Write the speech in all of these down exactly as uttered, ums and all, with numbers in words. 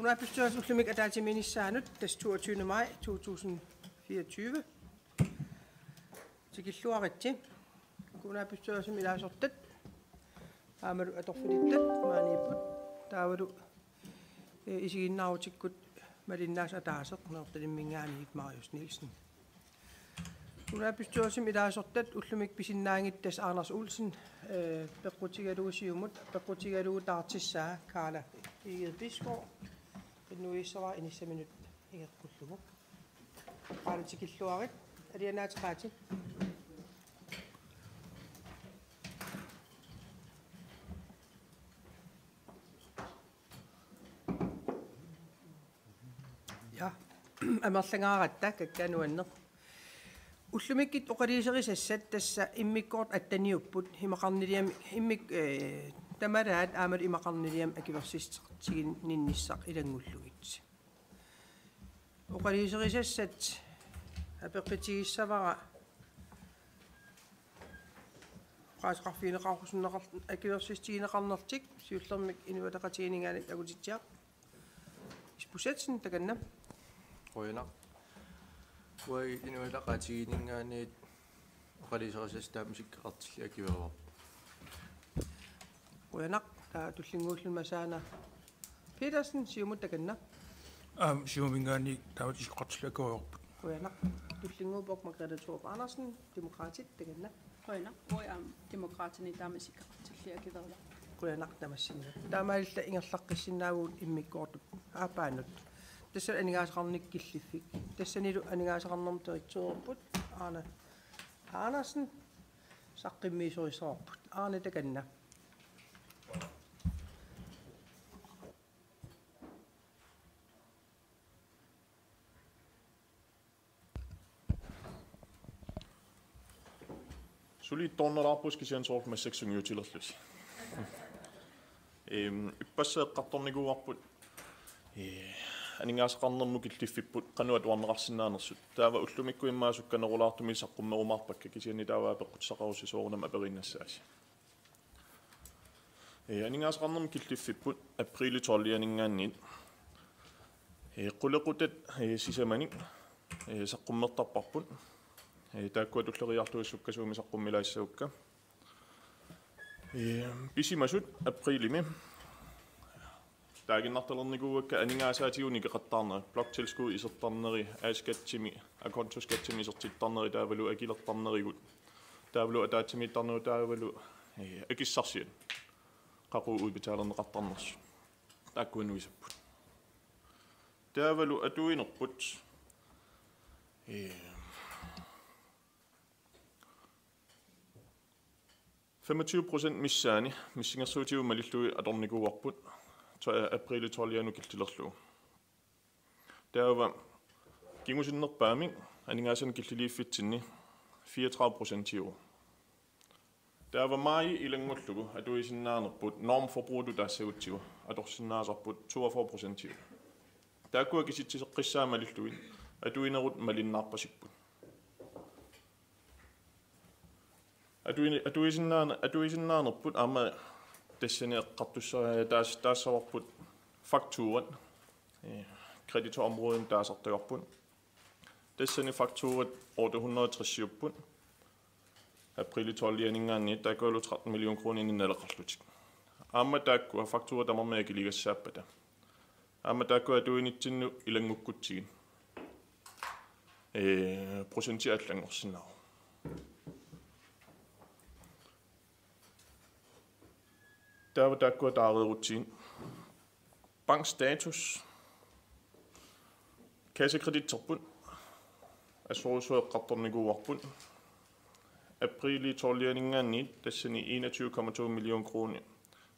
Kommunalbestyrelsip ullumi ataatsimiinnissaanut, tassa toogtyvende maj to tusind fireogtyve. Tikilluaritsi. Kommunalbestyrelsimi ilaasortat aammalu atorfilittat maaniipput. Taavalu, eh, isiginnaarutikkut malinnaasut ataaseq Nanortalimminngaanniit Marius Nielsen. Kommunalbestyrelsimi ilaasortat ullumi pisinnaanngitsut tassa Anders Olsen, eh, peqqutigalugu Siumut, peqqutigalugu taartissaa Karla Egede Bisgaard, innuissavara inissaminut ingeqqullugu. Karla, tikilluarit, alianaateqaati. Ja, amerlangaaratta, kakkaak nuanneq. Ullumikkut oqaluuserisassat tassa immikkoortut atteniupput, imaqarniliami immik-, eh, tamalaat aammalu imaqarniliami akuersissutiginnissaq ilanngullugit. Oqaluuserisassat apeqqutigissavara oqaaseqarfigineqarsinneqar-, akuersissutigineqarnertik siullermik Inuit Ataqatigiinninngaanniit takutitsiaq Isbosethsen, takanna. Qujanaq. Uagut Inuit Ataqatigiinninngaanniit oqaluuserisassat taama isikkoqartillugu akuerivarput. Qujanaq, taava tullinnguulluni Masaana Petersen, Siumut, takanna. Aamma Siumuminngaanniit taama isikkoqartillugu akuerivarput. Qujanaq. Tullinnguuppoq Margrethe Thorup Andersen, Demokraatit, takanna. Qujanaq. Uagut aamma Demokraatini taama isikkoqartillugu akuerivarput. Qujanaq tamassinnaavoq. Taamaalilluta ingerlaqqissinnaavugut immikkoortut aappaannut. Tassa aningaasaqarnikkut killiffik. Tassanilu aningaasaqarnermut direktørerput Arne Andersen saqqummiisorissavarput. Arne, takanna. Suli ittoornalaarpusi kisianni soorlu massakkut sungiutilerlusi. Ehm, ippassaq eqqartornikuuarput, eh, aningaasaqarnermut killiffipput qanoq atuarneqarsinnaanersut. Taava ullumikkut immaqa sukkanerulaartumik saqqummerumaarpakka, kisianni taava peqqutissaqarussi soorunami aperiinnassaasi. Eh, aningaasaqarnermut killiffipput apriili tolvianinngaanniit. Eh, qulequtat, eh, sisamanik, eh, saqqummertarparput. Eh, taakkua tulleriiaartut sukkasuumik saqqummilaassagukka. Eh, pisimasut apriilimi taaginnartalernikuuakka aningaasaatigut nikeqattaarnerit, bloktilskud isertarneri, A-skatimi, akontoskat isertittarneri taavalu akilertarnerigut. Taavalu ataatsimiittarnerit taavalu, eh, akissarsiat. Qaqugu udbetalerneqartarnersut. Taakku annuisapput. Taavalu atuinerput, eh, femogtyve procent missaani missingersuutigut malillugit atornikuuarput to-, apriili tolvianut killilerlugu. Taava kingusinnerpaamik aningaasanik killiliiffitsinni fireogtredive procentiuvoq. Taava maaji ilanngullugu atuisinnaanerput normforbrugitut taassagutsigu atorsinnaasarput toogfyrre procentiuvoq. Taakkua kisitsiseqqissaat malillugit atuinerput malinnaarpasipput. Atuini-, atuisinnaane-, atuisinnaanerput aamma tassani eqqartussa-, taas-, taassavarput fakturat, eh, kreditorområdemi taasartagarput. Tassani fakturat otte hundrede og tresiupput. Apriili tolvianinngaanniit taakkualu tretten million kroninik naleqarlutik. Aamma taakkua fakturat tamarmik akiligassaappata. Aamma taakkua atuinitsinnut ilanngukkutsigit, eh, procenti allanngorsinnaavoq. Taava taakkua taareerutsigit. Bankstatus. Kassekreditserput assorsuaq eqqartornikuuarput. Apriili tolvianinngaanniit tassani enogtyve komma to million kroner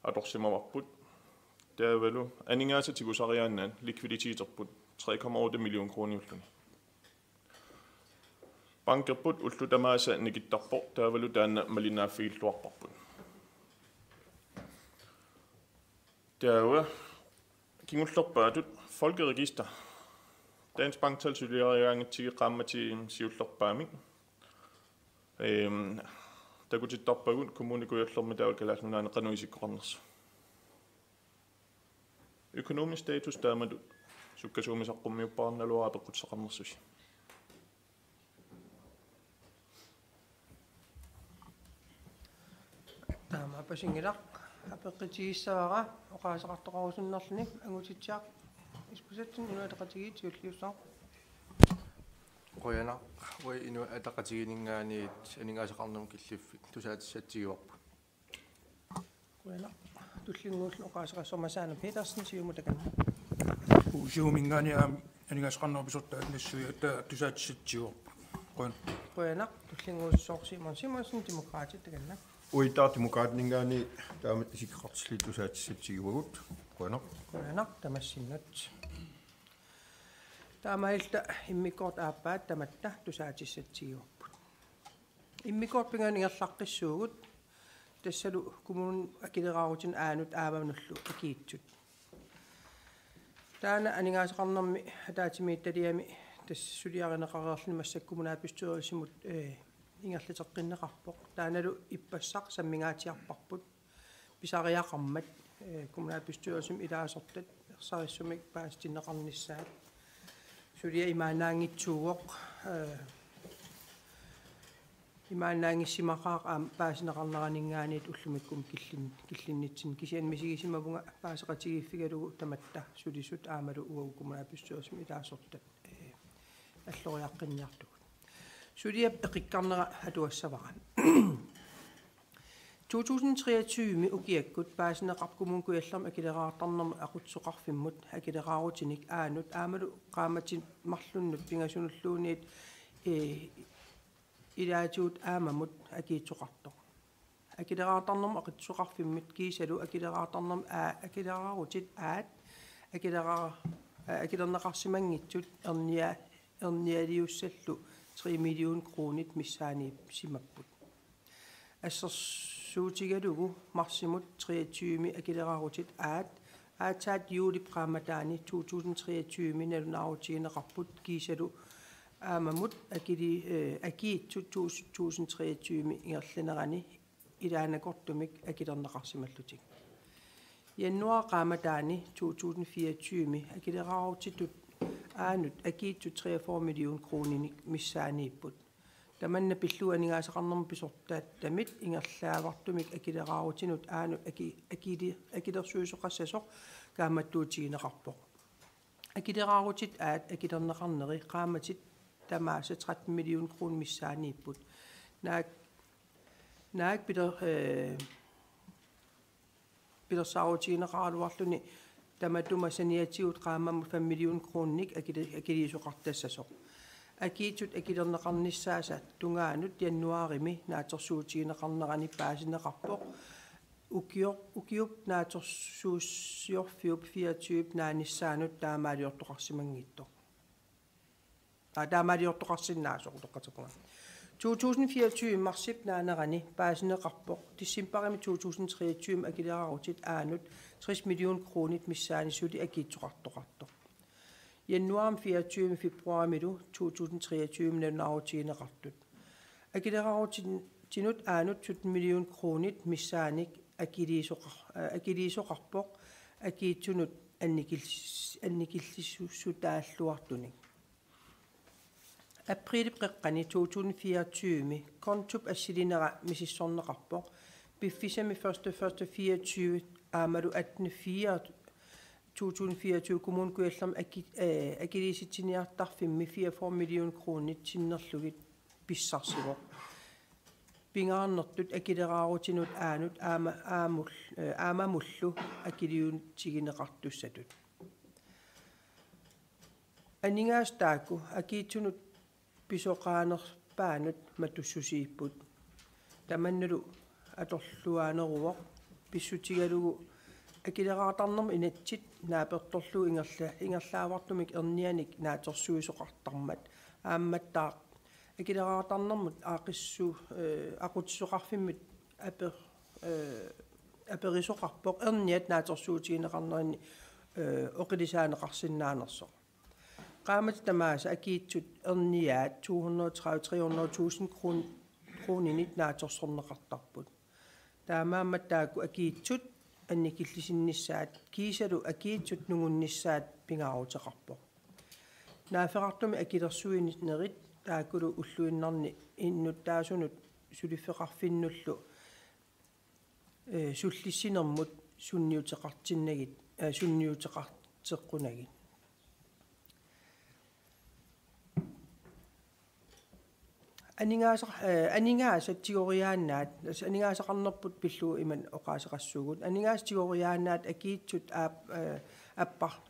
atorsimavarput. Taavalu aningaasat tigusariaannaat likviditeterput tre komma otte million kroniulluni. Bankerput ullut tamaasa nikittarpoq, taavalu taanna malinnaaffigilluarparput. Taava kingullerpaatut Folkeregister. Dansk Banktal suliarigaanngitsigit qaammatit siullerpaamik. Ehm, takutittarpagut Kommune Kujallermi taavalu Kalaallit Nunaanni qanoq isikkoqarnersut. Økonomisk status taamatut sukkasuumik saqqummiupparunnaluarpara apeqqutissaqarnersusi. Taama apeqqutigissavara oqaaseqartoqarusunnerluni. Angutitsiaq Iskusatsin, Inuit Ataqatigiit, siulliussaq. Qujanaq, uagut Inuit Ataqatigiinninngaanniit aningaasaqarnermut killiffik tusaatissatsiuarput. Qujanaq. Tullinnguullugu oqaaseqassaaq Masaana Petersen, Siumut, takanna. Siumuminngaanniit aamma aningaasaqarnermut pisortaat nassuiaat tusaatissatsiuarput. Qujan. Qujanaq. Tullinnguussaaq Simon Simonsen, Demokraatit, takanna. Uagut Demokraatininngaanniit taamatut isikkoqartillugit tusaatissatsiuagut. Qujanaq. Qujanaq tamassinnut. Taamaalilluta immikkoortut aappaat tamatta tusaatissatsiuarput. Immikkoortut pingasut ingerlaqqissuugut, tassalu kommunip akileraarutinik aanut aamanullu akiitsut. Taanna aningaasaqarnermi ataatsimiititaliami tassa suliarineqareerluni massakkut kommunalbestyrelsimut, ee, ingerlateqqinneqarpoq. Taannalu ippassaq sammingaatsiarparput pisariaqarmat, ee, kommunalbestyrelsimi ilaasortat ersarissumik paasitinneqarnissaat. Suliaq imaannaanngitsuuvoq, ee, imaannaanngissimaqaaq aamma paasineqarneraninngaanniit ullumikkut killin-, killinnitsinni, kisianni misigisimavunga paaseqatigiiffigalugu tamatta sulisut aammalu uagut kommunalbestyrelsimi ilaasortat, ee, alloriaqqinniartugut. Suliap eqikkarnera atuassavara. To tusind treogtyve ukiakkut paasineqarpoq Kommune Kujallermi akileraartarnermut aqutsisoqarfimmut akileraarutinik aanut aammalu qaammatit marlunnut pingasunulluunniit, ee, ilaatigut aammamut akiitsoqartoq. Akileraartarnermut aqutsisoqarfimmut kiisalu akileraartarnermut aa-, akileraarutit aat akilera-, aa, akilerneqarsimanngitsut ernia-, ernialiussallu tre million kronit missaaniissimapput. Assersuutigalugu marsimut treogtyve akileraarutip aat-, aatsaat juulip qaammataani to tusind treogtyve nalunaarutigineqarput kiisalu aammamut akili-, eh, akiitsut to tusind treogtyve ingerlanerani ilaannakortumik akilerneqarsimallutik. Januaarip qaammataani to tusind fireogtyve akileraarutitut aanut akiitsut treogfyrre million kroninik missaaniipput. Tamanna pillugu aningaasaqarnermut pisortaattamit ingerlaavartumik akileraarutinut aanut aki-, akili-, akilersuisoqassasoq kaammattuutigineqarpoq. Akileraarutit aat akilerneqarneri qaammatit tamaasa tretten million kroner missaaniipput. Naak, naak piler-, eh, pilersaarutigineqaraluarluni tamatuma saniatigut qaammammut fem million kroninik akili-, akiliisoqartassasoq. Akiitsut akilerneqarnissaasa tungaanut januaarimi naatsorsuutigineqarnerani paasineqarpoq. Ukioq-, ukiup naatsorsuussiorfiup fireogtyvep naanissaanut taamaaliortoqarsimanngitsoq. Aa, taamaaliortoqarsinnaasoq utoqqatserpunga. To tusind fireogtyve marsip naanerani paasineqarpoq decembarimi to tusind treogtyve akileraarutit aanut tres million kronit missaani suli akiitsoqartoqartoq. Januaarimi fireogtyve februaarimilu to tusind treogtyve nalunaarutigineqartut. Akileraarutinut aanut sytten million kronit missaanik akiliisoqar-, akiliisoqarpoq akiitsunut annikils-, annikilliussutaalluartunik. Apriilip qeqqani to tusind fireogtyve kontup assilinera misissorneqarpoq. Piffissami første første fireogtyve aammalu atten fire to tusind fireogtyve Kommune Kujallermi aki-, eh, akiliisitsiniartarfimmi fireogfyrre million kronit sinnerlugit pissarsivoq. Pingaarnertut akileraarutinut aanut aamma-, aamul-, eh, aammamullu akiliutigineqartussatut. Aningaasat taakku akiitsunut pisoqaanerpaanut matussusiipput. Tamannalu atorluaaneruvoq pissutigalugu akileraartarnermut inatsit naapertorlugu ingerla-, ingerlaavartumik ernianik naatsorsuisoqartarmat aammattaaq akileraartarnermut aaqqissu-, eh, aqutsisoqarfimmut aper-, eh, aperisoqarpoq erniat naatsorsuutigineqarneranni, eh, oqilisaaneqarsinnaanersoq. Qaammatit tamaasa akiitsut erniaat to hundrede tredive, tre hundrede tusind kron-, kroninit naatsorsorneqartarput. Taamaammat taakku akiitsut annikillisinnissaat kiisalu akiitsut nungunnissaat pingaaruteqarpoq. Naaffeqartumik akilersuinerit taakkulu ulluinnarni innuttaasunut suliffeqarfinnullu, eh, sullissinermut sunniuteqartinnagit, eh, sunniuteqarteqqunagit. Aningaasaq-, eh, aningaasat tigoriaannaat, tassa aningaasaqarnerput pillugu ima oqaaseqassuugut. Aningaasat tigoriaannaat akiitsut aap-, eh, appar-,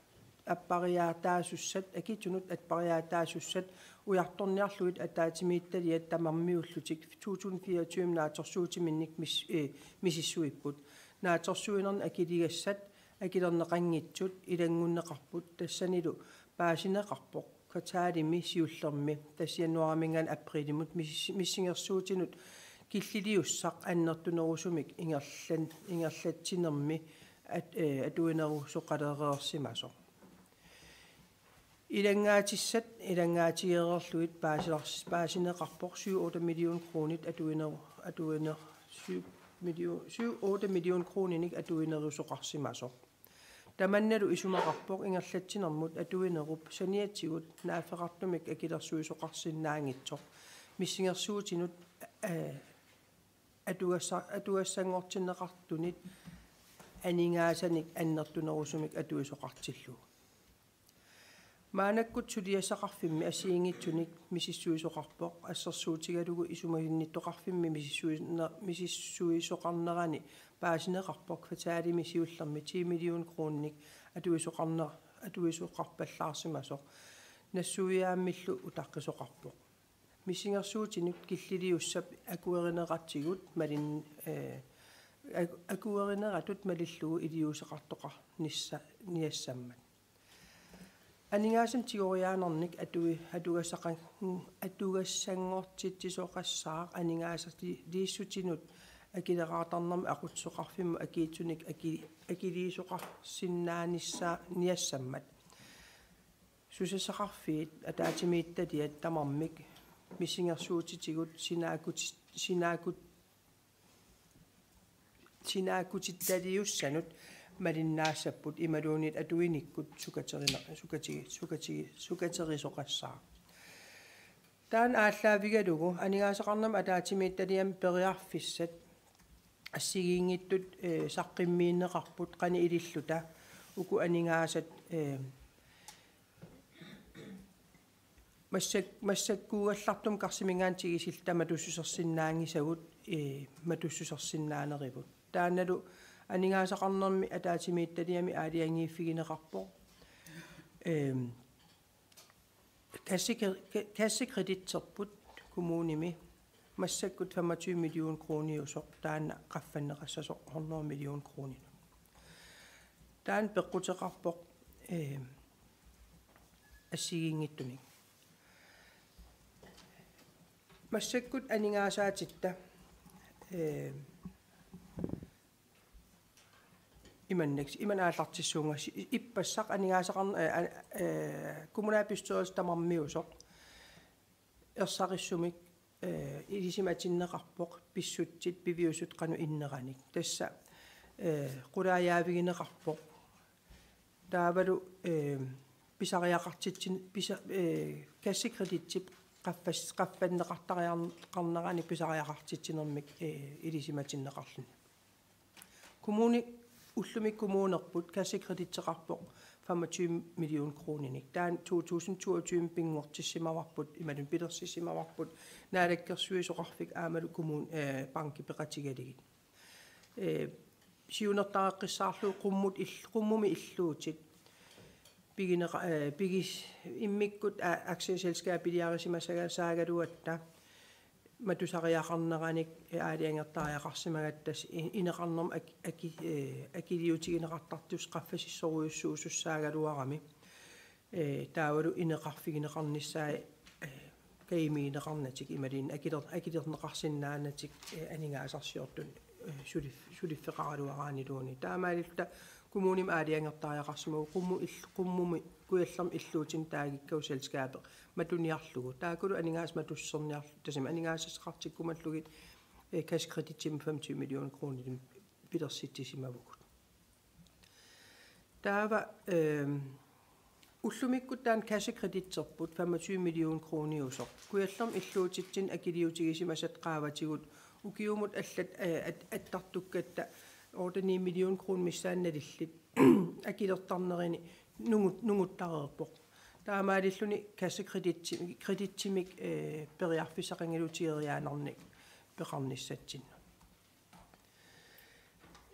appariaataasussat, akiitsunut appariaataasussat ujartorniarlugit ataatsimiititaliat tamarmiullutik to tusind fireogtyve naatsorsuutiminnik mis-, eh, misissuipput. Naatsorsuinernik akiligassat akilerneqanngitsut ilanngunneqarput, tassanilu paasineqarpoq kvartalimi siullermi, tassa januaarimiingaanniit aprilimut mis-, missingersuutinut killiliussaq annertunerusumik ingerlan-, ingerlatsinermi at-, eh, atuinerusoqalereersimasoq. Ilanngaatissat ilanngaatigereerlugit paasilars-, paasineqarpoq syv otte million kronit atuineru-, atuiner-, syv million, syv otte million kroninik atuinerusoqarsimasoq. Tamannalu isumaqarpoq ingerlatsinermut atuinerup saniatigut naaffeqartumik akilersuisoqarsinnaanngitsoq missingersuutinut, eh, atugassa-, atugassanngortinneqartunit aningaasanik annertunerusumik atuisoqartillugu. Maannakkut suliassaqarfimmi assigiinngitsunik misissuisoqarpoq assersuutigalugu isumaginiittoqarfimmi misissuine-, misissuisoqarnerani paasineqarpoq kvartalimi siullermi ti million kroninik atuisoqarner-, atuisoqarpallaarsimasoq nassuiaammillu utaqqisoqarpoq. Missingersuutinut killiliussap akuerineratigut malin-, eh, aku-, akuerineratut malillugu iliuuseqartoqarnissa-, niassammat. Aningaasanik tigoriaanernik atui-, atugassaqan-, atugassanngortitsisuqassaaq aningaasaliissutinut akileraartarnermi aqutsisoqarfimmut akiitsunik aki-, akiliisoqarsinnaanissa-, niassammat. Susassaqarfiit ataatsimiititaliat tamarmik missingersuutitigut sinaakkuti-, sinaakkut-, sinaakkutittaliussanut malinnaassapput imaluunniit atuinikkut sukaterine-, sukati-, sukati-, sukaterisoqassaaq. Taanna aallaavigalugu aningaasaqarnermut ataatsimiititaliami periarfissat assigiinngitsut, eh, saqqummiunneqarput qanoq ililluta uku aningaasat, eh, massak-, massakkuugallartumik karsiminngaanniit tigusilluta matussusersinnaanngisagut, eh, matussusersinnaanerivut. Taannalu aningaasaqarnermi ataatsimiititaliami aalajangiiffigineqarpoq. Ehm, kasse-, ka-, kassekreditterput kommunimi massakkut femogtyve million kroniusoq, taanna qaffanneqassasoq hundrede million kroninut. Taanna peqquteqarpoq, eh, assigiinngitsunik. Massakkut aningaasaatitta, eh, imannak-, imannak aallartissuunga si-, ippassaq aningaasaqarn-, eh, an-, eh, kommunalbestyrelse tamarmiusoq ersarissumik, eh, ilisimatinneqarpoq pissutsit piviusut qanoq inneranik. Tassa, eh, qulaajaavigineqarpoq. Taavalu, eh, pisariaqartitsin-, pisa-, eh, kassekredittip qaffas-, qaffanneqartariar-, qarnerani pisariaqartitsinermik, eh, ilisimatinneqarluni. Kommuni, ullumi kommunerput kassekreditteqarpoq femogtyve million kroninik. Taanna to tusind toogtyve pinngortissimavarput, imaluunniit pilersissimavarput, Naalakkersuisoqarfik aammalu kommun-, eh, banki peqatigalugit. Eh, siunertarisassarlu qummut ill-, qummumi illuutit pigineqa-, eh, pigis-, immikkut a-, aktieselskabiliarisimasaga-, saagaluatta matusariaqarneranik, eh, aalajangertariaqarsimagatta tassa i-, ineqarnermut ak-, aki-, eh, akiliutigineqartartussat qaffasissorujussuusussaagaluarami. Eh, taavalu ineqarfigineqarnissaat, eh, kajimigineqarnatik imaluunniit akiler-, akilerneqarsinnaanatik, eh, aningaasarsiortut, eh, sulif-, suliffeqaraluaraanniluunniit. Taamaalilluta kommunimi aalajangertariaqarsimavugut qummut ill-, qummumi kujallermi illuutinik taagikkagut selskabeq matuniarlugu. Taakkulu aningaasat matusserniarlu-, tassami aningaasassaqartikkumallugit, eh, kassekreditsimik femogtyve million kroninik pilersitsisimavugut. Taava, ehm, ullumikkut taanna kassekreditserput femogtyve million kroniusoq. Kujallermi illuutitsinni akiliutigisimasat qaavatigut ukiumut allat, eh, at-, attartukkatta otte-ni million kroner missaani nalillit akilertarnerini nungut-, nunguttareerpoq. Taamaalilluni kassekreditsi-, kreditsimik, eh, periarfissaqanngilagut tigoriaannarnik peqarnissatsinnut.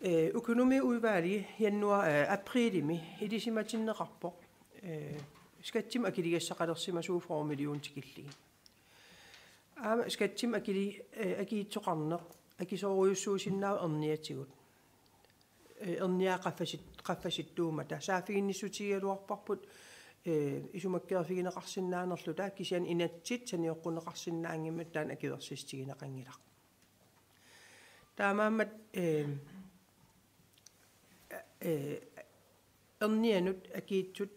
Eh, økonomiudvalgi januar, eh, aprilimi ilisimatinneqarpoq, eh, skattimik akiligassaqalersimasugut fyrre million tikillugit. Aamma skattimik akili-, eh, akiitsoqarneq akisoorujussuusinnaavoq erniatigut. Eh, erniat qaffasit-, qaffasittuummata. Saaffiginnissutigigaluarparput, eh, isumakkeerfigineqarsinnaanerluta, kisianni inatsit sanioqqunneqarsinnaanngimmata taanna akuersissutigineqanngilaq. Taamaammat, eh, eh, ernianut akiitsut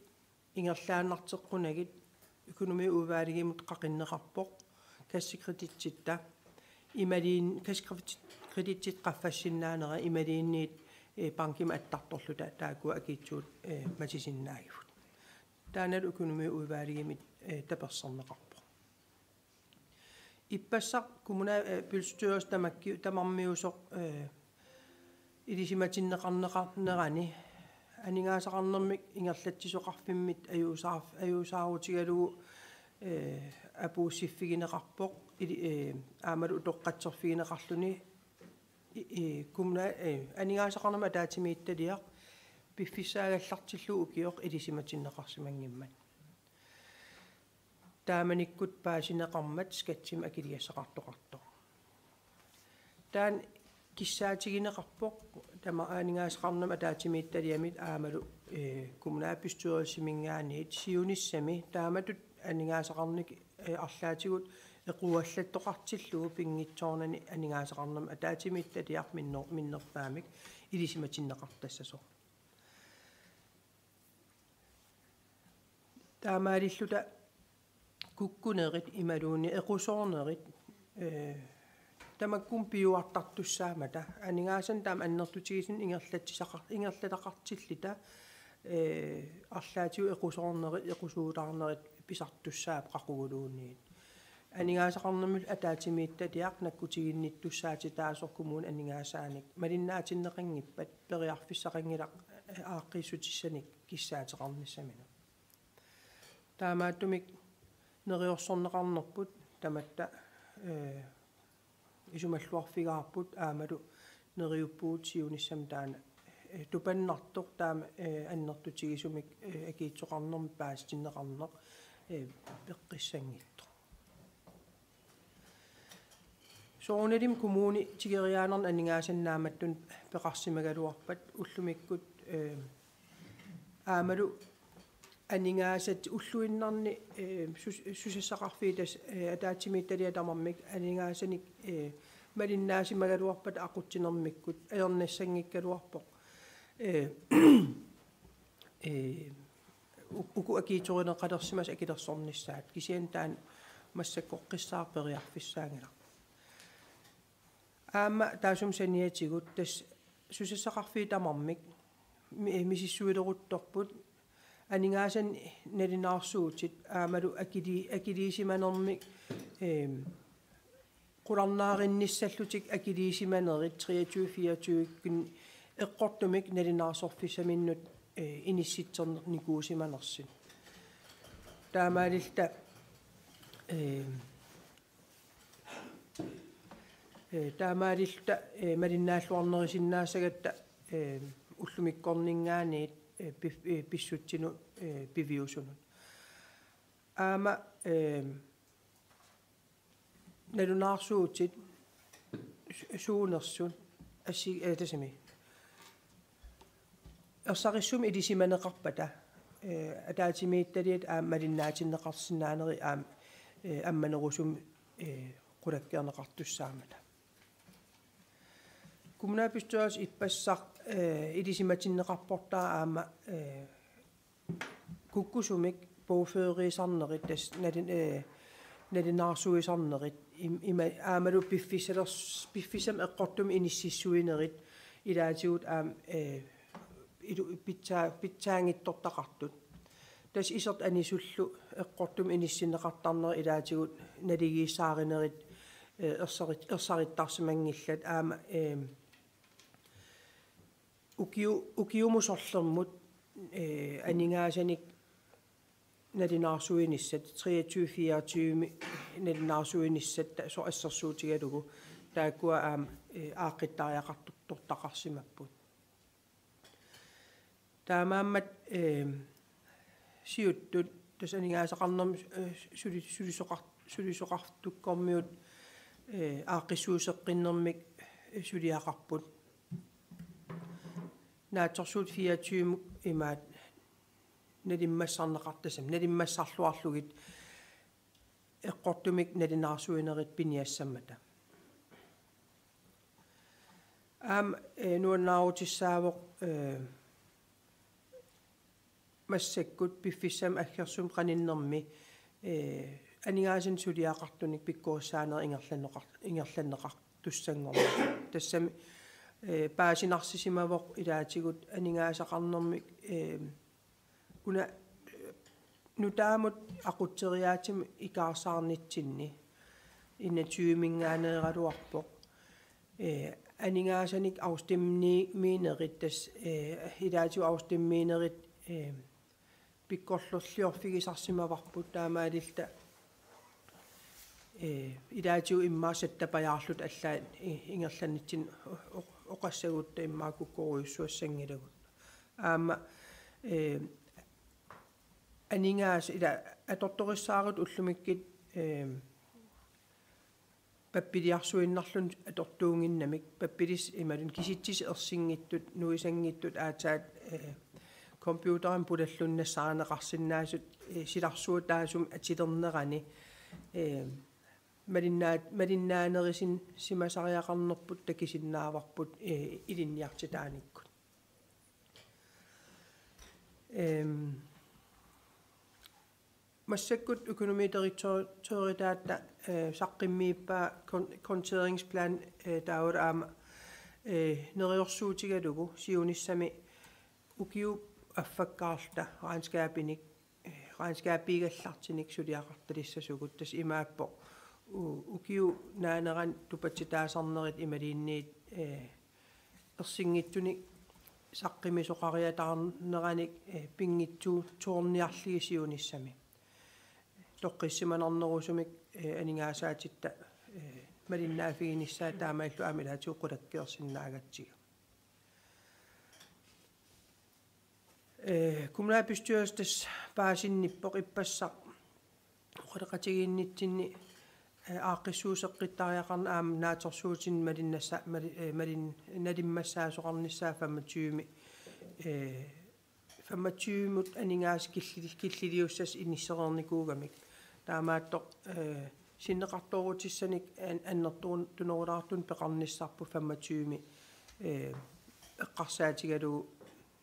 ingerlaannarteqqunagit økonomiudvalgimut qaqinneqarpoq, kassekreditsitta, imaluunniit kassekreditsit qaffassinnaanera imaluunniit, eh, bankimut attartorluta taakkua akiitsut, eh, matisinnaagipput. Taannalu økonomiudvalgimit, eh, taperserneqarpoq. Ippassaq kommunalbestyrelse tamakki-, tamarmiusoq, eh, ilisimatinneqarneqarnerani aningaasaqarnermik ingerlatsisoqarfimmit ajuusaar-, ajuusaarutigalugu, eh, apuussiffigineqarpoq, ili-, eh, aammalu utoqqatserfigineqarluni, i-, i-, kommuna-, eh, aningaasaqarnermut ataatsimiititaliaq piffissaagallartillugu ukioq ilisimatinneqarsimanngimmat. Taamanikkut paasineqarmat skattimik akiligassaqartoqartoq. Taanna kissaatigineqarpoq tamaat aningaasaqarnermut ataatsimiititaliamit aammalu, eh, kommunalbestyrelsiminngaanniit siunissami taamatut aningaasaqarnikkut, eh, arlaatigut equallattoqartillugu pinngitsoornani aningaasaqarnermut ataatsimiititaliaq minner-, minnerpaamik ilisimatinneqartassasoq. Taamaalilluta kukkunerit imaluunniit equsoornerit, eh, tamakkua piuartartussaammata, aningaasanik taama annertutigisumik ingerlatsisaqar-, ingerlataqartilluta, eh, arlaatigut equsoornerit, equsuutaarnerit pisartussaapput qaquguluunniit. Aningaasaqarnermut ataatsimiititaliaq nakkutiginnittussaatitaasoq kommunip aningaasaanik malinnaatinneqanngippat periarfissaqanngilaq, eh, aaqqiissutissanik kissaateqarnissaminut. Taamaattumik neriorsorneqarnerput tamatta, eh, isumalluarfigaarput aammalu neriuppugut siunissami taanna, eh, tupannartoq taama, eh, annertutigisumik, eh, akiitsoqarnermik paasitinneqarneq, eh, peqqissanngitsoq. Soorunalimi kommuni tigoriaannarnik aningaasanik naammattunik peqarsimagaluarpat ullumikkut, eh, aammalu aningaasat ulluinnarni, eh, sus-, susassaqarfiit tassa, eh, ataatsimiititaliat tamarmik aningaasanik, eh, malinnaasimagaluarpata aqutsinermikkut ajornassanngikkaluarpoq. Eh, eh, u-, uku akiitsorineqalersimasut akilersornissaat, kisianni taanna massakkorpiaq periarfissaanngilaq. Aamma taassuma saniatigut tassa susassaqarfiit tamarmik mi-, misissuileruttorput, aningaasanik nalunaarsuutit aammalu akili-, akiliisimanermik, eem, qularnaarinnissallutik akiliisimanerit treogtyve fireogtyve-kkut eqqortumik nalunaarsorfissaminnut, eh, inissitsernikuusimanersut. Taamaalilluta, eh, eh, taamaalilluta, eh, malinnaalluarnerisinnaassagatta, eh, ullumikkorninngaanniit, eh, pif-, eh, pissutsinut, eh, piviusunut. Aamma, eh, nalunaarsuutit su-, suunersut assi-, eh, tassami. Ersarissumik ilisimaneqarpata, eh, ataatsimiititaliat aamma malinnaatinneqarsinnaanerit aamma, eh, ammanerusumik, eh, qulakkeerneqartussaammata. Kommunalbestyrelse ippassaq, eh, ilisimatinneqarportaa aamma, eh, kukkusumik bogførerisarnerit tassa nalin-, eh, nalunaarsuisarnerit im-, ima aammalu piffissalers-, piffissamik eqqortumik inississuinerit ilaatigut aamma, eh, ilu-, pitsaa-, pitsaanngitsortaqartut. Tassa isertut anisullu eqqortumik inissinneqartarnerit ilaatigut naligiissaarinerit, eh, ersarit-, ersarittarsimanngillat aamma, eh, ukiu-, ukiumut sorlermut, eh, aningaasanik nalunaarsuinissat, treogtyve fireogtyve nalunaarsuinissat ta-, so-, assersuutigalugu taakkua aamma, eh, aaqqittariaqartortaqarsimapput. Taamaammat, eh, siuttut tassa aningaasaqarnermut, eh, suli-, sulisoqar-, sulisoqartukkormiut, eh, aaqqissuusseqqinnermik, eh, suliaqarput. Naatsorsuutit fireogtyve imaat nalimmassarneqartassat, nalimmassarluarlugit eqqortumik nalunaarsuinerit piniassammata. Aamma, eh, nuannaarutissaavoq, eh, massakkut piffissami aggersumi qaninnermi, eh, aningaasanik suliaqartunik pikkorissaanerit ingerlanneqar-, ingerlanneqartussanngormat. Tassami, eh, paasinarsisimavoq ilaatigut aningaasaqarnermik, eh, una, eh, nutaamut aqutseriaatsimut ikaarsaarnitsinni enogtyveminngaanneeraluarpoq. Eh, aningaasanik afstemminerit tassa, eh, ilaatigut afstemminerit, eh, pikkorluliorfigisarsimavarput taamaalilluta, eh, ilaatigut immaqa sattapajaarluta allaat i-, ingerlanitsinni o-, o-, oqassagutta immaqa kukkorujussuassanngilagut. Aamma, eh, aningaasat ila atortorissaarutit ullumikkut, eh, pappiliarsuinnarluni atortuunnginnamik, pappilissat imaluunniit kisitsisit ersinngitsut, nuisanngitsut aatsaat, eh, computerimut pulallunnassarineqarsinnaasut, eh, silarsuataasumik atulernerani, eh, malinnaa-, malinnaanerisimasariaqarnerput takusinnaavarput, eh, ilinniartitaanikkut. Ehm, massakkut økonomidirektøritaata, eh, saqqummiippaa kon-, konteringsplan, eh, taavalu aamma, eh, neriorsuutigalugu siunissami ukiup affakkaarluta regnskabinik, eh, regnskabiigallartinik suliaqartalissasugut, tassa imaappoq u-, ukiup naanerani tupatsitaasarnerit imaluunniit, eh, ersinngitsunik saqqumisoqariataarneranik, eh, pinngitsoorniarlugit siunissami. Toqqissimanarnerusumik, eh, aningaasaatitta, eh, malinnaaffiginissaat taamaalillutik aamma ilaatigut qulakkeersinnaagatsigit. Eh, kommunalbestyrelsip paasinnipput ippassaq oqaloqatigiinnitsinni, eh, aaqqissuusseqqittariaqarneq aamma naatsorsuutinik malinnassa-, mali-, eh, malin-, nalimmassaasoqarnissaa femogtyve, eh, femogtyvemut aningaasat killi-, killiliussassat inissereernikuugamik. Taamaattoq, eh, sinneqartoorutissanik an-, annertunerulaartunik peqarnissarput femogtyve, eh, eqqarsaatigalugu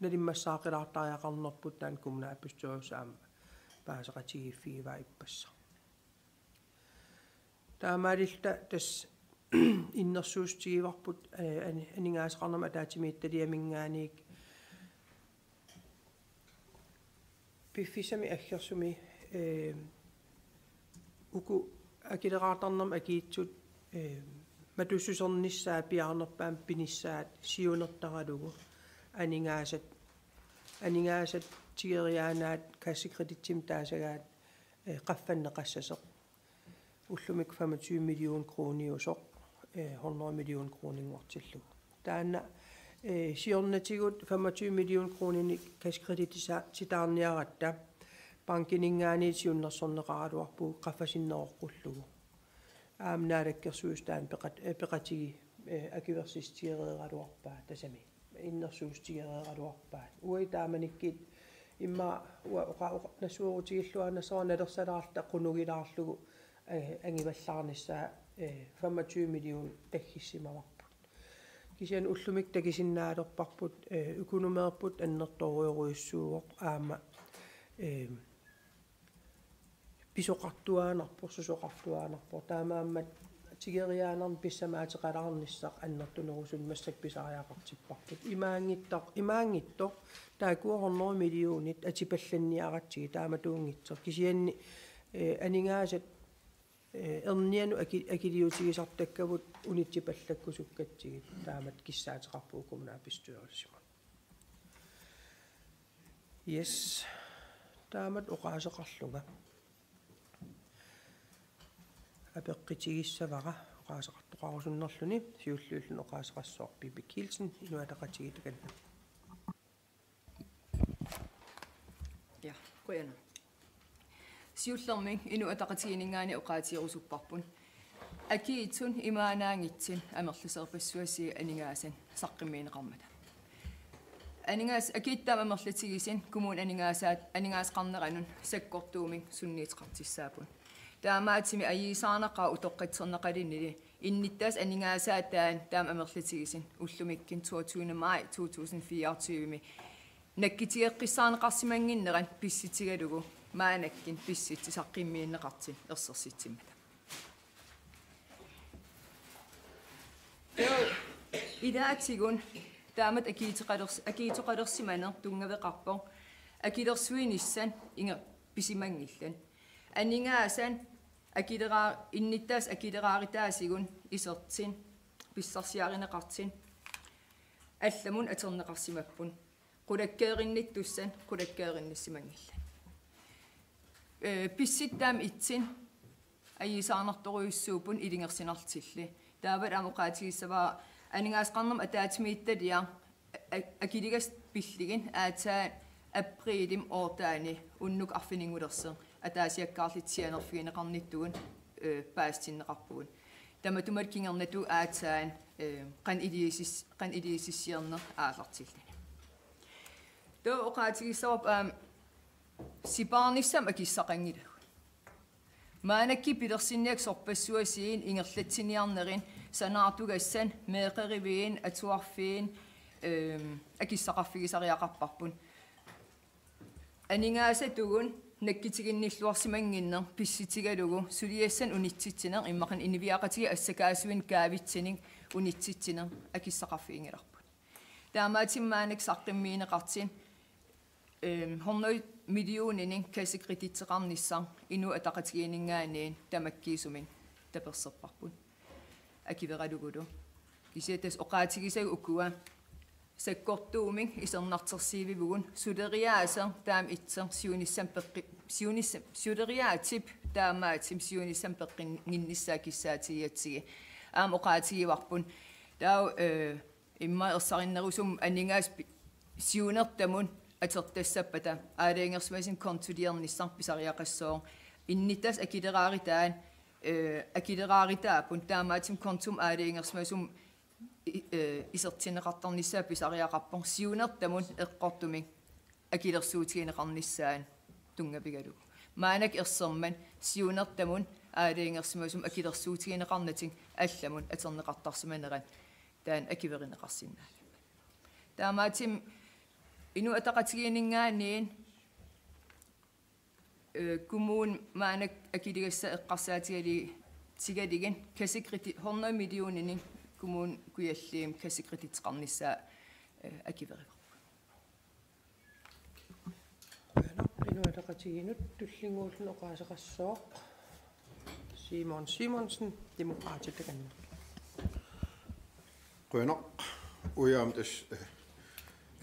nalimmassaaqilaartariaqarnerput taanna kommunalbestyrelsip aamma paaseqatigiiffigivaa ippassaq. Taamaalilluta tassa innersuussutigivarput, eh, ani-, aningaasaqarnermut ataatsimiititaliaminngaanniit piffissami aggersumi, eh, uku akileraartarnermut akiitsut, eh, matussusernissaat piaarnerpaamik pinissaat siunertaralugu aningaasat, aningaasat tigoriaannaat kassekreditsimik taasagaat, eh, qaffanneqassasoq. Ullumikkut femogtyve million kroniusoq, eh, hundrede million kroninngortillugu. Taanna, eh, siornatigut femogtyve million kroninik kassekreditisa-, -titaarniaratta bankininngaanniit siunnersorneqaraluarpugut qaffasinneroqqullugu. Aamma Naalakkersuisut taanna peqat-, eh, peqatigiit, eh, akuersissutigereeraluarpaat tassami. Innersuussutigereeraluarpaat. Uagut taamanikkut immaqa uanga oqa-, oqa-, nassuerutigilluarnissara nalersalaarluta qunugilaarlugu, eh, angivallaarnissaa, eh, femogtyve million taggissimavarput. Kisianni ullumikkut takusinnaalerparput, eh, økonomerput annertoorujorujussuuvoq aamma, eh, pisoqartuaannarpoq, susoqartuaannarpoq. Taamaammat tigeriaannarnik pissamaateqalaarnissaq annertunerusunik massakkut pisariaqartipparput. Imaanngittoq, imaanngittoq taakkua hundrede millionit atipallanniaratsigit taamatuunngitsoq. Kisianni, eh, aningaasat, eh, ernianut aki-, akiliutigisartakkavut unitsipallakkusukkatsigit taamatut kissaateqarpugut kommunalbestyrelsimut. Yes. Taamatut oqaaseqarlunga apeqqutigissavara oqaaseqartoqarusunnerluni, siulliulluni oqaaseqassooq Pipi Kielsen, Inuit Ataqatigiit, takanna. Ja, qujanaq. Siullermik Inuit Ataqatigiinninngaanniit oqaatigerusupparput akiitsut imaannaanngitsut amerlasoorpassuarnik aningaasat saqqummiunneqarmata. Aningaas-, akiitsut taama amerlatigisut kommunip aningaasaat-, aningaasaqarneranut sakkortuumik sunniuteqartussaapput. Taamaattumik ajuusaarnaqaaq utoqqatserneqalinili innuttaasut aningaasaat taanna taama amerlatigisut ullumikkut toogtyvende maj to tusind fireogtyve-mi nakkutigeqqissaarneqarsimannginnerat pissutigalugu maannakkut pissutsit saqqummiunneqartut ersersitsimmata. Taava ilaatigut taamatut akiitsoqalers-, akiitsoqalersimaneq tunngaveqarpoq akilersuinissat inga-, pisimanngillat. Aningaasat akilera-, innuttaasut akileraarutaatigut isertut pissarsiarineqartut allamut atorneqarsimapput. Qulakkeerinnittussat qulakkeerinnissimanngillat. Ee, pissutsit taama ittunik ajuusaarnartorujussuupput ilungersunartillu. Taavalu aamma oqaatigissavara aningaasaqarnermut ataatsimiititaliaq a-, akiligassat pillugit aatsaat apriilimi oortaani unnuk arfininngulersoq ataasiakkaarluta sianerfigineqarnittugut, ee, paasitinneqarpugut. Tamatuma kingornatigut aatsaat, ee, qanoq iliuusis-, qanoq iliuusissiorneq aallartilluni. Taava oqaatigissavarput aamma sipaarnissamut akissaqanngilagut. Maannakkut pilersinniakkut sorpassuarnik ingerlatsiniarnerit sanaartugassat meeqqeriviit, atuarfiit, ehm, akissaqarfigisariaqarparput. Aningaasatigut nakkutiginnilluarsimannginneq pissutigalugu suliassanik unitsitsineq imaluunniit inuiaqatigiit assakaasuinik kaavitsinik unitsitsineq akissaqarfiginngilarput. Taamaattumik maannakkut saqqummiunneqartut, ehm, hundrede millioninik kassekreditseqarnissaq Inuit Ataqatigiinninngaanniit tamakkiisumik taperserparput. Akueralugulu. Kisianni tassa oqaatigisagut ukua sakkortuumik isornartorsiuivugut suleriaaseq taama ittoq siunissami peqqi-, siunissa-, suleriaatsip taamaattumik siunissami peqqinnginnissaa kissaatigigatsigu. Aamma oqaatigivarput. Taava, eh, immaqa ersarinnerusumik aningaasat pi-, siunertamut atortassappata aalajangersimasumik kontoliornissaq pisariaqassooq. Innuttaasut akileraarutaat, eh, akileraarutaapput taamaattumik kontomut aalajangersimasumik i-, eh, isertinneqartarnissaa pisariaqarpoq siunertamut eqqortumik akilersuutigineqarnissaat tunngavigalugu. Maannakkut ersermat siunertamut aalajangersimasumik akilersuutigineqarnatik allamut atorneqartarsimanerat taanna akuerineqarsinnaagami. Taamaattumik Inuit Ataqatigiinninngaanniit, eh, kommuni maannakkut akiligassat eqqarsaatigalugit, tigalugit kassekredit hundrede millioninik Kommune Kujalliup kassekreditseqarnissaa, eh, akuerivarput. Qujanaq. Inuit Ataqatigiinnut tullinnguulluni oqaaseqassooq Simon Simonsen, Demokraatit, takanna. Qujanaq. Ujaam tassa, eh,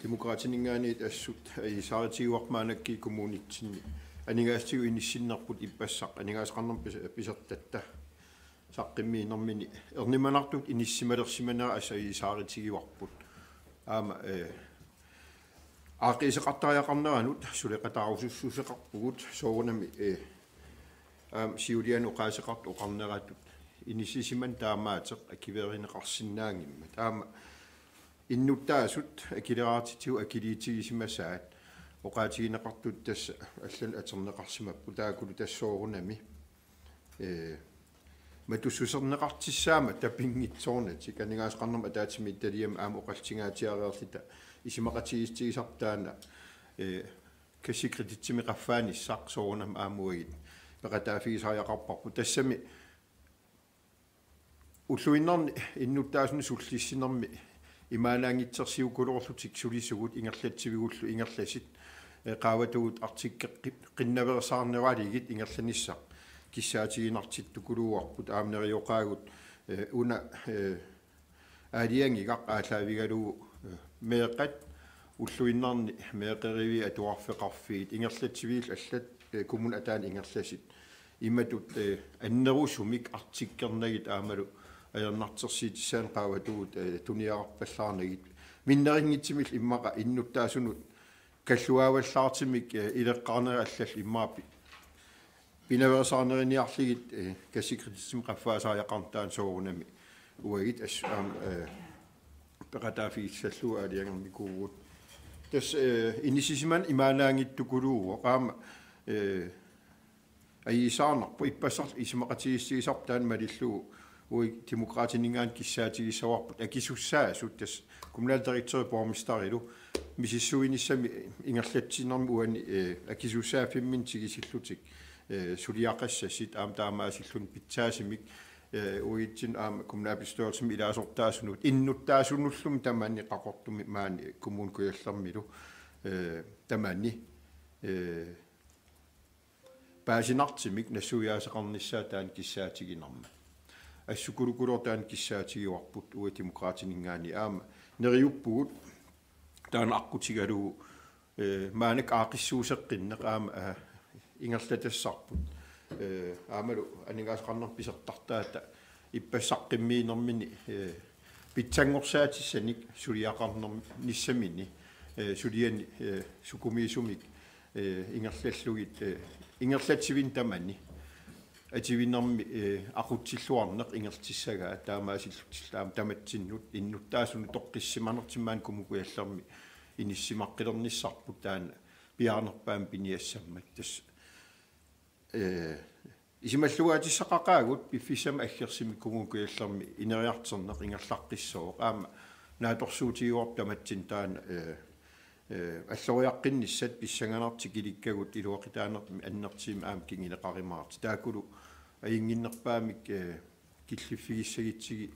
Demokraatininngaanniit assut ajuusaarutigaarput maannakkut kommunitsinni aningaasatigut inissinnerput ippassaq aningaasaqarnermut pis-, pisortatta saqqummiinermini ernumanartutut inissisimalersimanera assut ajuusaarutigaarput. Aamma, eh, aaqqiisoqartariaqarneranut suleqataarusussuseqarpugut soorunami, eh, aamma siuliani oqaaseqartoq oqarneratut inissisimaneq taamaateq akuerineqarsinnaanngimmat. Aamma innuttaasut akileraartitsigut akiliutigisimasaat oqaatigineqartut tassa allanut atorneqarsimapput taakkulu tassa soorunami, eh, matussuserneqartussaammat tapinngitsoornatik aningaasaqarnermut ataatsimiititaliami aamma oqallingaatsiareerluta isumaqatigiissutigisarput taanna, eh, kassekreditsimik qaffaanissaq soorunami aamma uagut peqataaffigisariaqarparput. Tassami Ulluinnarni innuttaasunut sullissinermi imaannaanngitsorsiukuluorlutik sulisugut ingerlatsivigullu ingerlasit, eh, qaavatigut artikkeqqinnaveersaarnerualigit ingerlanissaq kissaatiginartittukuluuarput. Aamma neriuqaagut, eh, una, eh, aalajangigaq aallaavigalugu, eh, meeqqat ulluinnarni meeqqeriviit atuarfeqarfiit ingerlatsiviillu allat, eh, kommunit ataanni ingerlasit imatut, eh, annerusumik artikkernagit aammalu ajornartorsiutissaanut qaavatigut, eh, tuniaqarpallaarnagit. Minnerunngitsumillu immaqa innuttaasunut kalluaavallaartumik, eh, ileqqaarnerit allallu immaqa pi-, pinaveersaarneriniarlugit, eh, kassekreditsimik qaffaasariaqarneq taanna soorunami uagut as-, aamma, eh, peqataaffigissallugu aalajangernikuuvugut. Tassa, eh, inissisimaneq imaannaanngittukuluuvoq aamma, eh, ajuusaarnarpoq ippassaq isumaqatigiissutigisarput taanna malillugu uagut Demokraatininngaanniit kissaatigissavarput akisussaasut tassa kommunaldirektøri borgmesterilu misissuinissamik ingerlatsinermi uani, eh, akisussaaffimminni tigusillutik, eh, suliaqassasut aamma taamaasilluni pitsaasumik, eh, uagutsinnut aamma kommunalbestyrelsimi ilaasortaasunut innuttaasunullumi tamanit Qaqortumi maani Kommune Kujallermilu, eh, tamanit, eh, paasinartumik nassuiaasoqarnissaat taanna kissaatiginermat. Assukulukuluuvoq taanna kissaatigivarput uagut Demokraatininngaanniit aamma neriuppugut taanna aqqutigalugu, eh, maannakkut aaqqissuusseqqinneq aamma, eh, ingerlatassarput. Eh, aammalu aningaasaqarnermut pisortartaata ippassaq saqqummiinermini, eh, pitsanngorsaatissanik suliaqarnissaminni, eh, suliani, eh, sukumiisumik, eh, ingerlallugit, eh, ingerlatsivinni tamanit atuinermi, eh, aqutsilluarneq ingerlassagaat taamaasillutillu aamma tamatsinnut innuttaasunut toqqissimanertik maani Kommune Kujallermi inissisimaqqilernissarput taanna piaarnerpaamik piniassammat tassa, eh, isumalluaatissaqaqaagut piffissami aggersumi Kommune Kujallermi ineriartorneq ingerlaqqissooq aamma naatsorsuutigivarput tamatsinnut taanna, eh, eh, alloriaqqinnissat pissanganartik ilikkagut iluaqutaanermik annertuumik aamma kinguneqarumaartut. Taakkulu ajunnginnerpaamik, eh, killiffigissagutsigit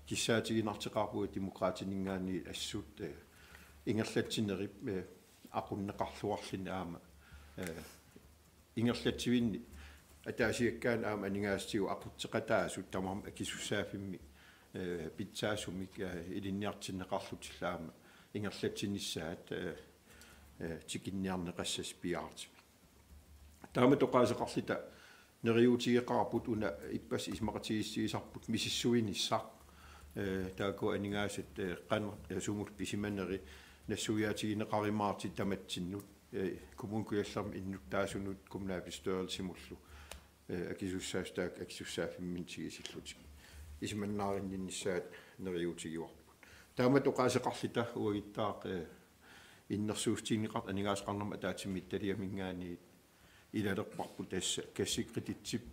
kissaatiginartoqarpugut Demokraatininngaanniit assut, eh, ingerlatsinerup, eh, aqunneqarluarluni aamma, eh, ingerlatsivinni ataasiakkaanut aamma aningaasatigut aqutseqataasut tamarmik akisussaaffimmik, eh, pitsaasumik, eh, ilinniartinneqarlutillu aamma ingerlatsinissaat, eh, eh, tikinniarneqassasoq piaartumik. Taamatut oqaaseqarluta neriuutigeqaarput una ippassaq isumaqatigiissutigisarput misissuinissaq, eh, taakku aningaasat, eh, qanoq, eh, sumut pisimaneri nassuiaatigineqarumaartut tamatsinnut, eh, Kommune Kujallermi innuttaasunut kommunalbestyrelsimullu, eh, akisussaasut taakku akisussaaffimminni tigusillutik isumannaarinninnissaat neriuutigivarput. Taamatut oqaaseqarluta uaguttaaq, eh, innersuussutiginiarneqartut aningaasaqarnermut ataatsimiititaliaminngaanniit ilalerparput tassa kassekreditip,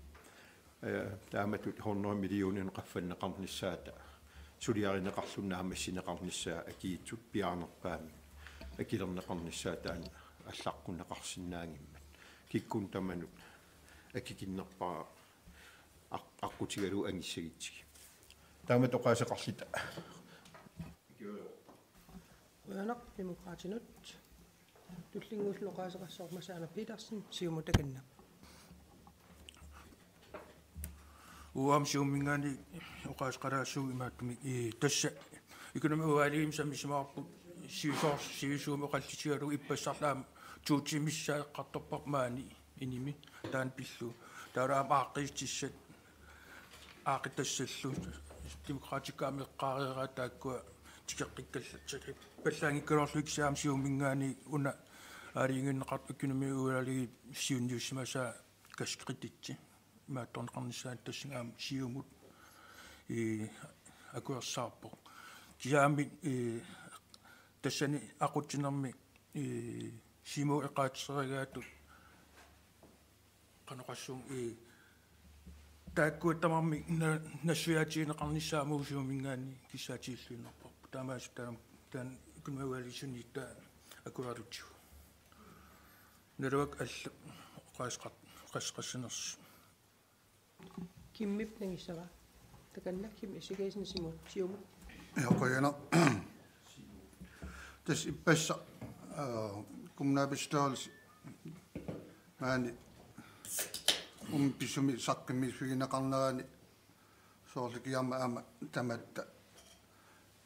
eh, taamatut hundrede millioninut qaffanneqarnissaata suliarineqarluni naammassineqarnissaa akiitsut piaarnerpaamik akilerneqarnissaa taanna allaqqunneqarsinnaanngimmat. Kikkunnut tamanut akikinnerpaaq aq-, aqqutigalugu angissagutsigit. Taamatut oqaaseqarluta. Qujanaq Demokraatinut. Tullinnguullugu oqaaseqassaaq Masaana Petersen, Siumut, takanna. Uanga Siumuminngaanniit oqaaseqalaassuugut imaattumik, ii, tassa økonomiudvalgimi sammissimavarput sivisoor-, sivisuumik oqallisigalugu ippassarlu aamma to timersaaqqartorparput maani inimi taanna pillugu. Taavalu aamma aaqqiissutissat aaqqitassallu Demokraatikkaami eqqaareeraat taakkua tikeqqikkallat, tikeqqikkallarpallaanngikkaluarlugit kisianni aamma Siumuminngaanniit una aalajangiunneqartoq økonomiudvalgip siunniussimasaa kassekreditsi imaattorneqarnissaanut, tassani aamma Siumut, ii, akuersaarpoq. Kisianni, ii, tassani aqutsinermi, ii, Siumup eqaatserigaatut qanoq oqassuunga, ii, taakkua tamarmik na-, nassuiaatigineqarnissaat aamma Siumuminngaanniit kissaatigilluinnarparput. Taamaasilluni taanna, taanna økonomiudvalgip sunniutaa akuerigalugu. Naluara alla oqaaseqar-, oqaaseqassanersut. Kimmip nangissavaa. Takanna Kim Ezekielsen, Siumut. Siumut. Ja, qujanaq. Tassa ippassaq, øh, kommunalbestyrelse maani umipisumi saqqummiiffigineqarnerani soorlu kiarma aamma tamatta,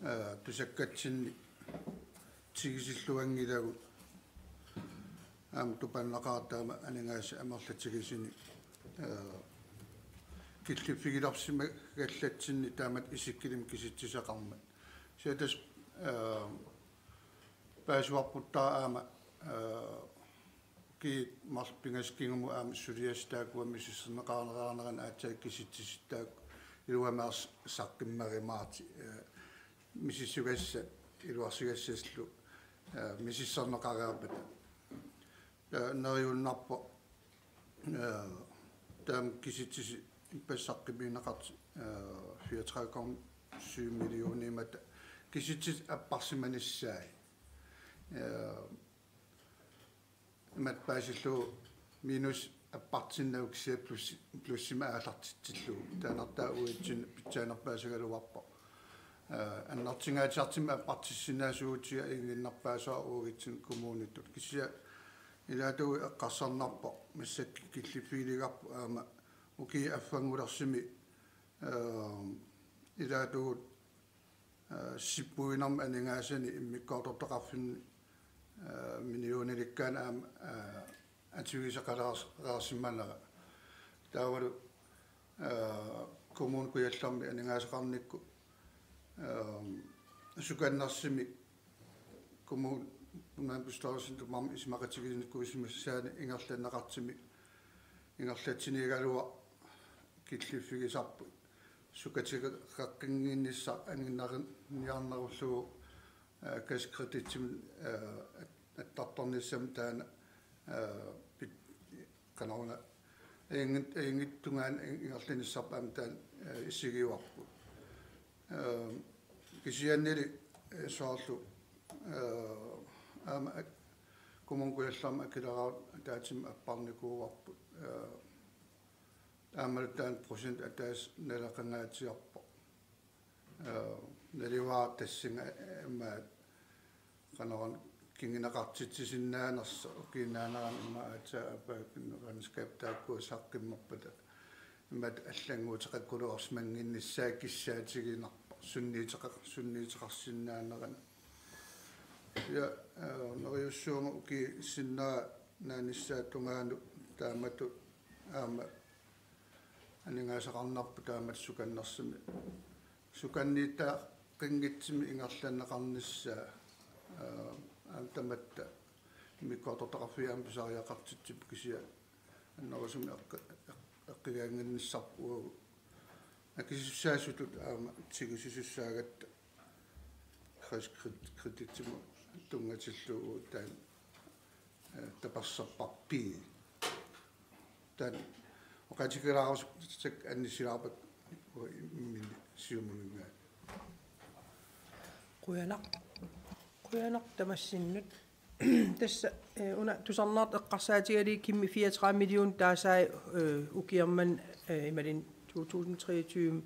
øh, tusakkatsinni tigusilluanngilagut aamma tupannaqaaq taama aningaasat amerlatigisuni, øh, killiffigilersimagallatsinni taamatut isikkulimik kisitsisoqarmat. Kisianni tassa, øh, paasivarput taava aamma, øh, ukiut marluk pingasut kingumut aamma suliassat taakkua misissorneqarneqarneranni aatsaat kisitsisut taakku iluamik saqqummerumaartut, øh, misissugassat iluarsigassallu, øh, misissorneqareerpata. Taava neriunnarpoq, øh, taama kisitsisit ippassaq saqqummiunneqartut, øh, fireogtredive komma syv millioniummata kisitsisit apparsimanissaat. Øh, imatut paasillugu minus appartinnagu kisianni plus, plussimik aallartitsillugu. Taannartaa uatsinnut pitsaanerpaasagaluarpoq. Øh, annertungaatsiartumik appartissinnaasuutiga iginnarpaasara uagutsinnut kommunitut. Kisianni ilaatigut eqqarsarnarpoq massakkut killiffigilerparput aamma ukiup affanngulersumi, øh, ilaatigut, øh, sippuinermi aningaasanik immikkoortortaqarfinni, øh, millionilikkaanik aamma, øh, atuisoqalereersimanera. Taavalu, øh, Kommune Kujallermi aningaasaqarnikkut, øh, sukannersumik kommunalbestyrelsen tamarmik isumaqatigiinnikuusimassaanik ingerlanneqartumik ingerlatsinigaluaq killiffigisarput. Sukatigeqqinngitsumik anginerniarnerullugu, øh, kassekreditsimik, øh, at-, attartornissamut taanna, øh, pit-, qanoruna ajunngit-, ajunngitsunik ingerlanissarput aamma taanna, øh, isigivarput. Øh, kisiannili, øh, soorlu, øh, aamma ak-, Kommune Kujallermi akileraarut ataatsimut apparnikuuarput. Øh, aammalu taanna procent ataaseq naleqangaatsiarpoq. Øh, naluara tassunga, øh, imaat qanoruna kinguneqartitsisinnaanersoq ukiup naanerani immaqa aatsaat aappaat regnskab taakkua saqqummerpata imatut allannguuteqakkuluarsimannginnissaa kissaatiginarpoq sunniuteqar-, sunniuteqarsinnaanerani. Ja, øh, neriussuunga ukiup sinnera naanissaata tungaanut taamatut aamma aningaasaqarnerput taamatut sukannersumik. Sukanniittaqanngitsumik ingerlanneqarnissaa, øh, aamma tamatta immikkoortortaqarfiit aamma pisariaqartitsipput kisianni annerusumik eqqi-, eq-, eqqugaannginnissarput uagut. Akisussaasutut aamma tigusisussaagatta kassekreditsimut tunngatillugu taanna, øh, tapersersorparput. Taanna oqaatigilaarusukkut annissilaarpat uanga imminni Siumuminngaanniit. Qujanaq. Qujanaq tamassinnut. Tassa, øh, una tusarnaartut eqqarsaatigalugit Kimmi fireogtredive million taasai, øh, ukioq manna, øh, imaluunniit to tusind treogtyve.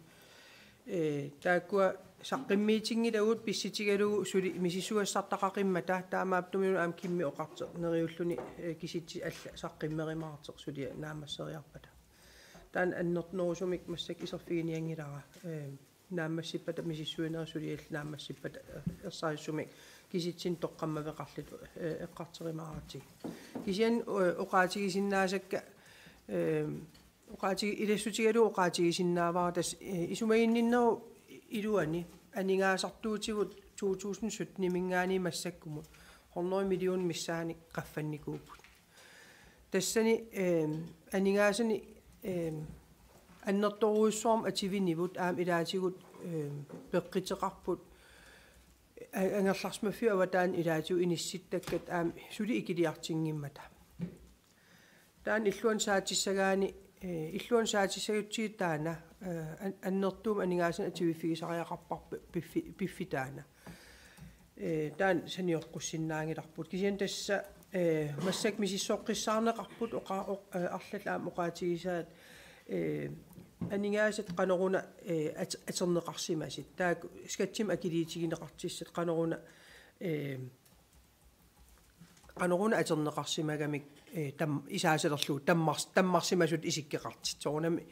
Øh, taakkua saqqummiutinngilagut pissutigalugu suli misissugassartaqaqimmata taamaattumillu aamma Kimmi oqartoq neriulluni, øh, kisitsit allat saqqummerumaartoq suliaq naammasseriarpata. Taanna annertunerusumik massakkut iserfiginianngilara, øh, naammassippata misissuinerit suliallu naammassippata, øh, ersarissumik kisitsinnut toqqammaveqarlutik, øh, eqqartorumaaratsigu. Kisianni, øh, oqaatigisinnaasakka, øh, oqaatigi-, ilassutigalugu oqaatigisinnaavara tassa, øh, isumaginninnerup iluani aningaasartuutigut to tusind sytteniminngaanniit massakkumut hundrede million missaanik qaffannikuupput. Tassani, øh, aningaasanik, øh, annertoorujussuarmik atuinikkut aamma ilaatigut, øh, peqquteqarput a-, angerlarsimaffiup avataani ilaatigut inissittakkat aamma suli ikiliartinngimmata. Taanna illuanut saatissagaanni, øh, illuanut saatissagutsigit taanna, øh, an-, annertuumik aningaasanik atuiffigisariaqarparput piffi-, piffissap taanna. Øh, taanna sanioqqussinnaanngilarput. Kisianni tassa, øh, massakkut misissoqqissaarneqarput oqa-, oq-, øh, arlallit aamma oqaatigisaat, øh, aningaasat qanoruna, eh, at-, atorneqarsimasut. Taakku skattimik akiliutigineqartussat qanoruna, eh, qanoruna atorneqarsimagamik, eh, tam-, isaasalerlugu tammars-, tammarsimasut isikkoqartut. Soorunami,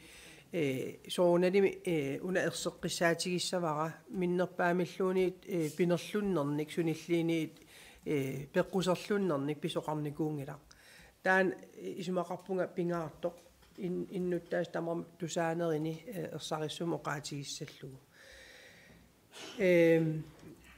eh, soorunalimi, eh, una erseqqissaatigissavara minnerpaamilluunniit, eh, pinerlunnernik sunilluunniit, eh, peqquserlunnernik pisoqarnikuunngilaq. Taanna, eh, isumaqarpunga pingaartoq in-, innuttaasut tamarmik tusaanerini, eh, ersarissumik oqaatigissallugu. Ehm,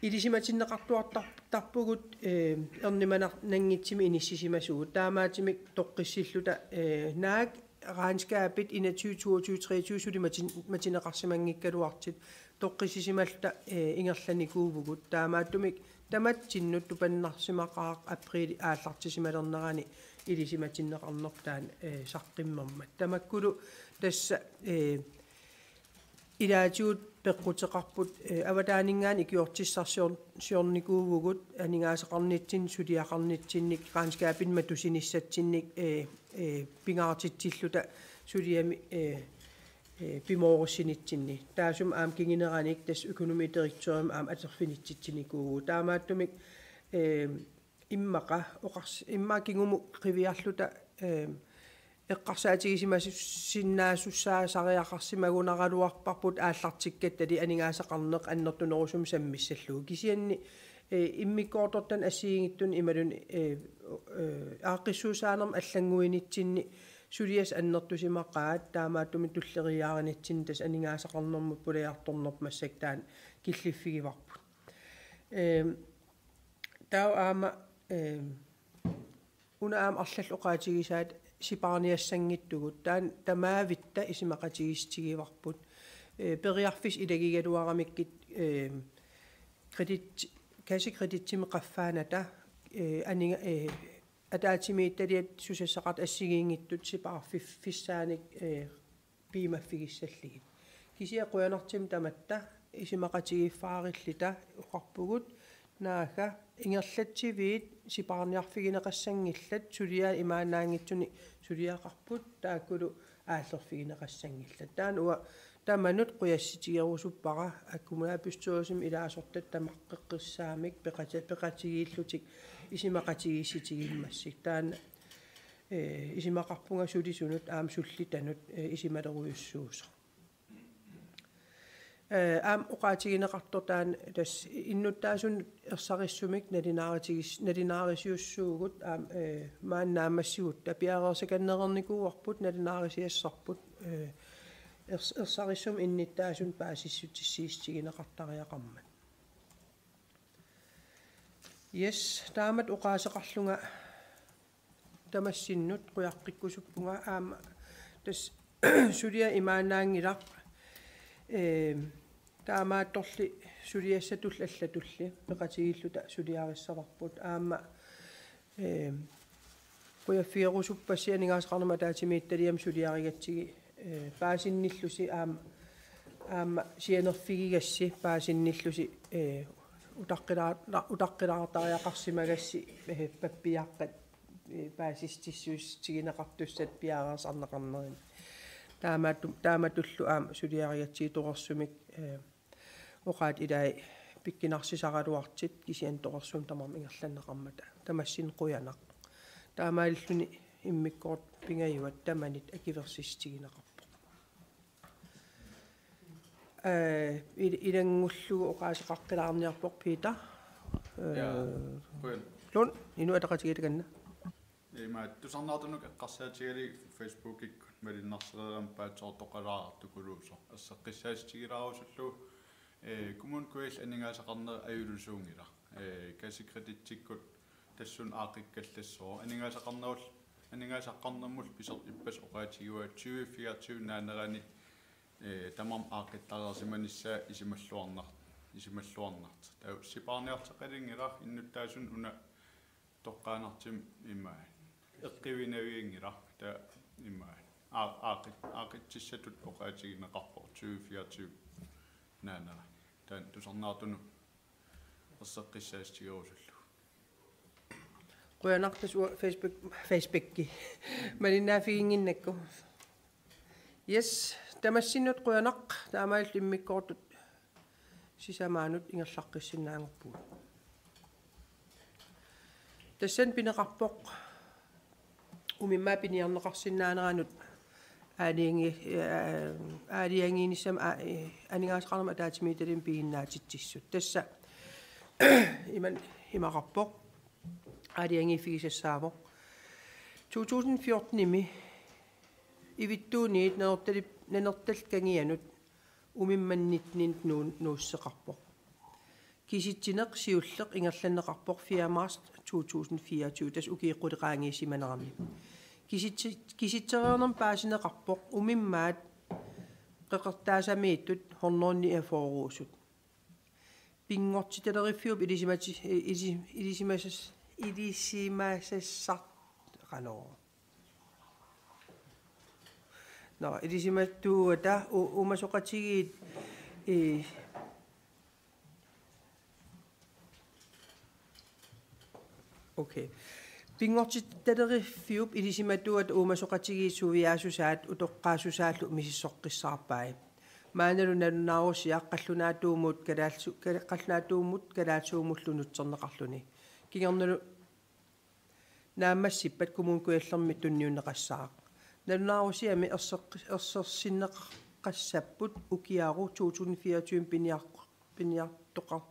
ilisimatinneqartuartar-, tarpugut, ehm, ernumanar-, -nanngitsumik inissisimasugut. Taamaattumik toqqissilluta, eh, naak regnskabit enogtyve, toogtyve, treogtyve suli matin-, matineqarsimanngikkaluartut toqqissisimalluta, eh, ingerlanikuuvugut. Taamaattumik tamatsinnut tupannarsimaqaaq apriili aallartisimalernerani ilisimatinneqarnerput taanna, eh, saqqummermat. Tamakkulu tassa, eh, ilaatigut peqquteqarput, eh, avataaninngaanniit ikiortissarsior-, -siornikuuvugut aningaasaqarnitsinni suliaqarnitsinnik regnskabinut matusinissatsinnik, eh, eh, pingaartitsilluta suliami, eh, eh, pimoorussinitsinni. Taassuma aamma kinguneranik tassa økonomidirektørimut aamma atorfinitsitsinikuuvugut. Taamaattumik, eh, immaqa oqars-, immaqa kingumut qiviarluta, eh, eqqarsaatigisimasussinnaasussaasariaqarsimagunaraluarparput aallartikkattali aningaasaqarneq annertunerusumik sammissallugu. Kisianni, eh, immikkoortortani assigiinngitsunik imaluunniit, eh, eh, aaqqissuussaanermut allannguinitsinni suliassat annertusimaqaat, taamaattumik tulleriiaarinitsinni tassa aningaasaqarnermut pulajartornerput massakkut taanna killiffigivarput. Ehm, taava aamma, ehm, una aamma arlallit oqaatigisaat sipaarniassanngitsugut. Taanna tamaavitta isumaqatigiissutigivarput. Eh, periarfissat ilagigaluaramikkit, ehm, kredit-, kassekreditsimik qaffaanata, eh, aninga-, eh, ataatsimiititaliat susassaqartut assigiinngitsut sipaarfif-, -fissaanik, eh, piumaffigissallugit. Kisianni qujanartumik tamatta isumaqatigiiffaarilluta oqarpugut, naagga ingerlatsiviit sipaarniarfigineqassanngillat, suliaat imaannaanngitsunik suliaqarput, taakkulu aallerfigineqassanngillat. Taanna uanga tamanut qujassutigerusuppara, kommunalbestyrelsimi ilaasortat tamaqqeqqissaamik peqati-, peqatigiillutik isumaqatigiissutigimmassuk. Taanna, eh, isumaqarpunga sulisunut aamma sullitanut, eh, isumalerujussuusoq. Eh, aamma oqaatigineqartoq taanna tassa innuttaasunut ersarissumik nalunaaritigis-, nalunaarisiussuugut aamma, eh, maani naammassigutta piareersakannereernikuuarput nalunaarisiassarput, eh, ers-, ersarissumik innuttaasunut paasissutissiissutigineqartariaqarmat. Yes, taamatut oqaaseqarlunga tamassinnut qujaqqikkusuppunga aamma tassa suliaq imaannaanngilaq, ehm, taamaattorli suliassatulli allatulli peqatigiilluta suliarissavarput aamma, ehm, qujaffigerusuppassi aningaasaqarnermut ataatsimiititaliami suliarigatsigit, eh, paasinnillusi aamma, aamma sianerfigigassi paasinnillusi, eh, utaqqilaa-, utaqqilaarusimagassi, eh, pappiaqqat, eh, paasissutissuussutigineqartussat piareersarneqarnermi. Taamatu-, taamatullu aamma suliarigatsigit torersumik, eh, oqaatsit ilaat pikkunarsisaraluartut kisianni torersumik tamarmik ingerlanneqarmata. Tamassinnut qujanaq. Taamaalilluni immikkoortut pingajuat tamanit akuersissutigineqarpoq. Eh, il-, ilanngullugu oqaaseqaqqilaarniarpoq Peter. Eh, ja, qujan. Lund, Inuit Ataqatigiit takanna. Ima tusarnaartunut eqqarsaatigalugu Facebookikkut malunnarsereerama paatsoortoqalaartukuluusoq erseqqissaatigilaarusullugu, eh, Kommune Kujalleq aningaasaqarneq ajorlusuunngilaq. Eh, kassekreditsikkut tassunga aaqqikkallassaaq. Aningaasaqarnerul-, aningaasaqarnermullu pisortat ippassaq oqaatigivaa tyve fireogtyve naanerani, eh, tamarmik aaqqittareersimanissaat isumalluarnar-, isumalluarnartoq. Taava sipaarniartoqalinngilaq innuttaasunut una toqqaannartumik imaat. Eqquvinavianngilaq taava imaat. Aa-, aaqqit-, aaqqississatut oqaatigineqarpoq tyve fireogtyve naanera. Taanna tusarnaartunut erseqqissaatigilaarusullugu. Qujanaq tassa uanga Facebook, Facebookki. Malinnaaffiginnginnakku. Yes, Tamassinnut qujanaq, taamaalillutit immikkoortut sisamaannut ingerlaqqissinnaanngorpugut. Tassani pineqarpoq umimmaat piniarneqarsinnaaneranut aalajangi-, aa, aalajangiinissami, aa, ee, aningaasaqarnermut ataatsimiititaliami piginnaatitsissut. Tassa iman-, imaqarpoq, aalajangiiffigisassaavoq. To tusind fjortenimi ivittuuniit nanortali-, nanortalik kangianut umimmannitninut nuu-, nuusseqarpoq. Kisitsineq siulleq ingerlanneqarpoq fjerde marts to tusind fireogtyve, tassa ukiut qulit qaangiissimanerani. Kisitsi-, kisitsereernermi paasineqarpoq umimmaat qeqertaasamiittut hundrede niogfyrreusut. Pinngortitaleriffiup ilisimati-, ilisi-, ilisimasas-, ilisimasassar-, qanoq. Nå, ilisimatuuata u-, uumasoqatigiit, ee, okay. Pinngortitaleriffiup ilisimatuuata uumasoqatigiit suiaassusaat utoqqaassusaarlu misissoqqissaarpai. Maannalu nalunaarusiaq qallunaatuumut kalaallisu-, kal-, qallunaatuumut kalaallisuumullu nutserneqarluni. Kingornalu naammassippat Kommune Kujallermi tunniunneqassaaq. Nalunaarusiami erseq-, ersersinneqassapput ukiaru to tusind fireogtyve piniar-, piniartoqar-,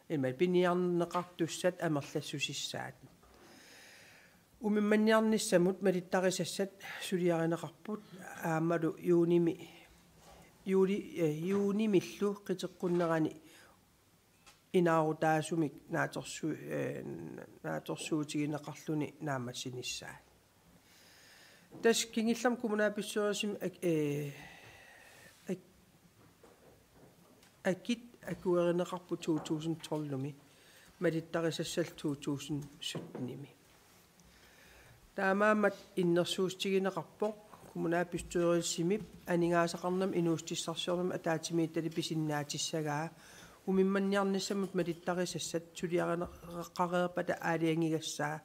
imaluunniit piniarneqartussat amerlassusissaat. Umimmanniarnissamut malittarisassat suliarineqarput aammalu juunimi, juuli-, eh, juunimillu qiteqqunnerani inaarutaasumik naatsorsu-, eh, naatsorsuutigineqarluni naammassinissaat. Tassa kingullermik kommunalbestyrelsimi ak-, eh, ak-, akit akuerineqarput to tusind tolvimi, malittarisassallu to tusind syttenimi. Taamaammat innersuussutigineqarpoq kommunalbestyrelsimip aningaasaqarnermut inuussutissarsiornermut ataatsimiititaliap pisinnaatissagaa umimmanniarnissamut malittarisassat suliarineqareerpata aalajangigassaa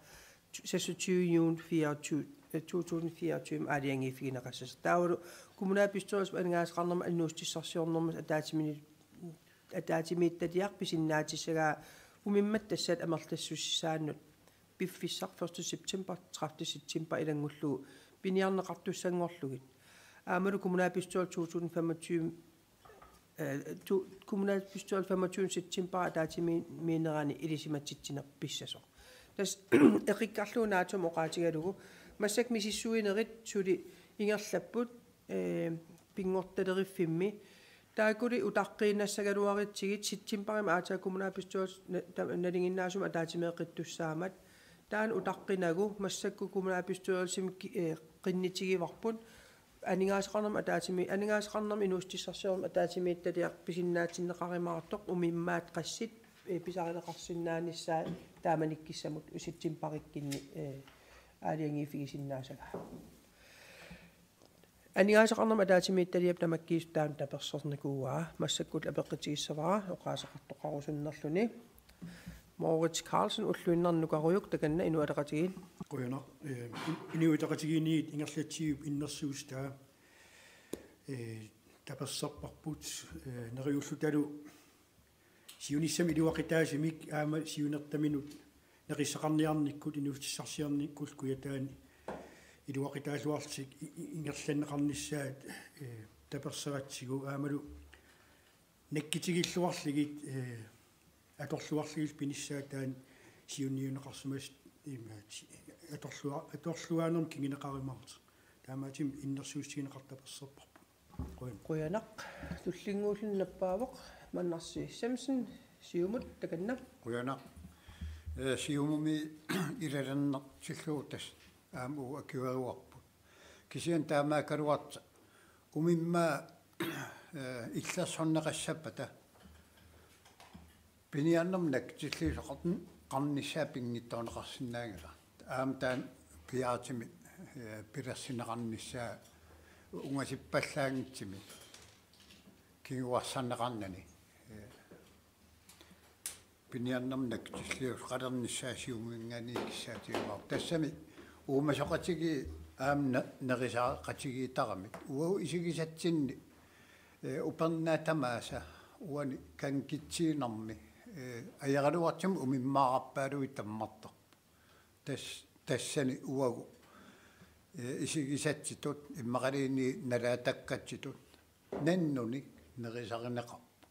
seksogtyve juni fireogtyve, eh, to tusind fireogtyve aalajangiiffigineqassasoq. Taavalu kommunalbestyrelsip aningaasaqarnermut inuussutissarsiornermut ataatsimi-, ataatsimiititaliaq pisinnaatissagaa umimmat tassat amerlassusissaannut piffissaq første september, tredivte september ilanngullugu piniarneqartussanngorlugit. Aammalu kommunalbestyrelse to tusind femogtyve, eh, to-, kommunalbestyrelse femogtyve september ataatsimiinnerani ilisimatitsineq pissasoq. Tassa eqikkarlugu naatsumik oqaatigalugu massakkut misissuinerit suli ingerlapput, eh, pinngortitaleriffimmi. Taakkuli utaqqiinnassagaluaritsigit septembarimi aatsaat kommunalbestyrelse na-, ta-, nalinginnaasumik ataatsimeeqqittussaammat. Taanna utaqqinagu massakkut kommunalbestyrelsimi ki-, eh, qinnitigivarput. Aningaasaqarnermut ataatsimi-, aningaasaqarnermut inuussutissarsiornermut ataatsimiititaliaq pisinnaatinneqarumaartoq umimmaat qassit, eh, pisarineqarsinnaanissaat taamanikkut septembarikkunni, eh, aalajangiiffigisinnaasagaa. Aningaasaqarnermut ataatsimiititaliap tamakkiisumik taanna tapersersornikuuaa, massakkut apeqqutigissavara oqaaseqartoqarusunnerluni. Moritz Karlsen, Ulluinnarni Nukarujuk, takanna Inuit Ataqatigiit. Qujanaq, eh, in-, Inuit Ataqatigiinniit ingerlatsivip innersuussutaa, eh, taperserparput, eh, neriullutalu siunissami iluaqutaasumik aamma siunertaminut neqissaqarniarnikkut inuussutissarsiornikkut Kujataani iluaqutaalluarlutik i-, i-, ingerlanneqarnissaat, eh, taperseratsigu aammalu nakkutigilluarlugit, eh, atorluarlugit pinissaat taanna siunniunneqarsimasut imaat atorlua-, atorluaanermut kinguneqarumaartoq. Taamaattumik innersuussutigineqartoq taperserparput. Qujan. Qujanaq. Tullinnguulluni nappaavoq Mannarsi Samsen, Siumut, takanna. Qujanaq. Eh, Siumumi ilalernertillugu tassa aamma uagut akueruarput. Kisianni taamaakkaluartoq umimmaat, eh, illersorneqassappata piniarnermut nakkutilliusoqarn-, qarnissaa pinngitsoorneqarsinnaanngilaq. Aamma taanna piaartumik, eh, pilersinneqarnissaa ungasippallaanngitsumik kinguarsarneqarnani, eh, piniarnermut nakkutilliusoqalernissaa Siumuminngaanniit kissaatigaluarpoq. Tassami uumasoqatigiit Aamma nerisaqatigiittaramik. Uagut isigisatsinni, eh, upernaaq tamaasa uani kangitsiinermi, eh, ajoraluartumik umimmaararpaaluit tammartarput. Tas-, tassani uagut, eh, isigisatsitut, immaqaluunniit nalaatakkatitut nannunik nerisarineqarpoq.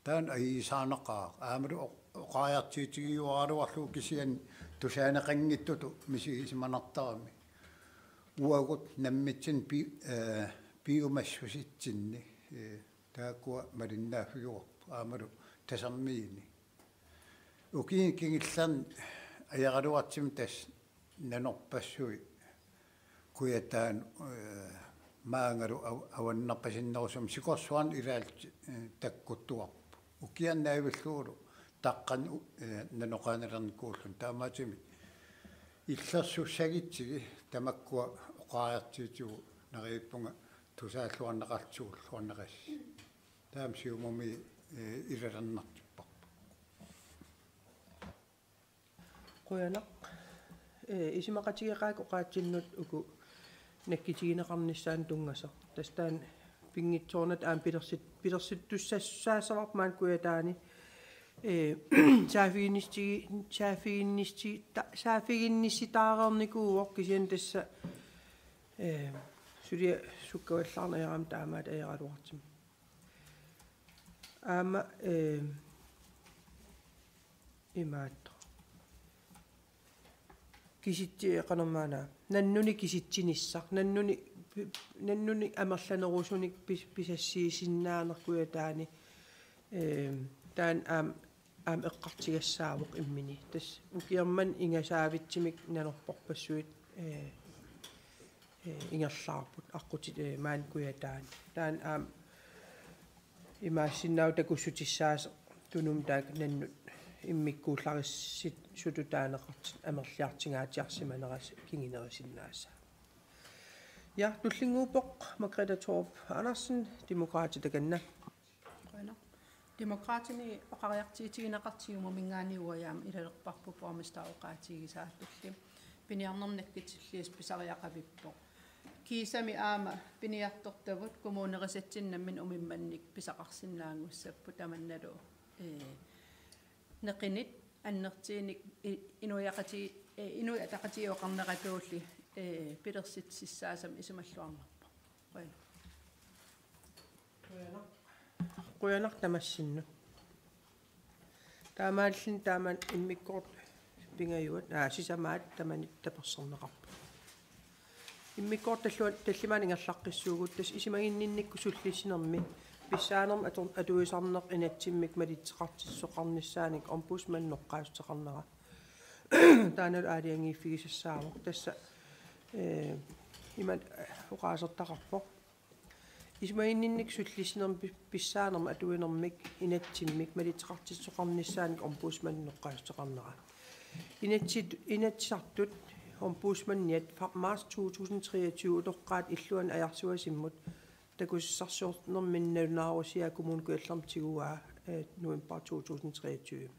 Taanna ajuusaarnaqaaq, aammalu oq-, oqariartuutigiuaraluarlugu kisianni tusaaneqanngitsutut misigisimanartarami. Uagut nammitsinnut pi-, eh, piumassusitsinni, eh, taakkua malinnaaffigivarput aammalu tasermiini. Ukiuni kingullerni ajoraluartumik tassa nanorpassuit Kujataani, eh, maanngalu av-, avannarpasinnerusumik sikorsuarnik ilaallutik, eh, takkuttuarput. Ukiaq naavillugulu taqqani, eh, nanoqaanalernikuulluni, taamaattumik illersussagutsigit tamakkua oqariartuutigut neriuppunga tusaalluarneqartut suulluarneqassaaq. Taama Siumumi, eh, ilalernartipparput. Qujanaq. Eh, isumaqatigeqaakka oqaatsinnut uku nakkutigineqarnissaannut tunngasoq. Tassa taanna pinngitsoornata aamma pilersit-, pilersittussaassavarput maani Kujataani. Eh, saaffiginnissiti-, saaffiginnissita-, saaffiginnissitaareernikuuvoq kisianni tassa, eh, suliaq sukkavallaarneq ajoramik taamaattoq ajoraluartumik. Aamma, eh, imaattoq. Kisitsi-, qanormaana. Nannunik kisitsinissaq. Nannunik pi-, nannunik amerlanerusunik pis-, pisassiisinnaaneq Kujataani. Eh, taanna aamma, aamma eqqartugassaavoq immini. Tassa ukiormanna ingasaavitsumik nanorpassuit, eh, eh, ingerlaarput aqqutit, eh, maani Kujataani. Taanna aamma imaassinnaavoq takussutissaasoq Tunumi taakku nannut immikkuullarissutut taaneqartut amerliartungaatsiarsimanerat kingunerisinnaassaaq. Ja, tullinnguuppoq Margrethe Thorup Andersen, Demokraatit, takanna. Qujanaq. Demokraatini oqariartuutigineqartut Siumuminngaanniit uagut aamma ilalerparput borgmesterit oqaatigisaatulli. Piniarnermut nakkutilliisoq pisariaqavippoq. Kiisami aamma piniartortavut kommunerisatsinni nammineq umimmannik pisaqarsinnaanngussapput tamannalu, eh, neqinit annertuunik i-, inuiaqati-, eh, Inuit Ataqatigiit oqarneratuulli, eh, pilersitsissaasamik isumalluarnerpoq. Qujanaq. Qujanaq. Qujanaq tamassinnut. Taamaalluni taamani immikkoortut pingajuat, aa, sisamaat tamanit tapersersorneqarput. Immikkoortut tallu-, tallimaanni ingerlaqqissuugut, tassa isumaginninnikkut sullissinermi pissaanermut ator-, atuisarneq inatsimmik malitseqartitsisoqarnissaanik ombudsmandip eqqaassuteqarnera. Taannalu aalajangiiffigisassaavoq. Tassa, eh, imatut, eh, oqaasertaqarpoq. Isumaginninnikkut sullissinermi pi-, pissaanermut atuinermik inatsimmik malitseqartitsisoqarnissaanik ombudsmandip eqqaassuteqarnera. Inatsit-, Inatsisartut ombudsmandiat fa-, marts to tusind treogtyve utoqqaat illuanni Ajarsuasimmut takusassarsiornerminni nalunaarusiaa Kommune Kujallermi tiguaa, eh, november to tusind treogtyve.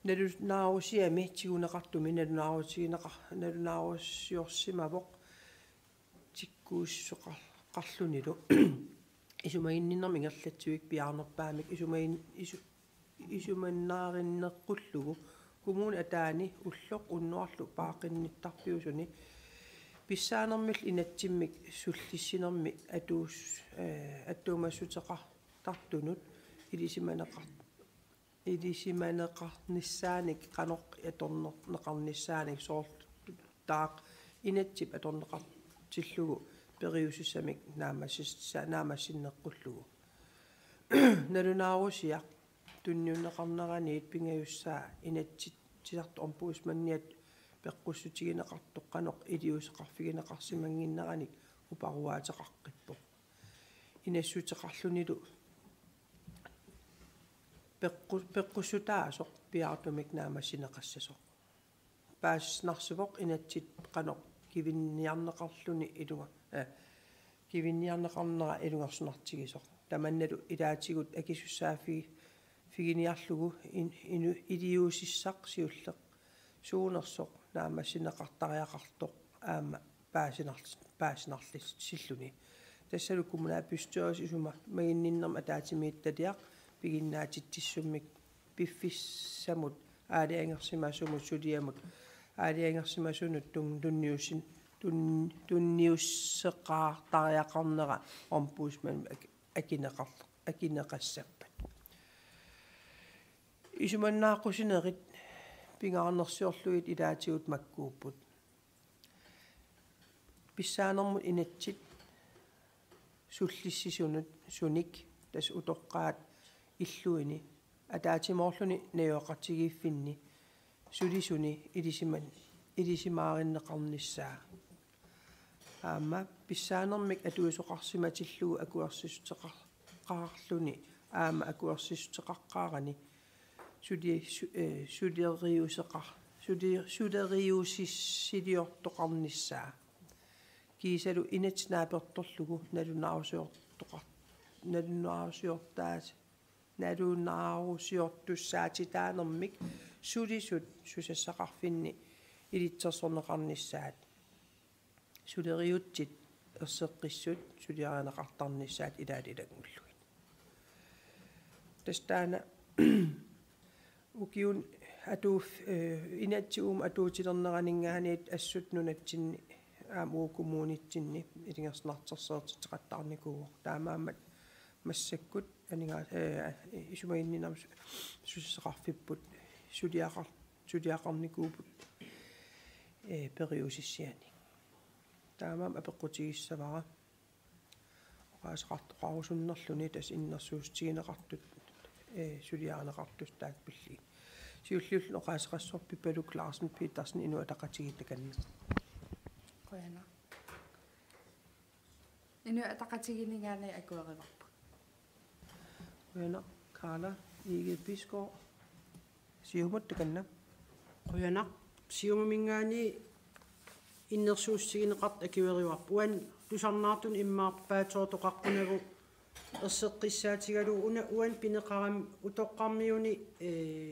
Nalunaarusiami tiguneqartumi nalunaarusigineqar-, nalunaarusiorsimavoq tikkuussuseqar-, qarlunilu. Isumaginninnermik ingerlatsivik piaarnerpaamik isumagin-, isu-, isumannaarinneqqullugu kommunip ataani ulloq unnuarlu paaqqinnittarpiusuni pissaanermillu inatsimmik sullissinermi atuus-, eh, attuumassuteqartartunut ilisimaneqar-, ilisimaneqarnissaanik qanoq atorneqarnissaanik soorlu taaq inatsip atorneqartillugu periusisamik naammassissa-, naammassinneqqullugu. Nalunaarusiaq tunniunneqarneraniit pingajussaa Inatsisartut ombudsmandiat peqqussutigineqartoq qanoq iliuuseqarfigineqarsimannginneranik uparuaateqaqqippoq. Inassuteqarlunilu peqqu-, peqqussutaasoq piaartumik naammassineqassasoq. Paasisnarsivoq inatsit qanoq kivinniarneqarluni ilunga-, eh, kivinniarneqarnera ilungersunartigisoq. Tamannalu ilaatigut akisussaaffi-, figiniarlugu in-, inu-, iliuusissaq siulleq suunersoq naammassineqartariaqartoq aamma paasinarl-, paasinarlissilluni. Tassalu kommunalbestyrelse isumaginninnermi ataatsimiititaliaq piginnaatitsissummik piffissamut aalajangersimasumut suliamut aalajangersimasunut tun-, tunniussin-, tun-, tunniusseqaartariaqarnera ombudsmandimut ak-, akineqar-, akineqassappat. Isumannaaqqusinerit pingaarnersiorlugit ilaatigut makkuupput. Pissaanermut inatsit sullissisunut sunik tassa utoqqaat illuini ataatsimoorluni najugaqatigiiffinni sulisuni ilisiman-, ilisimaarinneqarnissaa. Aamma pissaanermik atuisoqarsimatillugu akuersissuteqar-, qaarluni aamma akuersissuteqaqqaarani suli-, su-, eh, suleriuseqar-, suli-, suleriusissiliortoqarnissaa. Kiisalu inatsit naapertorlugu nalunaarusiortoqar-, nalunaarusiortaas-, nalunaarusiortussaatitaanermik sulisut susassaqarfinni ilitsersorneqarnissaat. Suleriutsit erseqqissut suliarineqartarnissaat ilaat ilanngullugit. Tassa taanna ukiuni atuuf-, eh, inatsit uuma atuutilerneraninngaanniit assut nunatsinni aamma uagut kommunitsinni ilungersunartorsiortitseqattaarnikuuvoq. Taamaammat massakkut aningaa-, eh, isumaginninnermi su-, susassaqarfipput suliaqar-, suliaqarnikuupput, eh, periusissianik. Taamaammat apeqqutigissavara oqaaseqartoqarusunnerluni tassa innersuussutigineqartut, eh, suliarineqartussat taakku pillugit. Siulliulluni oqaaseqassaaq Pipaluk Larsen Petersen, Inuit Ataqatigiit, takanna. Qujanaq. Inuit Ataqatigiinninngaanniit akuerivarput. Qujanaq. Karla Egede Bisgaard, Siumut, takanna. Qujanaq. Siumuminngaanniit innersuussutigineqartut akuerivarput. Uani tusarnaartuni immaqa paatsoortoqaqqunagu erseqqissaatigalugu una uani pineqarami utoqqarmiuni, eh,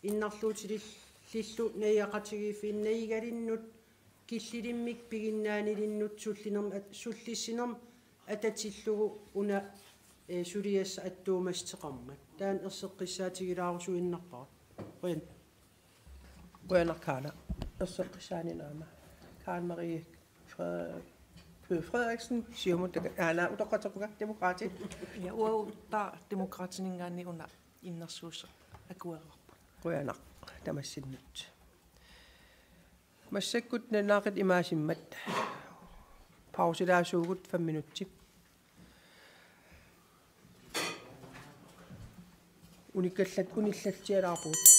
innarluutilillu najugaqatigiiffiini najugalinnut killilimmik piginnaanilinnut sullinerm-, at-, sullissinermik atatillugu una, eh, suliassaq attuumassuteqarmat. Taanna erseqqissaatigilaarusuinnarpara. Qujan-. Qujanaq Karla. Erseqqissaaninngaanniit aamma Karen Marie Fre-, Knud Frederiksen, Siumut, takanna, aana utoqqatserpunga, Demokraatit. Ja, uagut Demokraatininngaanniit una innersuussaq akuerivarput. Qujanaq tamassinnut. Massakkut nalunaaqutaq imaasimmat pausilaassuugut fem minutsi. Unikkallat-, unillatsialaarpugut.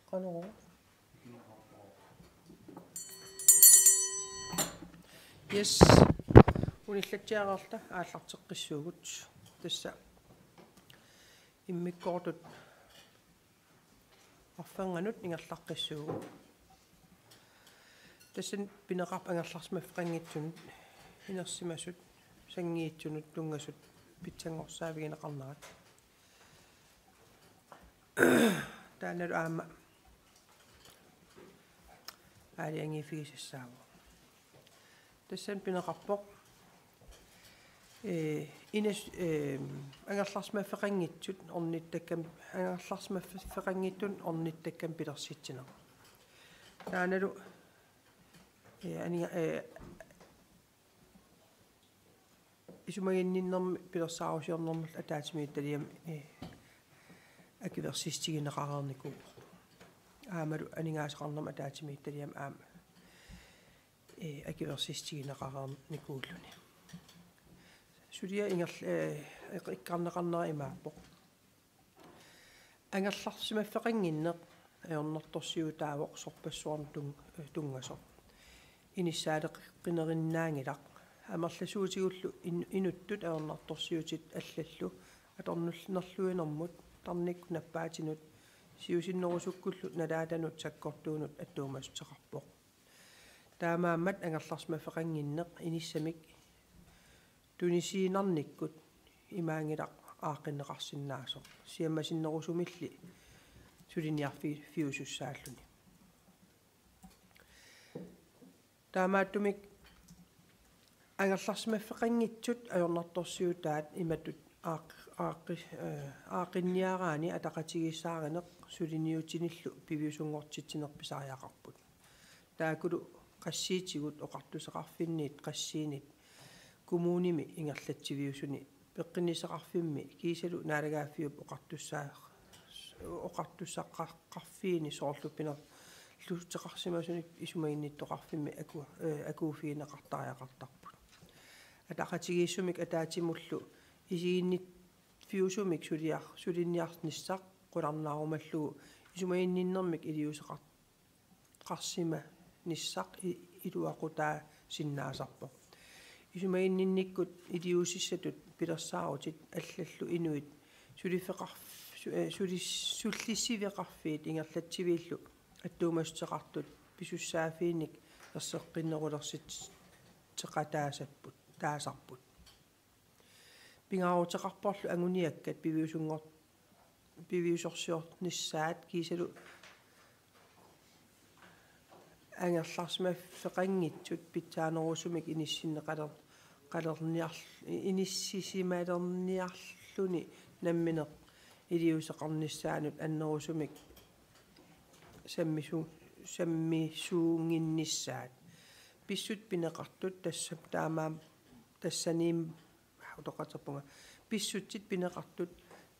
Qanoq? Yes. Unillatsiaraarluta aallarteqqissuugut. Tassa immikkoortut arfernganut ingerlaqqissuugut. Tassani pineqarpoq angerlarsimaffeqanngitsunut inersimasut sanngiitsunut tunngasut pitsanngorsaavigineqarnerat. Taannalu aamma aalajangiiffigisassaavoq. Tassani pineqarpoq, ee, inas-, ee, angerlarsimaffeqanngitsut ornittakkan-, angerlarsimaffeqanngitsunut ornittakkamik pilersitsineq. Taannalu, ee, aninga-, ee, isumaginninnermi pilersaarusiornermullu ataatsimiititaliami, ee, akuersissutigineqareernikuuvoq. Aammalu aningaasaqarnermut ataatsimiititaliami aamma, ee, akuersissutigineqareernikuulluni. Suliaq ingerl-, ee, ik-, ikkarneqarnera imaappoq. Angerlarsimaffeqannginneq ajornartorsiutaavoq sorpassuarnut tun-, tunngasoq. Inissaaleqqinerinaanngilaq. Amerlasuutigullu in-, inuttut ajornartorsiutit allallu atornerluinermut, tarnikkut nappaatinut, siusinnerusukkullu nalaatanut sakkortuunut attuumassuteqarpoq. Taamaammat angerlarsimaffeqannginneq inissamik tunisiinnarnikkut imaanngilaq aaqqinneqarsinnaasoq. Siammasinnerusumilli suliniarfi-, fiusussaalluni. Taamaattumik angerlarsimaffeqanngitsut ajornartorsiutaat imatut aaq-, aaqqi-, ee, aaqqinniaraanni ataqatigiissaarineq suliniutinillu piviusunngortitsineq pisariaqarput. Taakkulu qassiitigut oqartussaqarfinniit qassiinit kommunimi ingerlatsiviusuni peqqinnissaqarfimmi kiisalu naalagaaffiup oqartussaa-, oqartussaqqarfiini soorlu pinerluteqarsimasunik isumaginnittoqarfimmi aku-, ee, akuuffigineqartariaqartarput. Ataqatigiissumik ataatsimullu isiginniffiusumik suliar-, suliniarnissaq qularnaarumallugu isumaginninnermik iliuuseqar-, qarsimanissaq i-, iluaqutaasinnaasarpoq. Isumaginninnikkut iliuusissatut pilersaarutit allallu inuit suliffeqarf-, su-, ee, sulis-, sullissiveqarfiit ingerlatsiviillu attuumassuteqartut pisussaaffiinik erseqqinnerulersitseqataasapput, taasarput. Pingaaruteqarporlu anguniakkat piviusunngor-, piviusorsiornissaat kiisalu angerlarsimaffeqanngitsut pitsaanerusumik inissinneqaler-, qalerniarl-, inissisimalerniarluni nammineq iliuuseqarnissaanut annerusumik sammisu-, sammisuunnginnissaat. Pissutsit pineqartut tassa taamaam-, tassaniim-, utoqqatserpunga. Pissutsit pineqartut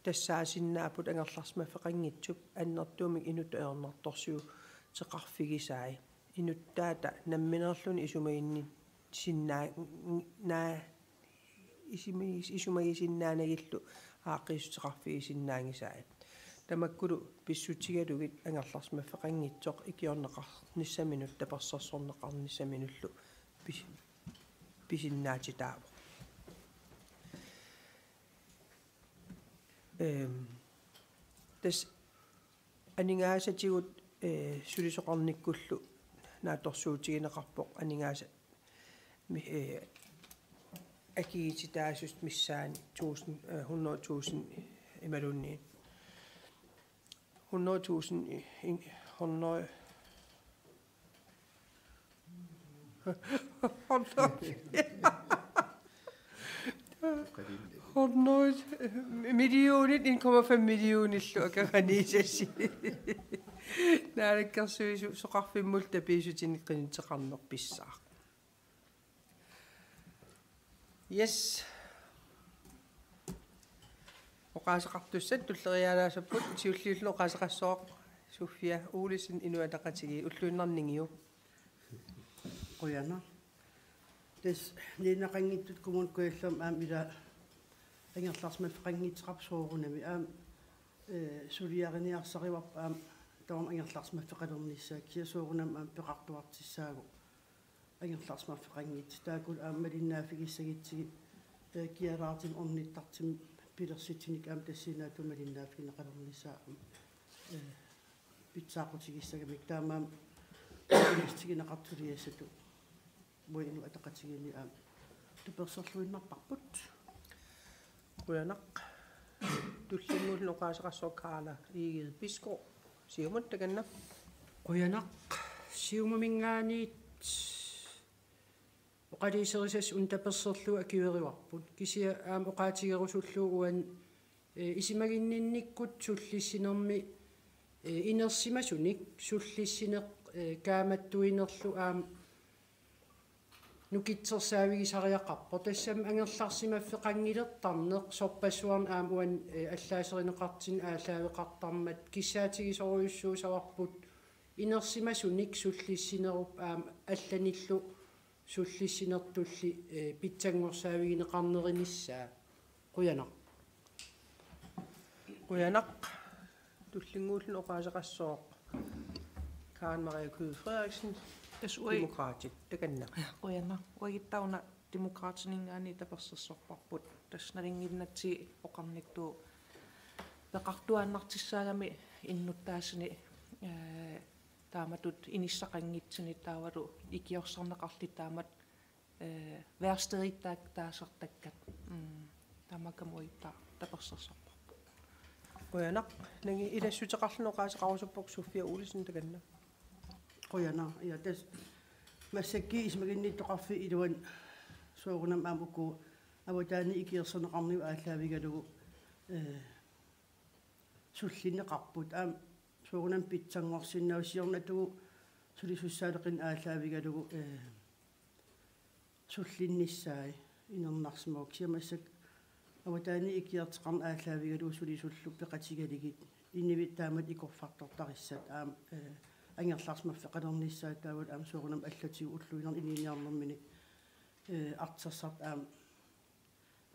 tassaasinnaapput angerlarsimaffeqanngitsup annertuumik inuttut ajornartorsiuteqarfigisai. Inuttaata nammineerluni isumaginni-, sinnaa-, naa-, isumagis-, isumagisinnaanagillu aaqqiissuteqarfigisinnaanngisai. Tamakkulu pissutigalugit angerlarsimaffeqanngitsoq ikiorneqarnissaminut tapersersorneqarnissaminullu pis-, pisinnaatitaavoq. Ehm, tassa aningaasatigut, ee, sulisoqarnikkullu naatsorsuutigineqarpoq aningaasat mi-, ee, akigititaasut missaani tusind, ee, hundrede tusind imaluunniit. Hundrede tusind i-, i-, hundrede Hundrede. Hundrede millionit, en komma fem millionillu akeqaniisassi. Naalakkersuisoqarfimmullu tapiissutinik qinitseqarneq pissaaq. Yes. Oqaaseqartussat tulleriiaalaassapput, siulliullugu oqaaseqassaaq Sofia Olsen, Inuit Ataqatigiit, ulluinnarni ningiu. Qujanaq. Tassa niinnaqanngitsut Kommune Kujallermi aamma ila angerlarsimaffeqanngitsoqarpoq soorunami aamma, ee, suliariniarsarivarput aamma tamarmik angerlarsimaffeqalernissaat, kisianni soorunami aamma peqartuartussaagut angerlarsimaffeqanngitsut. Taakku aamma malinnaaffigissagutsigit, ee, kialaartumik ornittartumik pilersitsinikkut aamma tassuunaatigut malinnaaffigineqalernissaat aamma, ee, pitsaaqqutigissagamik, taamaammat pilersitsissutigineqartut suliassatut uagut Inuit Ataqatigiinni aamma taperserluinnarparput. Qujanaq. Tullinnguulluni oqaaseqassaaq Karla Egede Bisgaard, Siumut, takanna. Qujanaq. Siumuminngaanniit oqaluuserisassat una taperserlugu akuerivarput. Kisianni aamma oqaatigerusullugu uani, ee, isumaginninnikkut sullissinermi, ee, inersimasunik sullissineq, ee, kaammattuinerlu aamma nukittorsaavigisariaqarpoq. Tassami angerlarsimaffeqanngilertarneq sorpassuarni aamma uani, ee, allaaserineqartunut aallaaveqartarmat kissaatigisorujussuussavarput inersimasunik sullissinerup aamma allanillu sullissinertulli, ee, pitsanngorsaavigineqarnerinissaa. Qujanaq. Qujanaq. Tullinnguulluni oqaaseqassaaq Karen Marie Kyed Frederiksen, S U A. Demokraatit, takanna. Qujanaq. Uaguttaaq una Demokraatininngaanniit tapersersorparput. Tassa nalunnginnatsigit oqarnittut peqartuaannartussaagami innuttaasuni, ee, taamatut inissaqanngitsuni taavalu ikiorserneqarlutik taamatut, ee, værstedit taak-, taasartakkat. Mm, tamakkuupput uaguttaaq tapersersorparput. Qujanaq. Nangi ilassuteqarluni oqaaseqarusuppoq Sofia Olsen, takanna. Qujanaq. Ja, tassa massakkut isumaginnittoqarfiup iluani soorunami aamma uku avataaniit ikiorserneqarnikkut aallaavigalugu, ee, sullinneqarput. Aamma soorunami pitsanngorsinnaasoq siornatigut sulisussaaleqineq aallaavigalugu, ee, sullinnissaat inernarsimavoq. Kisianni massakkut avataaniit ikiorteqarneq aallaavigalugu sulisullu peqatigalugit inuit taamatut ikorfartortarissat aamma, ee, angerlarsimaffeqalernissaat taavalu aamma soorunami allatigut ulluinnarni inuuniarnermini, ee, artorsartut aamma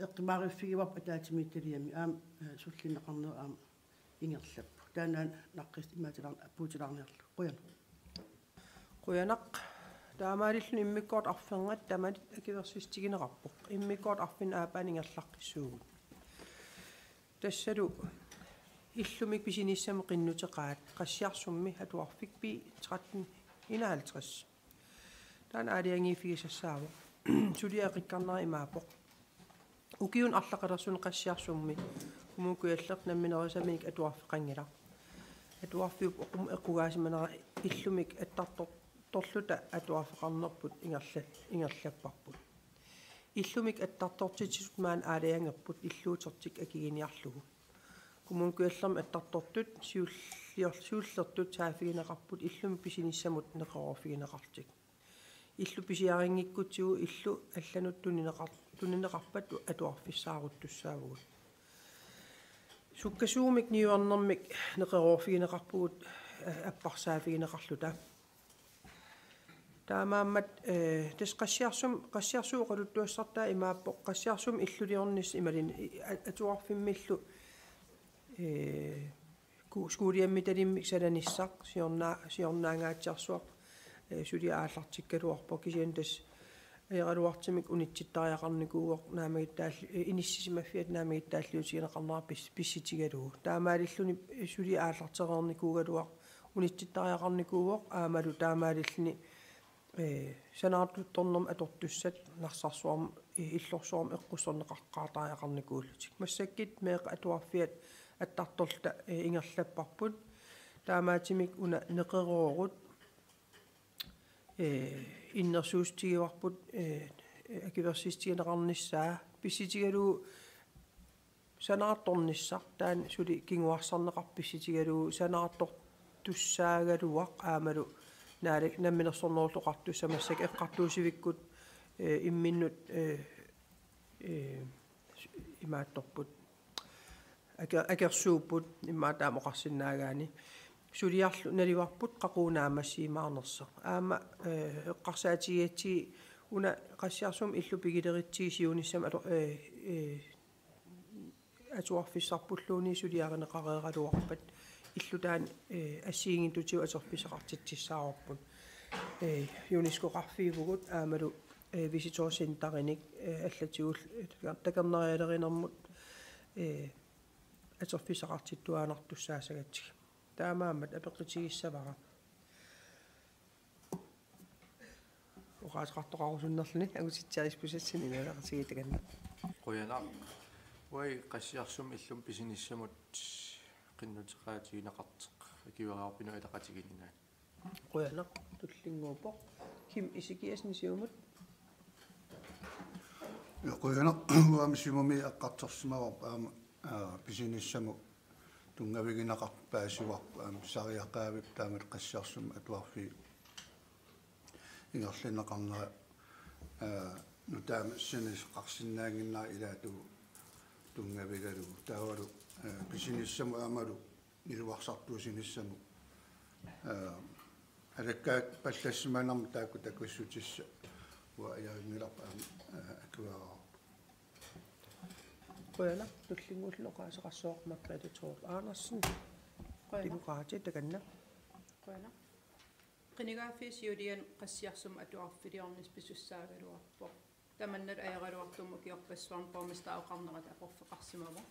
eqqumaariffigivarput ataatsimiititaliami aamma, ee, sullinneqarneq aamma ingerlappoq. Taanna naqqis-, imaatilaarn-, puutilaarniarlugu. Qujanaq. Qujanaq. Taamaalilluni immikkoortut arfernat tamanit akuersissutigineqarpoq. Immikkoortut arfineq-aappaanni ingerlaqqissuugut. Tassalu illumik pisinissamut qinnuteqaat Qassiarsummi atuarfik B tretten enoghalvtreds. Taanna aalajangiiffigisassaavoq. Suliaq qikkarnera imaappoq: Ukiuni arlaqalersuni Qassiarsummi Kommune Kujalleq namminerisaminik atuarfeqanngilaq. Atuarfiup oqum-, eqqugaasimanera illumik attartortorluta atuarfeqarnerput ingerla-, ingerlapparput. Illumik attartortitsisut maani aalajangerput illuutertik akiginiarlugu. Kommune Kujallermi attartortut siullior-, siullertut saaffigineqarput illumik pisinissamut neqeroorfigineqarlutik. Illut pisiarinngikkutsigit illut allanut tunineqar-, tunineqarpat atuarfissaaruttussaavugut. Sukkasuumik niuernermik neqeroorfigineqarpugut, ee, apparsaaffigineqarluta. Taamaammat, ee, tassa Qassiarsum-, Qassiarsuup oqaluttuassartaa imaappoq, Qassiarsummi illuliornissaq imaluunniit, a-, atuarfimmillu, ee, ku-, skuuliammitalimmik sananissaq siorna-, siornaangaatsiarsuaq, ee, suliaq aallartikkaluarpoq, kisianni tassa ajoraluartumik unitsittariaqarnikuuvoq naammagittaall-, ee, inissisimaffiata naammagittaalliutigineqarnera pis-, pissutigalugu. Taamaalilluni suliaq aallartereernikuugaluaq unitsittariaqarnikuuvoq aammalu taamaalilluni, ee, sanaartornermut atortussat Narsarsuarmi, ee, Illorsuarmi eqqussorneqaqqaartariaqarnikuullutik. Massakkut meeqqat atuarfiat attartorluta, ee, ingerlapparput. Taamaattumik una neqeroorut, ee, innersuussutigivarput, ee, akuersissutigineqarnissaa pissutigalugu sanaartornissaq, taanna suli kinguarsarneqarpoq pissutigalugu sanaartortussaagaluaq aammalu naali-, Namminersornerullutik Oqartussat massakkut eqqartuussivikkut, ee, imminnut, ee, ee, imaattorput. Ake-, akersuupput immaqa taama oqarsinnaagaanni. Suliarlu naluarput qaqugu naammassiumaarnersoq. Aamma, ee, eqqarsaatigigatsigu una Qassiarsummi illut pigilerutsigu siunissami ato-, ee, ee, atuarfissarpulluunniit suliarineqareeraluarpat Illutaan, eh, assigiinngitsutigut atorfissaqartitsissaavarput. Eh, UNESCO-qarfiuvugut aammalu, eh, visitor centerinik, eh, allatigut, eh, takornarialerinermut, eh, atorfissaqartittuaannartussaassagatsigu. Taamaammat apeqqutigissavara. Oqaaseqartoqarusunnerluni angutitseriarpusassin inuiaqatigiit takanna. Qujanaq. Uagut Qassiarsummi illumut pisinissamut qinnuteqaatigineqartoq akueriarpit Inuit Ataqatigiinninngaanniit. Qujanaq, tullinnguuppoq. Kim Ezekiassen, Siumut. Ja, qujanaq, uanga Siumumi eqqartorsimavarput aamma, aa, pisinissamut tunngavigineqartoq paasivarput aamma pisariaqarput taamatut Qassiarsummi atuarfiit ingerlanneqarnera, aa, nutaamik sinisaqarsinnaannginnera ilaatigut tunngavigalugu. Taavalu, aa, pisinissamut aammalu niluarsartuussinissamut, aa, alakkaappallassimanermut taakku takussutissat uanga ajunngilarput aamma, aa, akueraarput. Qujanaq, tullinnguulluni oqaaseqassooq Margrethe Thorup Andersen. Qujanaq. Demokraatit takanna. Qujanaq. Qinigaaffiup siuliani Qassiarsummi atuarfiliornissaq pisussaagaluarpoq. Tamannalu ajoraluartumik ukiorpassuarni borgmestereqarnerata aporfeqarsimavoq.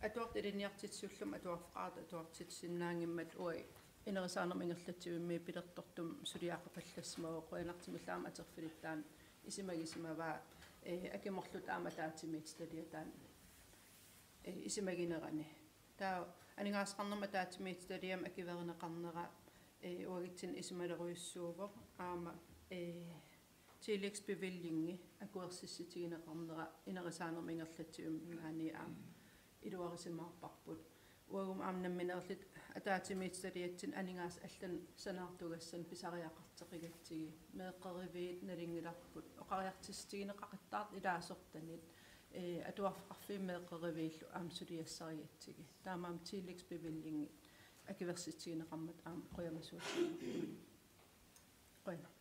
Atuartut ilinniartitsisullumi atuarfeqartut atuartitsisinnaanngimmat uagut inerisaanermut ingerlatsivimmi pilertortumik suliaqapallassimavoq, qujanartumillu aamma atorfilittaanut isumagisimavaa, eh, akimorluta aamma ataatsimiititaliap taanna, eh, isumaginerani. Taava aningaasaqarnermut ataatsimiititaliami akuerineqarnera, eh, uagutsinnut isumalerujussuuvoq aamma, eh, tillægsbevillingi akuersissutigineqarnera inerisaanermut ingerlatsivimminngaanniit aamma iluarisimaarparput. Uagummi aamma nammineerluta ataatsimiititaliatsinnut aningaasat allanut sanaartugassanik pisariaqartoqagatsigit, meeqqeriviit nalunngilarput oqariartuutigineqaqattaartut ilaasortanit, eh, atuarfeqarfiit meeqqeriviillu aamma suliassarigatsigit. Taamaammat tillægsbevillingi akuersissutigineqarmat aamma qujamasuutigivarput. Qujanaq.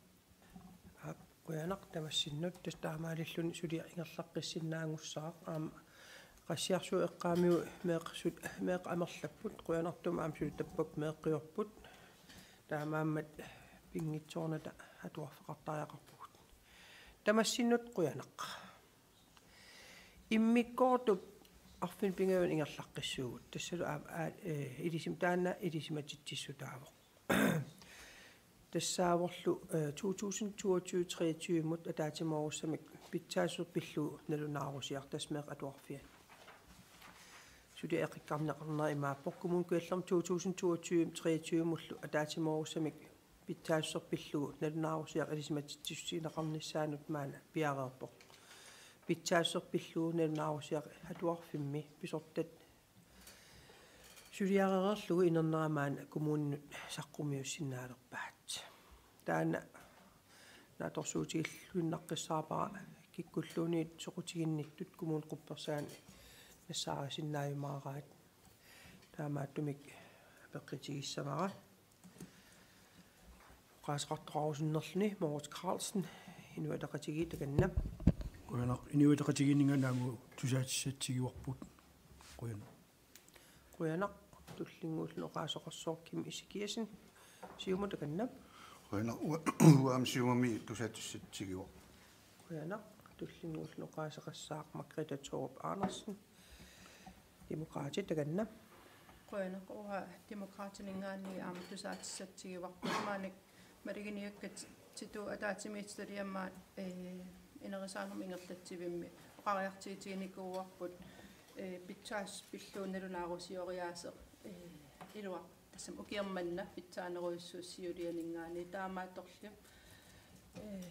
Aap, qujanaq tamassinnut, tassa taamaalilluni suliaq ingerlaqqissinnaanngussaaq, aamma Qassiarsuup eqqaamigut meeqqat, meeqqat amerlapput, qujanartumik aamma sulitappat meeqqiorput, taamaammat pinngitsoornata atuarfeqartariaqarpugut. Tamassinnut qujanaq. Immikkoortup arfineq-pingajuanut ingerlaqqissuugut. Tassalu aa, aa, eh, ilisim-, taanna ilisimatitsissutaavoq. Tassaavorlu, eh, to tusind toogtyve treogtyve-mut ataatsimoorussamik pitsaassuseq pillugu nalunaarusiaq, tassa meeqqat atuarfianni. Suliaq eqqarneqarnera imaappoq: Kommune Kujallermi to tusind toogtyve treogtyve-mullu ataatsimoorussamik pitsaassuseq pillugu nalunaarusiaq ilisimatitsissutigineqarnissaanut maanna piareerpoq. Pitsaassuseq pillugu nalunaarusiaq atuarfimmi pisortat suliareerlugu inernera maanna kommuninut saqqummiussinnaalerpaat. Taanna naatsorsuutigilluinnaqqissaarpara, kikkulluunniit soqutiginnittut kommunip quppersaaneq nassaarisinnaajumaaraat. Taamaattumik apeqqutigissavara. Oqaaseqartoqarusunnerluni Moritz Karlsen, Inuit Ataqatigiit, takanna. Qujanaq, Inuit Ataqatigiinninngaanniit aamma tusaatissatsigivarput. Qujanaq. Qujanaq, tullinnguulluni oqaaseqassooq Kim Ezekiassen, Siumut, takanna. Qujanaq, ua-, uanga aamma Siumumi tusaatissatsigivarput. Qujanaq, tullinnguulluni oqaaseqassaaq Margrethe Thorup Andersen, Demokraatit, takanna. Qujanaq, uanga Demokraatininngaanniit aamma tusaatissatsigivarput. Maannakkut maluginiakkatit ataatsimiititaliami, eh, inerisaanermut ingerlatsivimmi oqariartuutiginikuuarput, eh, pitsaassuseq pillugu nalunaarusioriaaseq, eh, iluar-, tassami ukioq manna pitsaanerujussuuvoq siulianinngaanniit, taamaattorli, eh,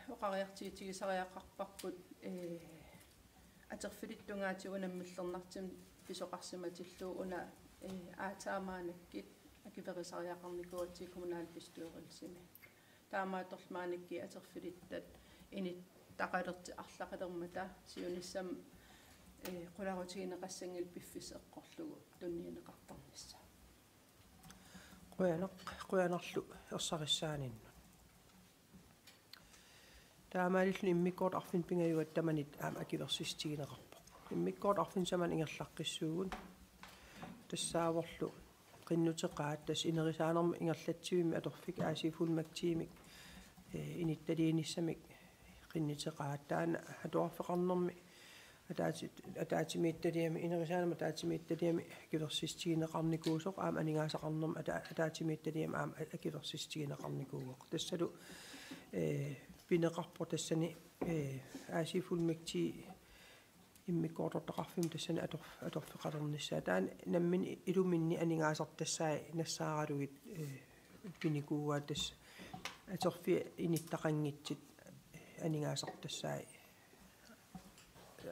oqariartuutigisariaqarparput, eh, atorfilittungaatigut unammillernartumik pisoqarsimatillugu una, eh, aatsaat maannakkut akuerisariaqarnikuugatsigu kommunalbestyrelsimi. Taamaattorli maannakkut atorfilittat inuttaqalertik arlaqalermata siunissami, eh, qularutigineqassanngillat piffissaq eqqorlugu tunniunneqartarnissaat. Qujanaq, qujanarlu ersarissaaninnut. Taamaalilluni immikkoortut arfineq-pingajuat tamanit aamma akuersissutigineqarpoq. Immikkoortut arfineq-samanik ingerlaqqissuugut. Tassaavorlu qinnuteqaat, tassa inerisaanermi ingerlatsivimmi atorfik A C-fuldmægtigimik, eh, inittaliinissamik qinnuteqaat. Taanna atuarfeqarnermi ataati-, ataatsimiititaliami, inerisaanermi ataatsimiititaliami akuersissutigineqarnikuusoq, aamma aningaasaqarnermi ata-, ataatsimiititaliami aamma akuersissutigineqarnikuuvoq. Tassalu, eh, pineqarpoq tassani, eh, A C-fuldmægtig immikkoortortaqarfimmut tassani ator-, atorfeqalernissaa. Taanna nammineq iluminni aningaasartassai nassaaralugit, eh, pinikuuaa, tassa atorfiat inittaqanngitsut aningaasartassai,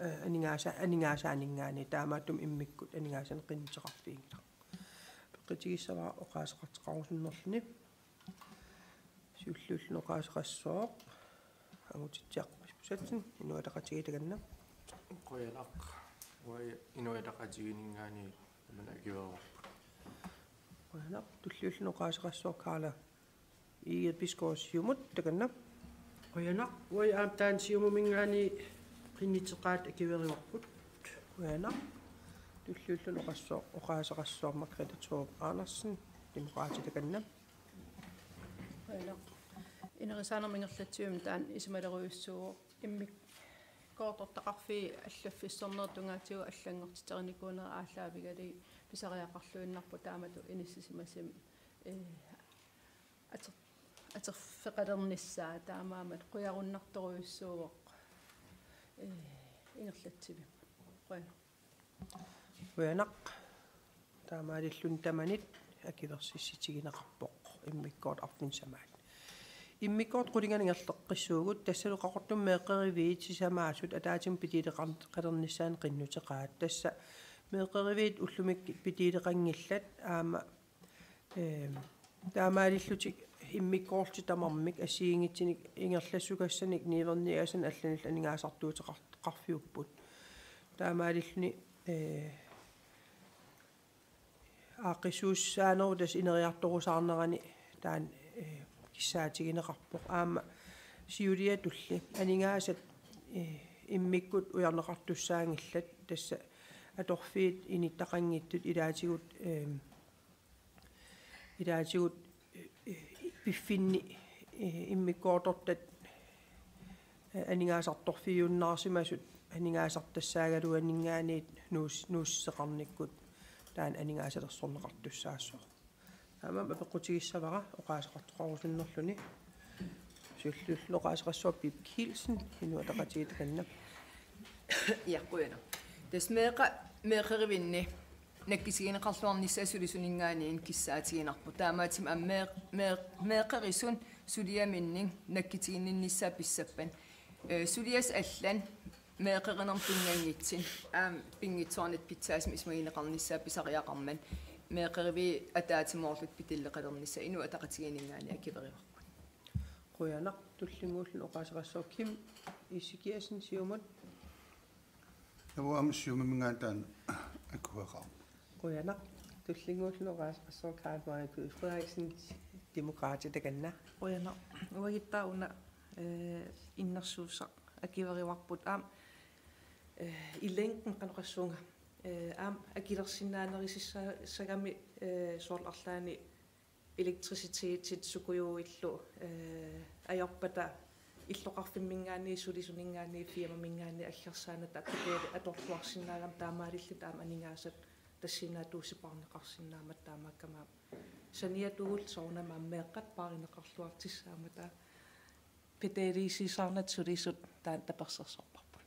eh, aningaasa-, aningaasaaninngaanniit, taamaattumik immikkut aningaasanik qinnuteqarfiginngilaq. Apeqqutigissavara oqaaseqartoqarusunnerluni. Siulliulluni oqaaseqassooq Angutitsiaq Isbosethsen, Inuit Ataqatigiit, takanna. Qujanaq. Uagut Inuit Ataqatigiinninngaanniit tamanna akuerivarput. Qujanaq. Tulliulluni oqaaseqassooq Karla Egede Bisgaard, Siumut, takanna. Qujanaq. Uagut aamma taanna Siumuminngaanniit qinnuteqaat, akuerivarput. Qujanaq. Tulliulluni oqassooq, oqaaseqassooq Margrethe Thorup Andersen, Demokraatit, takanna. Qujanaq. Inerisaanermi ingerlatsivimmi taanna isumalerujussuuvoq. Immikkoortortaqarfiit allaffissornerit tungaatigut allanngortitereernikuunerat aallaavigalugit pisariaqarluinnarpoq taamatut inissisimasumik, eh, ater-, atorfeqalernissaa, taamaammat qujarunnartorujussuuvoq, eh, ingerlatsivimmut. Qujanaq. Qujanaq. Taamaalilluni tamanit akuersissutigineqarpoq immikkoortoq arfineq-sisamaat. Immikkoortoq qulinganut ingerlaqqissuugut, tassalu Qaqortumi meeqqeriviit sisamaasut ataatsimut pituuteqar-, -qalernissaannik qinnuteqaat. Tassa meeqqeriviit ullumikkut pituuteqanngillat, aamma, ehm, taamaalillutik immikkoortut tamarmik assigiinngitsunik ingerlassugassanik niuerniagassanik allanillu aningaasartuuteqar-, -qarfiupput. Taamaalilluni, eh, aaqqissuussaanerup tassa ineriartorusaarnerani taanna, eh, kissaatigineqarpoq. Aamma siuliatulli aningaasat, eh, immikkut ujarneqartussaanngillat, tassa atorfiit inittaqanngitsut ilaatigut, eh, ilaatigut, eh, piffinni, eh, immikkoortortat, eh, aningaasartorfiujunnaarsimasut aningaasartassaagaluaninngaanniit nuus-, nuussuseqarnikkut taanna aningaasalersorneqartussaassooq. Taamaammat apeqqutigissavara oqaaseqartoqarusunnerluni. Siulliulluni oqaaseqassooq Piip Kielsen, Inuit Ataqatigiit, takanna. Ja, qujanaq. Tassa meeqqat meeqqerivinni nakkutigineqarluarnissaat sulisuninngaanniit kissaatiginarpoq. Taamaattumik aamma meeq-, meeq-, meeqqerisunik suliaminnik nakkutiginninnissaa pissappat. Eh, suliassat allat meeqqerinermut pinnganngitsut, aamma pinngitsoornata pitsaasumik isumagineqarnissaat pisariaqarmat, meeqqeriviit ataatsimoorlutik pitulluaqalernissaat Inuit Ataqatigiinninngaanniit akuerivarput. Qujanaq. Tullinnguulluni oqaaseqassooq Kim Ezekiassen, Siumut. Uanga aamma Siumuminngaanniit taanna akueqaaq. Qujanaq. Tullinnguulluni oqaaseqassooq Karen Marie Knud Frederiksen, Demokraatit, takanna. Qujanaq. Uaguttaaq una, eh, innersuussaq akuerivarput, aamma, eh, i længden qanoq oqassuunga, eh, aamma akuersinnaanerusussaagami, eh, soorlu arlaanni elektricitetit sukujuillu, eh, ajorpata illoqarfimminngaanniit, sulisuninngaanniit, firmaminngaanniit aggersaanata atorluarsinnaagami, taamaalillutik aamma aningaasat tassiinnaatuussipaarneqarsinnaammat, taamaakkami aamma saniatigut soorunami aamma meeqqat paarineqarluartussaammata, peteeliisiisaarnata sulisut taanna tapersersorparput.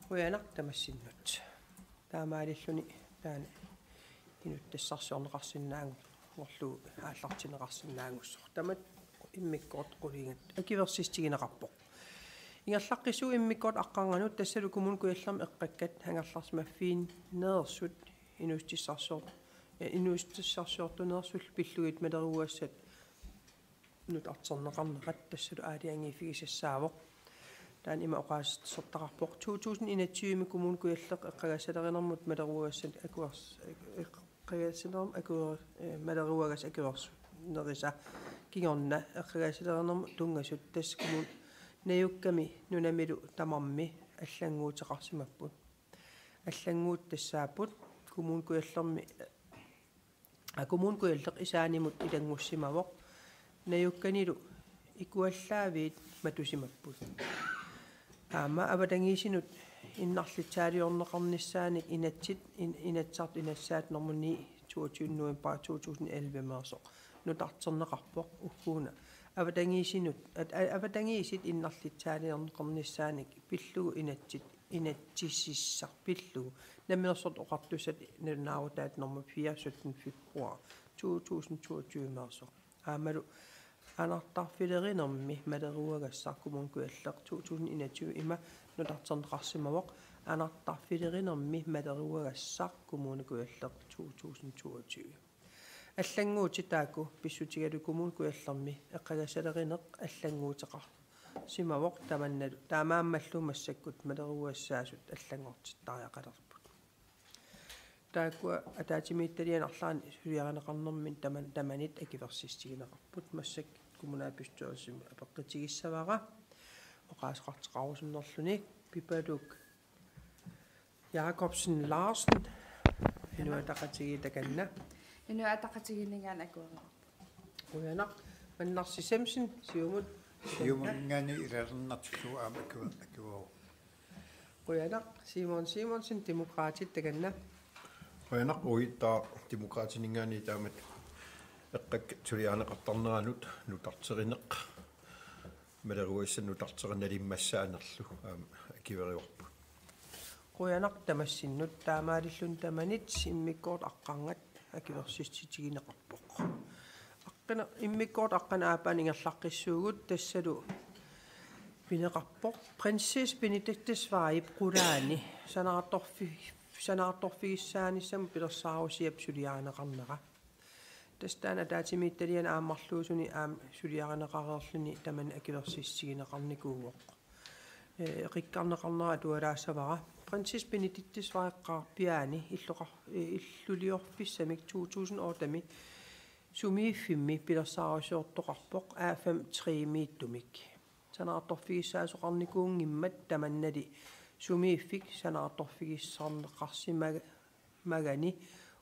Qujanaq tamassinnut. Taamaalilluni taanna inuttassarsiorneqarsinnaanngorlugu aallartinneqarsinnaanngussaaq. Tamatta immikkoortoq qulinganut akuersissutigineqarpoq. Ingerlaqqissuugut immikkoortoq aqqarnganut, tassalu Kommune Kujallermi eqqakkat angerlarsimaffigineersut inuussutissarsior-, eh, inuussutissarsiortuneersullu pillugit maleruagassat nutarterneqarnerat, tassalu aalajangiiffigisassaavoq. Taanna ima oqaasersortaqarpoq: To tusind enogtyve-mi Kommune Kujalleq eqqagassalerinermut maleruagassat akuers-, eqqagassalerinermut akuer-, eh, maleruagassat akuernerisa kingorna eqqagassalerinermut tunngasut, tassa kommuni najukkami nunamilu tamarmi allannguuteqarsimapput. Allannguutit tassaapput Kommune Kujallermi Kommune Kujalleq isaanimut ilanngussimavoq. Najukkanilu ikuallaaviit matusimapput. Aamma avatangiisinut innarlitsaaliorneqarnissaanik inatsit in-, Inatsisartut inassaat normu ni toogtyvende november to tusind elleve-meersoq nutarterneqarpoq ugguuna. Avatangiisinut, at-, a-, avatangiisit innarlitsaaliorneqarnissaanik pillugu inatsit, inatsisissaq pillugu. Namminersortut Oqartussat nalunaarutaat normu fire sytten februar to tusind toogtyve-meersoq. Aammalu anartarfilerinermi maleruagassaq Kommune Kujalleq to tusind enogtyve ima nutarterneqarsimavoq, anartarfilerinermi maleruagassaq Kommune Kujalleq to tusind toogtyve. Allannguutit taakku pissutigalugu Kommune Kujallermi eqqagassalerineq allannguuteqarsimavoq tamannalu, taamaammallu massakkut maleruagassaasut allanngortittariaqalerput. Taakkua ataatsimiititaliani arlaanni suliarineqarnermi taman-, tamanit akuersissutigineqarput. Massakkut kommunalbestyrelsimi apeqqutigissavara oqaaseqartoqarusunnerluni. Pipaluk Jakobsen Larsen, Inuit Ataqatigiit takanna. Inuit Ataqatigiinninngaanniit akuerivarput. Qujanaq. Mannarsi Semsen, Siumut. Siumut. Siumut. Inuuninngaanniit ilaalernatillugu aamma akuer-, akueravoq. Qujanaq. Simon Simonsen, Demokraatit takanna. Qujanaq. Uittaaq Demokraatininngaanniit taamatut eqqakkat suliarineqartarneranut nutarterineq. Maleruagassat nutarterineq nalimmassaanerlu aamma akuerivarput. Qujanaq tamassinnut. Taamaalilluni tamanit immikkoortut aqqarngat akuersissutigineqarpoq. Aqqina-, immikkoortut aqqaneq-aappaanut ingerlaqqissuugut, tassalu pineqarpoq Prinsesse Benedikte Zweigip qulaani sanaartorfi-, sanaartorfigissaanissamut pilersaarusiap suliarineqarnera. Tassa taanna ataatsimiititaliani aamma marluusuni aamma suliarineqareerluni tamanna akuersissutigineqarnikuuvoq. Ee, eqikkarneqarnera atualaassavara. Prinsesse Benedikte Zweig-qarpiaani illoqar-, ee, illuliorfissamik to tusind otte-mi sumiiffimmi pilersaarusiortoqarpoq A fem tre-miittumik. Sanaartorfigissaasoqarnikuunngimmat tamannali sumiiffik sanaartorfigissarneqarsimag-, magani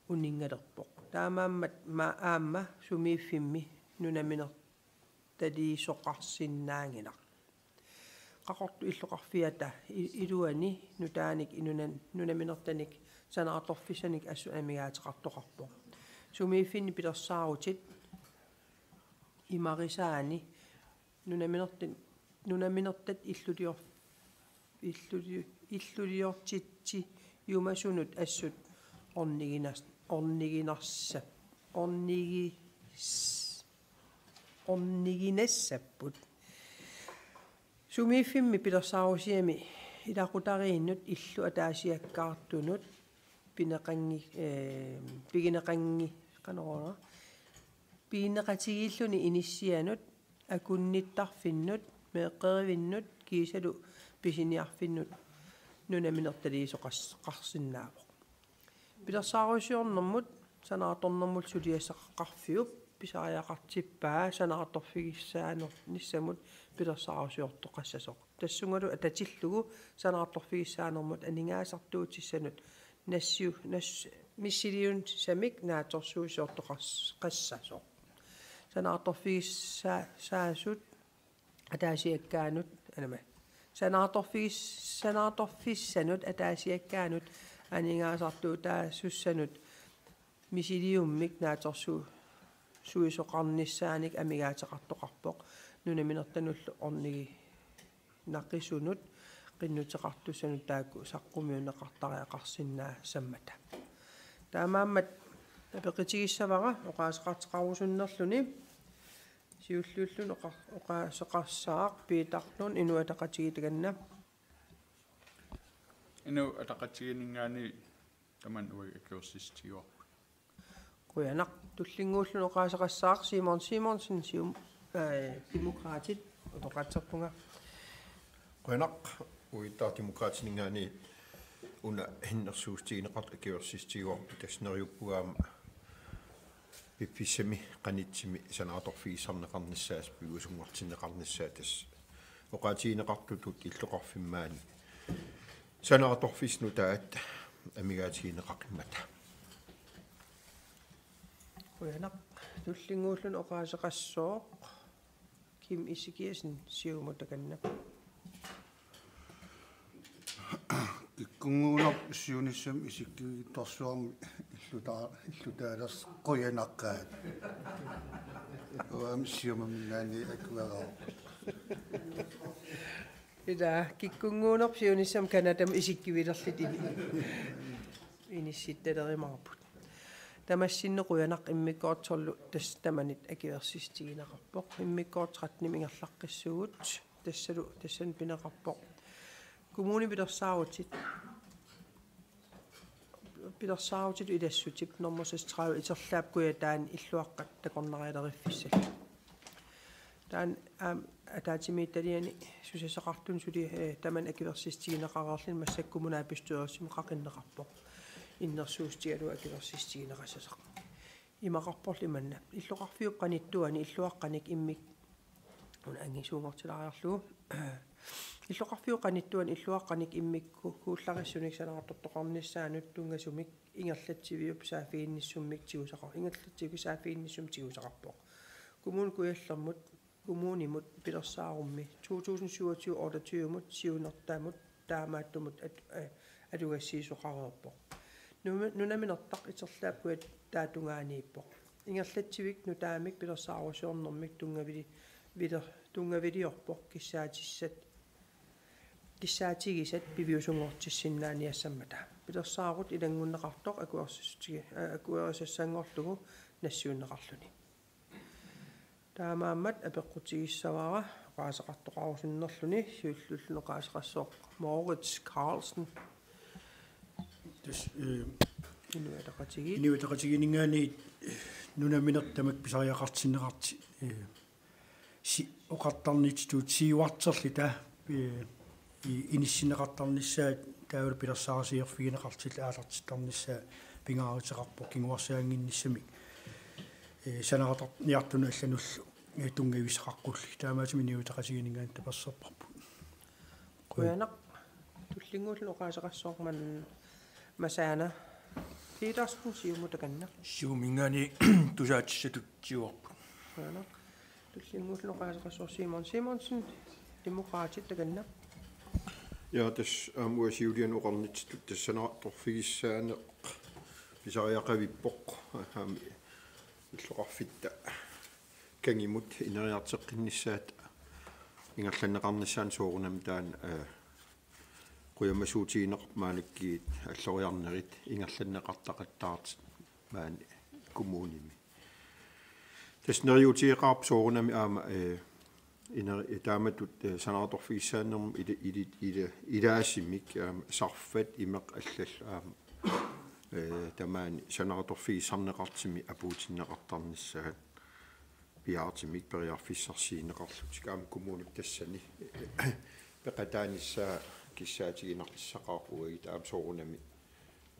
uninngalerpoq. Taamaammat ma-, aamma sumiiffimmi nunaminertaliisoqarsinnaanngilaq. Qaqortoq illoqarfiata i-, iluani nutaanik inunan-, nunaminertanik sanaartorfissanik assut amigaateqartoqarpoq. Sumiiffinni pilersaarutit imarisaanni nunaminertat, nunaminertat illulior-, illuli-, illuliortitsiumasunut assut orniginas-, orniginassap-, ornigis-, orniginassapput. Sumiiffimmi pilersaarusiami ilaqutariinnut illu ataasiakkaartunut pineqanngi-, ee, pigineqanngi-, qanoruna, pigineqatigiilluni inissianut akunnittarfinnut, meeqqerivinnut kiisalu pisiniarfinnut nunaminertaliisoqas-, qarsinnaavoq. Pilersaarusiornermut sanaartornermut suliassaqarfiup pisariaqartippaa sanaartorfigissaanernissamut pilersaarusiortoqassasoq. Tassungalu atatillugu sanaartorfigissaanermut aningaasartuutissanut nassiu-, nas-, missiliussamik naatsorsuusiortoqas-, qassasoq. Sanaartorfigissa-, saasut ataasiakkaanut, anama. Sanaartorfigis-, sanaartorfissanut ataasiakkaanut aningaasartuutaasussanut misiliummik naatsorsu-, suisoqarnissaanik amigaateqartoqarpoq nunaminertanullu ornigi-, naqisunut qinnuteqartussanut taakku saqqummiunneqartariaqarsinnaassammata. Taamaammat apeqqutigissavara oqaaseqartoqarusunnerluni. Siulliulluni oqa-, oqaaseqassaaq Peter Lund, Inuit Ataqatigiit takanna. Inuit Ataqatigiinninngaanniit tamanna uagut akuersissutigaarput. Qujanaq. Tullinnguulluni oqaaseqassaaq Simon Simonsen, Sium-, ee, Demokraatit, utoqqatserpunga. Qujanaq. Uittaaq Demokraatininngaanniit una hinnersuussutigineqartoq akuersissutigaarput, tassa neriuppunga aamma piffissami qanittummi sanaartorfigissarneqarnissaa, piviusunngortinneqarnissaa, tassa oqaatigineqartutut illoqarfimmi maani sanaartorfissat nutaat amigaatigineqaqimmata. Qujanaq, tullinnguulluni oqaaseqassooq Kim Ezekiassen, Siumut, takanna. Kikkunnguunerup siunissami isikkivigitorsuarmi illuta-, illutaalersoq qujanaqqaat. Uanga Siumuminngaanniit akueraarpara. Ila, kikkunnguunerup siunissami Canadami isikkivilerlutik ini-, inissittalerimaarput. Tamassinnut qujanaq, immikkoortoq tolv tassa tamanit akuersissutigineqarpoq. Immikkoortoq tretten ingerlaqqissuugut. Tassalu, tassani pineqarpoq kommunit pilersaarutit, pilersaarutit ilassutip nummer seksogtredive Iterlaap Kujataani illuaqqat takornarialeriffissallu. Taanna, aam, ataatsimiititaliani susassaqartuni suli, eh, tamanit akuersissutigineqareerluni massakkut kommunalbestyrelsimi qaqinneqarpoq. Innersuussutigalugu akuersissutigineqassasoq. Imaqarporlu imanna: Illoqarfiup qanittuani illuaqqanik immik-, una angisuunngortilaariarlugu. Illoqarfiup qanittuani illuaqqanik immikku-, kuullarissunik sanaartortoqarnissaanut tunngasumik ingerlatsiviup saaffiginnissummik tigusaqar-, ingerlatsiviup saaffiginnissummik tigusaqarpoq. Kommune Kujallermut, kommunimut pilersaarummi to tusind syvogtyve otteogtyvemut siunertamut taamaattumut at-, eh, atugassiisoqareerpoq. Nuna-, nunaminertaq Iterlaap Kujataa tungaaniippoq. Ingerlatsivik nutaamik pilersaarusiornermik tunngavili-, viler-, tunngaviliorpoq kissaatissat, kissaatigisat piviusunngortissinnaaniassammata. Pilersaarut ilanngunneqartoq akuersissutigi-, a-, akuerisassanngorlugu nassiunneqarluni. Taamaammat apeqqutigissavara oqaaseqartoqarusunnerluni, siullermik oqaaseqassooq Moritz Carlsen. Tassa, eh, Inuit Ataqatigiit. Inuit Ataqatigiinninngaanniit, eh, nunaminertaq tamakku pisariaqartinneqartut, eh, si-, oqartarnittut siuarterluta, eh, i-, inissinneqartarnissaat taavalu pilersaarusiorfigineqartut aallartittarnissaat pingaaruteqarpoq kinguarsaannginnissamik, eh, sanaartorniartunut allanullu, eh, tunngavissaqaqqullugu. Taamaattumik Inuit Ataqatigiinninngaanniit taperserparput. Qujanaq. Tullinnguulluni oqaaseqassooq Man-, Masaana Petersen, Siumut, takanna. Siumuminngaanniit tusaatissatut siuarput. Qujanaq. Tullinnguulluni oqaaseqassooq Simon Simonsen, Demokraatit, takanna. Ja, tassa aamma uanga siuliani oqarnitsitut tassa sanaartorfigissaaneq pisariaqavippoq. Aamma illoqarfitta kangimut ineriartoqqinnissaat ingerlanneqarnissaanut soorunami taanna, eh, qujamasuutigineqarpoq maannakkut alloriarnerit ingerlanneqartaqattaartut maani kommunimi. Tassa neriuutigeqaarpoq soorunami aamma, eh, iner-, taamatut, eh, sanaartorfigissaanermut ili-, ili-, ili-, ilaasumik aamma sarfat imeq allallu aamma, eh, tamaani sanaartorfigissarneqartumi apuutinneqartarnissaat piaartumik periarfissarsiuunneqarlutik aamma kommunip tassani peqataanissaa kissaatiginartissaqaaq uagut aamma soorunami,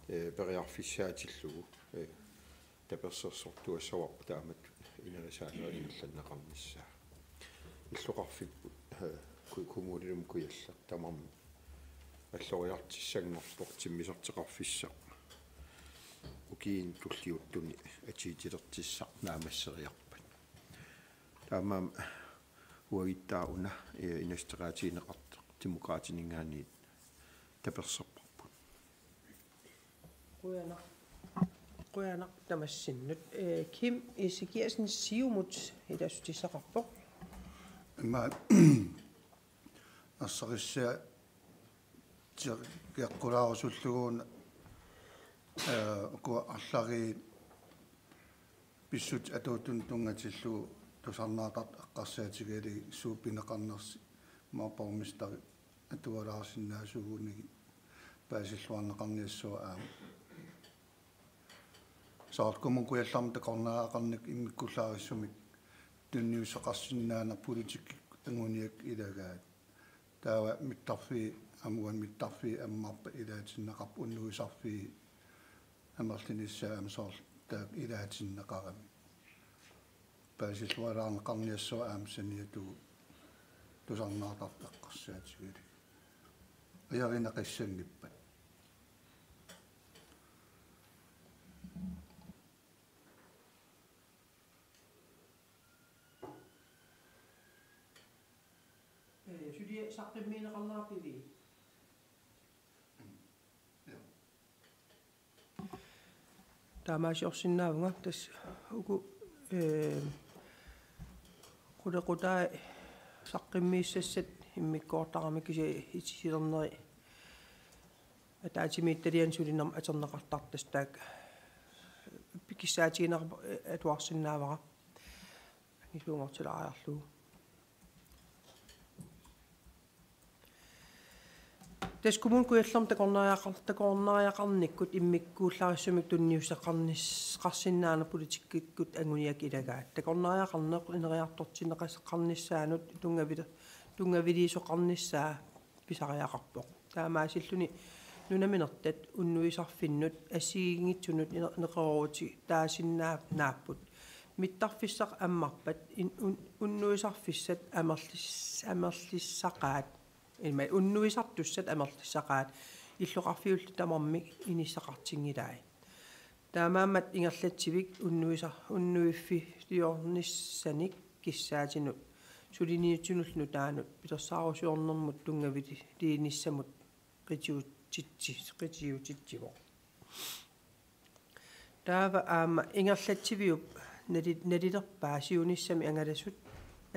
eh, periarfissaatillugu, eh, tapersersortuassavarput taamatut inerisaanerup ingerlanneqarnissaa. Illoqarfipput, eh, ku-, Kommune Kujalleq tamarmi alloriartussanngorpoq timmisartoqarfissaq ukiuni tulliuttuni atuutilertussaq naammasseriarpat. Taamaammat uaguttaaq una, eh, inassuteqaatigineqartoq Demokraatininngaanniit taperserparput. Qujanaq. Qujanaq tamassinnut. Eh, Kim Ezekiassen, Siumut, ilassutissaqarpoq. Ima asserissaa teqqiaqqulaarusullugu una, eh, ukua arlariit pissutsit atuuttunut tunngatillugu tusarnaartartut eqqarsaatigalugit suut pineqarnersut, aamma borgmesteri atualaarsinnaasuugunigit paasilluarneqarniassaaq aamma. Soorlu Kommune Kujallermi takornariaqarnikkut immikkullaarissumik tunniussaqarsinnaaneq politikkikkut anguniakkat ilagaat. Taava mittarfiit, aamma uani mittarfiit ammarpat ilaatinneqarput unnuisarfiit amerlinissaat aamma soorlu taakku ilaatinneqaramik. Paasillualaarneqarniassaaq aamma saniatigut tusarnaartartut eqqarsaatigalugit. Ajorineqassanngippat. Suliaq saqqummiunneqarnera piviit? Taamaasiorsinnaavunga tassa uku, ee, qulequtai saqqummiussassat immikkoortarami, kisianni itisiliinerit ataatsimiititaliani sulinermut atorneqartartut, taakku kissaatigineqarpoq, ee, atuarsinnaavara. Angisuunngortilaariarlugu. Tassa Kommune Kujallermi takornariaqar-, takornariaqarnikkut immikkuullarissumik tunniussaqarnis-, qarsinnaaneq politikkikkut anguniakkat ilagaat. Takornariaqarneq ineriartortinneqasaqarnissaanut tunngavi-, tunngaviliisoqarnissaa pisariaqarpoq. Taamaasilluni nunaminertat unnuisarfinnut assigiinngitsunut ine-, neqeroorutitaasinnaa-, naapput. Mittarfissaq ammarpat in-, un-, unnuisarfissat amerlis-, amerlissaqaat. Ilma unnuisartussat amerlissaqaat illoqarfiullu tamarmik inissaqartinngilaat. Taamaammat ingerlatsivik unnuisa-, unnuiffiliornissanik kissaatinut suliniutinullu nutaanut pilersaarusiornermut tunngaviliinissamut qitiutitsi-, qitiutitsivoq. Taava aamma ingerlatsiviup nali-, nalilerpaa siunissami angalasut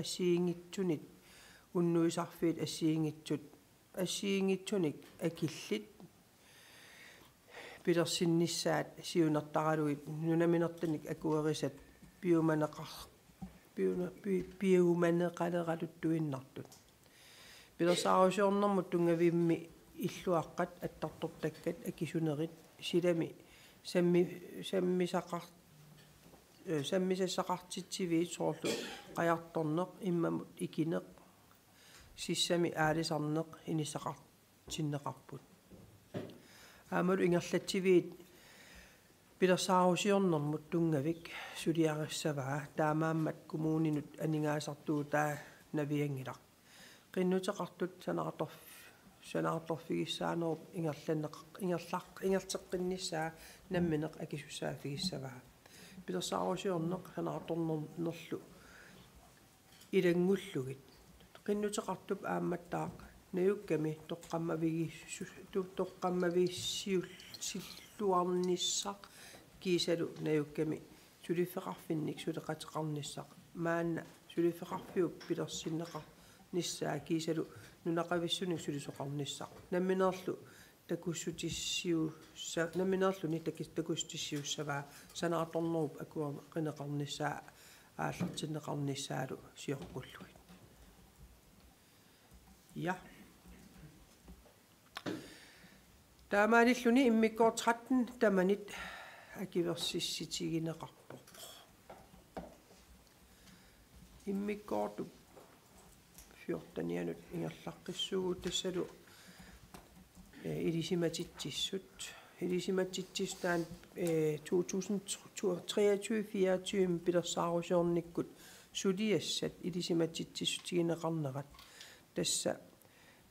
assigiinngitsunit unnuisarfiit assigiinngitsut assigiinngitsunik akillit pilersinnissaat siunertaralugit nunaminertanik akuerisat piumaneqar-, piuna-, pi-, piumaneqaleraluttuinnartut. Pilersaarusiornermut tunngavimmi illuaqqat attartortakkat akisunerit silami sammi-, sammisaqar-, ee, sammisassaqartitsiviit soorlu qajartorneq immamut ikineq sissami aalisarneq inissaqartinneqarput. Aammalu ingerlatsiviit pilersaarusiornermut tunngavik suliarissavaa, taamaammat kommuninut aningaasartuutaanavianngilaq. Qinnuteqartut sanaartorf-, sanaartorfigissaanerup ingerlanneqar-, ingerlaq-, ingerlateqqinnissaa nammineq akisussaaffigissavaa. Pilersaarusiorneq sanaartornerlu ilanngullugit. Qinnuteqartup aammattaaq najukkami toqqammavigisu-, tu-, toqqammavissiul-, silluarnissaq kiisalu najukkami suliffeqarfinnik suleqateqarnissaq. Maanna suliffeqarfiup pilersinneqarnissaa kiisalu nunaqavissunik sulisoqarnissaq. Nammineerlu takussutissiussa-, nammineerluni takis-, takussutissiussavaa sanaartornerup akuerineqarnissaa aallartinneqarnissaalu sioqqullugit. Ja. Taamaalilluni immikkoortoq tretten tamanit akuersissutigineqarpoq. Immikkoortup fjortenianut ingerlaqqissuugut tassalu, ee, ilisimatitsissut. Ilisimatitsissut taanna, ee, to tusind treogtyve fireogtyve pilersaarusiornikkut suliassat ilisimatitsissutigineqarnerat. Tassa,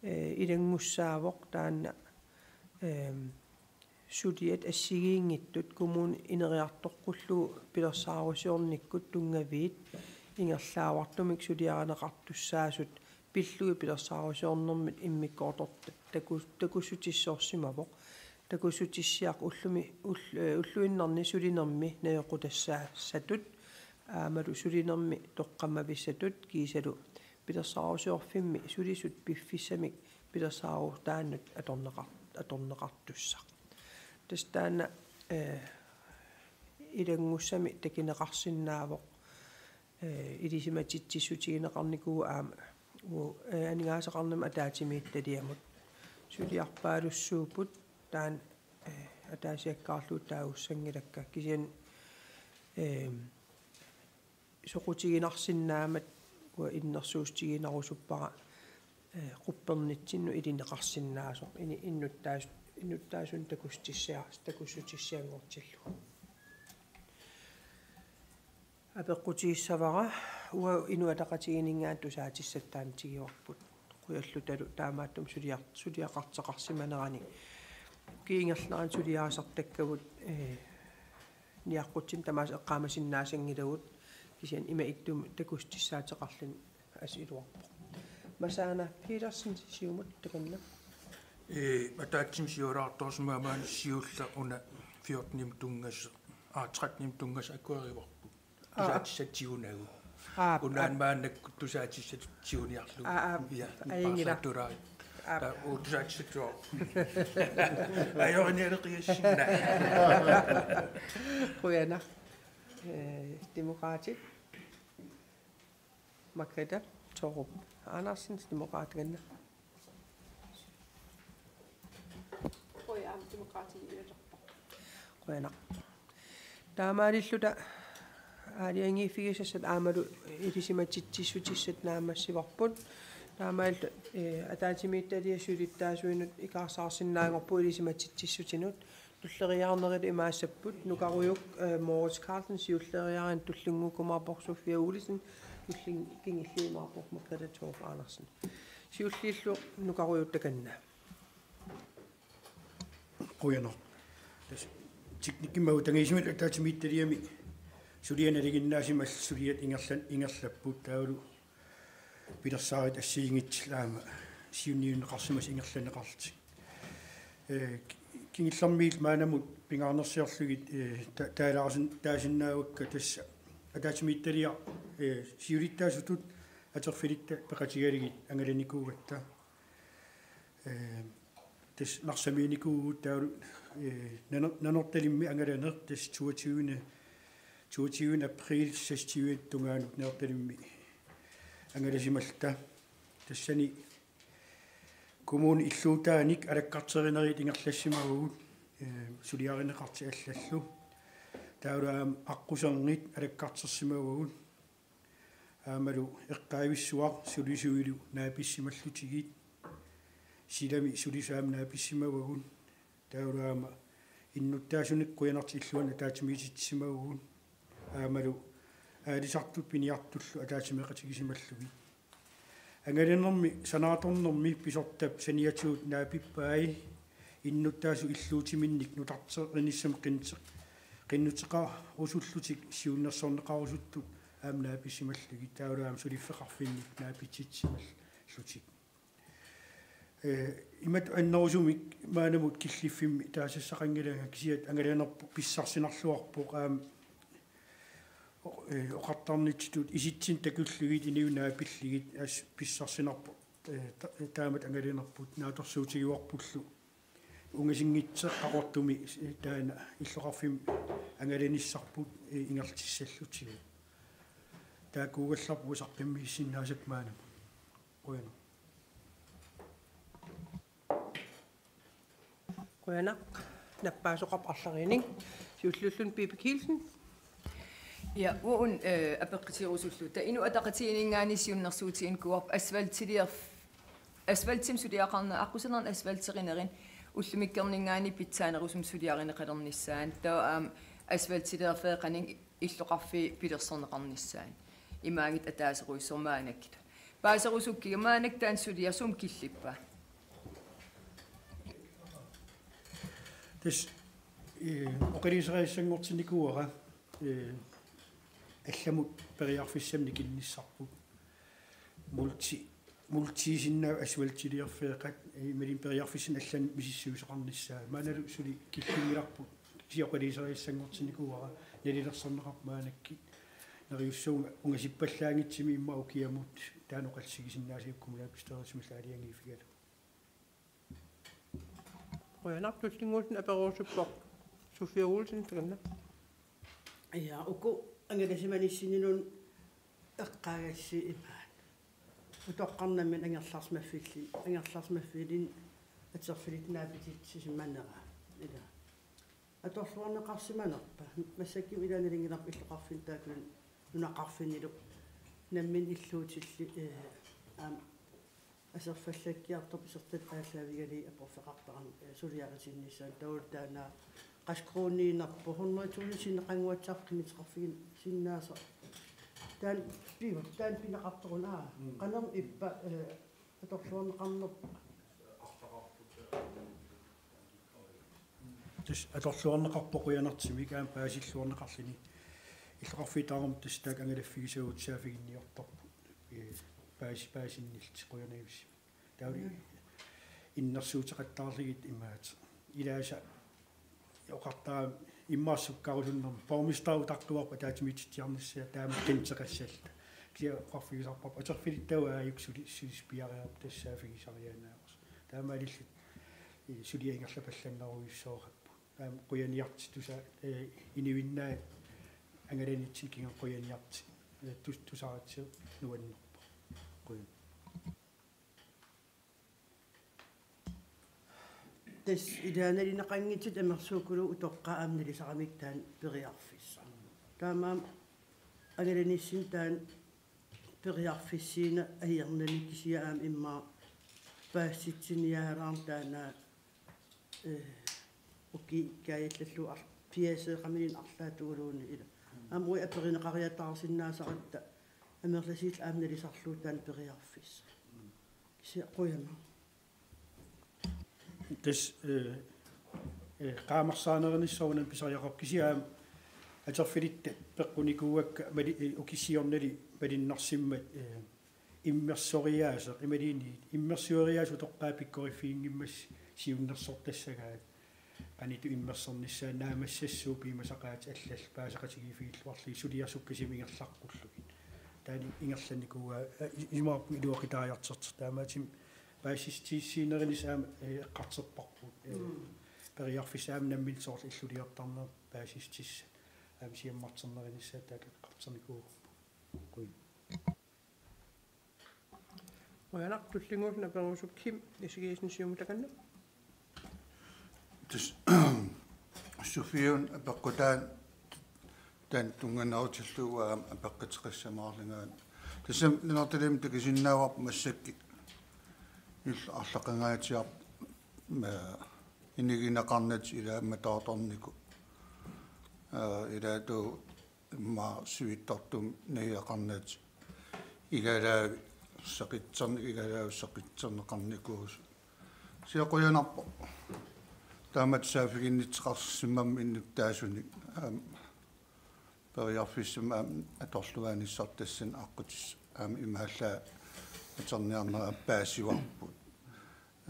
ee, ilanngussaavoq taanna, eem, suliat assigiinngitsut kommuni ineriartoqqullugu pilersaarusiornikkut tunngaviit ingerlaavartumik suliarineqartussaasut pillugit pilersaarusiornermit immikkoortortat taku-, takussutissaarsimavoq. Takussutissiaq ullumi, ull-, ee, ulluinnarni sulinermi najoqqutassaassatut aammalu sulinermi toqqammavissatut kiisalu pilersaarusiorfimmi sulisut piffissamik pilersaarutaannut atorneqar-, atorneqartussaq. Tassa taanna, ee, ilanngussamik takuneqarsinnaavoq, ee, ilisimatitsissutigineqarnikuuvoq aamma, u-, ee, aningaasaqarnermut ataatsimiititaliamut. Suliarpaalussuupput taanna, ee, ataasiakkaarlugu taagussanngilakka. Kisianni, ee, soqutiginarsinnaammat uanga innersuussutigiinnarusuppara, ee, quppernitsinnut ilineqarsinnaasoq ini-, innuttaas-, innuttaasunut takussutissiar-, takussutissianngortillugu. Apeqqutigissavara, uanga Inuit Ataqatigiinninngaanniit tusaatissat taanna tigivarput. Qujallutalu taamaattumik suliar-, suliaqartoqarsimanerani. Ukiup ingerlanerani suliarisartakkavut, ee, niaqqutsinnut tamaasa eqqaamasinnaassanngilagut, kisianni ima ittumik takussutissaateqarluni assut iluarpoq. Masaana Petersen, Siumut, takanna. Ee, ataatsimik siulaartorsimagaanni siulleq una fjortenimut tunngasoq, aa, trettenimut tunngasoq akuerivarput. Aa. Tusaatissatut tigunagu. Aa, unaana aa. Maannakkut tusaatissatut tiguniarlugu. Aa, aa. Ja, ajunngilaq. Paarsaatulaarlugu. Aa. Taa, uu, tusaatissatut. Ajorinialeqigassinna. Qujanaq. Ee, Demokraatit. Margrethe Thorup Andersen, Demokraatit, takanna. Qujanaq, Demokraatit iliuuseqarpoq. Qujanaq. Taamaalilluta aalajangiiffigisassat aammalu ilisimatitsissutissat naammassivarput. Taamaalilluta, eh, ataatsimiititaliap siulittaasuinut ikaarsaarsinnaanngorpugut ilisimatitsissutinut. Tulleriiaarnerit imaassapput: Nukarujuk, eh, Moritz Carlsen, siulleriiaarnani tullinnguukkumaarpoq Sofia Olsen, tullinngi-, kingulliumaarpoq Margrethe Thorup Andersen. Siulliullu Nukarujuk, takanna. Qujanaq. Tassa teknikkimut aamma tangisimit ataatsimiititaliami suliat nalinginnaasimallutik suliat ingerlan-, ingerlapput taavalu pilersaarutit assigiinngitsullu aamma siunniunneqarsimasut ingerlanneqarlutik. Ee, ki-, kingullermiillu maannamut pingaarnersiorlugit, ee, ta-, taalaarsin-, taasinnaavakka tassa ataatsimiititaliap, ee, siulittaasutut atorfilittat peqatigalugit angalanikuugatta. Ee, tassa Narsamiinikuuvugut taavalu, ee, Naner-, Nanortalimmi angalaneq tassa toogtyvende, toogtyvende april seksogtyve tungaanut Nanortalimmi angalasimalluta. Tassani kommunip illuutaanik alakkarterinerit ingerlassimavagut, ee, suliarineqartut allallu. Taavalu aamma aqqusernit alakkartersimavagut. Aammalu eqqaavissuaq sulisuilu naapissimallutigit. Silami sulisut aamma naapissimavagut. Taavalu aamma innuttaasunik qujanartumik illuanut ataatsimiititsimavagut. Aammalu aalisartut piniartullu ataatsimeeqatigisimallugit. Angalanermi sanaartornermi pisortap saniatigut naapippai innuttaasut illuutiminnik nutarterinissamut qinnuteq-, qinnuteqarusullutik siunnersorneqarusuttut aamma naapissimallugit taavalu aamma suliffeqarfinnik naapitsitsisimallutik. Ee, imatut annerusumik maannamut killiffimmi taasassaqanngilanga kisianni angalanerput pissarsinarluarpoq aamma o-, ee, oqartarnitsitut isitsinnut takullugit inuit naapillugit assut pissarsinarpoq, ee, ta-, taamatut angalanerput naatsorsuutigivarpullu. Ungasinngitsoq Qaqortumi, ee, taanna illoqarfimmi angalanissarput, ee, ingerlatissallutigu. Taakkuugallarput saqqummiussinnaasakka maannamut. Qujanaq. Qujanaq. Nappaasoqarpoq arlariinnik. Siulliulluni Pipi Kielsen. Ja, uagut, eh, apeqqutigerusulluta. Inuit Ataqatigiinninngaanniit siunnersuutiginikuuarput asfaltiliorf-, asfaltimik suliaqarneq, aqqusinernik asfalterinerit ullumikkorninngaanniit pitsaanerusumik suliarineqalernissaat. Taava aamma asfaltiliorfeeqqanik illoqarfiit pilersorneqarnissaat. Imaanngitsoq ataaserujussuarmik maannakkut. Paaserusukkigit maannakkut taanna suliaq sumut killippa? Tassa, ee, oqaluuseriassanngortinnikuuara, ee, allamut periarfissamik nikinnissarput. Multi-, multiisinnaapput asfaltiliorfeeqqat, ee, imaluunniit periarfissanik allanut misissuisoqarnissaa. Maannalu suli killinngilarput, kisianni oqaluuseriassanngortinnikuuara, nalilersorneqarpoq maannakkut. Neriussavunga ungasippallaanngitsumik immaqa ukiamut taanna oqaluussigisinnaasarput kommunalbestyrelsimillu aalajangiiffigalugu. Qujanaq. Tullinnguuttunik aperusuppoq Sofia Olsen, takanna. Ja, uku angalasimanissinniluunniit eqqaagassi imaat. Utoqqarnamminni angerlarsimaffilli-, angerlarsimaffilinnik atorfilittat naapitsitsisimanera. Ila. Atorluarneqarsimanerpa? Massakkut ila nalunngilarput illoqarfinni taakkununnga nunaqarfinnilu namminneq illuutillit, ee, aamma aserfallakkiartorput isertitaq aallaavigalugit aporfeqartarami, ee, suliaritinnissaanut, taavalu taanna qassit koruuniinerput, hundrede tusind sinneqannguatsiarpoq qinnuteqarfigisinnaasaq. Taanna piu-, taanna pineqartoq una, aa, mm, qanormi ippa, ee, atorluarneqarnerpa? Tassa atorluarneqarpoq qujanartumik aamma paasilluarneqarluni. Illoqarfiit tamarmik tassa taakku angalaffigisavut saaffiginniortarput. Ee, paasi-, paasinnillutik, qujanarujussuaq. Taava innersuuteqattaarlugit imaattoq. Ilaasa oqartarami immaqa sukkarusunnermi borgmesteri utaqqivarput ataatsimiititsiarnissaa taama qinteqassalluta. Kisianni oqarfigisarparput atorfilittagut aajuku suli-, sulisut piareerput tassaaffigisariaannaasoq. Taamaalillutik, eh, suliaq ingerlapallannerujussuuvoq. Taama qujaniartut tusa-, eh, inuinnaat angalanitsinni kingorna qujaniartut, eh, tus-, tusaratsigu nuannerpoq. Qujan. Tassa ilaannalinaqanngitsut amersuukulu utoqqaat aamma nalisaramik taanna periarfissaq. Taamaammat angalanissinni taanna periarfissiineq ajornani kisianni aamma immaqa paasitsiniaalaarneq taanna, eh, ukiut kaajallallu ar-, piaseeqaminik arlaatigut uluunniit ila. Aamma uagut aperineqariataarsinnaasaratta amerlasuut aamma nalisarlugu taanna periarfissaq. Kisianni qujanaq. Tassa, eh, eh, qaammarsaanerunissaq una pisariaqarpoq kisianni aamma atorfilittat peqqunikuuakka mali-, eh, ukissiornali malunnarsimmat, eh, immersoriaaseq imaluunniit immersueriaaseq utoqqaat pikkoriffiginngimmassuk siunnersortassagaat. Qanoq ittoq immersornissaa naammassissuup piumasaqaatit allallu paaseqatigiiffigilluarlugit suliaq sukkasuumik ingerlaqqullugit. Taanna ingerlannikuuaa, eh, i-, isumaqarpunga iluaqutaajartortoq taamaattumik paasissutissiinerunissaq aamma, eh, eqqartorparput. Eh, mm, periarfissaq aamma nammineq soorlu illuliortarneq paasissutissat. Aamma siammarternerunissaat taakku eqqartornikuuarput. Qujan. Qujanaq, tullinnguulluni aperusukkit Kim Eskiesen, Siumut, takanna. Tassa Sofialu apeqqutaavoq taanna tunnganerutillugu aamma apeqquteqassamaarlunga. Tassami Nanortalimmi takusinnaavarput massakkut illu arlaqangaatsiarpoq, ma-, inugineqarnatik ilaa aamma taartorniku. Aa, ilaatigut immaqa sivitsortumik najugaqarnatik igalaavik seqitserni-, igalaavik seqitserneqarnikuusut. Kisianni qujanarpoq taamatut saaffiginnittoqarsimammat innuttaasunik, aamma periarfissamik aamma atorluarnissarput tassani aqqutissaq aamma imaallaat atorniarnerat paasivarput.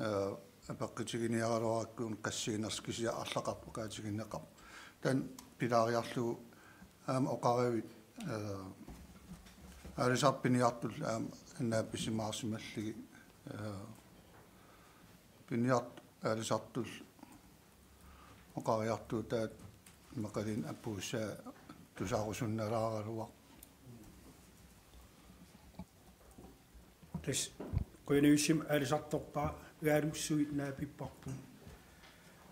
Eh, apeqqutiginiaraluarakku una qassiinersoq kisianni arlaqartoq oqaatigineqarpoq. Taanna pilaariarlugu aamma oqaruit, eh, aalisartut piniartullu aamma annaapisimaarsimallugit, eh, piniartut aalisartullu oqariartuutaat immaqaluunniit apuussaa tusarusunnalaaraluarpoq. Tassa qujanarujussuaq aalisartorpaa, ugaalussuit naapipparput.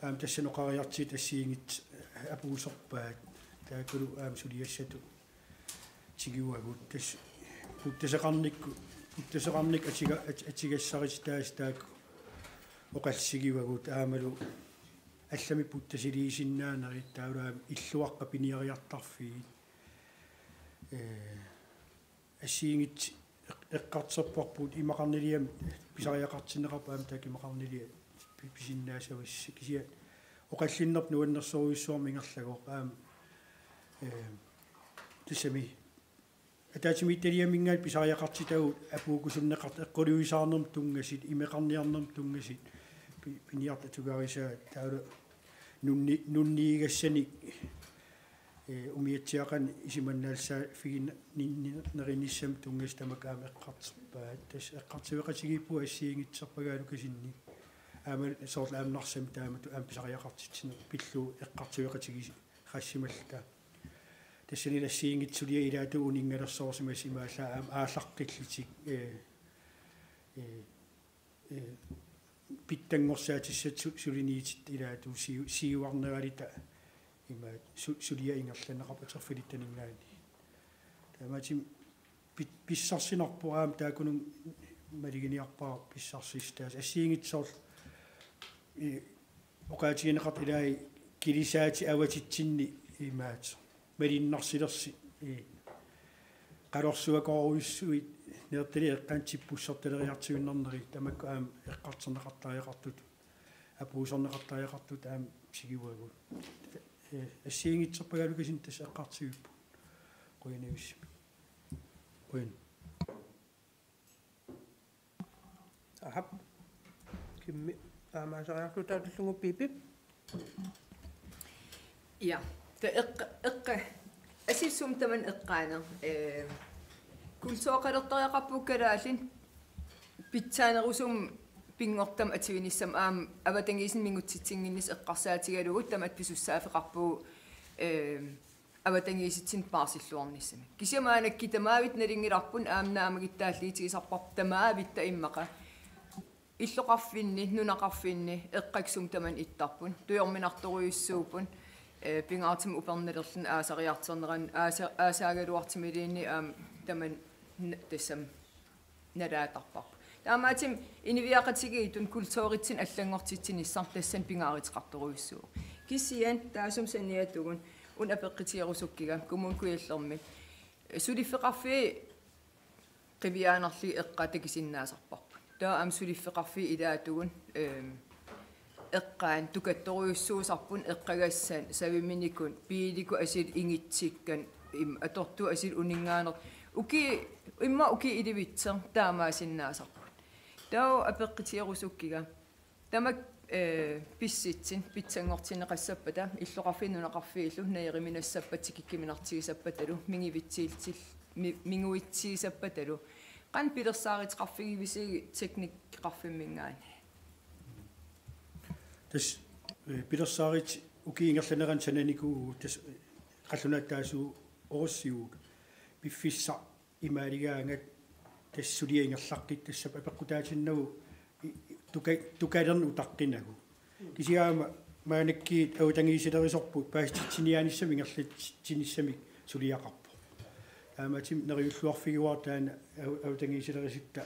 Aamma tassani oqariartuut assigiinngitsut apuusorpaat. Taakkulu aamma suliassatut tiguagut. Tassa puttaseqarnikkut, puttaseqarnikkut atuga-, at-, atugassarititaasut taakku oqallisigivagut aammalu allamik puttasiliisinnaanerit taavalu aamma illuaqqat piniariartarfiit. Eh, assigiinngitsut eq-, eqqartorparput imaqarniliami pisariaqartinneqarpoq aamma taakku imaqarniliat pi-, pisinnaassavassi kisianni oqallinnerput nuannersorujussuarmik ingerlavoq aamma, eh, tassami ataatsimiititaliaminngaanniit pisariaqartitagut apuukkusunneqartut eqquliisaarnermut tunngasut, imeqarniarnermut tunngasut, pi-, piniartut atugarisaat taavalu nunni-, nunniugassanik, eh, umiatsiaqanik isumannaallissaaffiginerunissamut tunngasut tamakku aamma eqqartorpaat. Tassa eqqartueqatigiippugut assigiinngitsorpagaalukasinnik. Aamma soorlu aamma Narsami taamatut aamma pisariaqartitsineq pillugu eqqartueqatigiissimalluta. Tassanilu assigiinngitsut suliat ilaatigut uninngalersoorsimasut imaallaat aamma aallaqqillutik, eh, eh, eh, pitsanngorsaatissatta su-, suliniutitta ilaatigut siu-, siuarneralluta imaattoq su-, suliaq ingerlanneqarpoq atorfilittaninngaanniit. Taamaattumik pi-, pissarsinarpoq aamma taakkununnga maluginiarpara pissarsiissutaasut assigiinngitsut soorlu, eh, oqaatigineqartut ilaat kilisaatit avatitsinni imaattoq malunnarsilersut, eh, qalorsuakoorujussuit Nanortalik eqqaani tippussertaleriartuinnarnerit tamakku aamma eqqartorneqartariaqartutut, apuussorneqartariaqartutut aamma tiguagut. Eh, assigiinngitsorpagaalukasinnik tassa eqqartuipput. Qujanarujussuaq. Qujan. Ahap. Kimmi taamaaseriarlugu taatullugu Pipi. Ja, ta eqqa, eqqa, asissum taman eqqaana. Eh, kultureqalertariaqarpugut kalaallit pitsaanerusumik pinngortamik atuinissamut aamma avatangiisinut mingutsitsinnginnissaq eqqarsaatigalugu tamatta pisussaaffeqarpugut, eh, avatangiisitsinnut paarsilluarnissamik. Kisianni maannakkut tamavitta nalunngilarput aamma naammagittaalliutigisarparput tamavitta immaqa. Illoqarfinni, nunaqarfinni, eqqaksum taman ittarput. Tujorminartorujussuupput, eh, pingaartumik upernalerluni aasariartornerani, aasa-, aasaagaluartumiliinni aamma taman n-, tassami nalaatarparput. Taamaattumik inuiaqatigiittut kulturitsinnut allanngortitsinissaq tassani pingaaruteqartorujussuuvoq. Kisianni taassuma saniatigut una apeqqutigerusukkiga Kommune Kujallermi suliffeqarfiit qiviaannarlugit eqqaat takusinnaasarparput. Taava aamma suliffeqarfiit ilaatigut, ehm, eqqaanni tukattorujussuusarput eqqagassat saviminikut, biilikut asuli ingitsikkat, im-, atortut asuli uninngaanneq. Uki-, immaqa ukiut ilivitsut taamaasinnaasarput. Taava apeqqutigerusukkiga. Tamakku, eh, pissutsit pitsanngorsaaneqassappata, illoqarfiit nunaqarfiillu, najoriminassappata, tikikkuminartigisappatalu, minguitsiillutillu, mi-, minguitsigisappatalu. Qanoq pilersaaruteqarfigivisiuk teknikkeqarfimminngaanniit? Tassa, eh, pilersaarutit ukiup ingerlanerani sananikuuvugut tassa, eh, qallunaatut taassuuvoq orussiuut. Piffissaq imaaligaangat tassa suliaq ingerlaqqittoq tassa apeqqutaatinnagu i-, i-, tuka-, tukalerneq utaqqinagu. Kisianni aamma maannakkut avatangiisilerusorput paasititsiniaanissamik ingerlatsinissamik suliaqarpoq. Taamaattumik neriulluarfigaara taanna av-, avatangiisilerusutta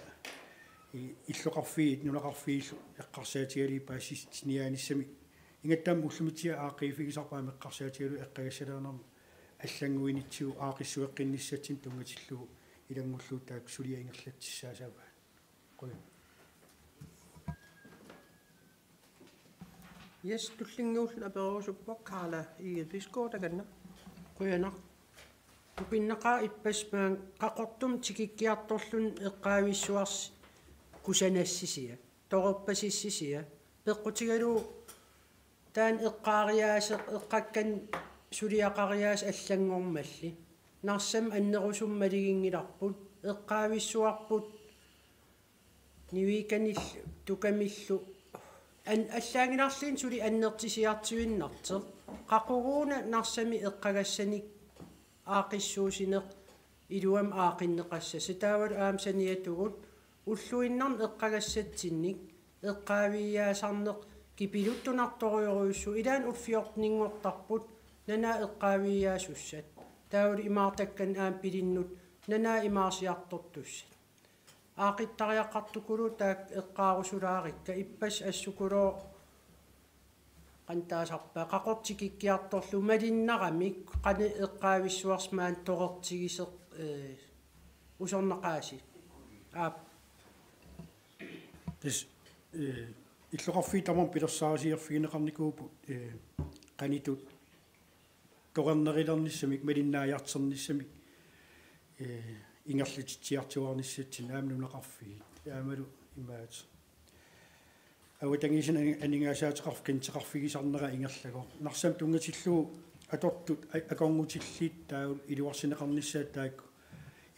i-, illoqarfiit nunaqarfiillu eqqarsaatigalugit paasititsiniaanissamik. Ingammik ullumikkut aaqqiiffigisarput aamma eqqarsaatigalugu eqqagassalerinermut allannguinitsigut aaqqissueqqinnissatsinnut tunngatillugu ilanngullugu taakku suliaq ingerlatsissaasavaat. Qujan. Yes, tullinnguulluni apererusuppoq Karla Egede Bisgaard, takanna. Qujanaq. Tupinnaqaaq ippassaq maanga Qaqortumi tikikkiartorluni eqqaavissuarsi kusanassisusi, torerpasissisusi, peqqutigalugu taanna eqqaariaaseq eqqakkanik suliaqariaaseq allanngormalli. Narsami annerusumik maluginngilarput, eqqaavissuarput niuikanillu tukamillu an-, allaanngilarluunniit suli annertusiartuinnartoq. Qaquguuna Narsami eqqagassanik aaqqissuussineq iluamik aaqqinneqassasoq. Taavalu aamma saniatigut ulluinnarni eqqagassatsinnik eqqaavigiaasarneq kipiluttunartorujorujussuuvoq, ilaanni U fjorteninngortarput nanaat eqqaavigiaasussat. Taavalu imaartakkanik aamma pilinnut nanaat imaarsiartortussat. Aaqqittariaqartukuluuvoq taakku eqqaarusulaarikka, ippassaq assukulooq qanoq taasarpaat, Qaqortoq tikikkiartorlugu malinnaramik qanoq eqqaavissuarsi maani torertigisoq, eh, usornaqaasi. Aap. Tassa, eh, illoqarfiit tamarmik pilersaarusiorfigineqarnikuupput, eh, qanoq torernerulernissamik, malinnaajartornissamik, eh, ingerlatitsiartuaarnissatsinnut aamma nunaqarfiit. Aammalu imaattoq avatangiisinut ani-, aningaasaateqarf-, qinnuteqarfigisarnera ingerlasoq. Narsami tunngatillugu atortut a-, akornutillit taava iluarsineqarnissaat taakku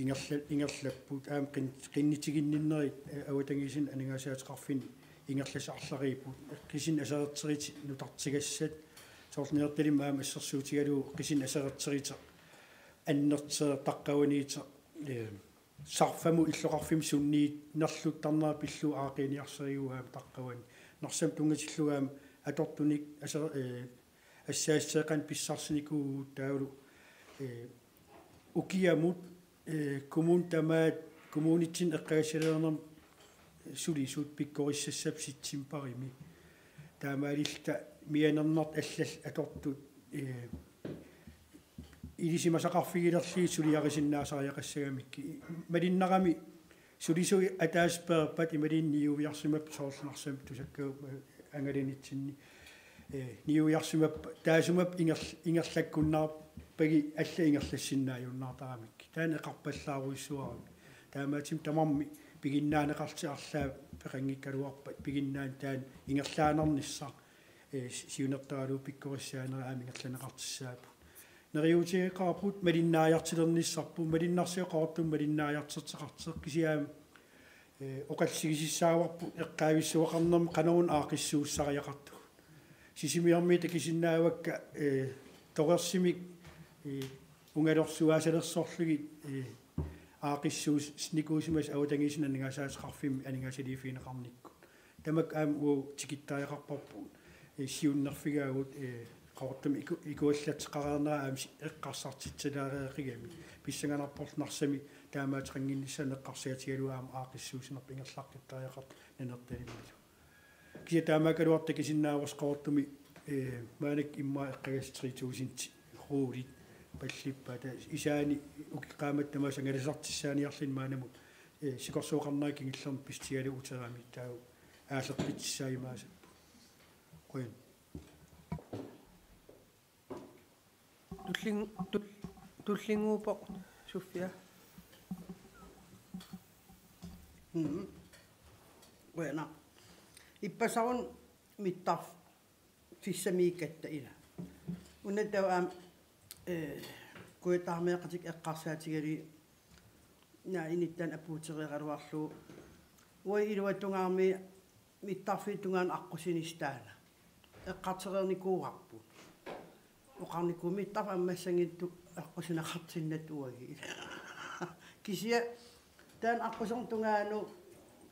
ingerla-, ingerlapput, aamma qin-, qinnutiginninnerit, eh, avatangiisinut aningaasaateqarfinni ingerlasarlariipput. Qisunik aserorteritik nutartigassat, soorlu Nanortalimmi aamma assersuutigalugu qisunik aserorteriteq annertooq taqqavaniittoq, eh, sarfamut illoqarfimmut sunniinerluttarnera pillugu aaqqiiniarsariguuvoq aamma taqqavani. Narsami tunngatillugu aamma atortunik aser-, eh, assaasseeqan pissarsinikuuvugut taavalu, eh, ukiamut, eh, kommunit tamaat, kommunitsinnut eqqagassalerinermut sulisut pikkorissassappat septembarimi. Taamaalilluta mianernartut allallu atortut, eh, ilisimasaqarfigilerlugit suliarisinnaasariaqassagamikkit. Malinnarami sulisut ataaseq peerpat imaluunniit niuersimapput, soorlu Narsami tusakkavugut angalanitsinni. Eh, niuersimappat, taassuma ingerl-, ingerlakkunnaarpagit allat ingerlassinnaajunnaartaramikkit. Taanna eqarpallaarujussuarami. Taamaattumik tamarmik piginnaaneqartut arlaat peqanngikkaluarpat piginnaani taanna ingerlaannarnissaq, ee, si-, siunertaralugu pikkorissaanerat aamma ingerlanneqartussaapput. Neriuutigeqaarput malinnaajartilernissarput, malinnarsiaq Qaqortumi malinnaajartorteqartoq, kisianni, ee, oqallisigisissaavarput eqqaavissuaqarnermi qanoruna aaqqissuussisariaqartugut. Sisimiormiut takusinnaavakka, ee, torersumik, ee, ungalersuaasalersorlugit, ee, aaqqissuussinikuusimasut avatangiisinut aningaasaateqarfimmit aningaasaliiffigineqarnikkut. Tamakku aamma uagut tikittariaqarparput, ee, siunnerfigaagut, ee, Qaqortumi iku-, ikuallatseqareernerat aamma si-, eqqarsartitsilaareerigami. Pissanganarporlu Narsami taamaattoqannginnissaa eqqarsaatigalugu aamma aaqqissuussinerput ingerlaqqittariaqartoq Nanortalimmilu. Kisianni taamaakkaluartoq takusinnaavarsi Qaqortumi, ee, maannakkut immaqa eqqagassat tre tusind roolit pallippaat, taava isaani ukiut qaammatit tamaasa angalasartussaaniarluni maannamut, ee, sikorsuoqarnera kingullermik pisutigalugu uterami, taava aallerpitsissaajumaasapput. Qujan. Tullin-, tul-, tullinnguuppoq, Sofia. Mhm. Qujanaq. Ippassaavoq mittarfissamiikkatta ila. Una taava aamma, ee, Kujataarmeeqatigiit eqqarsaatigalugit, naa, inuttaanut apuutereeraluarlugu. Uagut iluatungaarmi mittarfiup tungaanut aqqusinissaq taanna. Eqqartoreernikuuarput. Oqarnikuuvoq mittarfik ammassanngitsoq aqqusineqartinnattut uagut. Kisianni taanna aqqusernup tungaanut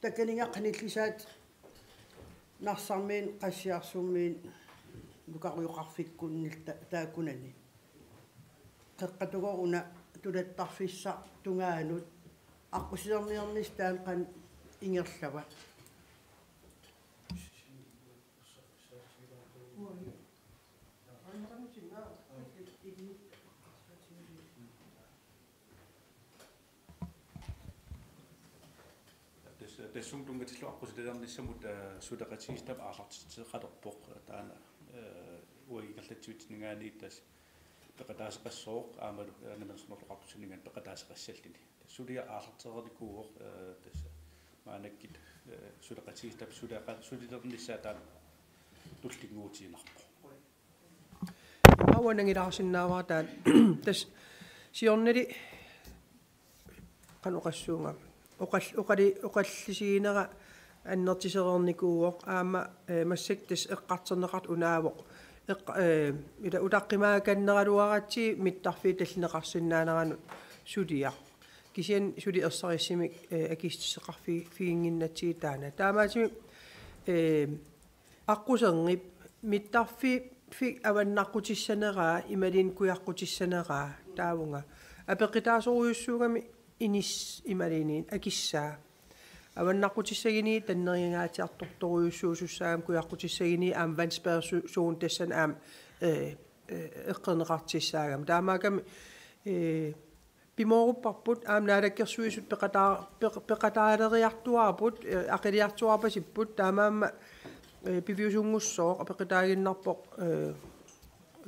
takaninnga qanillisaat Narsarmiit, Qassiarsummiit, Nukarujoqarfikkunnilu ta-, taakkunani. Qeqqatugooq una tulattarfissap tungaanut aqqusilerniarnissaq taanna qanoq ingerlava? Tassa, tassunga tunngatillugu aqqusilernissamut, ee, suleqatigiissitap aallartitseqalerpoq, taanna, ee, uagut ingerlatsivitsinninngaanniit tassa peqataasoqassooq aammalu, ee, Namminersornerullutik Oqartussatsinninngaanniit peqataasoqassalluni. Tassa suliaq aallartereernikuuvoq, ee, tassa maannakkut, ee, suleqatigiissitap suleqa-, sulilernissaa taanna tullinnguutiinnarpoq. Immaqa uanga nangilaarsinnaavara taanna. Tassa siornali qanoq oqassuunga. Oqal-, oqali-, oqallisiginera annertusereernikuuvoq aamma, ee, massakkut tassa eqqartorneqartoq unaavoq. Eqqa-, ee, ila utaqqimaakanneraraluaratsigit mittarfiup tallineqarsinnaaneranut suliaq. Kisianni suli ersarissumik, ee, akisussuteqarfiginnginnatsigit taanna. Taamaattumik, ee, aqquserngip mittarfiffik avannaqqutissaneraa imaluunniit kujaqqutissaneraa taavunga. Apeqqutaasorujussuugami inis-, imaluunniit akissaa. Avannaqqutissaguni tannerigangaatsiartortorujussuusussaagami kujaqqutissaguni aamma vandspærrezo-, zone tassani aamma, ee, ee, eqqorneqartussaagami. Taamaakkami, ee, pimoorupparput aamma Naalakkersuisut peqataa-, peq-, peqataaleriartuaarput, ee, aqiliartuaarpasipput, taamaammat, ee, piviusunngussooq apeqqutaaginnarpoq, ee,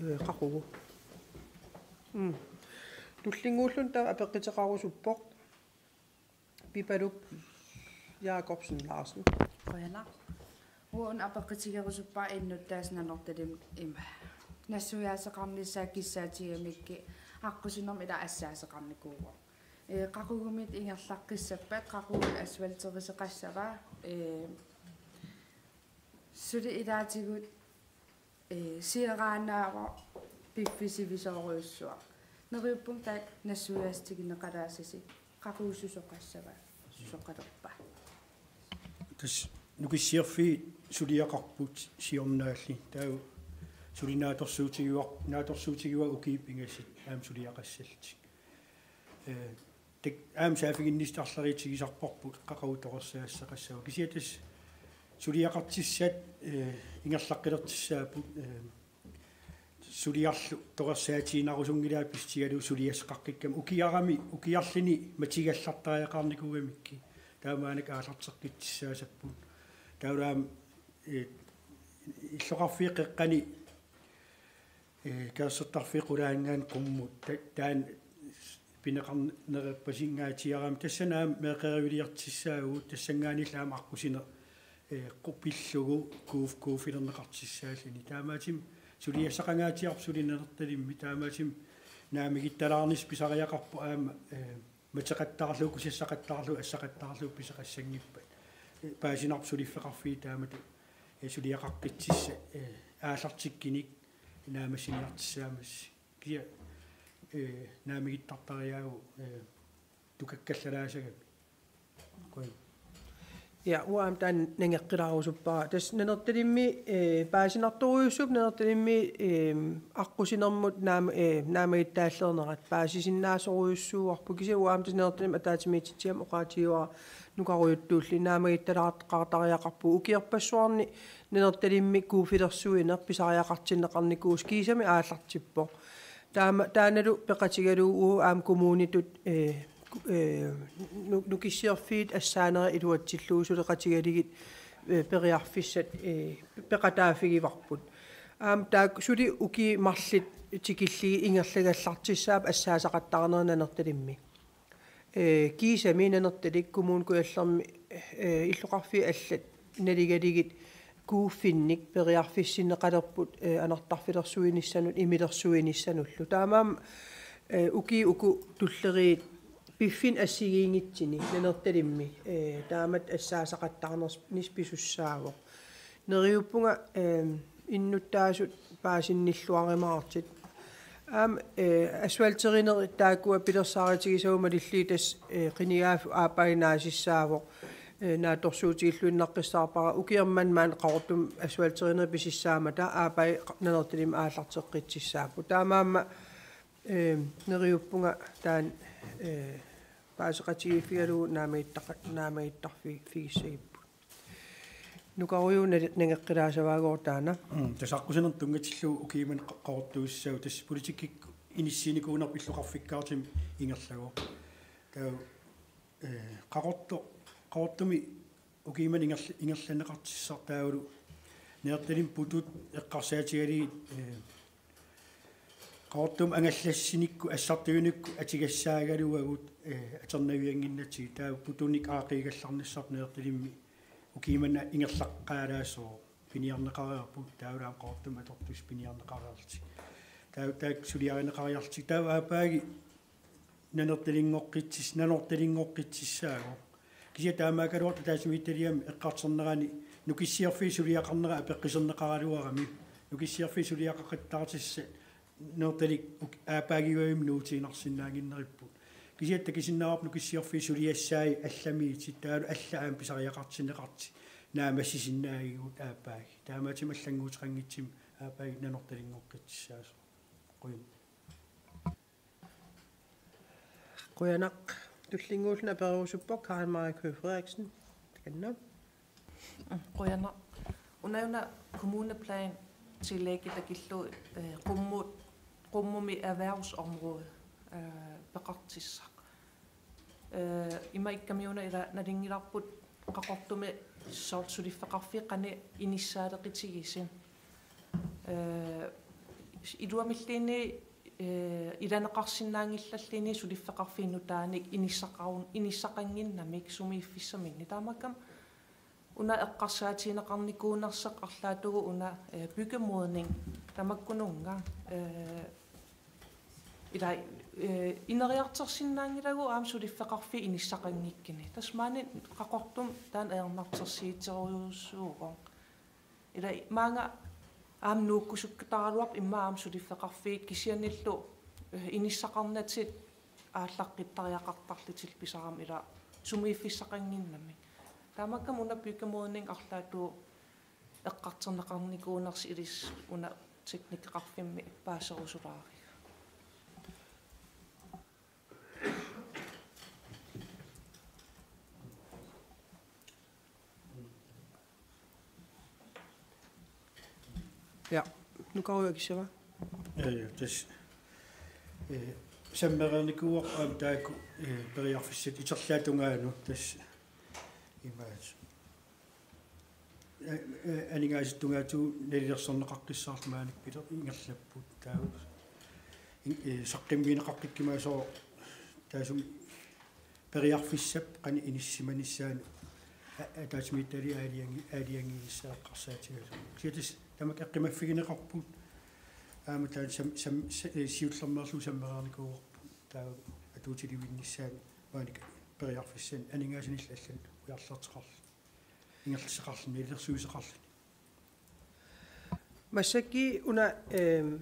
ee, qaqugu. Mm. Tullinnguulluni taava apeqquteqarusuppoq Pipaluk Jakobsen Larsen. Qujanaq. Uanga apeqqutigerusuppara innuttaasut Nanortalimmi ima nassuiaasoqarnissaat kissaatigamikku aqqusinermi ila assaasoqarnikuuvoq. Ee, qaqugumiit ingerlaqqissappat, qaqugu asfalterisoqassava, ee, suli ilaatigut, ee, sieraannaavoq piffissaq sivisoorujussuaq. Neriuppunga taakku nassuiaassutigineqalaassasi, qaqugu susoqassava, susoqalerpa? Tassa Nukissiorfiit suliaqarput siornaalli. Taava suli naatsorsuutigivar-, naatsorsuutigivaat ukiut pingasut aamma suliaqassallutik. Ee, tak-, aamma saaffiginnissamut arlaliutigisarparput qaqugu torersaassaqassava. Kisianni tassa suliaqartussat, ee, ingerlaqqilertussaapput, ee, suliarlu torersaatiinnarusunngilaat pissutigalugu suliassaqaqqikkami ukiarami, ukiarluni matigallartariaqarnikuugamikkit. Taamaannak aallarteqqittussaasapput. Taavalu aamma, ee, illoqarfiit qeqqani, ee, Kangerlussuartarfiit qulaangaanni qummut ta-, taanna pineqarneq erpasinngaatsiarami tassani aamma meeqqeriviliartussaavugut tassanngaanniillu aamma aqqusineq, eh, qupillugu kuuf-, kuuffilerneqartussaalluni. Taamaattumik suliassaqangaatsiarpoq suli Nanortalimmi, taamaattumik naammagittalaarnissaq pisariaqarpoq aamma, eh, mateqattaarlugu, kusassaqattaarlugu, assaqattaarlugu pisoqassanngippat. Eh, paasinarpoq suliffeqarfiit taamatut, eh, suliaqaqqittussat, eh, aallartikkunik naammassiniartussaamassi. Kia, eh, naammagittartariaagut, eh, tukakkallalaasagami. Qujan. Ja, uanga aamma taanna nangeqqilaarusuppara. Tassa Nanortalimmi, eh, paasinartorujussuupput Nanortalimmi, eh, aqqusinermut naam-, eh, naammagittaalliornerat paasisinnaasorujussuuarput. Kisianni uanga aamma tassa Nanortalimmi ataatsimiititsigami oqaatigaara nukarujuttuulli naammagittalaartariaqarpugut ukiorpassuarni Nanortalimmi kuuffilersuineq pisariaqartinneqarnikuusoq kiisami aallartippoq. Taama, taannalu peqatigalugu aamma kommunitut, eh, ku-, eh, nu-, Nukissiorfiit assaanerat iluatsillugu suleqatigalugit, eh, periarfissat, eh, peqataaffigivarput. Aamma taakku suli ukiut marluk tikillugit ingerlagallartussaapput assaasaqattaarnerat Nanortalimmi. Eh, kiisami Nanortalik Kommune Kujallermi, eh, illoqarfiit allat naligalugit kuuffinnik periarfissinneqalerput, eh, anartarfilersuinissanut, imilersuinissanullu. Taamaammat, eh, ukiut uku tulleriit piffinni assigiinngitsuni Nanortalimmi, eh, taamatut assaasaqattaarnissaq pisussaavoq. Neriuppunga, eh, innuttaasut paasinnilluarumaartut. Aamma, eh, asfalterinerit taakkua pilersaarutigisagut malillugit tassa, eh, qinigaaffik aappaagu naasissaavoq, eh, naatsorsuutigilluinnaqqissaarpara, ukiormanna maani Qaqortumi asfalterinerit pisussaammata aappaagu Nanortalimmi aallarteqqittussaapput. Taamaammat, eh, neriuppunga taanna, eh, paaseqatigiiffigalugu naammagittaqa-, naammagittarfi-, -figissagipput. Nukarujuuna nangeqqilaassavaagooq taanna. Mm, tassa aqqusinermut tunngatillugu ukiumut qa-, qaqortuussaagut tassa politikkikkut inissiinikuunerput illoqarfikkaartumik ingerlagooq. Taava, eh, Qaqorto-, Qaqortumi ukiumut ingerl-, ingerlanneqartussaq taavalu Nanortalimmi putut eqqarsaatigalugit, eh, Qaqortumi angallassinikkut assartuinikkut atugassaagaluagut, eh, atornaviannginnatsigit taava putunik aaqqiigallarnissarput Nanortalimmi ukiumut ingerlaqqaalaassaaq piniarneqareerput taavalu aamma Qaqortumi atortussat piniarneqareerlutik. Taava taakku suliarineqariarlutik taava aappaagu Nanortalinngoqqitsis-, Nanortalinngoqqittussaavoq. Kisianni taamaakkaluartoq ataatsimiititaliami eqqartornerani Nukissiorfiit suliaqarnerat apeqquserneqaraluarami. Nukissiorfiit suliaqaqattaartussat Nanortalik uk-, aappaagiuavimmut nuutiinnarsinnaannginneripput. Kisianni takusinnaavarput Nukissiorfiit suliassaat allamiutit taavalu allat aamma pisariaqartinneqartut naammassisinnaagigut aappaagit. Taamaattumik allannguuteqanngitsumik aappaagit Nanortalinngoqqittussaasoq. Qujan. Qujanaq. Tullinnguulluni apererusuppoq Karen Marie Køgh Frederiksen. Takanna. Qujanaq. Una una kommuneplan tillæggi takillugu, eh, qummut, qummumi erhvervsområde, eh, peqartussaq. Eh, ima ikkamiuna ila nalunngilarput Qaqortumi soorlu suliffeqarfiit qanoq inissaaleqitigisut. Eh, iluamilluunniit, eh, ilaneqarsinnaanngillalluunniit suliffeqarfiit nutaanik inissaqarun-, inissaqannginnamik sumiiffissaminnik. Taamaakkami una eqqarsaatigineqarnikuunersoq arlaatigut una, eh, byggemodning tamakkununnga, eh, ila, eh, ineriartorsinnaanngilagut aamma suliffeqarfiit inissaqanngikkuni. Tassa maani Qaqortumi taanna ajornartorsiuterujussuuvoq. Ila maanga aamma nuukkusukkutaraluarpoq immaqa aamma suliffeqarfiit kisiannillu, eh, inissaqarnatik aallaqqittariaqartarlutillu pisarami ila sumiiffissaqannginnamik. Taamaakkami una byggemodning arlaatigut eqqartorneqarnikuunersoq ilissi una teknikeqarfimmi paaserusulaariga. Ja, Nukarujoq akissavaa? Ja, ja, tassa, eh, sammereernikuuara aamma taakku, eh, periarfissat iterlaat tungaanut tassa imaat. Eh, eh, aningaasat tungaatigut nalilersorneqaqqissaarlutik maaniippiloq ingerlapput taava. In-, eh, saqqummiunneqaqqikkumaarpoq taassuma periarfissap qanoq inissisimanissaanut a-, ataatsimiititaliap aalajangi-, aalajangiinissaq eqqarsaatigalugu. Kisianni tassa tamakku eqqumaffigineqarput aamma taanna sam-, sam-, sa-, eh, siullermeerlugu sammereernikuuarput taava atuutilivinnissaanut maani periarfissanik aningaasanillu allanut ujarlerteqarluni. Ingerlateqarluni, ilersuisoqarluni. Massakkut una, ehm,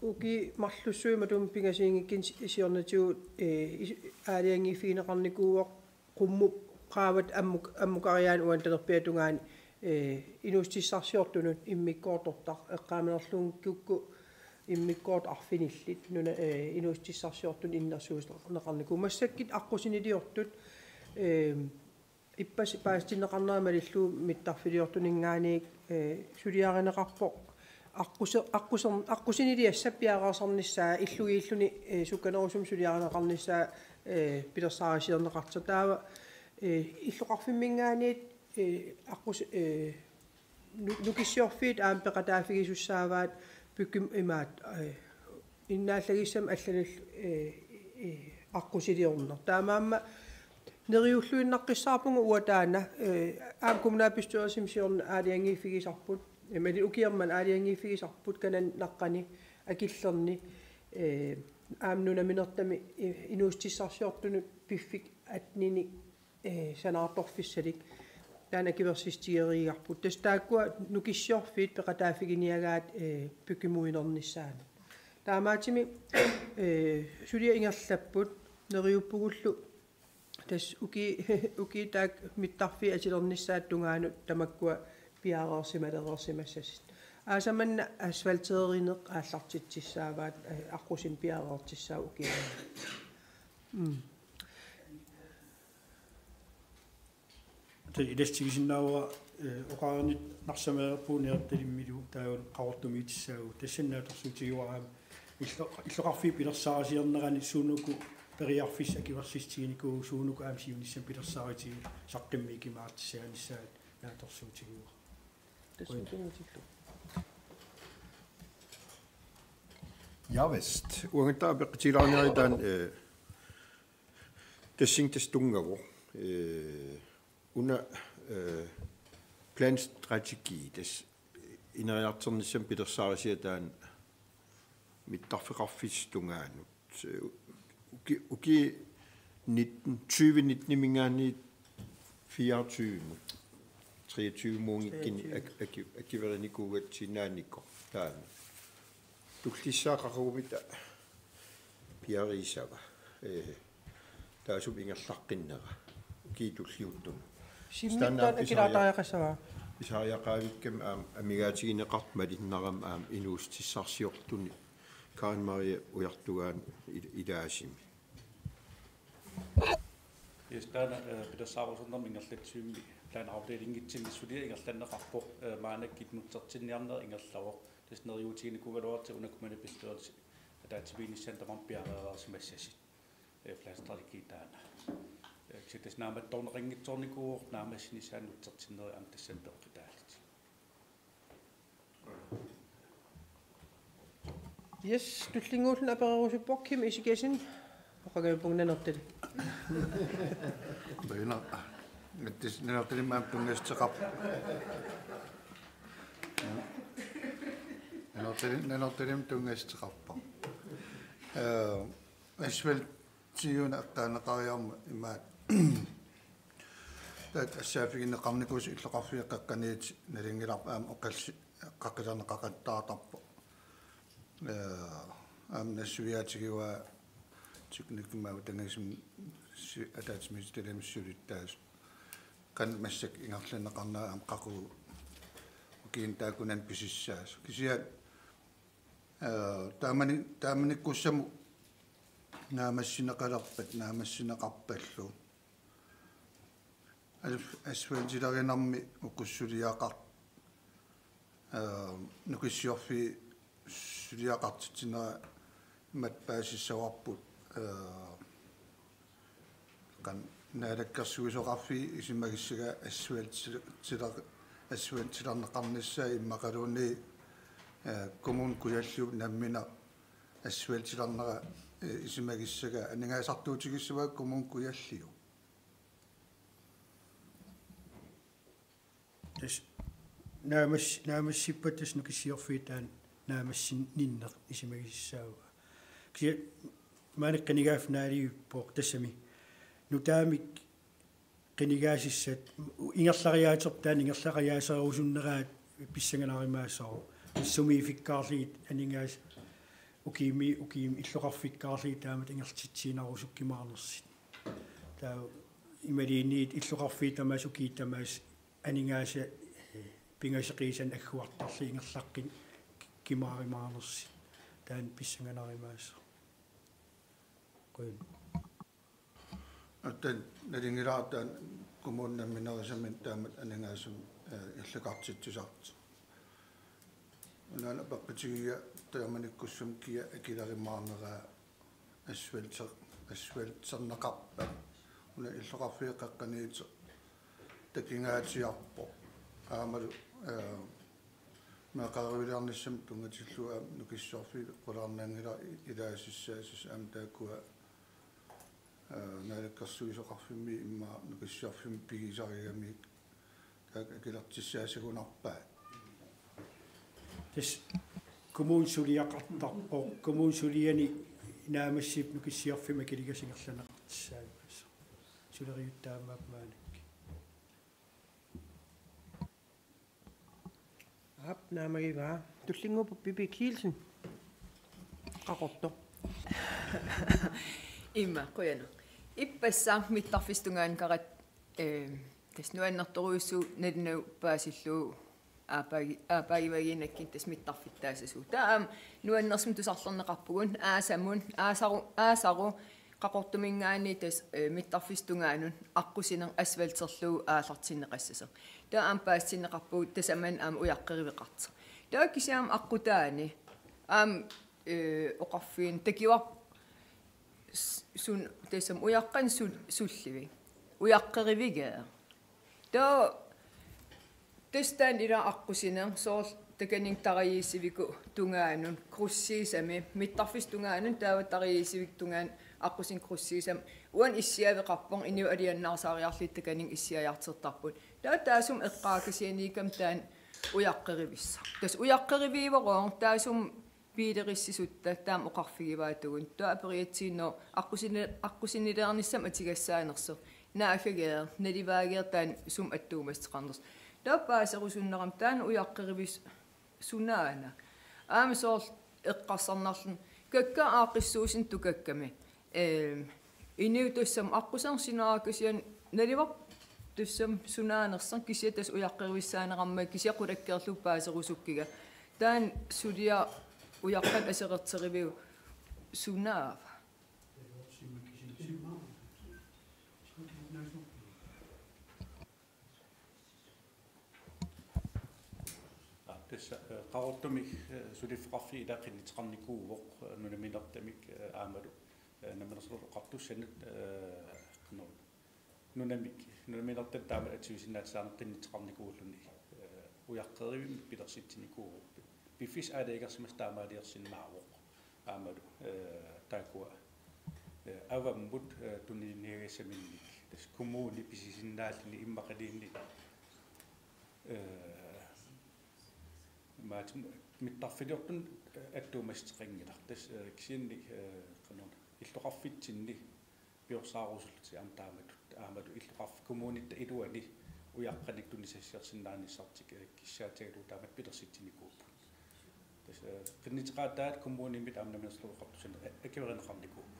ukiut marlussuit matuma pingasuunngikkunik si-, siornatigut, eh, is-, aalajangiiffigineqarnikuuvoq qummut qaavat ammuk-, ammukariaanut uani talerpiata tungaani, eh, inuussutissarsiortunut immikkoortortaq eqqaamanerlunngikkukku immikkoortut arfinillit nuna, eh, inuussutissarsiortunut innersuussuteqarnikuuvoq. Massakkut aqqusiniliortut, ehm, ippassaq paasitinneqarnera malillugu mittarfiliortuninngaanniit, eh, suliarineqarpoq aqquse-, aqquse-, aqqusiniliassap piareersarnissaa illugiilluni, eh, sukkanerusumik suliarineqarnissaa, eh, pilersaarisiorneqartoq. Taava, eh, illoqarfimminngaanniit, eh, aqqus-, eh, nu-, nukissiorfiit aamma peqataaffigisussaavaat pykim-, imaat, eh, innaallagissamik allanillu, eh, eh, aqqusiliorneq. Taamaammat neriulluinnaqqissaarpunga uanga taanna, eh, aamma kommunalbestyrelsimi siorna aalajangiiffigisarput, eh, imaluunniit ukioq manna aalajangiiffigisarput kanani naqqani akillerni, eh, aamma nunaminertami, eh, inuussutissarsiortunut piffik attenik, eh, sanaartorfissalik taanna akuersissutigereerparput. Tassa taakkua nukissiorfiit peqataaffiginiagaat, eh, pykimuinernissaanut. Taamaattumik, eh, suliat ingerlapput neriuppugullu tassa uki-, ukiut taakku mittarfiit atulernissaata tungaanut tamakkua piareersimalereersimassasut. Aasaq manna asfalteerineq aallartitsissaavaat, eh, aqqusineq piareertissaaq ukianut. Mm. Tassa ilassutigisinnaavara, eh, oqarniarneq Narsaameerpugut Niortalimmilu taava Qaqortumiitissaagut. Tassani naatsorsuutigivara aamma illo-, illoqarfiup pilersaarisiornerani suunuku periarfissaq akuersissutiginikuuvoq, suunuku aamma siunissami pilersaarutigisoq saqqummiukkumaartut saanissaq naatsorsuutigivara. Tassa tungatillu. Ja vist. Uangattaaq apeqqutigilaarniarigit taanna, eh, tassunga tassa tunngavoq, eh, una, eh, planstrategi tassa ineriartornissamut pilersaarisiaq taanna mittarfeqarfissap tungaanut. Uki-, ukiut nitten, tyve nitten-iminngaanniit fireogtyve, treogtyve-muunngikkunik ak-, aki-, akuerinikuugatsigu taanna. Tullissaa qaqugumitta piareersava. Eh, taassuma ingerlaqqinnera. Ukiut tulliuttut. Simmit taanna taanna pisariaq-, akilaatariaqassava? Pisariaqaavikkami aamma amigaatigineqartut malunnarami aamma inuussutissarsiortuni Karen Marie ujartugaanni il-, ilaasimi. Yes, taanna, eh, pilersaarusiornermi ingerlatsivimmi planafdelingitsinnut suliaq ingerlanneqarpoq, eh, maannakkut nutsertinniarneq ingerlavoq. Tassa neriuutiginikuugaluarluta una kommunalbestyrelsi ataatsimiinnissaanut tamarmik piareersimassasut, eh, planstrategi taanna. Eh, kisianni tassa naammattoorneqanngitsoornikuuvoq naammassinissaanut nutsertinnerit aamma tassani peqqutaallutik. Yes, tullinnguulluni apererusuppoq Kim Ezekiassen, oqanngippunga Nanortalik. Taanna. Mittis Nanortalimmi aamma tunngassuteqarpoq. Nanortali-, Nanortalimmi tunngassuteqarpoq. Eh, asfaltiuna eqqaaneqariarmat imaattoq. Taakku assaaffigineqarnikuusut illoqarfiit qeqqaniittut nalunngilarput aamma oqalli-, qaqilernaqaqattaartarpoq. Eh, aamma nassuiaatigivaa teknikkimut aamma tangasumik si-, ataatsimiititaliami sulittaasut. Qanoq massakkut ingerlanneqarnera aamma qaqugu ukiuni taakkunani pisussaasut. Kisianni, eh, taamani-, taamanikkussamut naammassineqalerpat, naammassineqarpallu. As-, asfaltilerinermi uku suliaqar-, eh, nukissiorfiit suliaqartitsinerat imatut paasissavarput, eh, qanoq Naalakkersuisoqarfiit isumagissagaa asfaltila-, asfaltilerneqarnissaa immaqaluunniit, eh, Kommune Kujalliup nammineq asfaltilernera eh, isumagissagaa aningaasartuutigissavaa Kommune Kujalliup? Tassa naamas-, naamassippata tassa Nukissiorfiit taanna naammassinninneq isumagissaavaa. Kisianni maani qinigaaffik naalivippoq tassami nutaamik qinigaasissat ingerlariaaserput taanna ingerlariaaserusunneraat pissanganarimaassaaq. Sumiiffikkaarlugit aningaasat ukiumi, ukiumi illoqarfikkaarlugit taamatut ingerlatsitsisinnaanerusukkimaarnersut. Taava imaluunniit illoqarfiit tamaasa ukiut tamaasa aningaasat, eh, pingasut qiisanni agguartarlugit ingerlaqqinnikkimaarumaarnersut. Taanna pissanganarimaassaaq. Qujan. Aatsaat nalunngilara taanna kommunip nammineerisaminut taamatut aningaasat, eh, illoqartitsisartut. Unaana apeqqutigiga taamanikkussamut kia akilerumaarneraa asfalter-, asfalterneqarpat. Una illoqarfiup qeqqaniittoq takugaatsiarpoq. Aammalu, eh, meeqqeriviliornissamut tunngatillugu aamma Nukissiorfiit qularnanngilaq i-, ilaassusaasut aamma taakkua, eh, naalakkersuisoqarfimmi immaqa Nukissiorfimmi pigisarigamik taakku akilertussaasagunarpaat. Tassa kommuni suliaqartarpoq, kommuni suliani naammassippata Nukissiorfimmut akiligassaq ingerlanneqartussaajumaassaaq. Suleriaaseq taamaappoq maannakkut. Aap, naammagivaat. Tullinnguuppoq Pipi Kielsen. Qaqortoq. Immaqa, qujanaq. Ippassaq mittarfissap tungaanut karat-, eh, tassa nuannertorujussuuvoq nalunagu paasillugu aappaagi-, aappaagivagiinnakkut tassa mittarfittaassasoq. Taava aamma nuannersumik tusarlerneqarpugut aasamut, aasaru, aasaru Qaqortuminngaanniit tassa, eh, mittarfissap tungaanut aqqusineq asfalterlugu aallartinneqassasoq. Taava aamma paasitinneqarpugut tasamani aamma ujaqqeriveqartoq. Taava kisianni aamma aqqutaani aamma, eh, oqarfigineq takuarput s-, sun-, tassami ujaqqanik sul-, sullivik. Ujaqqerivigaa. Taava tassa taanna ila aqqusineq soorlu takanit tariussivikkut tungaanut, krydsiisami, mittarfissap tungaanut taava tariussivikkut tungaanut aqqusineq krydsiisami. Uani issiaveqarpoq, inuit alianaarsaariarlugit takanit issiajartortarput. Taava taassuma eqqaakasianiikkami taanna ujaqqerivissaq. Tassa ujaqqeriviuvoq taassuma biilerissisutta taama oqarfigivaatigut. Taava aperiatsiinnooq aqqusini-, aqqusinilernissamut atugassaanersoq. Naaggagiga nalivaagiga taanna sumut attuumassuteqarnersoq. Taava paaserusunnerami taanna ujaqqerivis-, sunaana. Aamma soorlu eqqarsarnarluni. Kakkaak aaqqissuussineq tukakkami. Ehm, inuit tassami aqquserneq sinaakkasian nalivarput tassami sunaanersoq kisianni tassa ujaqqerivissaanerarmat kisianni qulakkeerlugu paaserusukkiga. Taanna suliaq ujaqqanik aserorteriviuk sunaava? Aa, tassa, eh, Qaqortumi, eh, suliffeqarfiit ilaa qinnuteqarnikuuvoq, eh, nunaminertamik, eh, aammalu, eh, Namminersorlutik Oqartussanut, eh, qanoq, nunamik, nunaminertamik taama atuisinnaatisaaneq qinnuteqarnikuulluni, eh, ujaqqerivimmik pilersitsinikuuvoq. Piffissaq aalajangersimasoq taamaaliorsinnaavoq. Aammalu, eh, taakkua, eh, avammut, eh, tuniniagassaminnit. Tassa kommuni pisisinnaalluni immaqaluunniit, eh, maat-, mittarfiliortunut, eh, attuumassuteqanngilaq. Tassa, eh, kisianni, eh, qanoq illoqarfitsinni piorsaarusullutik aamma taamatut, aammalu illoqarfik kommunitta iluani ujaqqanik tunisassiorsinnaanissartik, eh, kissaatigalugu taamatut pilersitsinikuupput. Tassa, eh, qinnuteqaataat kommunimit aamma Namminersorlutik Oqartussanut, eh, akuerineqarnikuupput.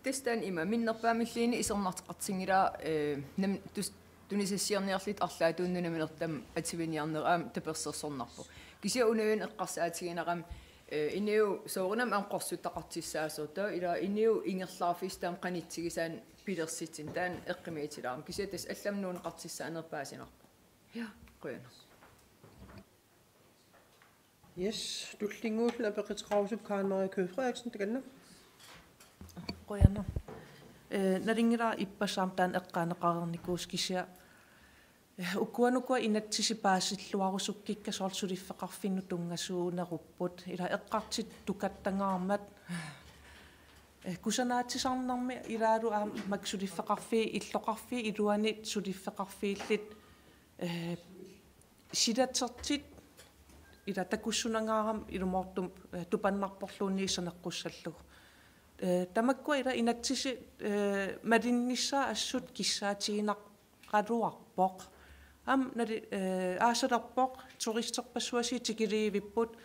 Tassa taanna ima minnerpaamilluunniit isornartoqartinngilara, eh, nam-, tus-, tunisassiorniarlutik arlaatigut nunaminertamut atuiniarneq aamma tapersersornarpoq. Kisianni unaana eqqarsaatiginarami, eh, inuit soorunami aamma qorsuttaqartussaasoq. Taava ila inuit ingerlaarfissat taama qanitsigisaannik pilersitsineq taanna eqqumiitilaarami. Kisianni tassa allamut nuunneqartussaaneq paasinarpoq. Ja, qujanaq. Yes, tullinnguulluni apeqquteqarusupput Karen Marie Køgh Frederiksen, takanna. Qujanaq. Eh, nalunngilara ippassaq aamma taanna eqqaaneqareernikuusoq kisianni Ukua ukua inatsisit paasilluarusukkikka soorlu suliffeqarfinnut tunngasuunerupput. Ila eqqartut tukattagarmat. Eh, kusanaatsisarnermi ilaalu aamma makku suliffeqarfiit illoqarfiit iluanni suliffeqarfiillit, eh, silatertik ila takussunangaarami ilumoortumik, eh, tupannarporluunniit saneqqussallugu. Eh, tamakkua ila inatsisit, eh, malinnissaat assut kissaatiginaq qaluarpoq. Aamma nali-, eh, aasalerpoq, turisterpassuit tikiliivipput,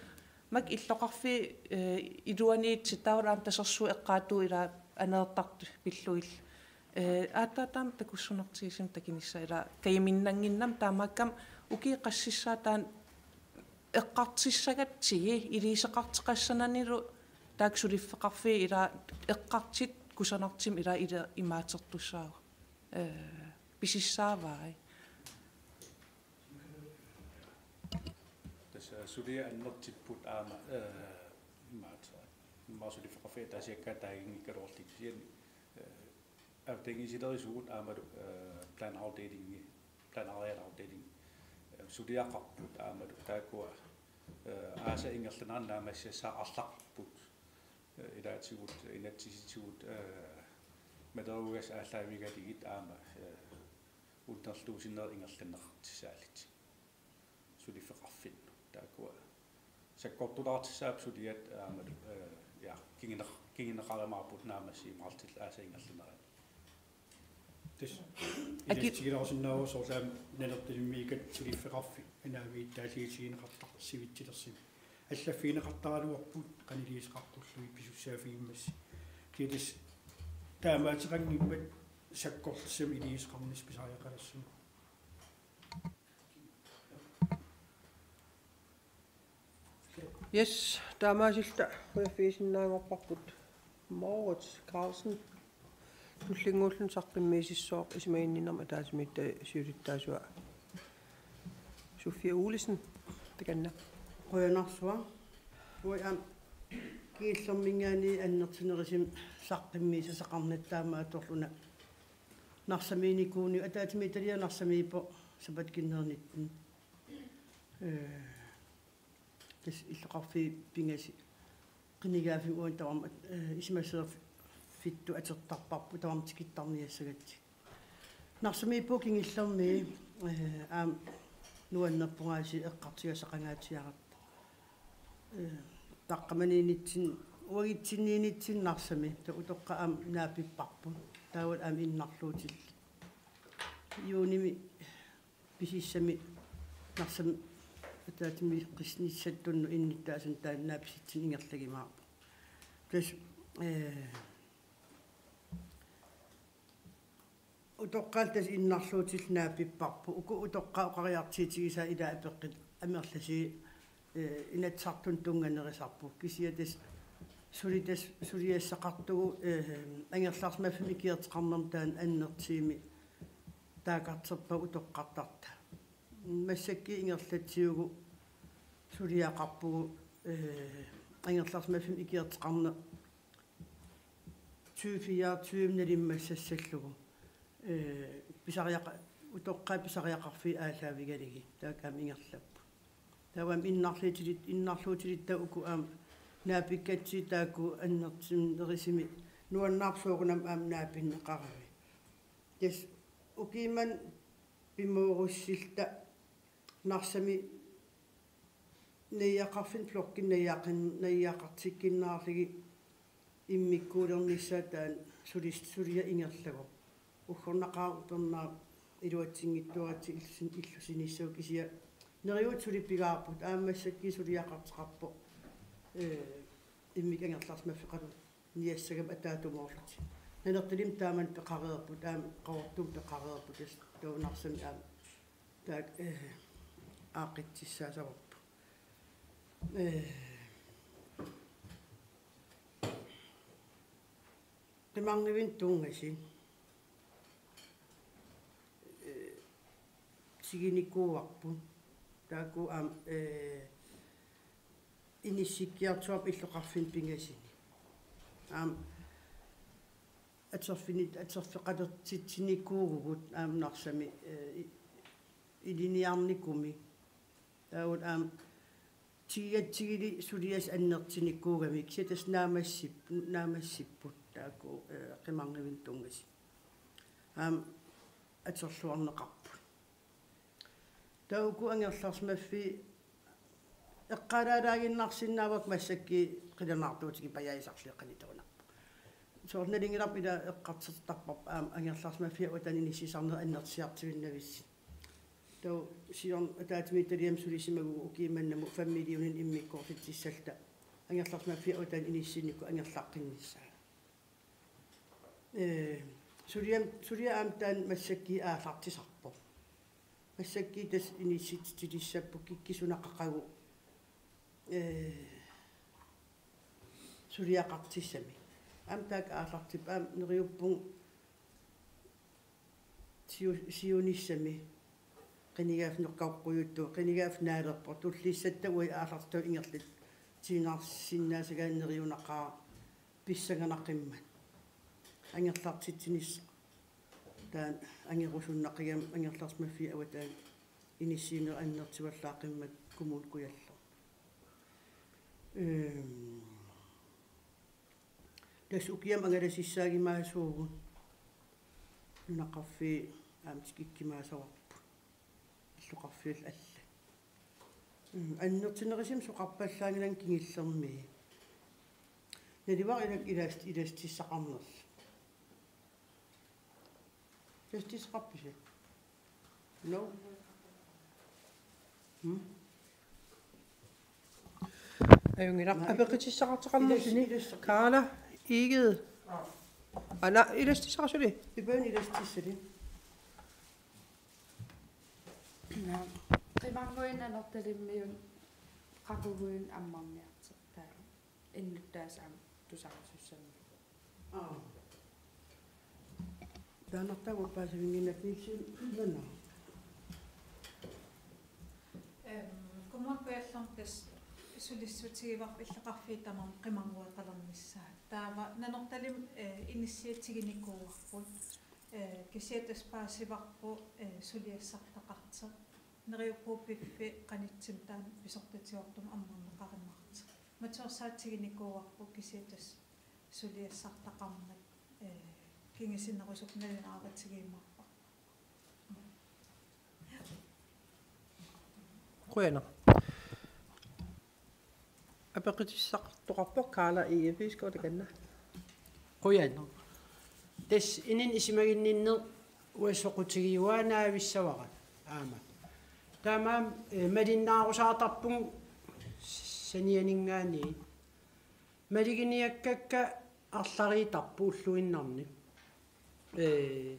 makku illoqarfiit, eh, iluaniittut taavalu aamma tasersuut eqqaatuut ila aneertartut pillugit. Eh, aatsaat taama takussunartigisumik takunissaa ila kajiminnannginnami taamaakkami ukiut qassissaat taanna eqqartussagatsigit iliuuseqartoqassananilu taakku suliffeqarfiit ila eqqartut kusanartumik ila ila imaattortussaavoq. Eh, pisissaavai. Tassa suliat annertupput aamma, eh, imaattoq. Immaqa suliffeqarfiit ataasiakkaat taaginngikkaluarlutik kisianni, eh, avataaniissilerisugut aammalu, eh, planafdelingi, planarealafdelingi, eh, suliaqarput aammalu taakkua, eh, aasap ingerlanerani naammassisassaat arlaqarput. Eh, ilaatigut, inatsisitigut, eh, maleruagassat aallaavigalugit aamma, eh, unnerluusinerit ingerlanneqartussaallutik. Suliffeqarfinnut. Taakkua sakkortulaartussaapput suliat aammalu, eh, ja, kinguneq-, kinguneqarumaarput naammassiumaartut aasap ingerlanerani. Tassa. Aki- Ilaatigut oqarsinnaavoq soorlu aamma Nanortalimmiikkatta suliffeqarfik anaanaviit taallugit tiguneqartarpoq sivitsilersumik. Allaffigineqartaraluarput qanoq iliuuseqaqqullugit pisussaaffigimmassuk. Kisianni tassa taamaateqanngimmat sakkortusamik iliuuseqarnissaq pisariaqalersimavoq. Yes, taamaasilluta qujaffigisinnaanngorparput. Moritz Carlsen. Tullinnguulluni saqqummiisissooq isumaginninnermut ataatsimiititaliap siulittaasua Sofie Olesen. Takanna. Qujanarsuaq. Uanga aamma kingullerminngaanniit annertunerusumik saqqummiissasoqarnata taamaattoruna Narsamiinikuuvoq, ataatsimiititaliaq Narsamiippoq sapaatit-akunneri nitten. Eh, tassa illoqarfiit pingasut qinigaaffimmi uani tamarmik, eh, isumassaafittut atortarparput tamarmik tikittarniassagatsigit. Narsamiippugut kingullermi, eh, aamma nuannerpoq aasiit eqqartugassaqangaatsiaratta. Eh, taqqamaniinnitsinni, uagutsinniinnitsinni Narsami, taava utoqqaat aamma naapipparput. Taavalu aamma innarluutillit. Juunimi pisissami Narsami ataatsimiiqqissinissattunut innuttaasunut taanna naapisitsineq ingerlajumaarpoq. Tassa, eh, utoqqaat tassa innarluutillit naapipparput. Uku utoqqaat oqariartuutigisaat ilaat apeqqut amerlasuut, eh, Inatsisartunut tunnganerusarput. Kisianni tassa suli tassa suliassaqartugut, eh, angerlarsimaffimmi ikiorteqarnermi taanna annertuumik taakkartorpaat utoqqartartut. Massakkut ingerlatsivugut suliaqarpugut, eh, angerlarsimaffimmi ikiorteqarneq tyve fireogtyve nalimmassassallugu. Eh, pisariaqa-, utoqqaat pisariaqarfiit aallaavigalugit, taakku aamma ingerlapput. Taava aamma innarluutilit-, innarluutilitta uku aamma naapikkatsigit taakku annertunerusumik nuannaarpoq soorunami aamma naapinneqaramik. Tassa ukiumut pimoorussilluta Narsami naggaqarfinni blokkinni naggaqin-, naggaqartikkunnaarlugit immikkuulernissaat taanna sulis-, suliaq ingerlasoq. Uggornaqaaq upernaaq iluatsinngitsuaratsigu illusin-, illusinissasoq kisianni neriuut suli pigaarput aamma massakkut suliaqartoqarpoq, eh, immikkut angerlarsimaffeqalerniassagami ataatsimoorlutik. Nanortalimmi taamani peqareerput, aamma Qaqortumi peqareerput, tassa taava Narsami aamma taakku, eh, aaqqissuussaassavarput. Eh, qimarnguinut tunngasut, eh, tigunikuuarput. Taakku aamma, eh, inissikkiartuaarput illoqarfinni pingasuni. Aamma atorfinit-, atorfeqalertitsinikuuvugut aamma Narsami, eh, i-, ilinniarnikumik. Taava aamma tigigatsigili suliassat annertusinikuugamik, kisianni tassa naammassip-, naammassipput taakku, eh, qimarnguinut tunngasut. Aamma atorluarneqarput. Taava uku angerlarsimaffiit eqqaalaalaaginnarsinnaavakka massakkut qilanaartuutigipajaasarli qanittuinnarpoq. Soorlu nalunngilarput ila eqqartortarparput aamma angerlarsimaffiit avataanni inissisarneq annertusiartuinnavissut. Taava siorna ataatsimiititaliami sulisimagutsigu ukiumannamut fem millionit immikkoortitsissalluta angerlarsimaffiit avataanni inissinnikkut angerlaqqinnissaa. Ee, suliam-, suliaq aamma taanna massakkut aallartisarpoq. Massakkut tassa inissitsitilissapput kikkut suna qaqugu, ee, suliaqartissamik. Aamma taakku aallartippoq, aamma neriuppunga siu-, siunissami qinigaaffik noqqaqqujuttu, qinigaaffik naalerpoq, tullissatta uagut aallartitavut ingerlatsiinnarsinnaasagaanni neriunaqaaq pissanganaqimmat. Angerlartitsinissaq taanna angerusunnaqigami angerlarsimaffiit avataanni inissiinerit annertuallaaqqimmat Kommune Kujalleq. Ehm, Tassa ukiamut angalasissaagimaasuugut. Nunaqarfiit aamma tikikkumaassavarput. Illoqarfiit allat. Mm, annertunerusumik soqarpallaanngilanga kingullermik. Naluara ilak ilast-, ilastissaqarnersoq. Ilastissaqarpisi? No. Hmm? Ajunngilaq. Naa, apeqqutissaqartoqarnerluni. Ilas-, ilas-, Karla Egede. Aa. Ana ilastissaqarpisi? Ipaani ilastissali. Naa. Qimarnguit Nanortalimmiut qaquguit ammarniartoq taava. Innuttaasut aamma tusarsussannut. Aa. Taannartaa uppaasivinnginnakku Nielsen nana. Ehm, Kommune Kujallermi tassa sulissutigivarput illoqarfiit tamarmik qimarngueqalernissaat. Taava Nanortalimmi, eh, inissiat tigunikuuarput. Eh, kisianni tassa paasivarput, eh, suliassartaqartoq. Neriuppunga piffissaq qanittumik taanna pisortatigoortumik ammarneqarumaartoq. Matuersaatut tigunikuuarput kisianni tassa suliassartaqarmat, eh, kingusinnerusukkut nalunaarutigiumaarparput. Qujanaq. Apeqqutissaqartoqarpoq Karla Egede, takanna. Qujanaq. Tassa inunnut isumaginninneq uanga soqutigiuaannavissavara aamma. Taamaammat, eh, malinnaarusaartarpunga sanianinngaanniit. Maluginiakkakka arlariittarput ulluinnarni. Ee,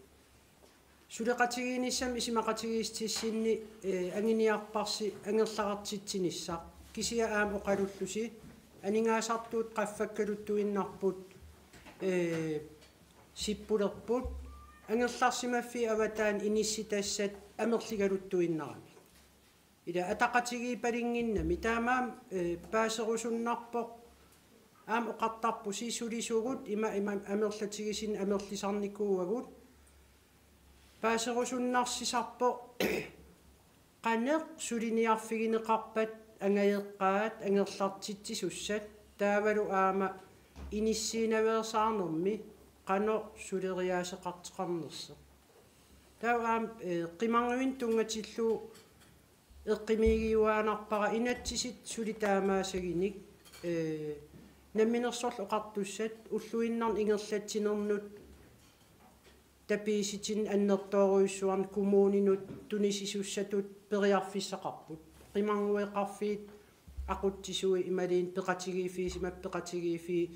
suleqatigiinnissamut isumaqatigiissutissinni, ee, anguniarparsi angerlartitsinissaq. Kisianni aamma oqalullusi aningaasartuut qaffakkaluttuinnarput, ee, sippulerput, angerlarsimaffiit avataani inissitassat amerligaluttuinnaramik. Ila ataqatigiippalunnginnami taamaammat, eh, paaserusunnarpoq aamma oqartarpusi sulisugut ima, ima amerlatigisumik amerlisarnikuuagut. Paaserusunnarsisarpoq qanoq suliniarfigineqarpat angajoqqaat angerlartitsisussat taavalu aamma inissiinaveersaarnermi qanoq suleriaaseqartoqarnersoq. Taava aamma, eh, qimarnguinut tunngatillugu eqqumiigiuaannarpara inatsisit suli taamaasagunik, ee, Namminersorlutik Oqartussat ulluinnarni ingerlatsinernut tapiissutinik annertoorujussuarnik kommuninut tunisisussatut periarfissaqarput. Qimarngueqarfiit aqutsisui imaluunniit peqatigiiffiit, sumut peqatigiiffiit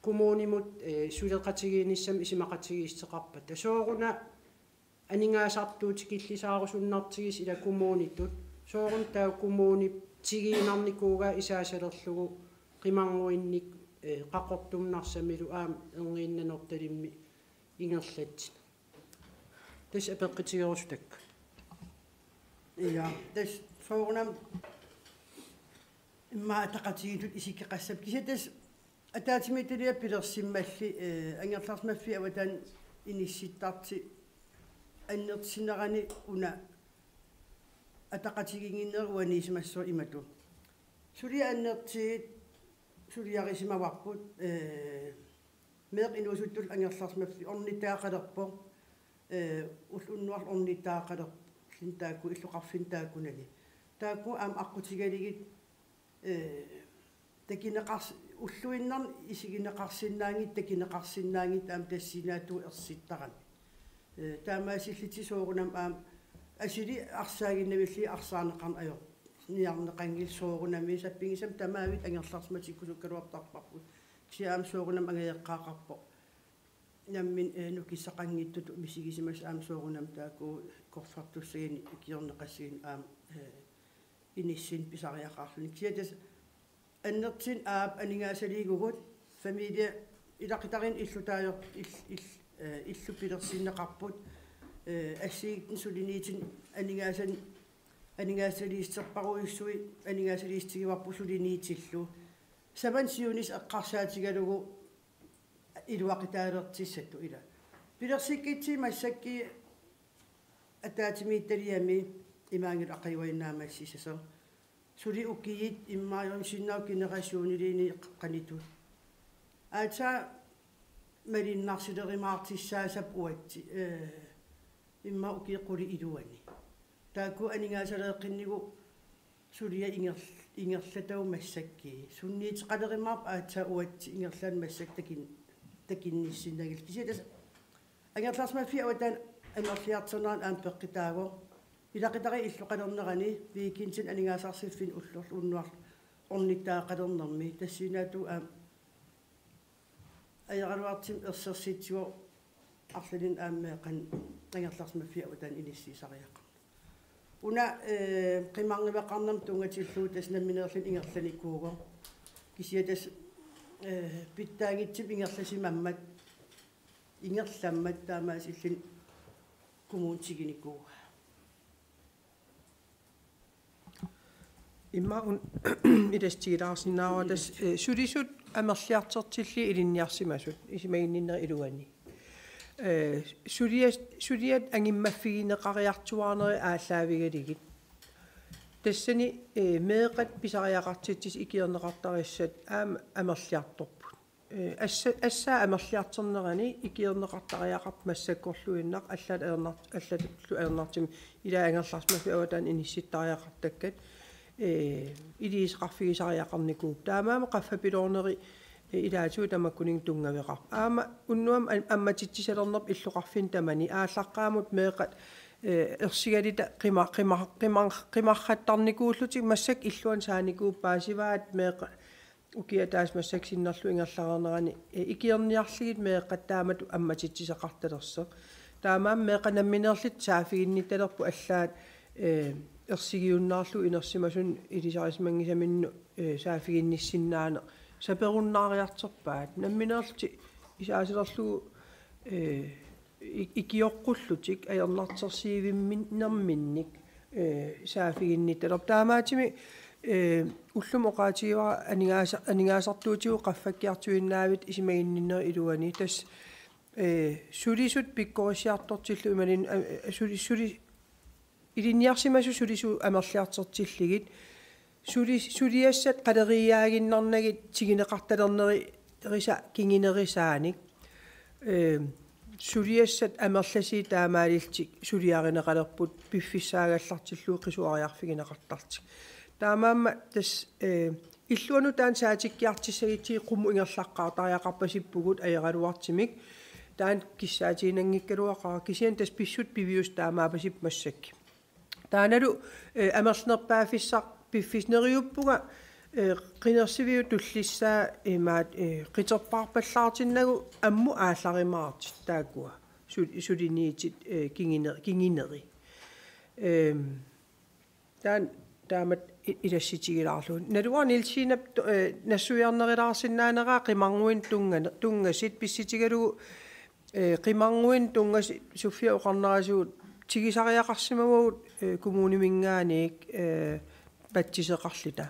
kommunimut, ee, suleqatigiinnissamut isumaqatigiissuteqarpata. Sooruna aningaasartuut tikillisaarusunnartigisut ila kommunitut. Sooruna taava kommunip tigiinnarnikuugaa isaasalerlugu qimarnguinnik, eh, Qaqortumi Narsamilu aamma Erniinnaq Nanortalimmi ingerlatsineq. Tassa apeqqutigerusutakka. Ja, tassa soorunami immaqa ataqatigiittut isikkoqassapput. Kisianni tassa ataatsimiititaliap pilersimmalli, eh, angerlarsimaffiit avataani inissittartut annertusinerani una Ataqatigiinnerit uaniisimassapput imatut. Suliat annertuut suliarisimavarput, ee, meeqqat inuusuttullu angerlarsimaffii ornittagaqalerpoq, ee, ulloq unnuarlu ornittagaqalerpoq, taakku illoqarfinni taakkunani. Taakku aamma aqqutigalugit, ee, takuneqars-, ulluinnarni isigineqarsinnaanngitsut, takuneqarsinnaanngitsut aamma tassinaatut ersittarami. Ee, taamaasillutik soorunami aamma asuli arsaaginnavillugit arsaarneqarneq ajorniarneqanngilaq soorunami, sappigisami tamaavik angerlarsimatikkusukkaluartarparput. Kisianni aamma soorunami angajoqqaaqarpoq. Nammineq, ee, nukissaqanngitsutut misigisimasut aamma soorunami taakku kuffissuussaguni ikiorneqassaguni aamma, ee, inissinneq pisariaqarluni. Kisianni tassa annertuumik aap aningaasaliigugut, familie ilaqutariinnut illutaajor-, ill-, ill-, ee, illut pilersinneqarput, ee, assigiinngitsunik suliniutinik aningaasan-, aningaasaliissuterparujussuit, aningaasaliissutigivarput suliniutillu. Samannak siunissaq eqqarsaatigalugu iluaqutaalertussatut ila. Pilersikkutsigu massakkut ataatsimiititaliami imaanngilaq aqaguainnaammassissasoq. Suli ukiut immaqa ajorsinnaavoq generationiluunniit qeqqanutut. Aatsaat malunnarsilerumaartussaassappat uagut, ee, immaqa ukiut qulit iluanni. Taakku aningaasaleeqqunnigut suliat inger-, ingerlatagut massakkut. Sunniuteqalerumaarpoq aatsaat uagut ingerlaannaq massakkut takin-, takunnissinnagit. Kisianni tassa angerlarsimaffiup avataani amerliartornerani aamma peqqutaavoq. Ilaqutariit illoqalernerani weekendini aningaasarsiorfinni ullorlu unnuarlu ornittagaqalernermi tassinaatut aamma ajoraluartumik ersersitsivoq arlalinnik aamma meeqqanut angerlarsimaffiup avataani inissiisariaqarneq. Una, ee, qimarnguaqarnermut tunngatillugu tassa nammineerluni ingerlanikuuvoq. Kisianni tassa, ee, pitsaanngitsumik ingerlasimammat, ingerlammat taamaasilluni kommuni tigunikuuaa. Immaqa un-, ilassutigilaarsinnaavara tassa, ee, sulisut amerliartortillugit ilinniarsimasut, isumaginninnerit iluanni. Ee, sulias-, suliat angummaffigineqariartuaarnerit aallaavigalugit. Tassani, ee, meeqqat pisariaqartitsisut ikiorneqartarissat aamma amerliartorput. Ee, assa-, assaat amerliartornerani ikiorneqartariaqarput massakkorluinnaq allat ajornar-, allatullu ajornartumik ilaa angerlarsimaffiup avataani inissittariaqartakkat, ee, iliuuseqarfigisariaqarnikuupput. Taamaammat qaffapiloorneri, ee, ilaatigut tamakkuninnga tunngaveqarput. Aamma unnuami am-, ammatitsisalernerput illoqarfinni tamani aallaqqaammut meeqqat, ee, ersigaluta qima-, qima-, qima-, qimarrattarnikuullutik massakkut illuanni saanikuupput paasivaat meeqqat ukiaq ataaseq massakkut sinnerlugu ingerlareernerani, ee, ikiorniarlugit meeqqat taamatut ammatitsisaqartalersoq. Taamaammat meeqqat nammineerlutik saaffiginnittalerput allaat, ee, ersigiunnaarlugu inersimasunut ilisarisimanngisaminnut, ee, saaffiginnissinnaaneq saperunnaariartorpaat. Nammineerlutik isaasalerlugu, ee, ik-, ikioqqullutik ajornartorsiuinerminnik, ee, saaffiginnittalerput. Taamaattumik, ee, ullumi oqaatigivara aningaasa-, aningaasartuutigut qaffakkiartuinnavit isumaginninnerit iluanni. Tassa, ee, sulisut pikkorissiartortillugit imaluunniit, ee, suli-, suli-, ilinniarsimasut sulisut amerliartortillugit. Suli-, suliassat qaleriiaaginnarnagit tiguneqartalernerisa kingunerisaanik. Ee, suliassat amerlasuut taamaalillutik suliarineqalerput piffissaagallartillugu qisuariarfigineqartarlutik. Taamaammat tassa, ee, illuanut taanna saatikkiartussagutsigit qummut ingerlaqqaartariaqarpasippugut ajoraluartumik. Taanna kissaatiginanngikkaluaqaaq kisianni tassa pissutsit piviusut taamaappassippoq massakkut. Taannalu, ee, amerlanerpaaffissaq piffissaq neriuppunga, ee, qinersiviup tullissaa imaat, ee, qiterpaarpallaartinnagu ammut aallarumaartut taakkua. Su-, suliniutit, ee, kingune-, kinguneri. Ehm, taanna taamatut i-, ilassutigilaarlugu. Naluara Nielsinap to-, ee, nassuiarnerulaarsinnaanera qimarnguinnut tunngane-, tunngasut pissutigalugu, ee, qimarnguinnut tunngasut Sofia oqarnerisigut tigusariaqarsimavagut, ee, kommuniminngaanniit, ee, patsiseqarluta.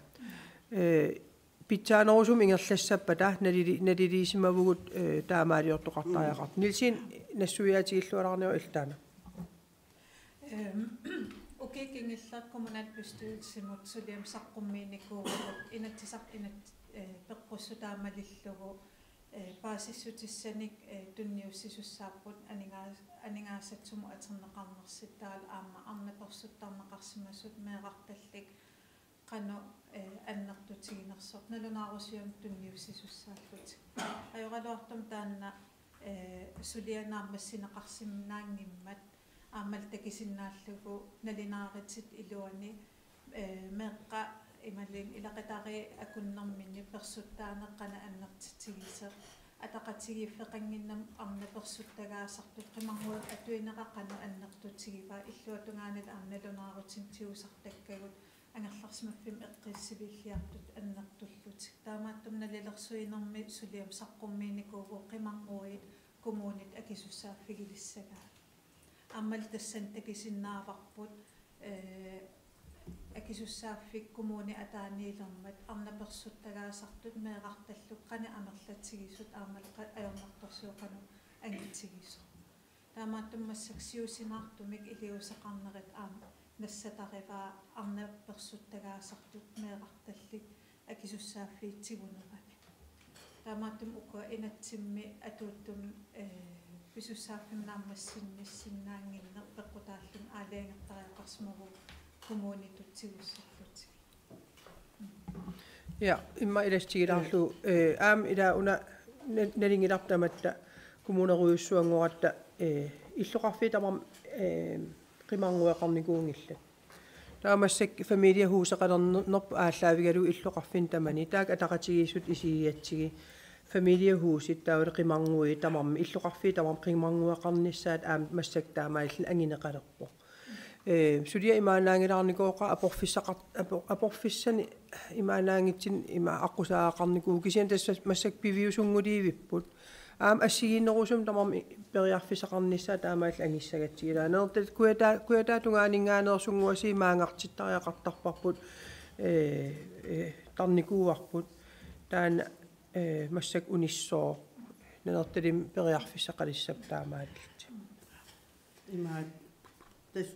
Ee, pitsaanerusumik ingerlassappata nalili-, naliliisimavugut, ee, taamaaliortoqartariaqartoq. Nielsen nassuiaatigillualaarniaruk iltaana. Ehm, Ukiut kingulliit kommunalbestyrelsimut suliammik saqqummiinikuuvugut Inatsisartut inat-, eh, peqqussutaat malillugu, eh, paasissutissanik, eh, tunniussisussaapput aningaas-, aningaasat sumut atorneqarnersut taavalu aamma arnat persuttarneqarsimasut meerartallit qanoq, eh, annertutiginersoq nalunaarusiornermik tunniussisussaallutik. Ajoraluartumik taanna, eh, suliaq naammassineqarsinnaanngimmat aammalu takusinnaallugu nalunaarutit iluanni, eh, meeqqat imaluunniit ilaqutariit akunnerminni persuttaaneq qanoq annertutigisoq. Ataqatigiiffeqannginnami arnat persuttagaasartut qimarnguit atuinerat qanoq annertutigivaa illuatungaanilu aamma nalunaarutinik tigusartakkagut angerlarsimaffimmik eqqissiviilliartut annertullutik. Taamaattumik nalilersuinermi suliammik saqqummiinikuuvugut qimarnguit kommunit akisussaaffigilissagaat. Aammalu tassani takusinnaavarput, eh, akisussaaffik kommuni ataaniilermat arnat persuttagaasartut meerartallit qanoq amerlatigisut aammalu qa-, ajornartorsiut qanoq angitigisut. Taamaattumik massakkut siusinaartumik iliuuseqarnerit aamma nassatarivaa arnat persuttagaasartut meerartallit akisussaaffiit tiguneranni. Taamaattumik ukua inatsimmi atuuttumi, eh, pisussaaffimmi naammassinnissinnaannginneq peqqutaalluni aalajangertariaqarsimavugut kommunitut tigussallutigit. Ja, immaqa ilassutigilaarlugu, eh, aamma ila una na-, nalunngilarput tamatta kommunerujussuanngoratta, eh, illoqarfiit tamarmik, eh, qimarngueqarnikuunngillat. Taava massakkut familiehuseqalernerput aallaavigalugu illoqarfinni tamani. Taakku ataqatigiissut isigigatsigit. Familiehusit taavalu qimarnguit tamarmik, illoqarfiit tamarmik qimarngueqarnissaat aamma massakkut taamaalilluni anguneqalerpoq. Eh, suliaq imaannaanngilaarnikooqaaq aporfissaqar-, apor-, aporfissanik imaannaanngitsunik ima aqqusaagaqarnikuuvoq kisianni tassa massakkut piviusunngulivipput. Aamma assigiinnerusumik tamarmik periarfissaqarnissaat taamaalilluni angussagatsigu. Ila Nanortalit Kujataa-, Kujataata tungaaninngaanneersunnguatsiaat maanngartittariaqartarparput, eh, eh, tarnikuuarput. Taanna, eh, massakkut unissooq. Nanortalimmi periarfissaqalissapput taamaalillutik. Imaat, tassa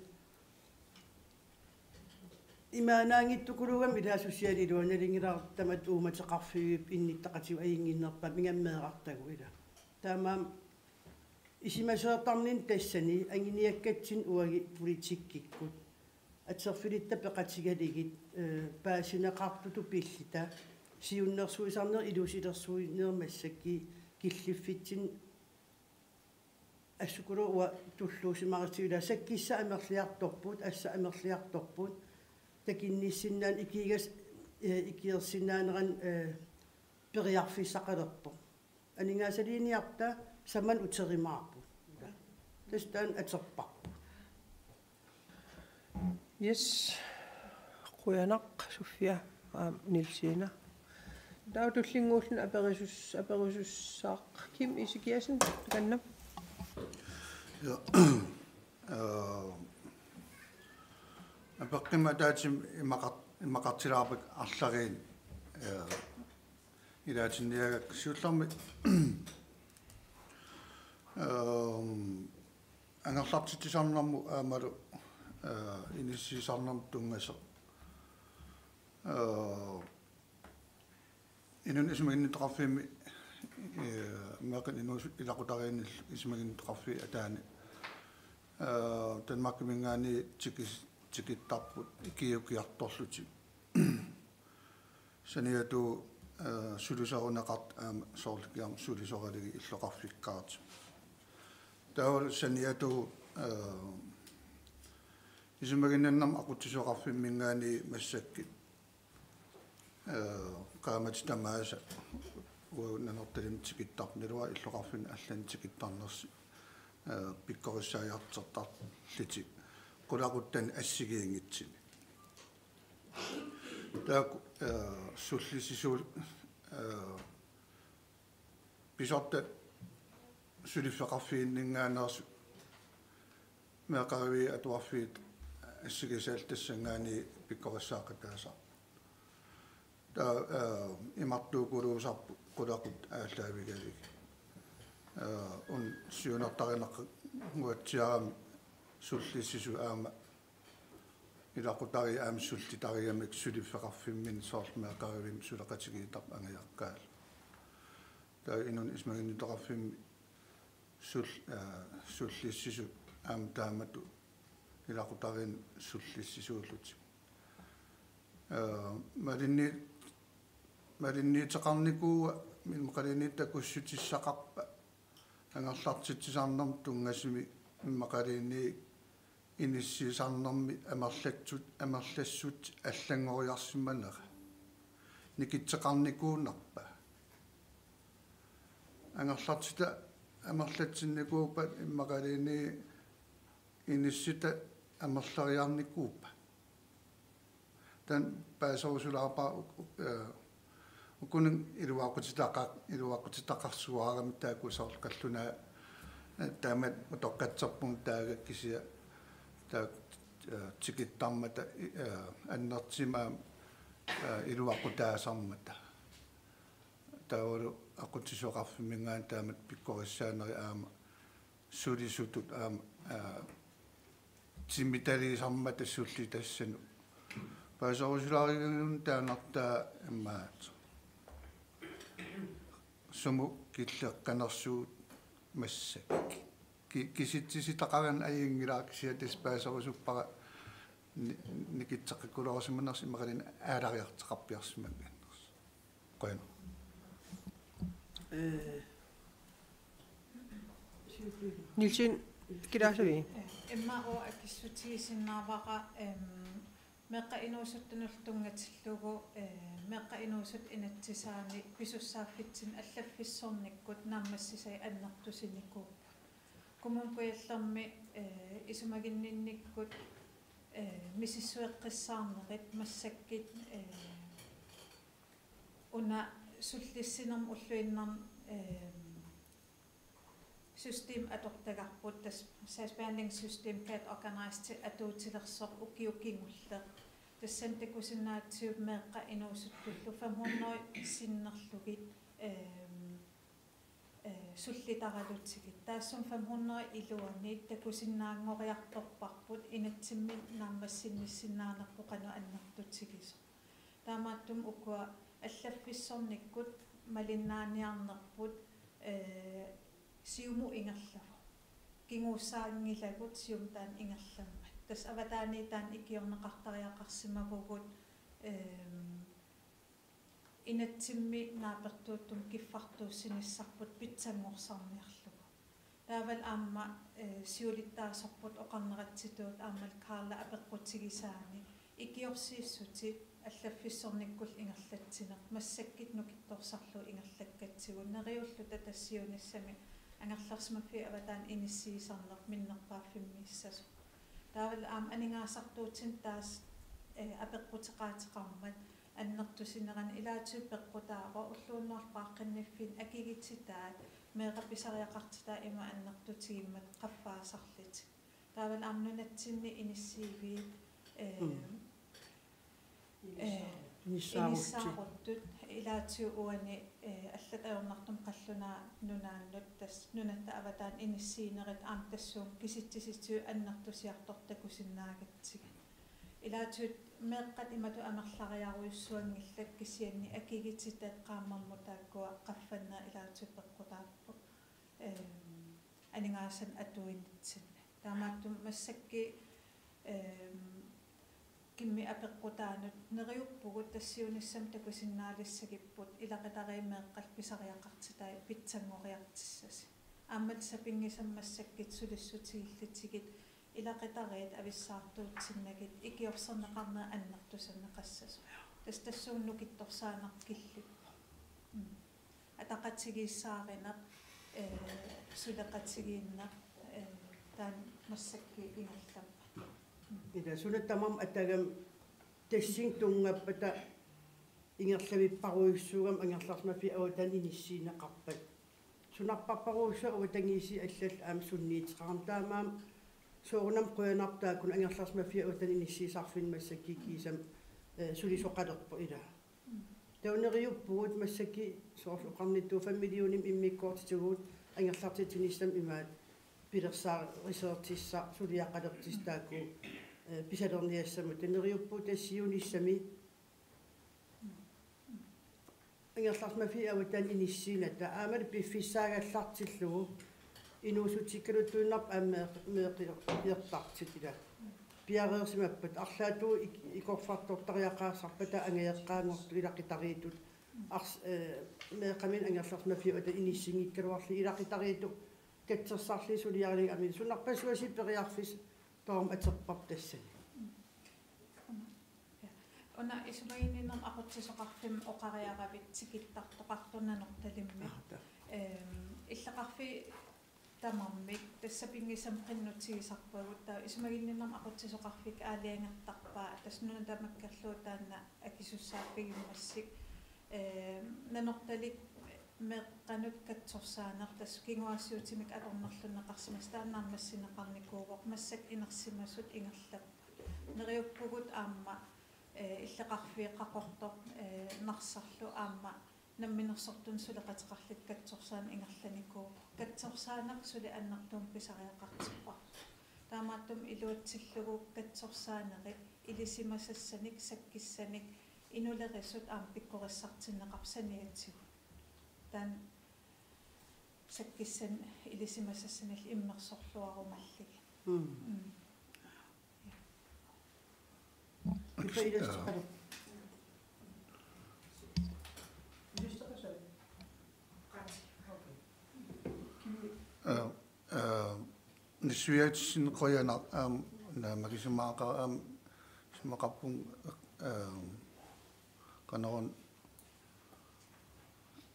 imaannaanngittukuluugami ila susiali ilua nalunngilarput tamatta uummateqarfiup innuttaqatigut ajunnginnerpaamik ingammik meerartagut ila. Taamaammat isumasioqartarninni tassani anguniakkatsinni uagut politikkikkut. Atorfilitta peqatigalugit, eh, paasineqartutut pilluta, siunnersuisarneq ilusilersuineq massakkut killiffitsinni assukulooq uanga tulluusimaartigu ila sakkissat amerliartorput, assat amerliartorput, takunnissinnaaneq ikiugassat, eh, ikiorsinnaanerannik, eh, periarfissaqalerpoq. Aningaasaliiniarta samanut uterimaarput. Tassa taanna atorparput. Yes. Qujanaq, Sofia, aamma Nielsina. Taava tullinnguulluni aperisus-, aperisussaaq Kim Ezekiassen, takanna. Ja. Øh, apeqqummi ataatsimut immaqar-, immaqartilaarpakka arlaliit, øh, ilaatinniagakku siullermik, øh, angerlartitsisarnermut aammalu, øh, inissiisarnermut tunngasoq. Øh, Inunnut isumaginnittoqarfimmit, øh, meeqqanut inuusuttut ilaqutariinnillu isumaginnittoqarfiit ataani, øh, Danmarkiminngaanniit tikis-, tikittarput ikiuukkiartorlutik. Saniatigut, øh, sulisoruneqartut aamma soorlu kiarmi sulisoralugit illoqarfikkaartumik. Taavalu saniatigut, øh, isumaginnannermut aqutsisoqarfimminngaanniit massakkut, øh, qaammatit tamaasa uagut Nanortalimmi tikittarput, naluara illoqarfinni allani tikittarnersut, øh, pikkorissaajartortarlutik qulaquttanik assigiinngitsumik. Taakku, øh, sullissisuu-, øh, pisortat suliffeqarfiinninngaanneersut meeqqeriviit atuarfiit assigisaallu tassanngaanniit pikkorissaaqataasaat. Taava, øh, imartuukuluusarput qulaquttat aallaavigalugit. Øh, una siunertarineqanguatsiarami sullissisut aamma ilaqutariit aamma sullitarigamik suliffeqarfimminni soorlu meeqqarivimmi suleqatigiittarput angajaqqaallu. Taava inunnut isumaginnittoqarfimmi sul-, aa, sullissisut aamma taamatut ilaqutariinnut sullissisuullutik. Aa, malinni-, malinniuteqarnikuuat immaqaluunniit takussutissaqarpat angerlartitsisarnermut tunngasumik immaqaluunniit inissiisarnermi amerlatsut-, amerlassutsit allanngoriarsimanera. Nikitseqarnikuunarpa? Angerlartitaq amerlatsinnikuuppat immaqaluunniit inissitaq amerleriarnikuuppat? Taanna paaserusulaarpara uk-, uk-, ee, ukunani iluaqutitaqa-, iluaqutitaqarsuarami taakku soorlu qallunaat, ee, taamatut utoqqatserpunga taava kisianni taakku, ee, tikittarmata, ee, annertuumik aamma, ee, iluaqutaasarmata. Taavalu aqutsisoqarfimminngaanniit taamatut pikkorissaanerit aamma sulisutut aamma, aa, timitaalisarmata sullitassanut. Paaserusulaarigalugu taanna taava immaqa sumut killeqqanersugut massakkut. Ki-, kisitsisitaqarani ajunngilaq kisianni tassa paaserusuppara ni-, nikitseqqikkuloorsimanersoq immaqaluunniit aalariartoqarpiarsimanngitsoq. Qujan. Eh, Nielsen, Kilasavi. Immaqa akissutigisinnaavara, em, meeqqat inuusuttunullu tunngatillugu, eh, meeqqat inuusuttut inatsisaanni pisussaaffitsinni allaffissornikkut naammassisai annertusinikuupput. Kommune Kujallermi, eh, isumaginninnikkut, eh, misissueqqissaarnerit massakkut, eh, una sullissinermut ulluinnarni, ehm, system atortagarput, tassa sagsbehandlingssystem, Katteorganisationip atuutilersoq ukioq kingulleq. Tassani takusinnaasatsigu meeqqat inuusuttullu fem hundrede sinnerlugit, ehm, eh, sullitaralutigit. Taassuma fem hundrede iluanni takusinnaanngoriartorparput inatsimmi naammassinnissinnaanerput qanoq annertutigisoq. Taamaattumik ukua allaffissornikkut malinnaaniarnerput, eh, siumut ingerlavoq. Kinguussaanngilagut siumut taanna ingerlammat. Tassa avataaniit taanna ikiorneqartariaqarsimavugut, ehm, inatsimmi naapertuuttumik kiffartuussinissarput pitsanngorsarniarlugu. Taavalu aamma, eh, siulittaasorput oqarneratsitut aammalu Karla apeqqutigisaani ikiorsiissutit allaffissornikkullu ingerlatsineq massakkut nukittorsarlugu ingerlakkatsigu neriulluta tassa siunissami angerlarsimaffiup avataani inissiisarneq minnerpaaffimmiissasoq. Taavalu aamma aningaasartuutinik taas-, eh, apeqquteqaateqarmat annertusinerani ilaatigut peqqutaavoq ulluunnuarlu paaqqinniffinni akigititaat meeraq pisariaqartitaat ima annertutigimmat qaffaasarlutik. Taavalu aamma nunatsinni inissiiviit, eh, Mm. eh, Inissaaruttut. Inissaaruttut ilaatigut uani, eh, allatut ajornartumik qallunaat nunaannut tassa nunatta avataani inissiinerit aamma tassuuna kisitsisitigut annertusiartortut takusinnaagatsigit. Ilaatigut meeqqat imatut amerlariarujussuanngillat kisianni akigititat qaammammut taakkua qaffanneq ilaatigut peqqutaapput, ehm, aningaasanik atuinitsinni. Taamaattumik massakkut, ehm, Kimmi apeqqutaanut neriuppugut tassa siunissami takusinnaalissagipput ilaqutariit meeqqallu pisariaqartitai pitsanngoriartussasut. Aammalu sapinngisamik massakkut sulissutigillutigit ilaqutariit avissaartuutsinnagit ikiorserneqarneq annertusineqassasoq. Tassa tassuuna nukittorsaaneq killippoq. Mm. Ataqatigiissaarineq, eh, suleqatigiinneq, eh, taanna massakkut ingerlammat. Ila suna tamarmi atagami tassani tunngappata ingerlavipparujussuugami angerlarsimaffiup avataani inissiineqarpat. Sunarparparujussuaq uagut tangisi allallu aamma sunniuteqarami taamaammat soorunami qujanarpoq taakkununnga angerlarsimaffiup avataani inissiisarfinni massakkut kiisami, eh, sulisoqalerpoq ila. Taava neriuppugut massakkut soorlu oqarnittut fem millionimik immikkoortitigugut angerlartitsinissamut imaattoq pilersaarusiortissaq suliaqalertissaq taakku, pisalerniassamut, neriuppugut tassa siunissami angerlarsimaffiit avataani inissiinata aammalu piffissaagallartillugu inuusutsikkaluttuinnarput aamma meeq-, meeqqiortartut ila piareersimappat arlaatigut ik-, ikorfartortariaqassarpata angajoqqaanngortut ilaqutariittut ars-, eh, meeqqaminnik angerlarsimaffiup avataani inissinngikkaluarlugit ilaqutariittut katsorsarlugit suliarineq aamma sunarpassuarnik periarfissaq taama atorparput tassani. Una isumaginninnermut aqutsisoqarfimmi oqariaravit tikittartoqartoq Nanortalimmi. Aata. Ehm, illoqarfiit tamarmik tassa pinngisamik qinnutsigisarpagut taava isumaginninnermut aqutsisoqarfik aalajangertarpaa tassa nuna tamakkerlugu taanna akisussaaffigimmasi. Ehm, Nanortalik meeqqanut katsorsaaneq tassa kinguaassiuutimik atornerlunneqarsimasoq taanna naammassineqarnikuuvoq massakkut inersimasut ingerlappat. Neriuppugut aamma, eh, illoqarfiit Qaqortoq, eh, Narsarlu aamma namminersortunik suleqateqarlutik katsorsaaneq ingerlanikuuvoq. Katsorsaaneq suli annertuumik pisariaqartipparput. Taamaattumik iluatsillugu katsorsaanerit ilisimasassanik sakkissanik inulerisut aamma pikkorissartinneqarput saniatigut. Taanna sakkissanik ilisimasassanillu immersorluarumallugit. Mm. Mm. Ippa ilassuteqalu. Aa, aa, nassuiaatissinneq qujanaq aamma naammagisimaqaaq aamma isumaqarpunga, aa, qanoruna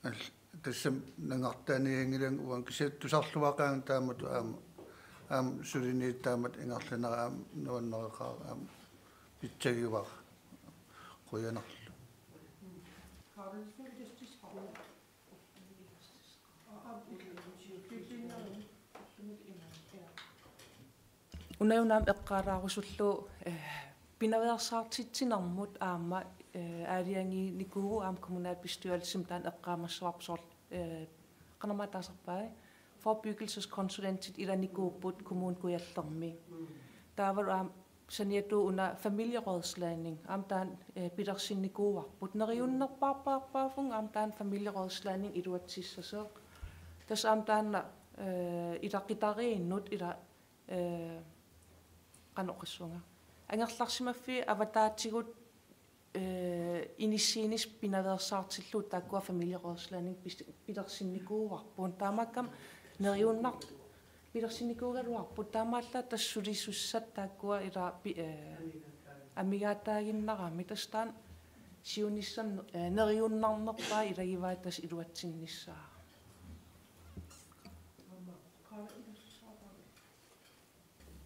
al-, tassami nangartaanianngilanga uanga kisianni tusarluaqaanga taamatut aamma, aamma suliniutit taamatut ingerlanera aamma nuannareqaara aamma pitsagivara qujanarlu. Una una aamma eqqaalaarusullugu, eh, pinaveersaartitsinermut aamma, eh, aalajangiinikuuvugut aamma kommunalbestyrelsimi taanna eqqaamassavarput soorlu, eh, qanormaa taasarpaat, forebyggelseskonsulentit ilanikuupput Kommune Kujallermi. Taavalu aamma saniatigut una familierådslagning aamma taanna, eh, pilersinnikuuarput. Neriunnerpaarpaarpaavunga aamma taanna familierådslagning iluatsissasoq. Tassa aamma taanna, eh, ilaqutariinnut ila, eh, qanoq oqassuunga. Angerlarsimaffiit avataatigut, eh, inissiinissaq pinaveersaartillugu taakkua familierådslagning pis-, pilersinnikuuarput. Taamaakkami neriunnar- pilersinnikuugaluarput taamaallaat tassa sulisussat taakkua ila pi-, eh, amigaataaginnarami tassa taanna siunissami, eh, neriunnarnerpaat ilagivaat tassa iluatsinnissaa.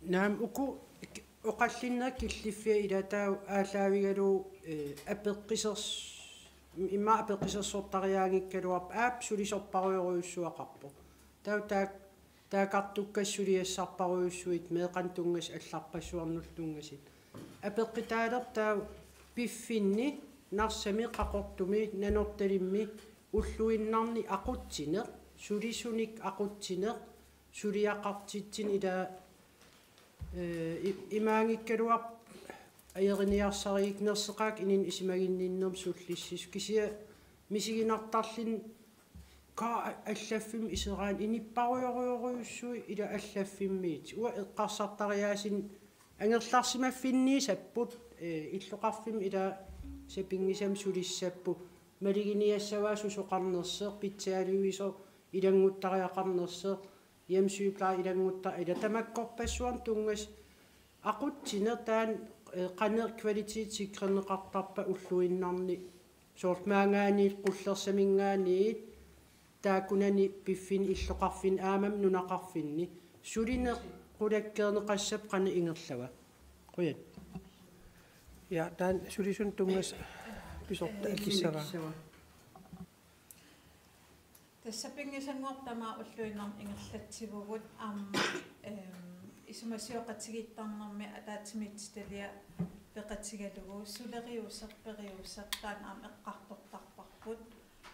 Naamik uku oqallinnerit killiffiat ila taava aallaavigalugu, eh, apeqqusers-, immaqa apeqqusersortariaanngikkaluarpat aap sulisorparujorujussuaqarpoq. Taava taak-, taakkartukkat suliassarparujussuit meeqqanut tunngasut allarpassuarnullu tunngasut. Apeqqutaalerpoq taava piffinni Narsami, Qaqortumi, Nanortalimmi ulluinnarni aqutsineq, sulisunik aqutsineq, suliaqartitsineq ila, eh, i-, imaanngikkaluarpoq ajoriniarsariik nerseqaakka inunnut isumaginninnermut sullissisut. Kisianni misiginartarluni ka allaffimmi iseraanni inuppassuarujorujussuit ila allaffimmiit. Uanga eqqarsartariaaseq angerlarsimaffinniissapput, eh, illoqarfimmi ila sapinngisamik sulissapput. Maluginiassavaat susoqarnersoq, pitsaaliuisoq ilannguttariaqarnersoq, hjemmesygepleje ilanngutta-, ila tamakkorpassuarnut tunngasut aqutsineq taanna, eh, qanoq kvalitetssikrineqartarpa ulluinnarni soorlu maanngaanniit qullersaminngaanniit taakkunani piffinni illoqarfinni aammami nunaqarfinni sulineq qulakkeerneqassapput qanoq ingerlava. Qujan. Ja, taanna sulisunut tunngasut pisortat akissavaa. Tassa sapinngisanngortut tamaat ulluinnarni ingerlatsivugut aamma, ehm, isumasioqatigiittarnermi ataatsimiititaliaq peqatigalugu suleriuseq periuseq taanna aamma eqqartortarparput.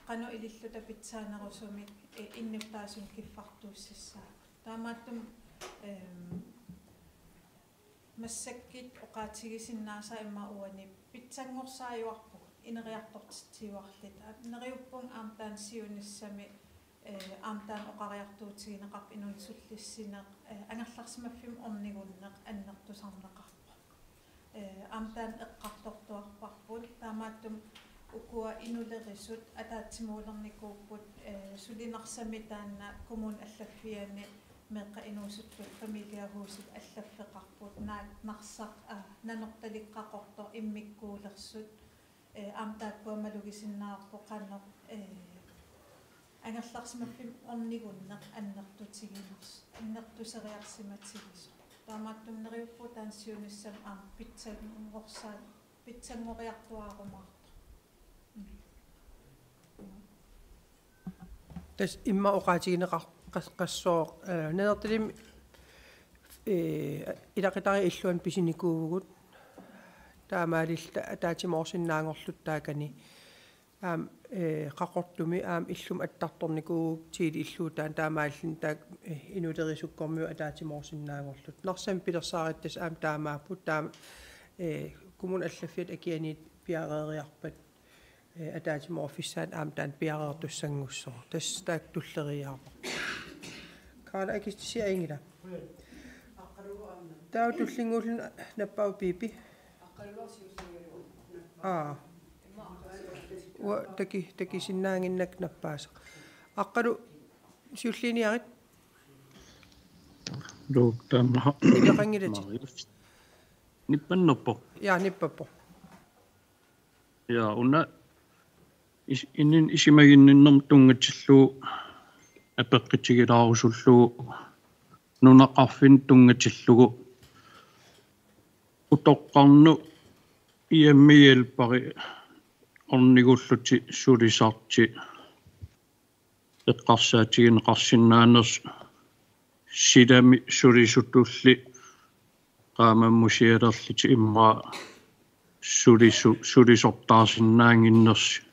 Qanoq ililluta pitsaanerusumik, eh, innuttaasunut kiffartuussissaaq. Taamaattumik, ehm, Massakkut oqaatigisinnaasat immaqa uani pitsanngorsaajuarpugut ineriartortitsiuarluta. Neriuppunga aamma taanna siunissami, eh, aamma taanna oqariartuutigineqarpoq inunnut sullissineq, eh, angerlarsimaffimmut ornigunneq annertusarneqarpoq. Eh, aamma taanna eqqartortuarparput. Taamaattumik ukua inulerisut ataatsimoolernikuupput, eh, suli Narsami taanna kommunip allaffiani meeqqat inuusuttut familiehusit allaffeqarput, naak Narsaq, aa, Nanortalik Qaqortoq immikkuulersut, eh, aamma taakkua malugisinnaavarput qanoq, eh, angerlarsimaffimmut ornigunneq annertutiginers-, annertuseriarsimatigisoq. Taamaattumik neriuppunga taanna siunissami aamma pitsanngorsaa-, pitsanngoriartuaarumaartoq. Mm. Tassa immaqa oqaatigineqar-, qas-, qassooq, eh, Nanortalimmi, eh, ilaqutariit illuanni pisinikuuvugut. Taamaalilluta ataatsimoorsinnaanngorluta taakani. Aamma, eh, Qaqortumi aamma illumut attartornikuuvugut Tiilit illuutaani taamaalilluni taakku, eh, inulerisukkormiut ataatsimoorsinnaanngorluta. Narsami pilersaarutit tassa aamma taamaapput taama, eh, kommunip allaffiata akianiittoq piareeriarpat, eh, ataatsimoorfissaanut aamma taanna piareertussanngussaaq. Tassa taakku tulleriiaarput. Karla, akissutsit aingila. Taava tullinnguulluni nappaavoq Pipi. Aa. Uanga taki-, takusinnaannginnakku nappaasoq. Aqqalu siulliiniarit. Luk taama. Nipeqanngilatit. Marius. Nippannerpoq. Ja, nippappoq. Ja, una is-, inunnut isumaginninnermut tunngatillugu apeqqutigilaarusullugu nunaqarfinnut tunngatillugu utoqqarnut hjemmehjælperi ornigullutik sulisartik eqqarsaatigineqarsinnaanersut silami sulisutulli qaamammusialerlutik immaqa sulisu-, sulisortaarsinnaannginnersut.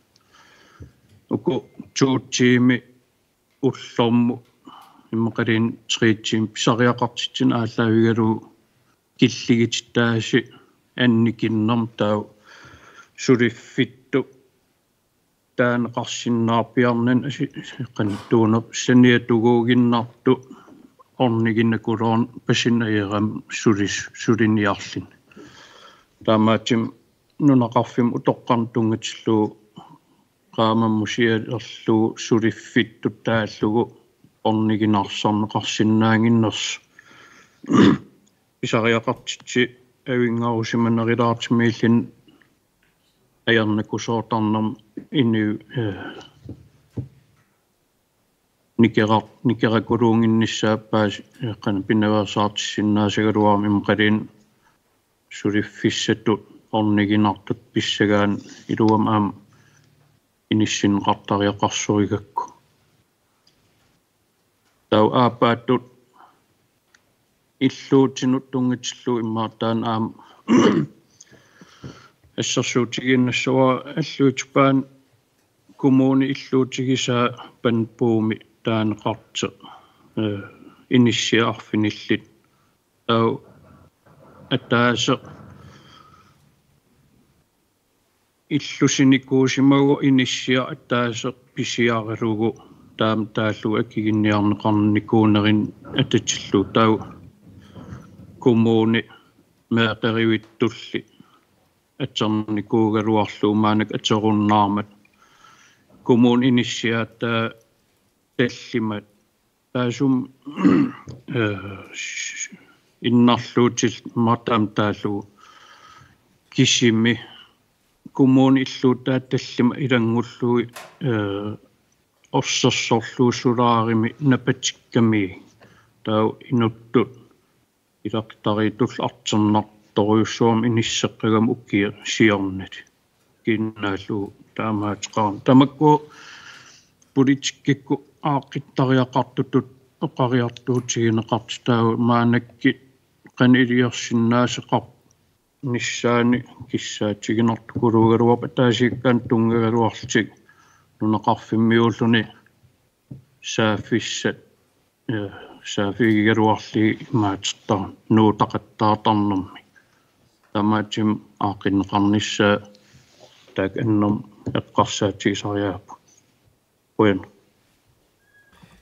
Uku to tiimi ullormut immaqaluunniit tre tiimi pisariaqartitsineq aallaavigalugu killigitittaasut annikinnermut taava suliffittut taaneqarsinnaarpiarnani asi-, qanittuunerput saniatigut uguinnartut orniginakuluunniit pasinajerammik sulis-, suliniarluni. Taamaattumik nunaqarfimmut utoqqarnut tunngatillugu qaamammusialerlugu suliffittut taallugu orniginarsarneqarsinnaannginnersut. Pisariaqartitsineq avinngarusimanerulaartumik illit ajornakusoortarnermut inuit, eh, nikera-, nikerakuluunnginnissaat paasi-, eh, qanoq pinaveersaartissinnaasagaluarmat immaqaluunniit suliffissatut orniginartutut pissagaanni iluamik aamma inissinneqartariaqarsorigakku. Taava aappaattut illuutinut tunngatillugu immaqa taanna aamma assersuutigiinnassavara alluitsup paani kommunip illuutigisaa Bandbumi taaneqartoq, eh, inissiat arfinillit. Taava ataaseq illusinikuusimaguit inissiat ataaseq pisiaralugu taama taallugu akikinniarneqarnikuunerini atatillugu taava kommuni meeqqerivittulli atornikuugaluarlugu maannakkut atorunnaarmat kommunip inissiaata tallimat taassuma, eh, innarluutillit matam taallugu kisimi kommunip illuutaata tallimat ilanngullugit, eh, orsersorlugu solaarimi napatikkamiuk. Taava inuttut ilaqutariittullu artornartorujussuarmik inisseqqagami ukiut siornatigut. Kiinnaallugu taamaateqarami. Tamakku politikkikkut aaqqittariaqartutut oqariartuutigineqartut taava maannakkut qanoq iliorsinnaasaqarnissaannik kissaatiginartukuluugaluarpoq ataasiakkaanut tunngagaluarlutik nunaqarfimmiuulluni saaffissat, eh, saaffigigaluarlugit imaatertarneq nuutaqattaartarnermi. Taamaattumik aaqqinneqarnissaa taakku annermik eqqarsaatigisariaqarparput. Qujan.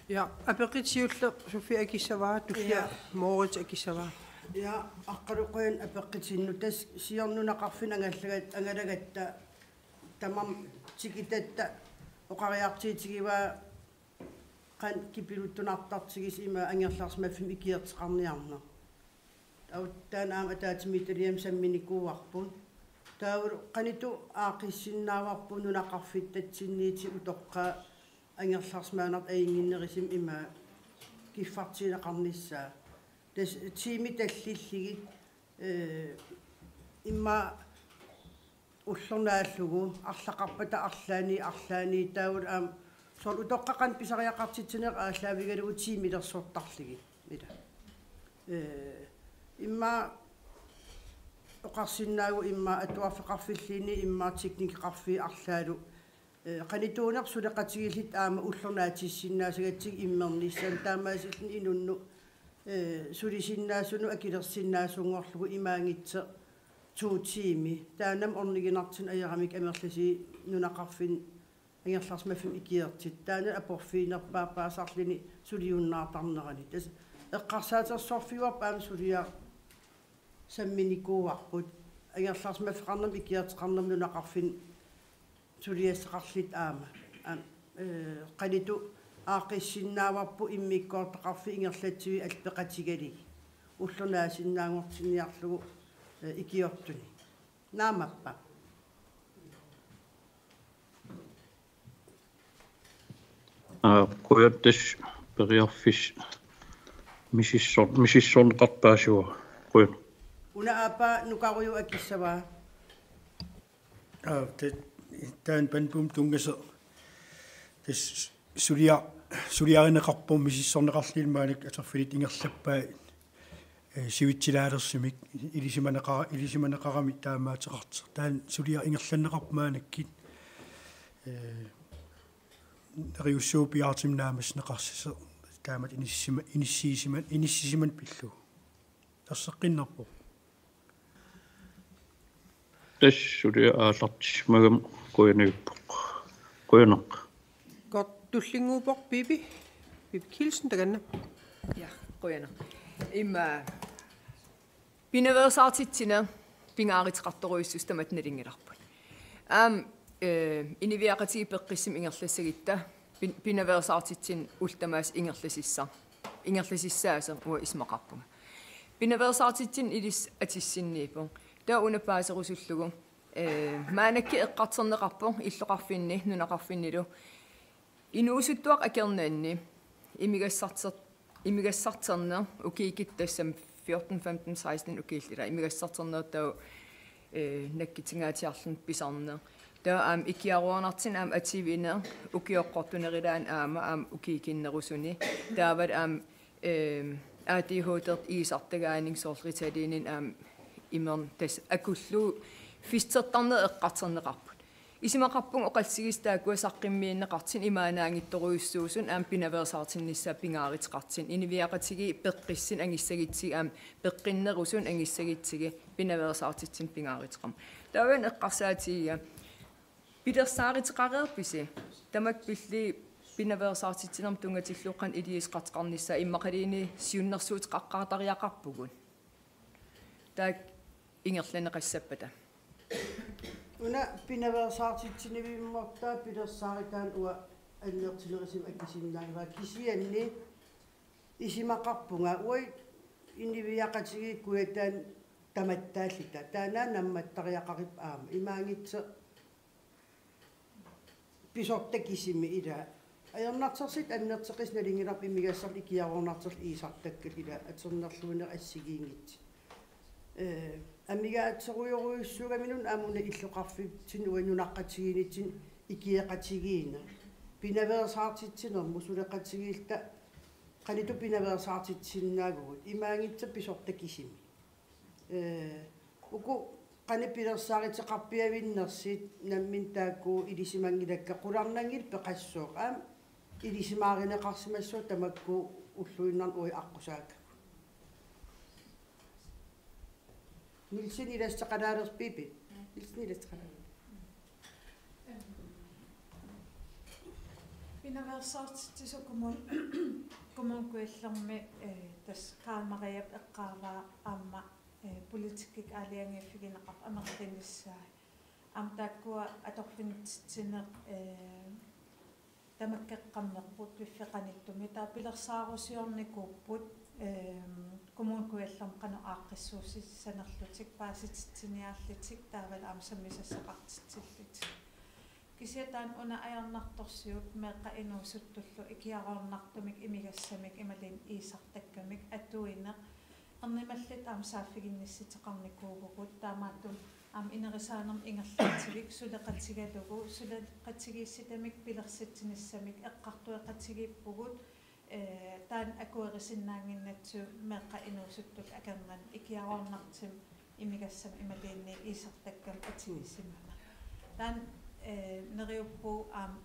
Ja, apeqqut siulleq Sofia akissavaa, tullia. Ja. Moritz akissavaa. Ja, Aqqalu, qujan apeqqutinnut. Tassa siorna nunaqarfinni angallagat-, angalagatta tamarmik tikitatta oqariartuutigivaa qanoq kipiluttunartartigisoq ima angerlarsimaffimmi ikiorteqarniarneq. Taava taanna aamma ataatsimiititaliami samminikuuarput. Taavalu qanoq aaqqissuussinnaavarput nunaqarfittatsinniittut utoqqaat angerlarsimaannartut ajunnginnerusumik ima kiffartuunneqarnissaa. Tassa tiimit tallillugit, ee, immaqa ullormi naallugu, arlaqarpata arlaanni, arlaanni, taavalu aamma soorlu utoqqaat qanoq pisariaqartitsinerat aallaavigalugu tiimilersortarlugit. Ila. Ee, immaqa oqarsinnaavugut immaqa atuarfeqarfilluunniit immaqa teknikeqarfiit arlaalu, ee, qanoq-uunera suleqatigiilluta aamma ullormi naatsissinnaassagatsigu immernissaanut, taamaasilluni inunnut, ee, sulisinnaassunut akilersinnaasunngorlugu imaanngitsoq to tiimi. Taannami orniginartunik ajoramik amerlasuut nunaqarfinni angerlarsimaffimmi ikiortut. Taanna aporfiunerpaappaasarluni suliunnaartarnerani. Tassa eqqarsaatersorfiuarput aamma suliaq samminikuuarput. Angerlarsimaffeqarnermut ikiorteqarnermut nunaqarfinni suliassaqarluta aamma. Aamma, ee, qanoq aaqqissuussinnaavarput immikkoortoqarfiit ingerlatsivik allat peqatigalugit. Ullormi naasinnaanngortinniarlugu, ee, ikiortuni. Naamappa? Aa, qujan, tassa periarfissaq misissor-, misissorneqartarpoq. Qujan. Una aappaa Nukarujuk akissavaa. Aa, ta-, taanna Pandupimut tunngasoq. Tassa sulia-, suliarineqarpoq misissorneqarluni maannakkut atorfillit ingerlappai, ee, sivitsilaalersimik ilisimaneqara-, ilisimaneqarami taamaattoqartoq. Taanna suliaq ingerlanneqarpoq maannakkut, ee, neriussuup piaartumik naammassineqarsimasoq taamatut inissisima-, inissisiman-, inissisimaneq pillugu. Erseqqinnerpoq. Tassa suliaq aallartissimagami qujanarpoq. Qujanaq. Kort tullinnguuppoq Pipi. Pipi Kielsen, takanna. Ja, qujanaq. Immaqa pinaveersaartitsineq pingaaruteqartorujussuusoq tamatta nalunngilarput. Aamma, ee, inuiaqatigiit peqqissumik ingerlassagutta pin-, pinaveersaartitsineq ullut tamaasa ingerlasissa-, ingerlasussaasoq uanga isumaqarpunga. Pinaveersaartitsineq ilissi atussinniippoq. Taava una paaserusullugu, ee, maannakkut eqqartorneqarpoq illoqarfinni, nunaqarfinnilu. Inuusuttuaq akornanni imigassarter-, imigassarterneq ukiukkut, tassami fjorten, femten, seksten ukiullit, ila imigassarterneq taava, ee, nakkutinngaatiarluni pisarneq. Taava aamma ikiaroornartunik aamma atuineq ukioqqortunerulaanut aamma, aamma ukiukinnerusuni. Taavalu aamma, ee, A D H D-rtut iisartagaanni soorlu Ritalininni aamma imerneq, tassa akullugu fysioterapeutertarneq eqqartorneqarput. Isumaqarpunga oqallisigisaat taakkua saqqummiunneqartut imaannaanngitsorujussuusut aamma pinaveersaartinnissaat pingaaruteqartut. Inuiaqatigiit peqqissunik angissagutsigit aamma peqqinnerusunik angissagutsigit pinaveersaartitsineq pingaaruteqarmat. Taava eqqarsaatigiga: pilersaaruteqareerpisi? Tamakku pillugit pinaveersaartitsinermut tunngatillugu qanoq iliuuseqartoqarnissaa, immaqaluunniit siunnersuuteqaqqaartariaqarpugut. Taakku ingerlanneqassappata. Una pinaveersaartitsinivimmertaa pilersaarutaanut uanga annertunerusumik akisinnaavara, kisianni isumaqarpunga uagut inuiaqatigiit Kujataani tamattaalluta. Taanna nammattariaqaripput aamma. Imaanngitsoq pisortat kisimik, ila. Ajornartorsiut annertoqisut nalunngilarput, imigassarlu ikiaroornartorlu iisartakkalu, ila, atornerluineq assigiinngitsut. Ee, amigaatsorujorujussuugami una aamma una illoqarfitsinni uani nunaqqatigiinnitsinni ikioqatigiinneq. Pinaveersaartitsinermut suleqatigiilluta qanoq pinaveersaartitsisinnaavugut. Imaanngitsoq pisortat kisimik. Ee, uku qanoq pilersaaruteqarpiavinnersut nammineq taakku ilisimanngilakka, qularnanngilaq peqassooq. Aamma ilisimaarineqarsimassooq tamakku Ulluinnarni uagut aqqusaakkagut. Nielsen ilassaqalaalerpiipit? Nielsen ilassaqalaalerpiipit? Pinaveersaartitsisut Kommune, Kommune Kujallermi, eh, tassa Karen Mariap eqqaavaa aamma, eh, politikkikkut aalajangiiffigineqartut amerlinissaat. Aamma taakkua atorfinitsitsineq, eh, tamakkeqqammerput piffissaqarnittumi, taava pilersaarusiornikuupput, ehm, Kommune Kujallermi qanoq aaqqissuussissanerlutik, paasititsiniarlutik, taavalu aamma sammisassaqartitsillutik. Kisianni taanna una ajornartorsiut meeqqat inuusuttullu ikiaroornartumik imigassamik imaluunniit iisartakkamik atuineq ernumallit aamma saaffiginnissuteqarnikuuvugut, taamaattumik aamma inerisaanermut ingerlatsiviit suleqatigalugu, suleqatigiissitamik pilersitsinissamik eqqartueqatigiippugut, eh, taanna akuerisinnaannginnatsigu meeqqat inuusuttut akornanni ikiaroornartumik imigassamik imaluunniit iisartakkamik atuisimammat. Taanna, eh, neriuppugut aamma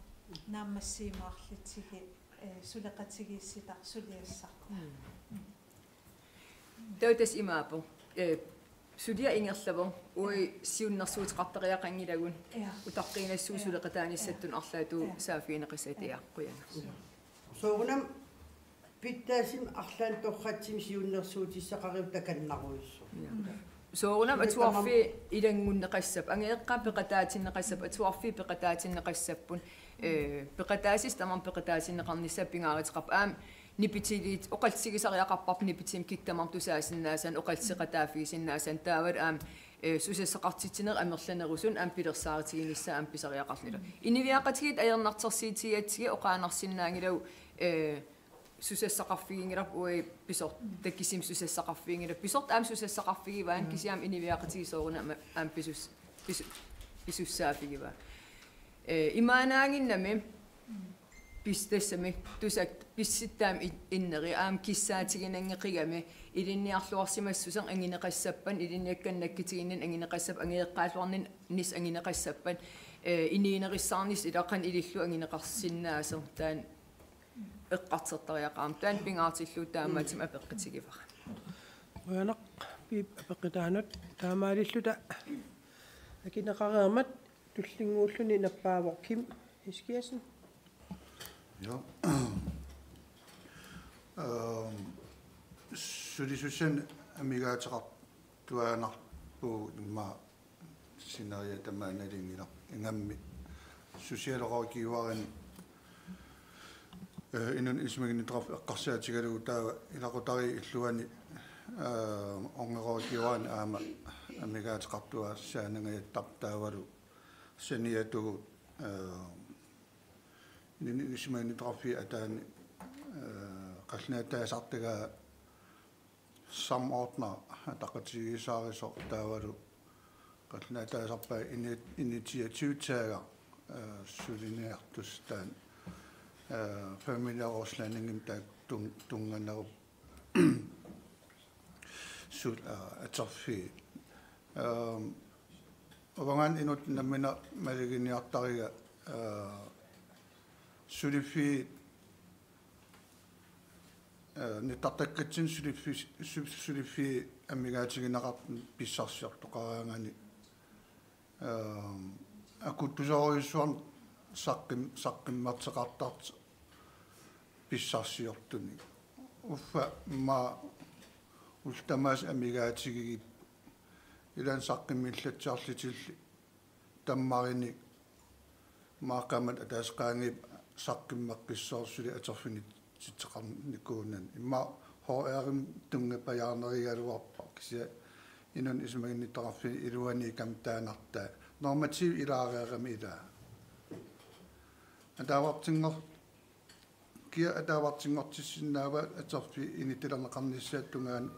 naammassiimaarlutigu, eh, suleqatigiissitaq suliassartaa. Taava tassa imaappoq, eh, suliaq ingerlavoq, uagut siunnersuuteqartariaqanngilagut, ja, utaqqiinnassuup, ja, suleqataanissatsinnut, ja, arlaatigut, ja, saaffigineqassasoq, ja, qujanaq. Soorunami pitsaasumik arlaannik torratsumik siunnersuutissaqarutta takannaruissoq. Ja. Mm. Soorunami, suli atuarfiit tamam ilanngunneqassapput, angajoqqaat peqataatinneqassapput, atuarfiit peqataatinneqassapput, eh, peqataasut tamarmik peqataatinneqarnissaat pingaaruteqarpoq. Aamma nipitilit oqallisigisariaqarparput, nipitimik kikkut tamarmik tusaasinnaasaannik, oqallisiqataaffigisinnaasaanik, taavalu aamma, eh, susassaqartitsinerit amerlanerusunut aamma pilersaarutiginissaat aamma pisariaqarluni. Inuiaqatigiit ajornartorsiutigigatsigit oqaannarsinnaanngilagut, eh, susassaqarfiginngilarput, uagut pisortat, takissummik susassaqarfiginngilagut. Pisortat aamma susassaqarfigivaat, mm, kisianni aamma inuiaqatigiit soorunami aamma pisus-, pisu-, pisussaaffigivaat. Eh, imaannaannginnami pis-, tassami tusakkat pissutsit aamma in-, inneri aamma kissaatiginanngeqigami ilinniarluarsimassuseq anguneqassappat, ilinniakkannik nakkutiginninnik anguneqassappat, angajoqqaalluarnissaq anguneqassappat, eh, inuunerissaarnissaq ilaa qanoq ilillugu anguneqarsinnaasoq, taanna eqqartortariaqarami, taanna pingaartillugu taamaattumik apeqqutigivara. Qujanaq Piip apeqqutaanut. Taamaalilluta akineqareermat tullinnguulluni nappaavoq Kim Eskiassen. Ja. Ehm, sulisussanik amigaateqartuaannarpugut immaqa scenarie tamaat nalunngilarput. Ingammik socialrådgiverinik, eh, inunnik isumaginnittoqarfik eqqarsaatigalugu taava ilaqutariit illuanni, eh, ungerådgiverinik aamma amigaateqartuaassaanangajattarpoq taavalu saniatigut, eh, inunnik isumaginnittoqarfiit ataani, eh, qallunaataasartagaa samordner ataqatigiissaarisoq taavalu qallunaataasarpaat ini-, initiativtager, eh, suliniartussaq taanna, eh, familierådslagimik taakku tun-, tunnganerupput sul-, eh, atorfiit. Ehm, uangaana inuttut nammineq maluginiartariga, eh, suliffiit, eh, nittartakkatsinni suliffi-, su-, suliffiit amigaatigineqartut pissarsiortoqaraanganik, ehm, akuttusorujussuarnik saqqum-, saqqummersoqartartoq pissarsiortunik. Uffa immaqa ullut tamaasa amigaatigigit ilaanni saqqummilaatsiarlutillu tammarinik maaqqaammat ataaseq qaangiuppat saqqummeqqissaaq suli atorfinitsitseqarnikuunani. Immaqa H R-imut tunngapajaarnerigaluarpara kisianni inunnik isumaginnittoqarfiini iluaniikkami taanartaa. Normativ ilaareerami ilaa. Ataavartinngor-, kia ataavartinngortissinnaavaat atorfiit inittulerneqarnissaata tungaanut,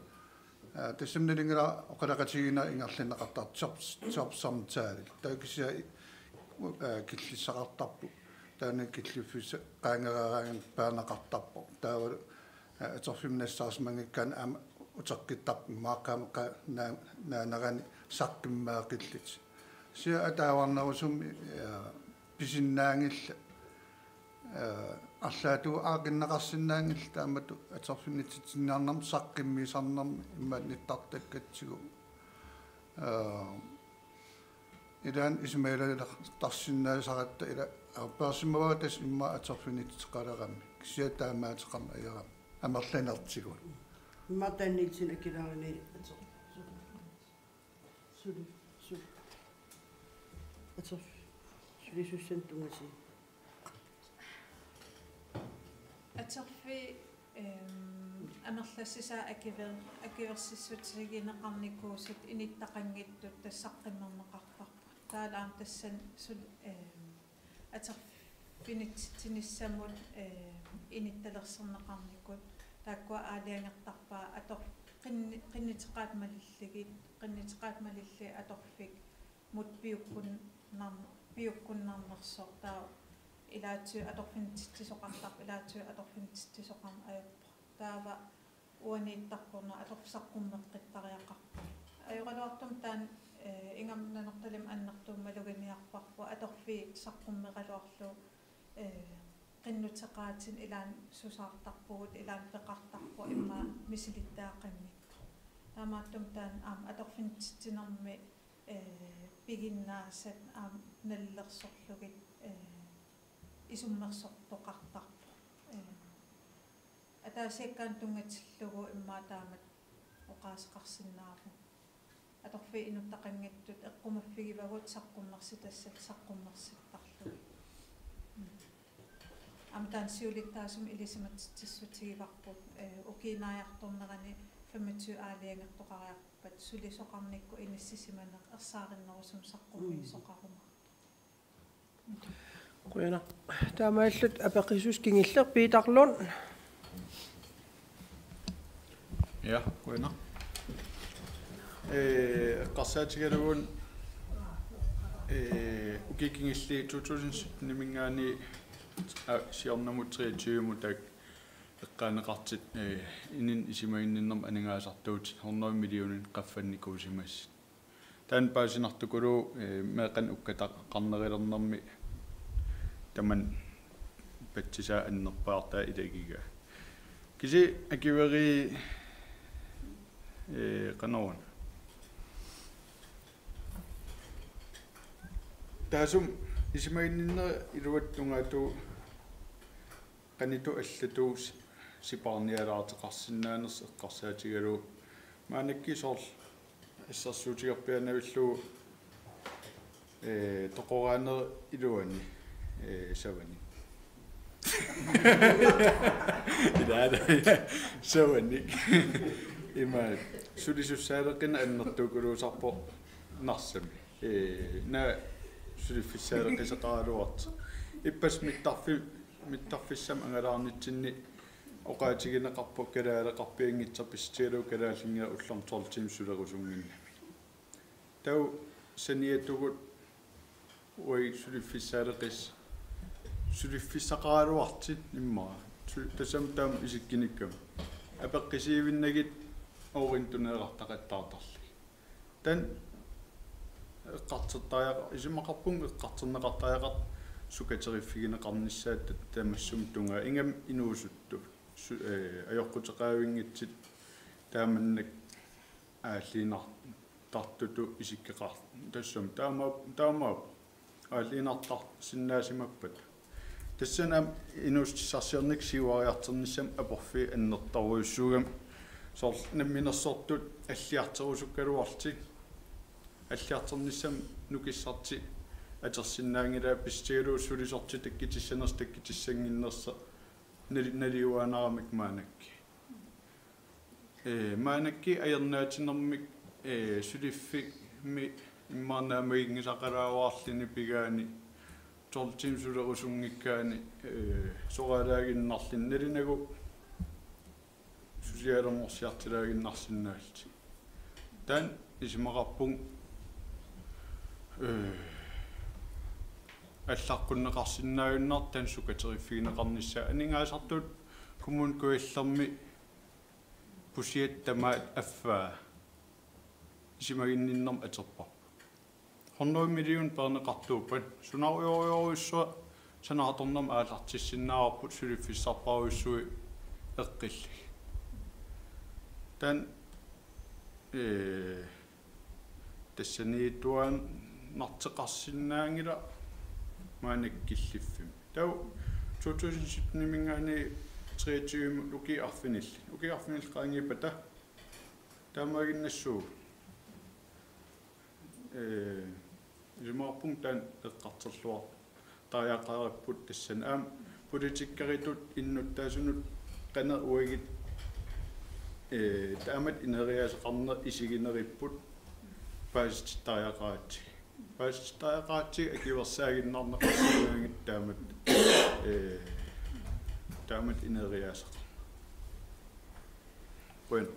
aa, tassami nalunngilara oqaloqatigiinnerat ingerlanneqartartoq job, jobsamtale. Taava kisianni, aa, killissaqartarpoq. Taanna killiffissaq qaangereeraangamik peerneqartarpoq. Taavalu, aa, atorfimmi nassaarsimanngikkaanni aamma uteqqittarpoq maaqqaammat qa-, naa-, naanerani saqqummeeqqillutik. Kisianni ataavarnerusumik, aa, pisinnaanngillat, aa, Arlaatigut aaqqinneqarsinnaanngillat taamatut atorfinitsitsinniarnermut saqqummiisarnermut immaqa nittartakkatsigu. Aa, ilaanni isumalilertarsinnaasaratta ila aappaarsimavaa tassa immaqa atorfinitseqalerami kisianni taamaateqarneq ajorami amerlanertigut. Immaqa Danielsen akileraani ator-, suli, suli. Ator-, sulisussanik tunngasut. Atorfiit, ehm, amerlassisaat akuer-, akuersissutigineqarnikuusut inuttaqanngitsut tassa saqqummerneqartarput. Taavalu aamma tassani sul-, ehm, atorfinitsitsinissamut, ehm, inuttalersorneqarnikut. Taakkua aalajangertarpaat ator-, qinni-, qinnuteqaat malillugit, qinnuteqaat malillugit atorfik mut piukkunnar-, piukkunnarnersoq taava ilaatigut atorfinitsitsisoqartarpoq, ilaatigut atorfinitsitsisoqarneq ajorpoq. Taava uaniittarpunga atorfissaq saqqummeqqittariaqarpoq. Ajoraluartumik taanna, eh, ingammik Nanortalimmi annertuumik maluginiarparput atorfiit saqqummeraluarlugit, eh, qinnuteqaatinik ilaanni susaartarpugut, ilaanni peqartarpugut immaqa misilittagaqanngitsut. Taamaattumik taanna aamma atorfinitsitsinermi, eh, piginnaasat aamma nalilersorlugit, eh, isummersortoqartarpoq. Eh, ataasiakkaanut tunngatillugu immaqa taamatut oqaaseqarsinnaavugut. Atorfiit inuttaqanngitsut eqqumaffigivagut saqqummersitassat saqqummersittarlugit. Mm. Aamma taanna siulittaasumik ilisimatitsissutigivarput, eh, ukiup naajartornerani femogtyve aalajangertoqariarpat sulisoqarnikkut inissisimaneq ersaarinnerusumik saqqummiisoqarumaartoq. Qujanaq. Taamaalilluta apeqqussuseq kingulleq Peter Lund. Ja, qujanaq. Ee, eqqarsaatigalugu, ee, ukiut kingulliit to tusind sytten-iminngaanniit, aa, siornamut treogtyve-mut taakku eqqaaneqartut, ee, inunnut isumaginninnermut aningaasartuutit hundrede millionit qaffannikuusimasut. Taanna paasinartukuluuvoq, eh, meeqqanik ukkataqarnerulernermi tamanna patsisaa annerpaartaa ilagigaa. Kisianni akuerii, eh, qanoruna. Taassuma isumaginninnerup iluatungaatigut qanoq allatut si-, sipaarnialaartoqarsinnaanersoq eqqarsaatigalugu. Maannakkut soorlu assersuutigerpiaanavillugu, ee, toqoraanerup iluani, ee, savanik. Ilaana savanik. Ima sulisussaaleqineq annertukuluusarpoq Narsami. Ee, naak suliffissaaleqisoqaraluartoq. Ippassaq mittarfi-, mittarfissamik angalaarnitsinni oqaatigineqarpoq kalaaleqarpianngitsoq pissutigalugu kalaallinngilaq ullormut tolv timer sulerusunnginnami. Taava saniatigut uagut suliffissaaleqis-, suliffissaqaraluartut immaqa. Su-, tassami taama isikkunikkamik. Apeqqutigiinnagit uagut tuneerartaqattaartarlugit. Taanna eqqartortariaqa-, isumaqarpunga eqqartorneqartariaqartoq sukateriffigineqarnissaa ta-, tamassummut tungaa ingammik inuusuttut. Su-, ee, ajoquteqavinngitsut taamannak aalliinnartartutut isikkoqar-, tassami taama-, taamaappoq. Aalliinnartarsinnaasimappata. Tassani aamma inuussutissarsiornikkut siuariartornissamut aporfiup annertoorujussuugami soorlu namminersortut alliarterusukkaluarlutik. Alliartornissamut nukissartik atorsinnaanngilaat pissutigalugu sulisortik takkutissanersut takkutissannginnersut nali-, naliuaanaramik maannakkut. Ee, maannakkut ajornaatsinermik, ee, suliffimmi immaqa naammaginngisaqalaaruarluni pigaani tolv timer sulerusunngikkaanni, ee, soqalaaginnarluni nalunagu susialerngorsiartilaaginnarsinnaallutik. Taanna isumaqarpunga, ee, allaqqunneqarsinnaajunnaartoq taanna sukateriffigineqarnissaa aningaasartuutit Kommune Kujallermi pusiat tamaat affaa isumaginninnermut atorparput. Hundrede million peerneqartuuppat, sunarujorujorujussuaq Sanaartornermut aallartissinnaavarput suliffissarpassuit eqqillugit. Taanna, ee, tassaniittuaannartoqarsinnaanngilaq maannakkut killiffimmi. Taava to tusind sytten-iminngaanniit treogtyve-mut ukiut arfinillit. Ukiut arfinillit qaangiuppata taamaaginnassuugut. Ee, isumaqarpunga taanna eqqartorluartariaqaripput tassani aamma politikeritut innuttaasunut qanoq uagut, ee, taamatut ineriaaseqarneq isigineripput paasititariaqaratsigu. Paasititariaqaratsigu akuersaaginnarneqarsinnaanngitsoq taamatut, ee, taamatut ineriaaseqarneq. Qujan.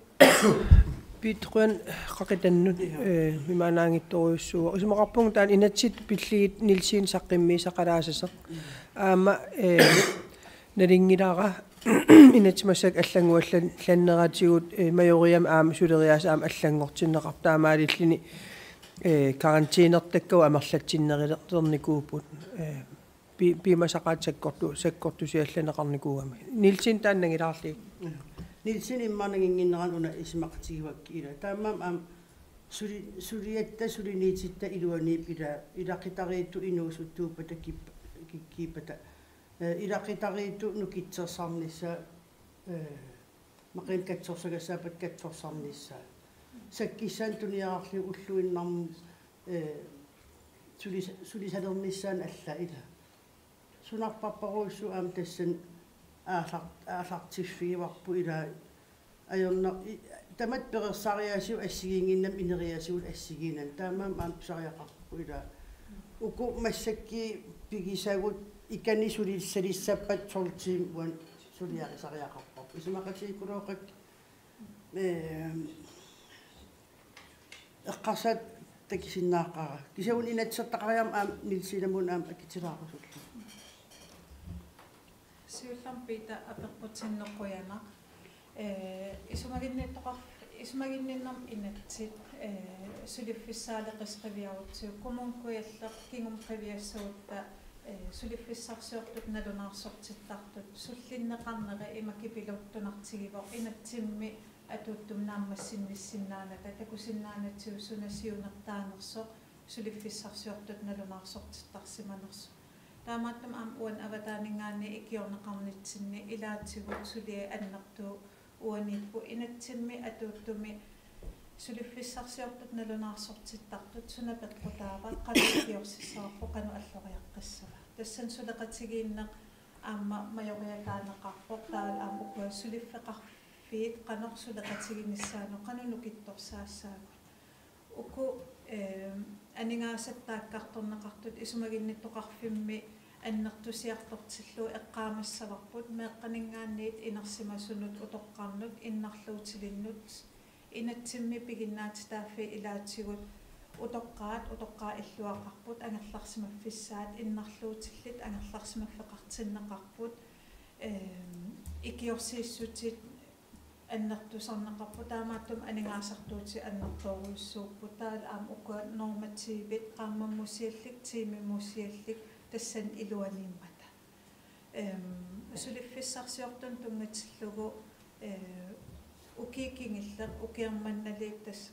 Piitruan qaqitannut, ja, eh, imaannaanngitsorujussuuvoq. Isumaqarpunga taanna inatsisit pillugit Nielsen saqqummiussaqalaasasoq. Aamma, eh, nalunngilara inatsit massakkut allannguallan-, lanneratigut, eh, Majoriami aamma suleriaaseq aamma allanngortinneqarpoq taamaalilluni, eh, karantænertakkavut amerlatsinnerulernikuupput. Eh, pi-, piumasaqaatit sakkortu-, sakkortusiallanneqarnikuugamik. Nielsen taanna nangilaarlugit. Nielsen immaqa nanginnginnerani una isumaqatigivakkit ila. Taamaammat aamma suli-, suliatta suliniutitta iluaniippoq ila, ilaqutariittut inuusuttuuppata kippa-, ki-, kiippata. Eh, ilaqutariittut nukittorsarnissaat, eh, maqiinit katsorsagassaappata katsorsarnissaat. Sakkissaannik tuniorarlugit ulluinnarni, eh, sulis-, sulisalernissaannik alla ila. Sunarparparujussuuvoq aamma tassani aallar-, aallartiffigivarput ila ajornaq i-, tamatta perorsariaasigut assigiinnginnamik ineriaasigut assigiinnarnik. Taamaammat aamma pisariaqarparput ila. Uku massakkut pigisagut ikani sulissalissappat tolv timer uani suliarisariaqarparput. Isumaqatigiikkulooqakkit, ehm, eqqarsaat takusinnaaqqaara. Kisianni una inatsiseqarama aamma Nielsenimut aamma akitilaarusullugu. Siullermik Piita apeqqutinnut qujanaq. Ee, isumaginnittoqar-, isumaginninnermi inatsit, ee, suliffissaaleqisut qiviarutsigu Kommune Kujalleq kingumut qiviassagutta, ee, suliffissarsiortut nalunaarsortittartut sullinneqarneri ima kipiluttunartigivoq inatsimmi atuuttumi naammassinnissinnaanata takusinnaanatsigu suna siunertaanersoq suliffissarsiortut nalunaarsortittarsimanersoq. Taamaattumik aamma uani avataaninngaanniit ikiorneqarnitsinni ilaatigut suliat annertuut uaniipput inatsimmi atuuttumi suliffissarsiortut nalunaarsortittartut suna peqqutaava qanoq ikiorsisavarput qanoq alloriaqqissava. Tassani suleqatigiinneq aamma Majoria taaneqarpoq taavalu aamma ukua suliffeqarfiit qanoq suleqatiginissaannut qanoq nukittorsaassaagut. Uku, ehm, aningaasat taakkartorneqartut isumaginnittoqarfimmi annertusiartortillugu eqqaamassavarput meeqqaninngaanniit inersimasunut utoqqarnut innarluutilinnut inatsimmi piginnaatitaaffiit ilaatigut utoqqaat utoqqaat illuaqarput angerlarsimaffissaat innarluutillit angerlarsimaffeqartinneqarput, ehm, ikiorsiissutit annertusarneqarput taamaattumik aningaasartuutit annertoorujussuupput taavalu aamma ukua normativit qaammamusiallik tiimimusiallik tassani iluaniimmata. Ehm, suliffissarsiortunut tunngatillugu, eh, ukiut kingulliit ukiormannaliit tassa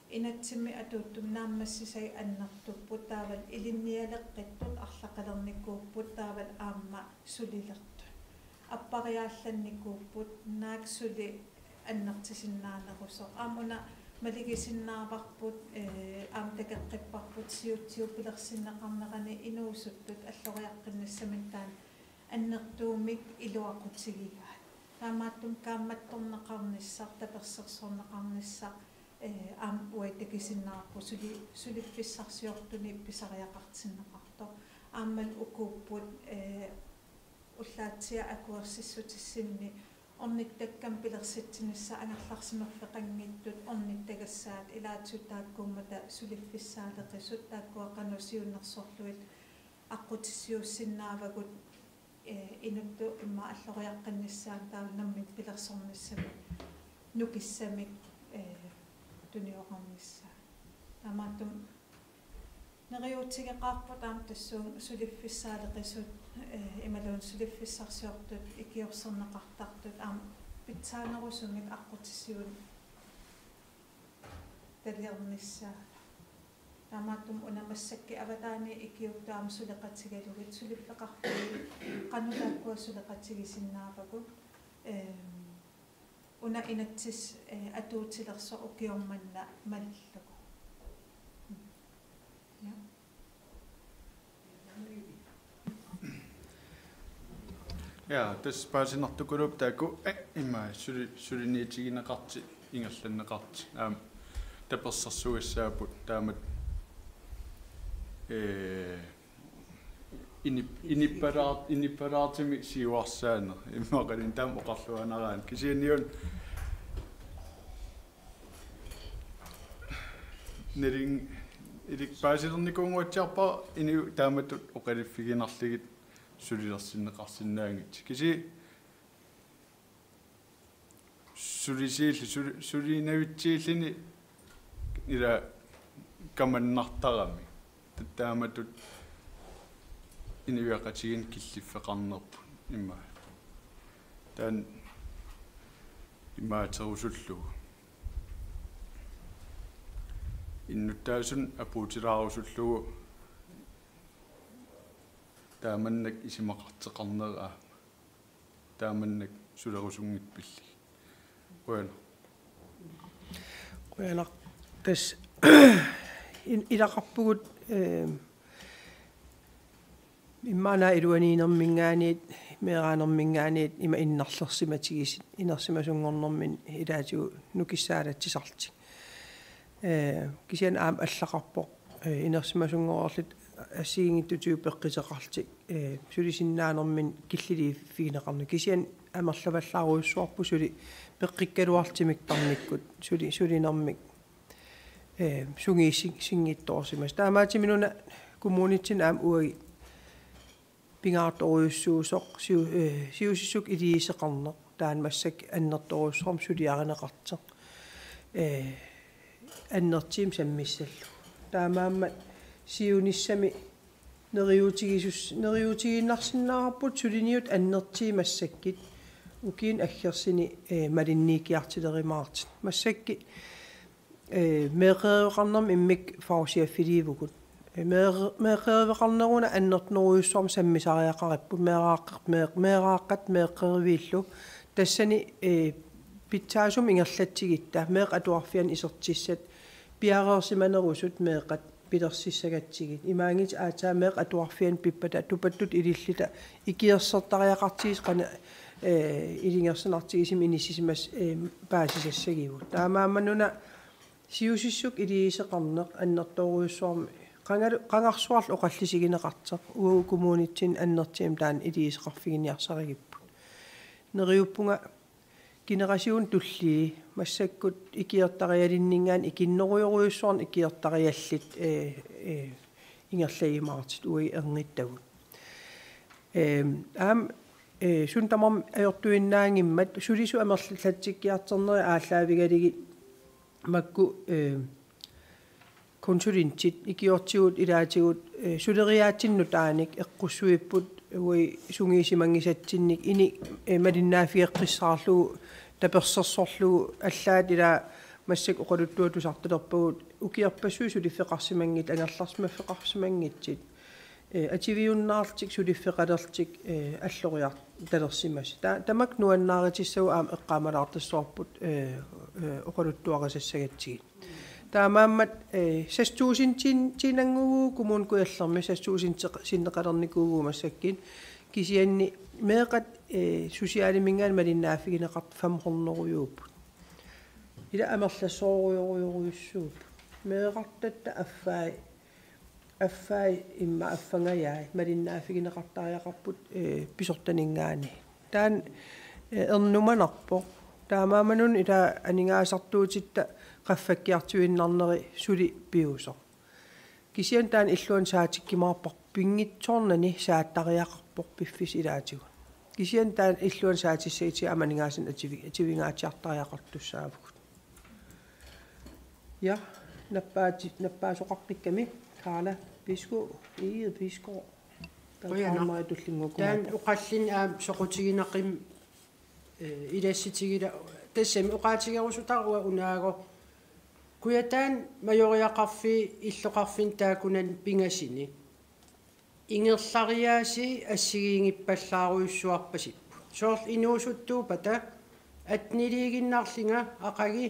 inatsimmi atuuttumi naammassisai annertupput taavalu ilinnialeqqittut arlaqalernikuupput taavalu aamma sulilertut. Appariaallannikuupput naak suli annertusinnaanerusoq. Aamma una malugisinnaavarput, eh, aamma takoqqipparput siutsiup pilersinneqarnerani inuusuttut alloriaqqinnissamik taanna annertuumik iluaqutigigaat. Taamaattumik kaammattorneqarnissaq, tapersersorneqarnissaq, eh, aamma uagut takusinnaavarput suli-, suliffissarsiortuni pisariaqartinneqartoq. Aammalu ukuupput, eh, ullaatsiaq akuersissutissinni ornittakkamik pilersitsinissaq angerlarsimaffeqanngitsut ornittagassaat ilaatigut taakkuummata suliffissaaleqisut taakkua qanoq siunnersorlugit aqqutissiuussinnaavagut, eh, inuttut immaqa alloriaqqinnissaannut taava nammineq pilersornissamik nukissamik, eh, tuniorarnissaa. Taamaattumik neriuutigeqaarput aamma tassuuna suliffissaaleqisut Eh, imaluunniit suliffissarsiortut ikiorserneqartartut aamma pitsaanerusumik aqqutissiuunermi taliornissaa. Taamaattumik una massakkut avataaniit ikiuuttut aamma suleqatigalugit suliffeqarfiit qanoq taakkua suleqatigisinnaavagut, ehm, una inatsit, eh, atuutilersoq ukioq manna malillugu. Mm. Ja. Ja, tassa paasinartukuluk taakku, eh, immaqa suli-, suliniutigineqartut, ingerlanneqartut aamma tapersersugassaapput taamatut, eh, inip-, inippalaar-, inippalaartumik siuarsaaneq, imaluunniit taama oqarluaannaraanni. Kisianni una nalin-, ilik paasilernikuunnguatsiarpara inuit taamatut oqaluffiginarlugit sulilersinneqarsinnaanngitsut. Kisianni sulisiilli-, suli-, suliinavitsiilluni ila kamannartarami. Ta-, taamatut inuiaqatigiinni killiffeqarnerput immaqa. Taanna imaaterusullugu. Innuttaasunut apuutilaarusullugu taamannak isumaqartoqarnera aamma. Taamannak sulerusunngippilli. Qujanaq. Qujanaq. Tassa in-, ilaqarpugut, eh, immaqa iluaniinerminngaanniit, meeraanerminngaanniit ima innarlersimatigisut, inersimasunngornermini ilaatigut nukissaalatsisarlutik. Eh, kisianni aamma allaqarpoq, eh, inersimasunngorlutik assigiinngitsutigut peqquteqarlutik, eh, sulisinnaanermini killiliiffigineqarneq. Kisianni amerlavallaarujussuarput suli peqqikkaluarlutimik tarnikkut, suli-, sulinermik, eh, sungiussi-, sinngitsoorsimasoq. Taamaattumik una kommunitsinni aamma uagut pingaartorujussuusoq siu-, eh, siusissukkut iliuuseqarneq. Taanna massakkut annertoorujussuarmik suliarineqartoq. Eh, annertuumik sammissallugu. Taamaammat siunissami neriuutigisus-, neriuutigiinnarsinnaavarput suliniut annertuut massakkut ukiuni aggersuni, eh, malinnikkiartulerimaartut. Massakkut eh, meeqqeriveqarnermut immikkut fagchefiuvugut. Eh, meeq-, meeqqeriveqarneruna annertunerujussuarmik sammisariaqaripput, meeraaqqat, meeq-, meeraaqqat meeqqeriviillu. Tassani, eh, pitsaasumik ingerlatsigutta, meeqqat atuarfianni isertissat, piareersimanerusut meeqqat pilersissagatsigit. Imaanngitsoq aatsaat meeqqat atuarfianni pippata, tupattut ililluta, ikiorsertariaqartigisoq qanoq, eh, ilungersunartigisumik inissisimasut, eh, paasisassagipput. Taamaammat una siusissukkut iliuuseqarneq annertoorujussuarmik qanga-, qangarsuarlu oqallisigineqartoq uagut kommunitsinni annertuumik taanna iliuuseqarfiginiarsarigipput. Neriuppunga generation tullia massakkut ikiortarialinninngaanniit ikinnerujorujussuarnik ikiortariallit, eh, eh, ingerlajumaartut uagut ernittagut. Ehm, aamma, eh, suut tamarmik ajortuinnaanngimmat sulisut amerlatsikkiartornerit aallaavigalugit makku, eh, konsulentit ikiortigut ilaatigut, eh, suleriaatsini nutaanik eqqussuipput uagut sungiusimanngisatsinnik inuit, eh, malinnaaffigeqqissaarlugu tapersersorlugu allaat ila massakkut oqaluttuat tusartalerpagut ukiorpassuit suliffeqarsimanngitsut angerlarsimaffeqarsimanngitsut. Eh, atuiunnaarlutik suliffeqalerlutik, eh, alloriartalersimasut. Ta-, tamakku nuannaarutissagut aamma eqqaamalaartussavarput, eh, eh, oqaluttuarisassagatsigit. Taamaammat, eh, seks tusind tin-, tinanngugu Kommune Kujallermi seks tusind teq-, sinneqalernikuuvugut massakkut. Kisianni meeqqat, eh, socialiminngaanniit malinnaaffigineqartut fem hundredejuupput. Ila amerlassoorujorujorujussuupput. Meerartatta affai affai immaqa affangajai malinnaaffigineqartariaqarput, eh, pisortaninngaanniit. Taanna, eh, ernumanarpoq. Taamaammat una ila aningaasartuutitta qaffakkiartuinnarneri suli piviusoq. Kisianni taanna illuanut saatikkumaarparput pinngitsoornani saattariaqarpoq piffissap ilaatigut. Kisianni taanna illuanut saatissagutsigit aamma aningaasanik atuvi-, atuvingaatsiartariaqartussaavugut. Ja, nappaati-, nappaasoqaqqikkami, Karla Bisgaard, Egede Bisgaard. Qujanaq. Taama tullinnguukkumaarpoq. Taanna oqallinneq aamma soqutiginaqimmat, eh, ilassutigilaarlugu. Tassami oqaatigerusutara uanga unaagooq. Kujataani majoriaqarfii illoqarfinni taakkunani pingasuni ingerlariaaseq assigiinngippallaarujussuarpasipput. Soorlu inuusuttuuppata atteniliiginnarlunga aqagu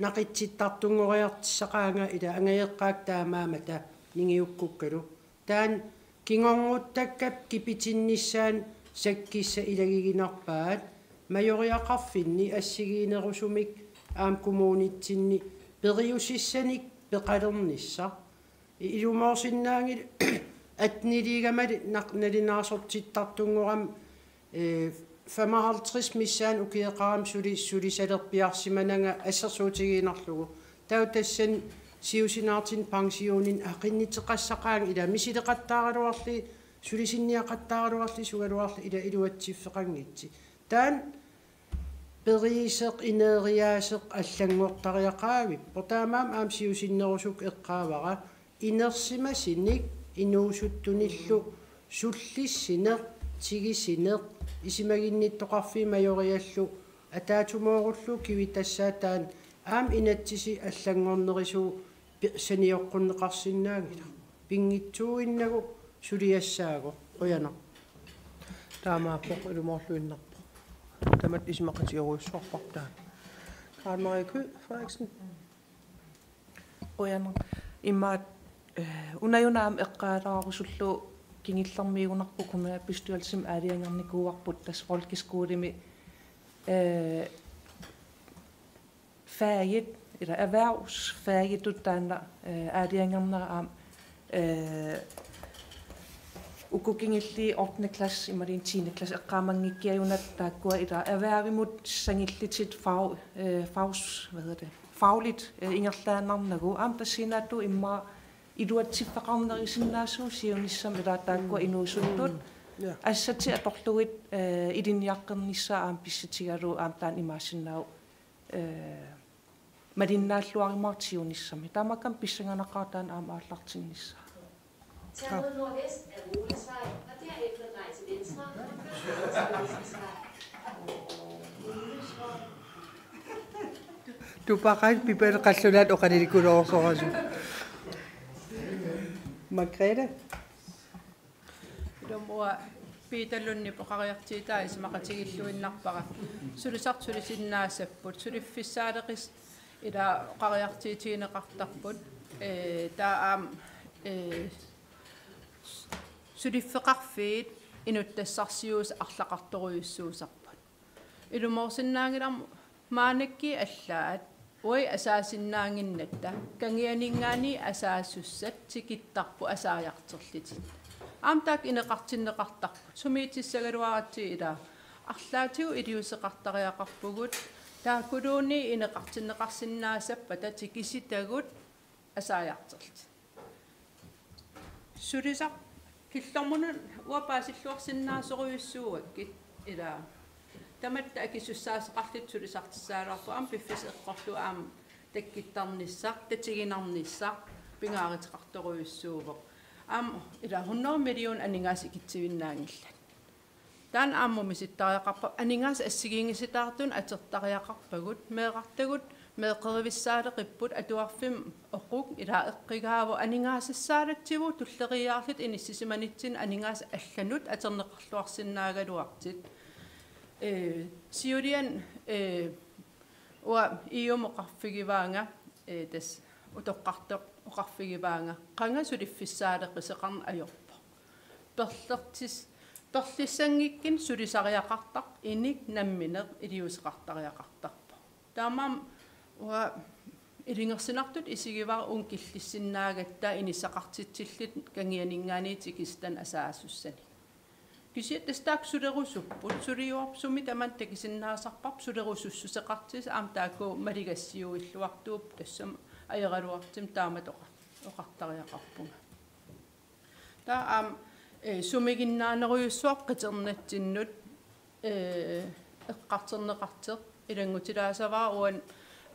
naqitsittartunngoriartussaqaanga ila angajoqqaakka taamaammata ningiukkukkalu. Taanna kingornuttakkat kipitinnissaannut sakkissat ilagiinnarpaat, majoriaqarfinni assigiinnerusumik aamma kommunitsinni periusissanik peqalernissaq. Ilumoorsinnaanngilaq atteniliigamali naq-, nalunaarsortittartunngorami, eh, femoghalvtreds missaani ukioqarami suli sulisalerpiarsimananga assersuutigiinnarlugu. Taava tassani siusinaartunut pensioninik aqinnuteqassaqaanga ila misileqattaaraluarlugit, sulisunniaqattaaraluarlugit, sugaluarlugit ila iluatsiffeqanngitsut. Taanna periuseq, ineriaaseq allanngortariaqaavippoq. Taamaammat aamma siusinnerusukkut eqqaavara inersimasunik inuusuttunillu sullissineq, tigusineq, isumaginnittoqarfiit majoriallu ataatsimoorullugu kivitassaat taanna aamma inatsisit allanngornerusut pi-, sanioqqunneqarsinnaanngilaq. Pinngitsuuinnagu suliassaagut. Qujanaq. Taamaappoq, ilumoorluinnarpoq. Tamatta isumaqatigerujussuarparput taanna. Karen Marie Kyed Frederiksen. Qujanaq. Imaat, eh, una-una aamma eqqaalaarusullugu kingullermiigunarpoq kommunalbestyrelsimi aalajangernikuuarput tassa folkeskolemi, eh, fagit, ila erhvervsfagitut taanna, eh, aalajangernera aamma, eh, uku kingulliit ottende klasse imaluunniit tiende klasse eqqaamanngikkiarput una taakkua ila erhvervimut sangullutik fag-, eh, fags-, hvad hedder det, fagligt, eh, ingerlaannarnagu. Aamma tassanngaanniit immaqa iluatsiffeqarnerusinnaassuuvoq siunissami ila taakkua inuusuttut. Ja. Assatit atorlugit, eh, ilinniaqqinnissaa aamma pissutigalugu aamma taanna imaassinnaavoq, eh, malinnaalluarumaartoq siunissami. Taamaakkami pissanganaqaaq taanna aamma aallartinnissaa. Tværtimod nordvest af Olesvej, og derefter drej til venstre og kør frem til Olesvej. Tupaqaat pipaleqallunaat oqalilikuloorsorasu. Margrethe. Ilumut Peter Lundip oqariartuutaa isumaqatigilluinnarpara. Sulisartut sulisinnaassapput, suliffissaaleqis-, ila oqariartuutigineqartarput. Ee, taava aamma, ee, suliffeqarfiit inuttassarsiuusut arlaqartorujussuusarput. Ilumoorsinnaanngilarmi maannakkut allaat uagut asaasinnaannginnatta Kangianinngaanniit asaasussat tikittarput asaajartorlutik. Aamma taakku ineqartinneqartarput. Sumiitissagaluaratsigit ila arlaatigut iliuuseqartariaqarpugut. Taakkuluunniit ineqartinneqarsinnaassappata tikisitagut asaajartorlutik. Sulisaq killormunut uanga paasilluarsinnaasorujussuuakkit ila. Tamatta akisussaasoqarlutik sulisartissagaluarpugut aamma piffissaq eqqorlugu aamma takkuttarnissaq, tatiginarnissaq pingaaruteqartorujussuuvoq. Aamma ila hundrede million aningaasat ikitsivinnaanngillat. Taanna aamma misittariaqarparput aningaasat assigiinngisitaartunut atortariaqarpagut, meerartagut meeqqerivissaaleqipput, atuarfimmi oquk ila eqqugaavoq, aningaasassaalatsivugut tulleriiaarluta inissisimanitsinni aningaasat allanut atorneqarluarsinnaagaluartut. Ee, siuliani, ee, uanga E U-mut oqarfigivaanga, ee, tassa utoqqartoq oqarfigivaanga, qanga suliffissaaleqisoqarneq ajorpoq. Perlertis-, perlissanngikkuni sulisariaqartarpoq, inuit namminneq iliuuseqartariaqartarpoq. Taamaammat uanga ilungersunartutut isigivara uunga killissinnaagatta inissaqartitsilluta Kangianinngaanniit tikisitanik asaasussanik. Kisianni tassa taakku sulerusupput, suliorput sumi tamanna takusinnaasarparput, sulerusussuseqartut aamma taakku maligassiuilluartuupput, tassami ajoraluartumik taamatut oqar-, oqartariaqarpunga. Taava aamma, eh, sumiginnaanerujussuarput qitornatsinnut, eh, eqqartorneqartoq ilanngutilaassavara uani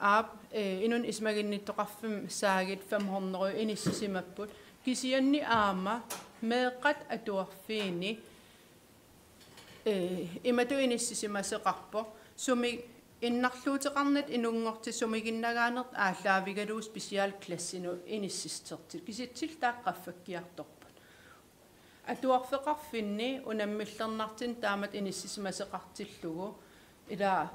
aap, eh, inunnik isumaginnittoqarfimmi saagit fem hundrede inissisimapput. Kisianni aamma Meeqqat atuarfiini, ee, imatut inissisimasoqarpoq, sumi innarluuteqarnata inunngortitaq sumiginnagaanertut aallaavigalugu specialklassinut inississortut. Kisitsisit taakku qaffakkiartorput. Atuarfeqarfinni unammillernartuni taamatut inissisimasoqartillugu, ila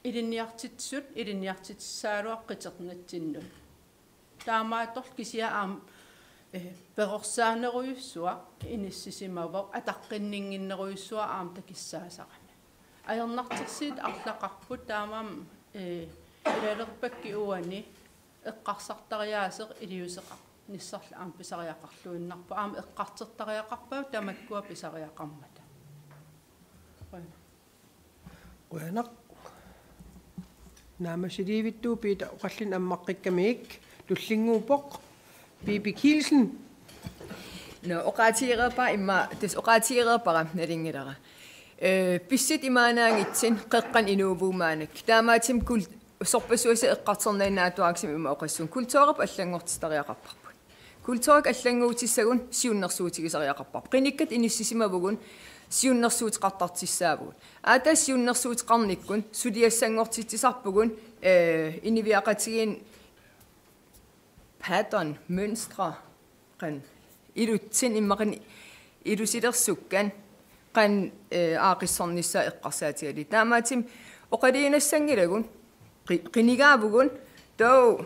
ilinniartitsisut ilinniartitsissagaluarput qiternatsinnut. Taamaattorli kisianni aamma, eh, perorsaanerujussuaq inissisimavoq, ataqqinninnginnerujussuaq aamma takissaasarami. Ajornartorsiut arlaqarput, taamaammat, eh, ilalerpakkit uani eqqarsartariaaseq iliuuseqarnissarlu aamma pisariaqarluinnarpoq, aamma eqqartortariaqarpagut tamakkua pisariaqarmata. Qujanaq. Qujanaq. Naammassiliivittugut Peter oqallinneq ammaqqikkamigit, tullinnguuppoq Pipi Kielsen. Nå, oqaatigereerpara immaqa, tassa oqaatigereerpara nalunngilara. Ee, pissutsit imaannaanngitsut qeqqanut inuuvugut maannakkut. Taamaattumik kul-, sorpassuisa eqqartornainnaattuaraakkit immaqa oqassuunga. Kulturerput allanngortitariaqarparput. Kulturikkut allannguutissagut siunnersuutigisariaqarparput. Qinikkat inissisimavugut siunnersuuteqartartussaavugut. Aatsaat siunnersuuteqarnikkut suliassanngortitsisarpugut, eh, inuiaqatigiinni pattern, mønstre, qanoq ilutsinnut imaluunniit ilusilersukkat qanoq, eh, aaqqissornissaat eqqarsaatigalugit. Taamaattumik oqalugiinnassanngilagut, qi-, qinigaavugut, taava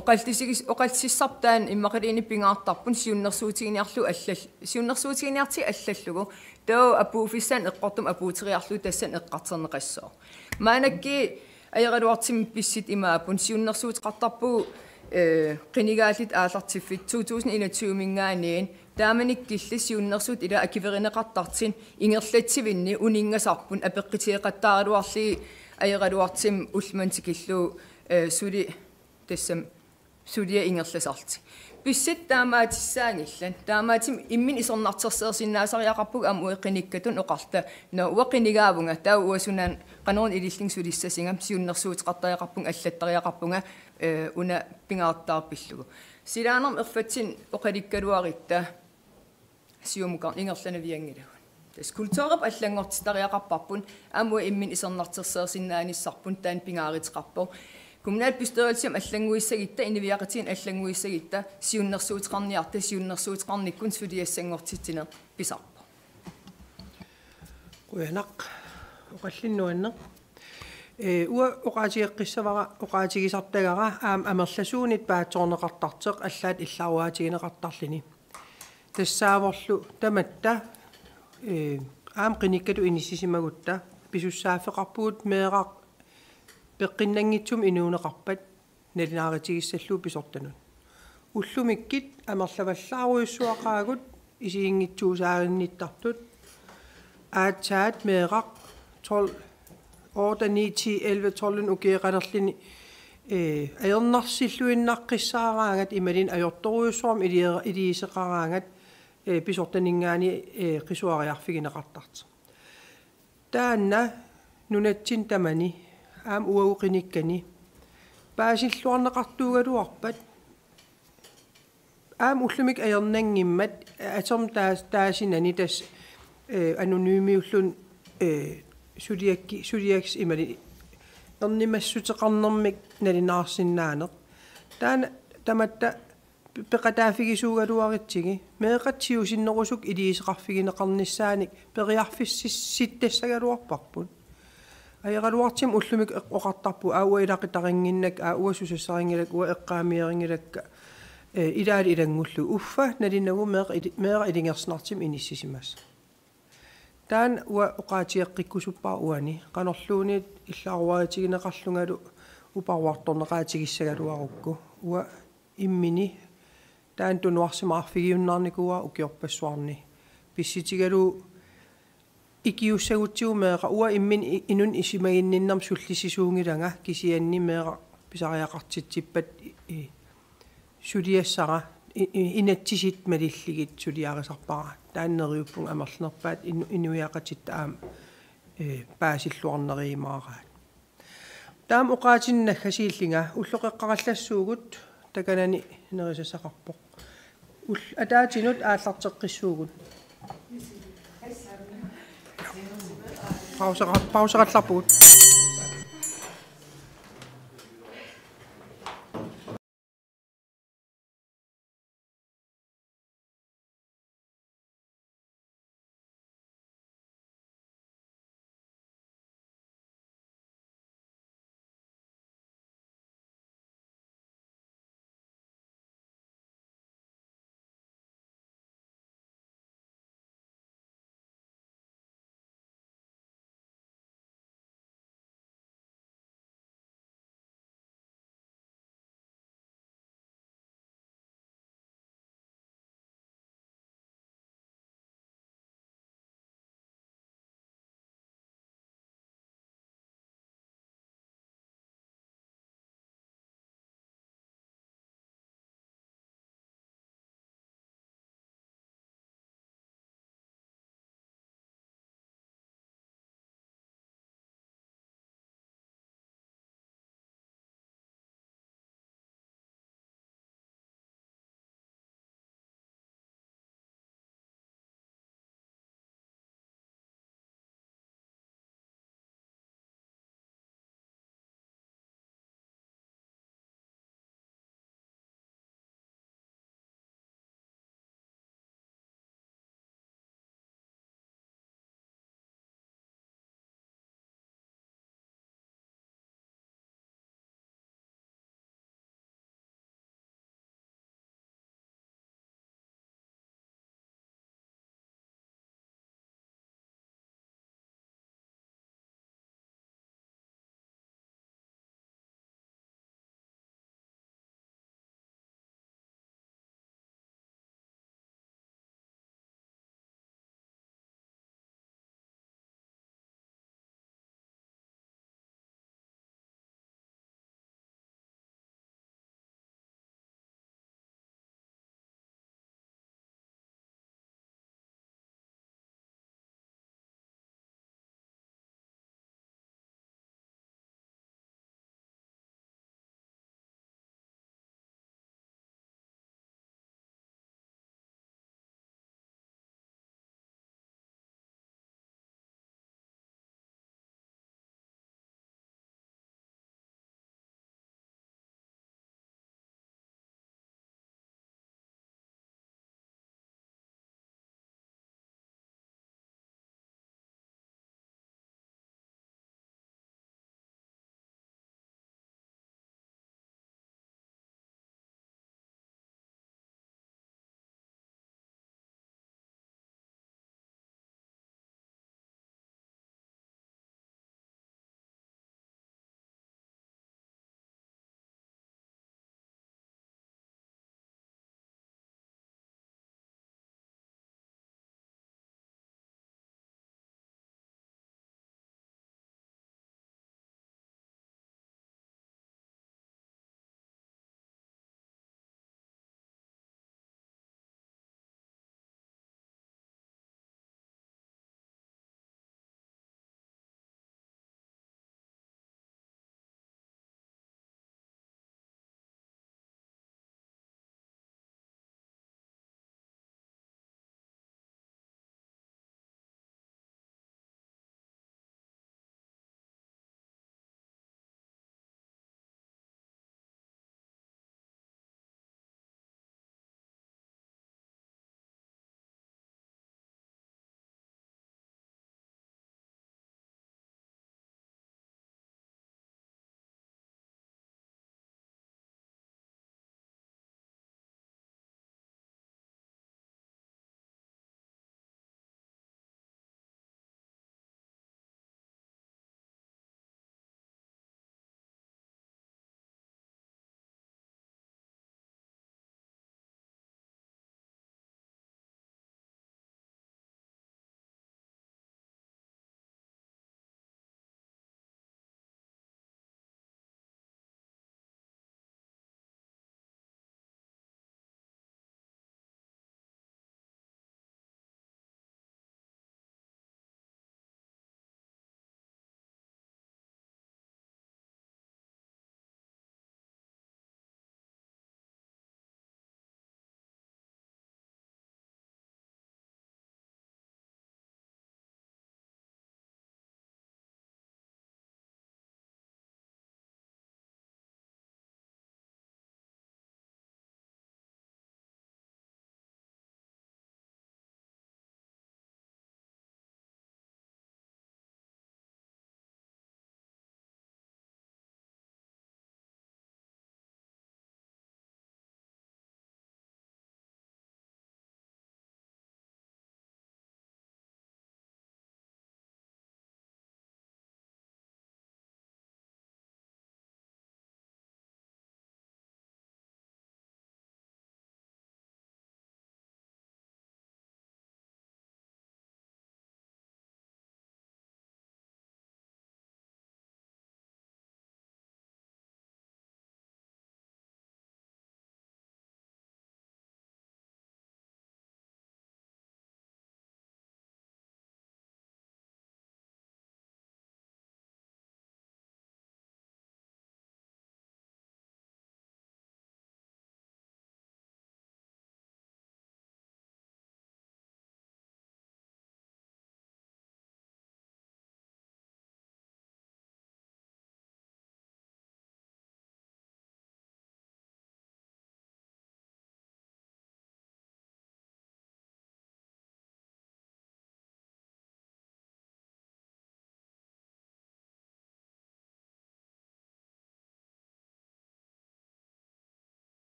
oqallisigis-, oqallissisarput taanna imaluunniit pingaartarput siunnersuutiginiarlugu allal-, siunnersuutiginiartigu allallugu. Taava apuuffissaanut eqqortumik apuuteriarlugu tassani eqqartorneqassaaq. Maannakkut ajoraluartumik pissutsit imaapput, siunnersuuteqartarpugut, eh, qinigaallutik aallartiffitsut to tusind enogtyve-minngaanniit, taamanikkut siunnersuut ila akuerineqartartut ingerlatsivinni uninngasarput, apeqqutigeqattaaraluarlugit ajoraluartumik ullumimut tikillugu, eh, suli tassami suliat ingerlasarlutik. Pissutsit taamaatissaanngillat. Taamaattumik imminut isornartorsiorsinnaasariaqarpugut aamma uagut qinikkatut oqarluta: Nå, uanga qinigaavunga, taava uanga suna, qanoruna ilillugu sulissasunga, siunnersuuteqartariaqarpunga, allattariaqarpunga, eh, una pingaartittarpara pillugu. Silaanermik erfatsinnik oqalukkaluarutta siumukarneq ingerlanavianngilagut. Tassa kulturerput allanngortitariaqarparput, aamma uagut imminut isornartorsiorsinnaanissarput, taanna pingaaruteqarpoq. Kommunalbestyrelsimi allannguissagutta, inuiaqatigiinni allannguissagutta, siunnersuuteqarniarta, siunnersuuteqarnikkut suliassanngortitsineq pisarpoq. Qujanaq. Oqallinneq nuanneq. Ee, uanga oqaatigeqqissavara, oqaatigisartagara aamma amerlasuunit paatsoorneqartartoq allaat illaruaatigineqartarluni. Tassaavorlu tamatta, ee, aamma qinikkatut inissisimagutta pisussaaffeqarpugut meeraq peqqinnanngitsumik inuuneqarpat nalunaarutigissallugu pisortanut. Ullumikkut amerlavallaarujussuaqaagut isiginngitsuusaarinnittartut, aatsaat meeraq tolv, otte, ni, ti, elleve, tolv ukioqalerluni, eh, ajornarsilluinnaqqissaaraangat imaluunniit ajortorujussuarmik ilia-, iliuuseqaraangat, eh, pisortaninngaanniit, eh, qisuariarfigineqartartoq. Taanna nunatsinni tamani aamma uagut qinikkani paasilluarneqartuugaluarpat aamma ullumikkut ajornanngimmat atorneq taas-, taasinani tassa, eh, anonymiulluni, eh, suliakki-, suliaks imaluunniit ernumassuteqarnermik nalunaarsinnaaneq. Taanna tamatta pe-, peqataaffigisuugaluarutsigu, meeqqat siusinnerusukkut iliuuseqarfigineqarnissaannik periarfissittassagaluarparput. Ajoraluartumik ullumikkut eq-, oqartarpugut, aa, uanga ilaqutarinnginnakku, aa, uanga susassarinnginnakku, uanga eqqaamiarinngilakka, eh, ilaalu ilanngullugu. Uffa nalunagu meeqqat ili-, meeraq ilungersunartumik inissisimasoq. Taanna uanga oqaatigeqqikkusuppara uani, qanorluunniit illaruaatigineqarlungalu uparuartorneqaatigissagaluarukku. Uanga immini taanna tunuarsimaarfigiunnaarnikuuara ukiorpassuarni. Pissutigalugu ikiussagutsigu meeqqat, uanga imminut i-, inunnik isumaginninnermik sullissisuunngilanga, kisianni meeraq pisariaqartitsippat i-, i-, suliassara i-, i-, inatsisit malillugit suliarisarpara. Taanna neriuppunga amerlanerpaat inu-, inuiaqatitta aamma, eh, paasilluarnerujumaaraat. Taama oqaatinik naggasiillunga ulloqeqqarallassuugut takanani nerisassaqarpoq. Ul-, ataatinut aallarteqqissuugut. Pausera-, pauserallarpugut.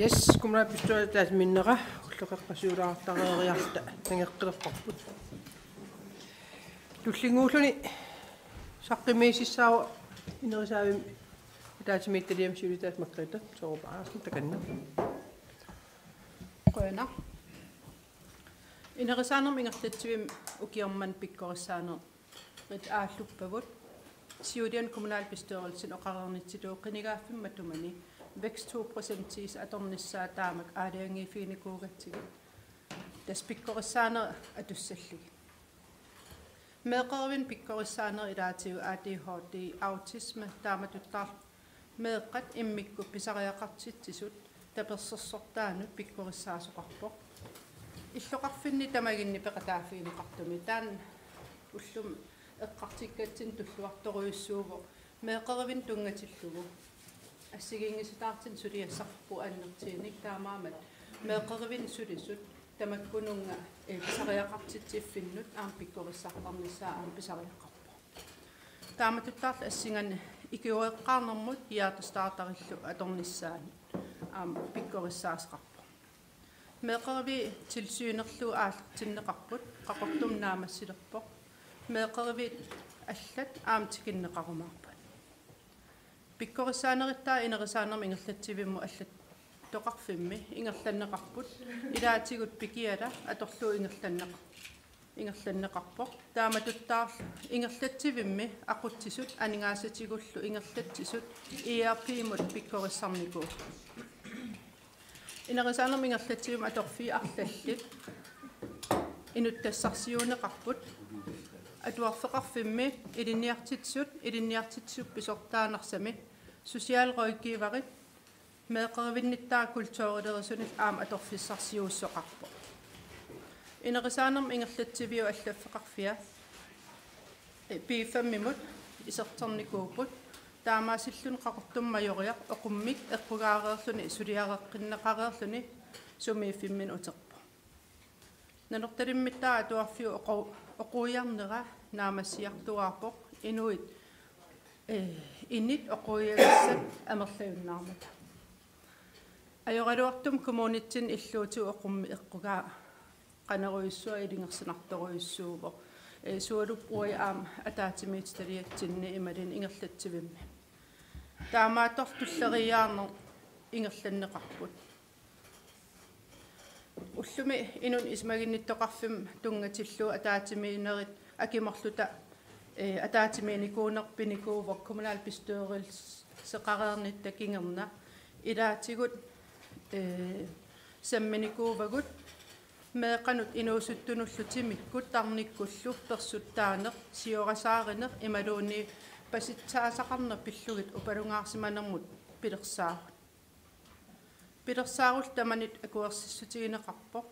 Yes, kommunalbestyrelsip ataatsimiinnera ulloqeqqasiulaartareeriarluta nangeqqilerparput. Tullinnguulluni saqqummiissaaq Inerisaavimmi ataatsimiititaliami siulittaasup Margrethe Thorup Andersen, takanna. Qujanaq. Inerisaarnermut ingerlatsivimmi ukioq manna pikkorissaanerit aalluppagut. Siuliani kommunalbestyrelsini oqareernitsillugu qinigaaffimmi matumani vækst to procentiisa atornissaa taamak aalajangiiffiginikuugatsigit. Tassa pikkorissaanerit atussallugit. Meeqqerivinni pikkorissaanerit ilaatigut A D H D, autisme, taamatuttaarlu meeqqat immikkut pisariaqartitsisut tapersersortaannut pikkorissaasoqarpoq. Illoqarfinni tamaginni peqataaffigineqartumi taanna ullumi eqqartukkatsinni tulluartorujussuuvoq meeqqerivinni tunngatillugu. Assigiinngisitaartunik suliassaqarpugut annertuumik, taamaammat meeqqerivinni sulisut tamakkununnga, eh, pisariaqartitsiffinnut aamma pikkorissartarnissaa aamma pisariaqarpoq. Taamatuttaarlu assinganik ikiueqqaarnermut hjertestarterillu atornissaanut aamma pikkorissaasoqarpoq. Meeqqeriviit tilsynerlugu aallartinneqarput, Qaqortumi naammassilerpoq. Meeqqeriviit allat aamma tikinneqarumaarput. Pikkorissaanerit taava Inerisaarnermut ingerlatsivimmut allattoqarfimmi ingerlanneqarput. Ilaatigut Pikiala atorlugu ingerlanneqar-, ingerlanneqarpoq. Taamatuttaarlu ingerlatsivimmi aqutsisut aningaasatigullu ingerlatsisut E R P-mut pikkorissarnikuupput. Inerisaarnermut ingerlatsivimmi atorfiit arlallit inuttassarsiuunneqarput. Atuarfeqarfimmi ilinniartitsisut, ilinniartitsisut pisortaa Narsami, socialrådgiverit, meeqqerivinnittaaq kulturilerisunillu aamma atorfissarsiuussoqarpoq. Inerisaarnermut ingerlatsiviup allaffeqarfia, eh, P fem-imut iserternikuupput. Taamaasilluni Qaqortumi majoriaq oqummik eqqugaareerluni suliareqqinneqareerluni sumiiffimminni uterpoq. Nanortalimmittaaq atuarfiup oqu-, oquiarnera naammassiartuaarpoq inuit, eh, init oquiassat amerlajunnaarmata. Ajoraluartumik kommunitsinni illuutigut oqummik eqqugaaqanerujussuaq ilungersunartorujussuuvoq. Eh, sualup uagut aamma ataatsimiititaliatsinni imaluunniit ingerlatsivimmi. Taamaattorli tulleriiaarneq ingerlanneqarput. Ullumi inunnut isumaginnittoqarfimmi tunngatillugu ataatsimiinnerit akimorluta, eh, ataatsimiinnikuuneq pinikuuvoq kommunalbestyrelseqareernitta kingorna. Ilaatigut, eh, samminikuuvagut meeqqanut inuusuttunullu timikkut tarnikkullu persuttaaneq, siorasaarineq imaluunniit pasitsaasaqarneq pillugit upalungaarsimanermut pilersaarut. Pilersaarullu tamanit akuersissutigineqarpoq.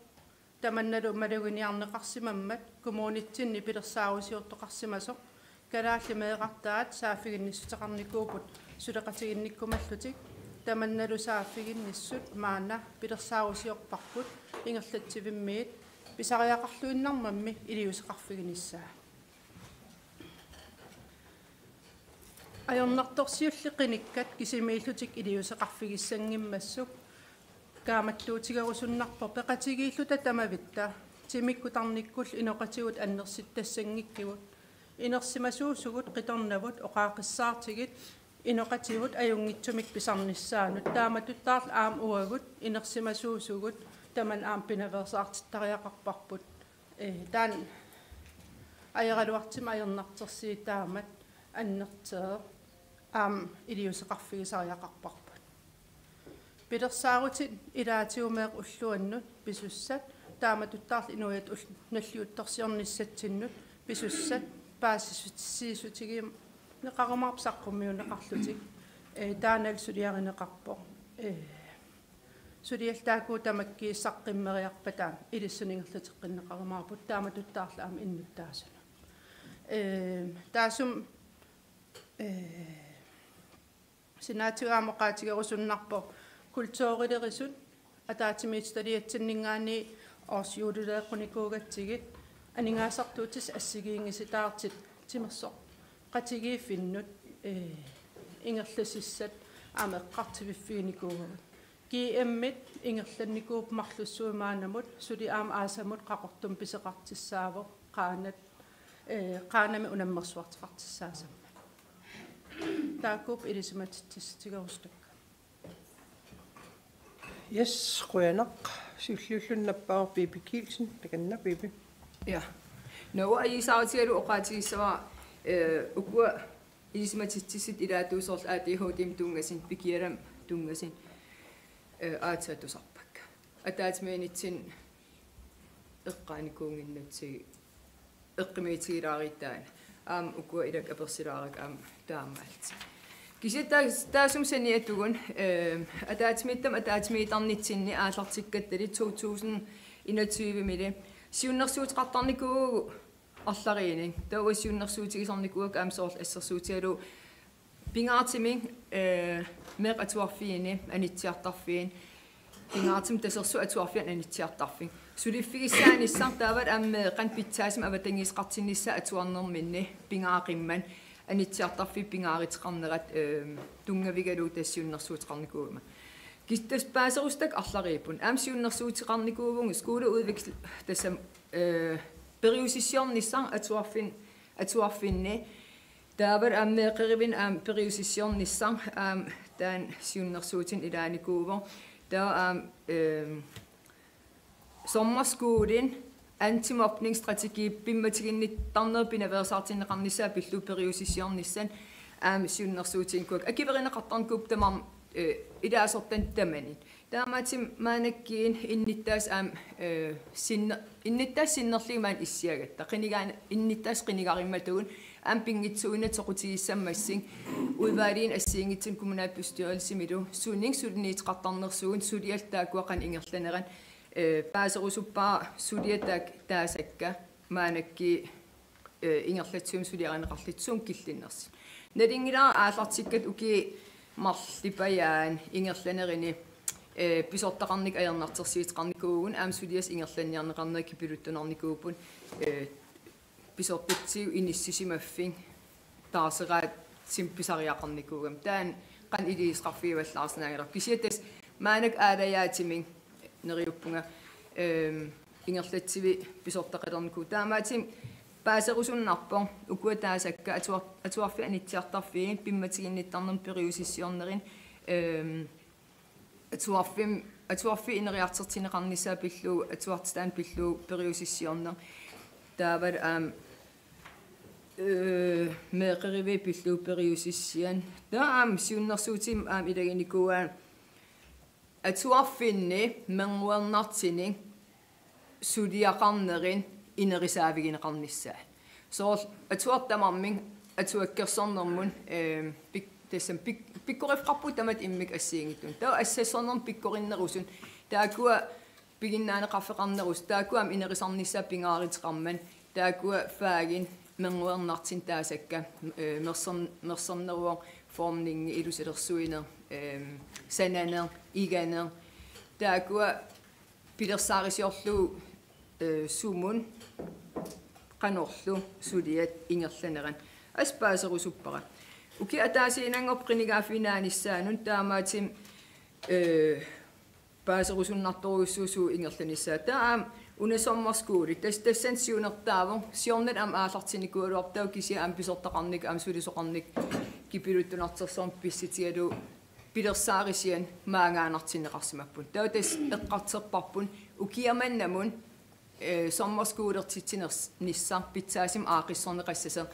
Tamannalu maluginiarneqarsimammat kommunitsinni pilersaarusiortoqarsimasoq. Kalaallit meerartaat saaffiginnissuteqarnikuupput suleqatiginnikkumallutik. Tamannalu saaffiginnissut maanna pilersaarusiorparput ingerlatsivimmiit pisariaqarluinnarmammi iliuuseqarfiginissaa. Ajornartorsiulli qinikkat kisimiillutik iliuuseqarfigissanngimmassuk kaammattuutigerusunnarpoq peqatigiilluta tamavitta timikkut tarnikkullu inoqatigut annersittassanngikkivut. Inersimasuusugut qitornavut oqaaqqissaartigit inoqatigut ajunngitsumik pisarnissaannut, taamatuttaarlu aamma uagut inersimasuusugut tamanna aamma pinaveersaartittariaqarparput. Eh, taanna ajoraluartumik ajornartorsiutaammat annertuumik aamma iliuuseqarfigisariaqarparput. Pilersaarutit ilaatigut meeqqat ulluannut pisussat, taamatuttaarlu inuiaat ul-, nalliuttorsiornissatsinnut pisussat paasissutissiissutigineqarumaarput saqqummiunneqarlutik. Eh, taannalu suliarineqarpoq. Eh, suliallu taakku tamakkiisut saqqummeriarpata ilissinnut ingerlateqqinneqarumaarput, taamatuttaarlu aamma innuttaasunut. Eh, taassuma, eh, sinaatigut aamma oqaatigerusunnarpoq kulturilerisut ataatsimiititaliatsinninngaanniit årsjuleeqqunikuugatsigit aningaasartuutissat assigiinngisitaartut timersoqatigiiffinnut, eh, ingerlasissat aamma eqqartuiffiginikuugatta. G M-it ingerlannikuupput marlussuit maannamut, suli aamma aasamut Qaqortumi pisoqartussaavoq Qaanat, eh, Qaanami unammersuartoqartussaasammat. Taakkuupput ilisimatitsissutigerustakka. Yes, qujanaq. Siulliulluni nappaavoq Pipi Kielsen, takanna Pipi. Ja. Nå, ajuusaarutigalugu oqaatigissavara, eh, ukua ilisimatitsissut ilaatigut soorlu A D H D-mik tunngasut, pikialamik tunngasut, eh, aatsaat tusarpakka. Ataatsimiinnitsinni eqqaanikuunnginnatsigit eqqumiitigilaaritsi taanna. Aamma ukua ilakka apersilaarakku aamma taamaallutik. Kisianni taas-, taassuma saniatigut, eh, ataatsimiittamut ataatsimiittarnitsinni aallartikkattali to tusind enogtyve-mili siunnersuuteqartarnikuuvugut arlariinnik. Taava siunnersuutigisarnikuuakka aamma soorlu assersuutigalugu pingaartumik, eh, meeqqat atuarfiini anitsiartarfiit, pingaartumik tasersuut atuarfianni anitsiartarfik. Suliffigissaanissaq taavalu aamma meeqqanik pitsaasumik avatangiiseqartinnissaa atuarnerminni pingaaqimmat anitsiartarfiit pingaaruteqarnerat, eh, tunngavigalugu tassa siunnersuuteqarnikuugama. Kisianni tassa paaserusutakka arlariipput. Aamma siunnersuuteqarnikuuvugut skoleudvikl-, tassa, eh, periusissiornissaq atuarfin-, atuarfinni. Taavalu aamma meeqqerivinni aamma periusissiornissaq aamma taanna siunnersuutinik ilaanikuuvoq. Taava aamma, ehm, sommerskolen antimobningsstrategi pimmatiginnittarneq pinaveersaartinneqarnissaa pillugu periusissiornissaq aamma siunnersuutiginikuuakka. Akuerineqartarnikuupput tamarmik, eh, ilaasortanit tamanit. Taamaattumik maannakkut innuttaasut aamma, eh, sinne-, innuttaasut sinnerlugit maani issiagatta. Qinigaan-, innuttaasut qinigaarummatagut aamma pinngitsuuinnaq soqutigissammassuk udvalginik assigiinngitsunik kommunalbestyrelsimilu sunik suliniuteqartarnersugut, suliallu taakkua qanoq ingerlanerat, eh, paaserusuppara suliat taak-, taasakka maannakkut eh, ingerlatsivimmi suliarineqarlutik sumut killinnersut. Nalunngilara aallartikkatta ukiut marluk pajaani ingerlanerini, eh, pisortaqarnikkut ajornartorsiuteqarnikuuvugut, aamma suliassaq ingerlanniarneqarnera kipiluttunarnikuupput, eh, pisortatigut inissisimaffik taarseraatsimik pisariaqarnikuugami. Taanna qanoq iliuuseqarfigivallaarsinnaagaluarpoq. Kisianni tassa maannakkut aalajaatimik neriuppunga, ehm, ingerlatsivik pisortaqalernikuuvoq. Taamaattumik paaserusunnarpoq ukua taasakka atuar-, atuarfiit anitsiartarfiit pimmatiginnittarnermut periusissiornerit, ehm, atuarfim-, atuarfiit ineriartortinneqarnissaa pillugu, atuartitaaneq pillugu periusissiorneq. Taavalu aamma, eh, meeqqeriviit pillugu periusissiat. Taava aamma siunnersuutit aamma ilaginikuuaat atuarfinni mernguernartunik suliaqarnerit inerisaavigineqarnissaat. Soorlu atuartut tamarmik atuakkersornermut, ehm, pik-, tassami pik-, pikkoriffeqarpugut tamatta immikkut assigiinngitsunik. Taava assassornermut pikkorinnerusut, taakkua piginnaaneqarfeqarnerusut, taakkua aamma inerisarnissaat pingaaruteqarmat, taakkua faginik mernguernartunik taasakka, eh, mersorn-, mersorneruvoq, formningi, ilusilersuineq, ehm, sananeq, iganeq. Taakkua pilersaarusiorlugu, eh, sumut qanorlu suliat ingerlanerat. Assut paaserusuppara. Ukiut ataasiinnanngorput qinigaaffiginaanissaannut taamaattumik, eh, paaserusunnartorujussuuvoq suut ingerlanissaat. Taava aamma una sommerskole, tas-, tassani siunertaavoq, siornatigut aamma aallartinnikuugaluarpoq, taava kisianni aamma pisortaqarnikkut, aamma sulisoqarnikkut kipiluttunartorsuarmik pissutigalugu pilersaarusianik maangaannartinneqarsimapput. Taava tassa eqqartorparput ukiamannamut, eh, sommerskolertitsinernis-, nissaq pitsaasumik aaqqissorneqassasoq.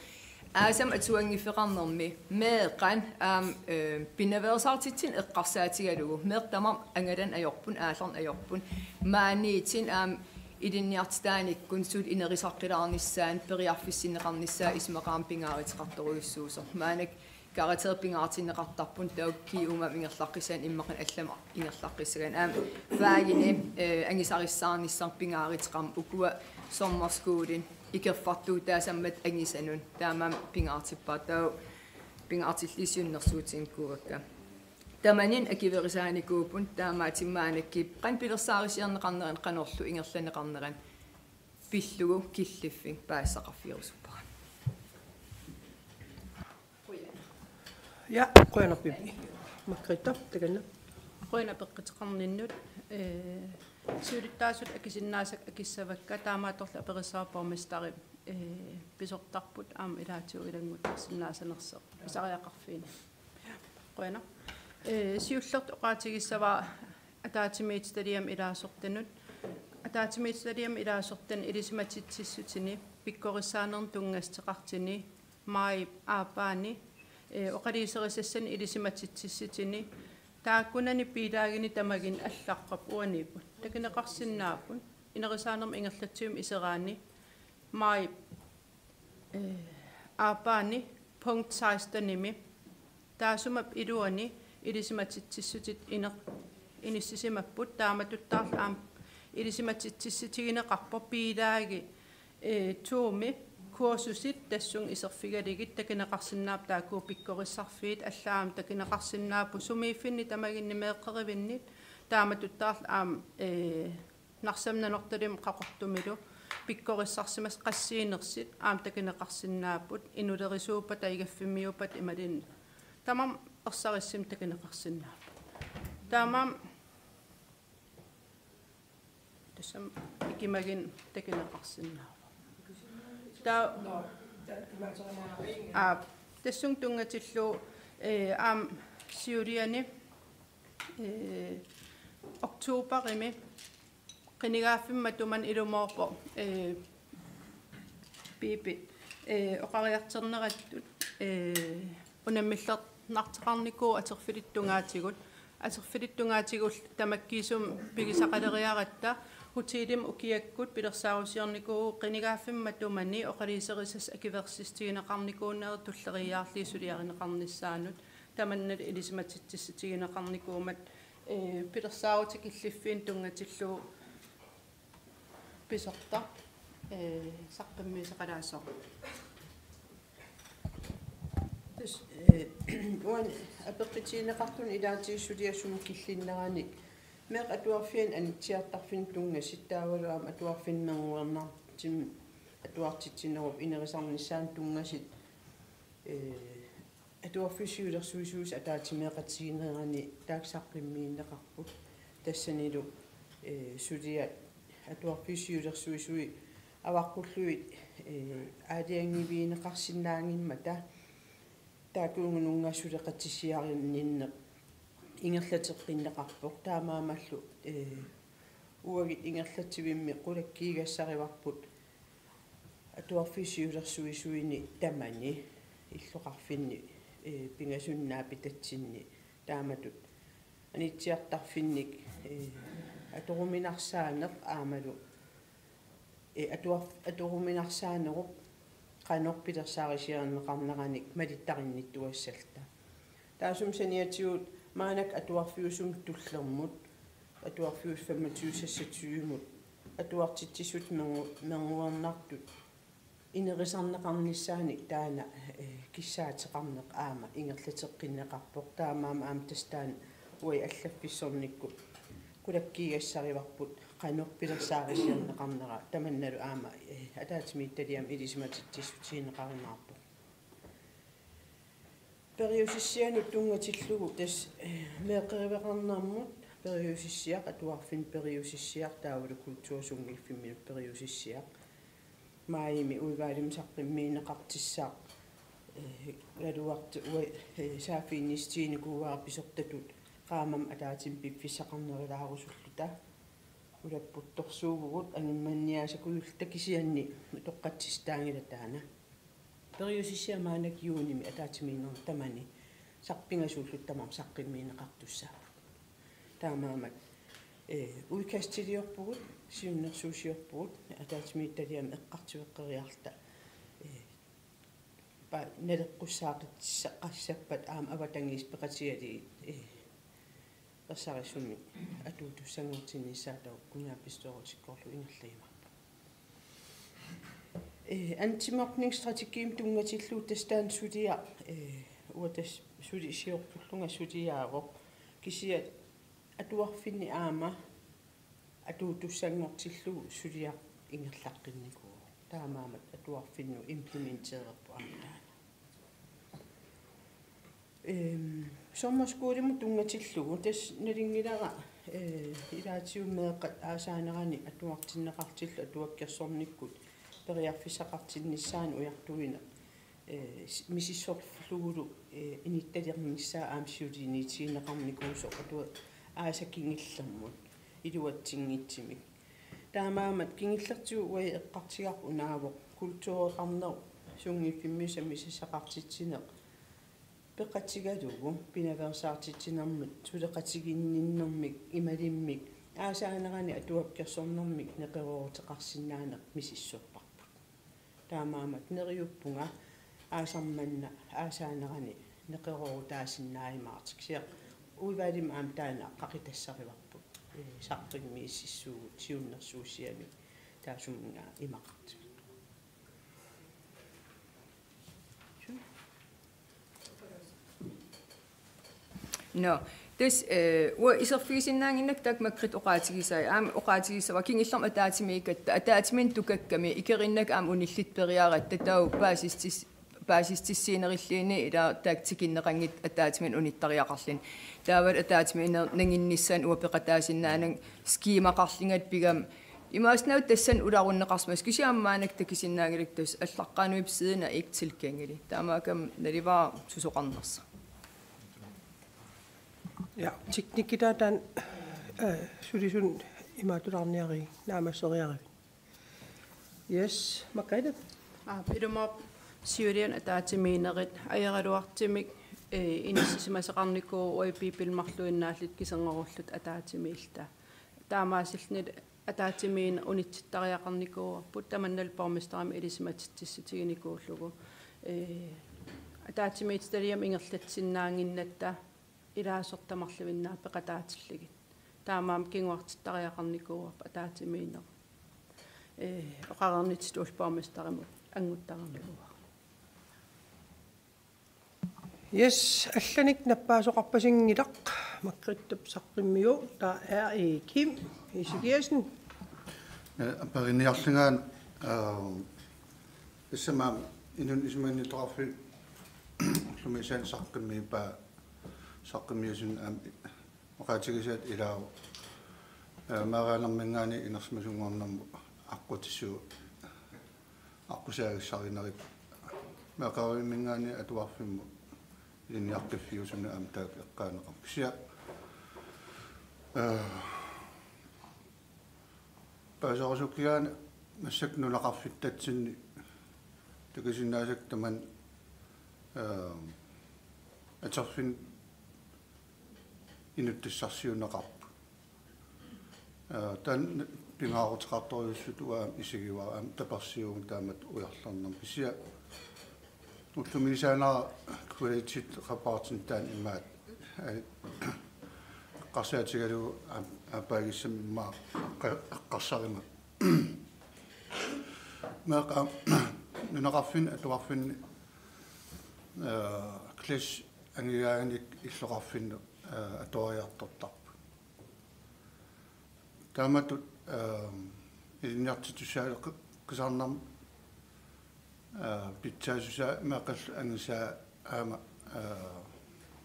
Aasamut atuanngiffeqarnermi meeqqat aamma, eh, pinaveersaartitsineq eqqarsaatigalugu, meeqqat tamarmik angalaneq ajorput, aallarneq ajorput, maaniittunik aamma ilinniartitaanikkut suli inerisaqqilaarnissaanut periarfissinneqarnissaa isumaqarama pingaaruteqartorujussuusoq. Maannakkut karakterit pingaartinneqartarput, taava G U-mi aamma ingerlaqqissaanni, immaqa allamik ingerlaqqissagaanni. Aamma fagini, eh, angusarissaarnissaq pingaaruteqarmat, ukua sommerskolet ikerfartuutaasammat angusanut taamaammat pingaartippara, taava pingaartillugit siunnersuutiginikuuakka. Tamanit akuerisaanikuupput, taamaattumik maannakkut qanoq pilersaarusiorneqarnerat, qanorlu ingerlanneqarnerat pillugu killiffik paasisaqarfigerusuppara. Ja, qujanaq Pipi. Margrethe, takanna. Qujanaq apeqquteqarninnut, ee, siulittaasut akisinnaasakka akissavakka, taamaattorli aperissavara borgmesteri, ee, pisortarput aamma ilaatigut ilannguttarsinnaasanersoq pisariaqarfiini. Qujanaq. Ee, siullertut oqaatigissavara ataatsimiititaliami ilaasortanut. Ataatsimiititaliami ilaasortani ilisimatitsissutini pikkorissaanermut tunngassuteqartuni maajip aappaani, ee, oqaluuserisassanik ilisimatitsissutini taakkunani bilaginik tamaginnik allaqqavoq uaniipput. Takuneqarsinnaapput inerisaanermut ingerlatsivimmi iseraanni maajip, ee, aappaani punkt sekstenimi. Taassuma iluani ilisimatitsissutit iner-, inissisimapput, taamatuttaarlu aamma ilisimatitsissutigineqarpoq bilagi, ee, to-mi kursusit tassunga iserfigalugit takuneqarsinnaapput taakku pikkorissarfiit, allaat aamma takuneqarsinnaapput sumiiffinni tamaginni meeqqerivinnit, taamatuttaarlu aamma, ee, Narsami, Nanortalimmi Qaqortumilu pikkorissarsimasut qassiinersut aamma takuneqarsinnaapput, inulerisuuppata, igaffimmiuuppata imaluunniit tamarmik ersarissumik takuneqarsinnaapput. Taamaammat tassami ikimagunik takuneqarsinnaavoq. Taa-, aap, tassunga tunngatillugu, ee, aamma siuliani, ee, oktoberimi qinigaaffimmi matumani ilumoorpoq, ee, Pipi, ee, oqariartornerattut, ee, unammillernartoqarnikuuvoq atorfilittungaatigut. Atorfilittungaatigut tamakkiisumik pigisaqaleriaratta hotelimi ukiakkut pilersaarusiornikuuvugut qinigaaffimmi matumani oqaluuserisassat akuersissutigineqarnikuunerat tulleriiaarlugit suliarineqarnissaanut. Tamannalu ilisimatitsissutigineqarnikuummat, ee, pilersaarutit killiffiinnut tunngatillugu pisortaq, ee, saqqummiussaqalaassaaq. Tassa, ee, uani apeqqutigineqartuni ilaatigut suliassat sumut killinneranik meeqqat atuarfianni anitsiartarfinnut tunngasut taavalu aamma atuarfinnut mernguernartumik atuartitsinerup inerisarnissaanut tunngasut, ee, Atuarfiup siulersuisuisa ataatsimeeqatigiinnerani taakku saqqummiunneqarput. Tassanilu, ee, suliat atuarfiup siulersuisui avaqqullugit, ee, aalajangiivigineqarsinnaanngimmata taakkununnga suleqatissariaqarninneq ingerlateqqinneqarpoq. Taamaammallu, ee, uagut ingerlatsivimmi qulakkiigassarivarput atuarfiup siulersuisuini tamani illoqarfinni, ee, pingasunnaapitsinni taamatut anitsiartarfinnik, ee, atoruminarsaaneq aammalu, ee, atuarf-, atoruminarsaanerup qanoq pilersaarisiorneqarneranik malittarinnittuassalluta. Taassuma saniatigut maannakkut atuarfiusumut tullermut, atuarfiusut femogtyve seksogtyvemut, atuartitsisut merngu-, mernguernartut inerisarneqarnissaannik taanna, ee, kissaateqarneq aamma ingerlateqqinneqarpoq. Taamaammat aamma tassa taanna uagut allaffissornikkut qulakkiigassarivarput qanoq pilersaarisiorneqarnera tamannalu aamma, ee, ataatsimiititaliami ilisimatitsissutigineqarumaarpoq. Periusissianut tunngatillugu tassa, eh, meeqqeriveqarnermut periusissiaq, atuarfinnut periusissiaq, taavalu kulturip sungiuffimminut periusissiaq. Maajimi udvalgimut saqqummiunneqartussaaq, eh, galuartu-, ua-, eh, saaffiginnissutiginikuuara pisortatut qaammammut ataatsimut piffissaqarnerulaarusulluta. Ulapputtorsuuvugut angummanniaasakujulluta, kisianni utoqqatsissutaanngilaq taanna. Periusissiaq maannakkut juunimi ataatsimiinnermi tamani saq-, pingasuulluta tamarmik saqqummiunneqartussaapput. Taamaammat, eh, udkastiliorpugut, siunnersuusiorpugut, ataatsimiititaliami eqqartueqqeriarluta, eh, pa-, naleqqussaaqassappat aamma avatangiisit peqatigalugit, eh, ersarissumik atuutussanngortinnissaata kommunalbestyrelsikkoorluta ingerlajumaarpoq. Eh, antimobningsstrategiimut tunngatillugu tassa taanna suliaq, eh, uanga tassa suli siortullunga suliaavoq. Kisianni atuarfinni aamma atuutussanngortillugu suliaq ingerlaqqinnikuuvoq. Taamaammat atuarfinnut implementererpoq aamma taanna. Ehm, sommerskolemut tunngatillugu tassa nalunngilara, eh, ilaatigut meeqqat aasaanerani atuartinneqartullu atuakkersornikkut periarfissaqartinnissaanut ujartuineq, eh, s-, misissorlugulu, eh, inittalernissaa aamma siuliiniitigineqarnikuusoq atua-, aasap kingullermut iluatsinngitsumik. Taamaammat kingullertigut uagut eqqartugarput unaavoq kultureqarneq, sunngiffimmiusaq misissoqartitsineq, peqatigalugu pinaveersaartitsinermut suleqatiginninnermik imaluunniit aasaanerani atuakkersornermik neqerooruteqarsinnaaneq misissorparput. Taamaammat neriuppunga aasaq manna aasaanerani neqeroorutaasinnaajumaartoq. Kisianni udvalgimi aamma taanna qaqitassarivarput, eh, saqqummiussissuugut siunnersuussiami taassumunnga imaqartumik. Nå, tassa, eh, uanga iserfigisinnaannginnakku taakku Margrethe oqaatigisai, aamma oqaatigissavara kingullermik ataatsimiikkatta, ataatsimiinneq tukakkami, ikerinnakku aamma unillutit periaratta, taava paasissutis-, paasissutissuunerulluunniit ilaa taakku tikinneqanngitsut ataatsimiinneq unittariaqarluni. Taavalu ataatsimiinnerup nanginnissaanut uanga peqataasinnaananga skemaqarlunga pigami. Imaassinnaavoq tassani ularunneqarsimasoq, kisianni aamma maannakkut takusinnaanngilagut tassa allaqqaanuipput siden er ikke tilgængelig. Taamaakkami naluara susoqarnersoq. Ja, teknikki taanna, øh, sulisunut imaattuulaarniarigit, naammasseriarigit. Yes, Margrethe. Aap, ilumoorpoq siuliani ataatsimiinnerit, ajoraluartumik, eh, inissisimasoqarnikuuvoq uagut biippilmarluinnaalluta kiserngorulluta ataatsimiilluta. Taamaasilluni ataatsimiinneq unitsittariaqarnikuuarput, tamannalu borgmesterimik ilisimatitsissutiginikuullugu. Eh, ataatsimiititaliami ingerlatsinaannginnatta ilaasortat marluinnaat peqataatillugit. Taamaammat kinguartittariaqarnikuuarput ataatsimiinneq. Eh, oqareernittut borgmesterimut anguttareernikuuara. Yes, allanik nappaasoqarpasinngilaq, Margrethe saqqummiuk, der er Kim Ezekielsen. Eh, aperiarlunga, eh, tassami inunnut isumaginnittoqarfiup ullumiisaani saqqummiuppaa, saqqummiusunut aamma oqaatigisaat ilaavoq, eh, meeraanerminngaanniit inersimasunngornermut aqqutissuu-, aqqusaagissarinerit, meeqqerivimminngaanniit atuarfimmut ilinniaqqiffiusunut aamma taakku eqqaaneqarput. Kisianni, eh, paaserusukkigaanni massakkut nunaqarfittatsinni takusinnaasakka tamanna, eh, atorfinni inuttassarsiuunneqarput. Eh, taanna pingaaruteqartorujussuuvoq, aamma isigivara, aamma tapersiuugut taamatut ujarlernermut. Kisianni ullumiisaanera quality reportinik taanna imaattoq, eh, eqqarsaatigalugu aam-, aappaagissamik immaqa eqqa-, eqqarsarama. Meeqqat nunaqarfinni atuarfinni, eh, clash angugaanganik illoqarfinnut, eh, atuariartortarput. Taamatut, eh, ilinniartitsisussaa-, qi-, qisarnermut, eh, pitsaassusaa meeqqallu angusaa aamma, eh,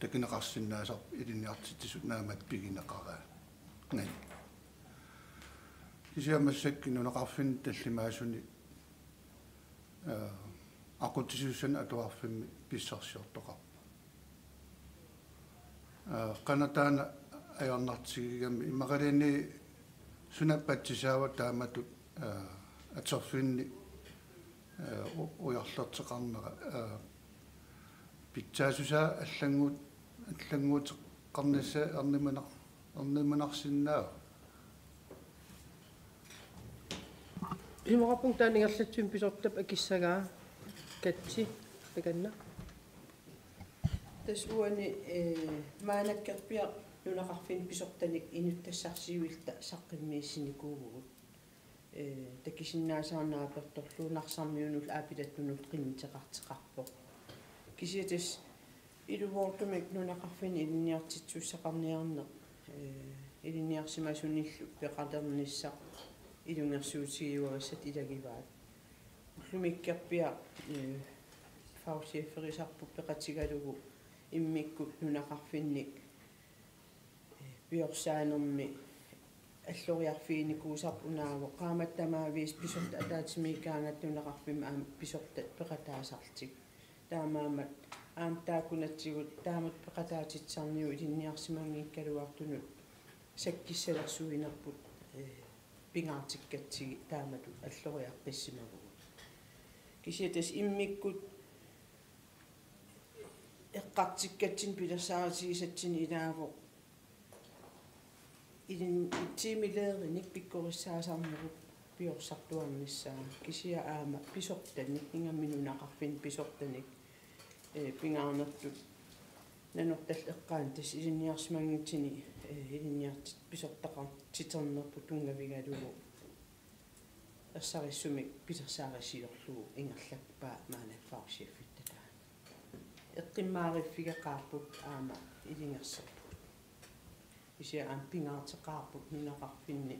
takuneqarsinnaasarpoq ilinniartitsisut naammattut pigineqaraangat. Kisianni massakkut nunaqarfinni tallimaasuni, eh, aqutsisuussanik atuarfimmi pissarsiortoqarpoq. Eh, qanoq taanna ajornartigigami, immaqaluunniit suna patsisaava taamatut, eh, atorfinni, eh, u-, ujarlerteqarnera, eh, pitsaassusaa allannguut-, allannguuteqarnissaa ernumanar-, ernumanarsinnaava? Isumaqarpunga taanna ingerlatsivimmi pisortap akissagaa. Katsi, takanna. Tassa uani, eh, maannakkorpiaq nunaqarfinni pisortanik inuttassarsiuilluta saqqummiussinikuuvugut. Eh, takusinnaasaanera apertorlugu Narsarmiunullu Aapilattunullu qinnuteqartoqarpoq. Kisianni tassa ilumoortumik nunaqarfinni ilinniartitsisussaqarniarneq, eh, ilinniarsimasunillu peqaternissaq ilungersuutigiuagassat ilagivaat. Ullumikkorpiaq, eh, fagcheferisarput peqatigalugu Immikkut nunaqarfinni, eh, piorsaanermi alloriarfiginikuusarput unaavoq qaammatit tamaviisa pisortat ataatsimiikkaangatta nunaqarfimmi aamma pisortat peqataasarlutik. Taamaammat aamma taakkunatsigut taamatut peqataatitsisarnigut ilinniarsimanngikkaluartunut sakkissalersuinerput, eh, pingaartikkatsigit taamatut alloriaqqissimavugut. Kisianni tassa immikkut eqqartukkatsinni pilersaarutigisatsinnut ilaavoq ilin-, tiimilerinik pikkorissaasarnerup piorsartuarnissaa, kisianni aamma pisortanik, ingammik nunaqarfinni pisortanik, eh, pingaarnertut Nanortallip eqqaani tassa ilinniarsimanngitsuni, eh, ilinniartitsisut pisortaqartiternerput tunngavigalugu ersarissumik pilersaarisiorlugu ingerlappaa maanna fagchefitta taanna. Eqqumaffigeqaarput aamma ilungersorpugut. Kisianni aamma pingaarteqaarput nunaqarfinni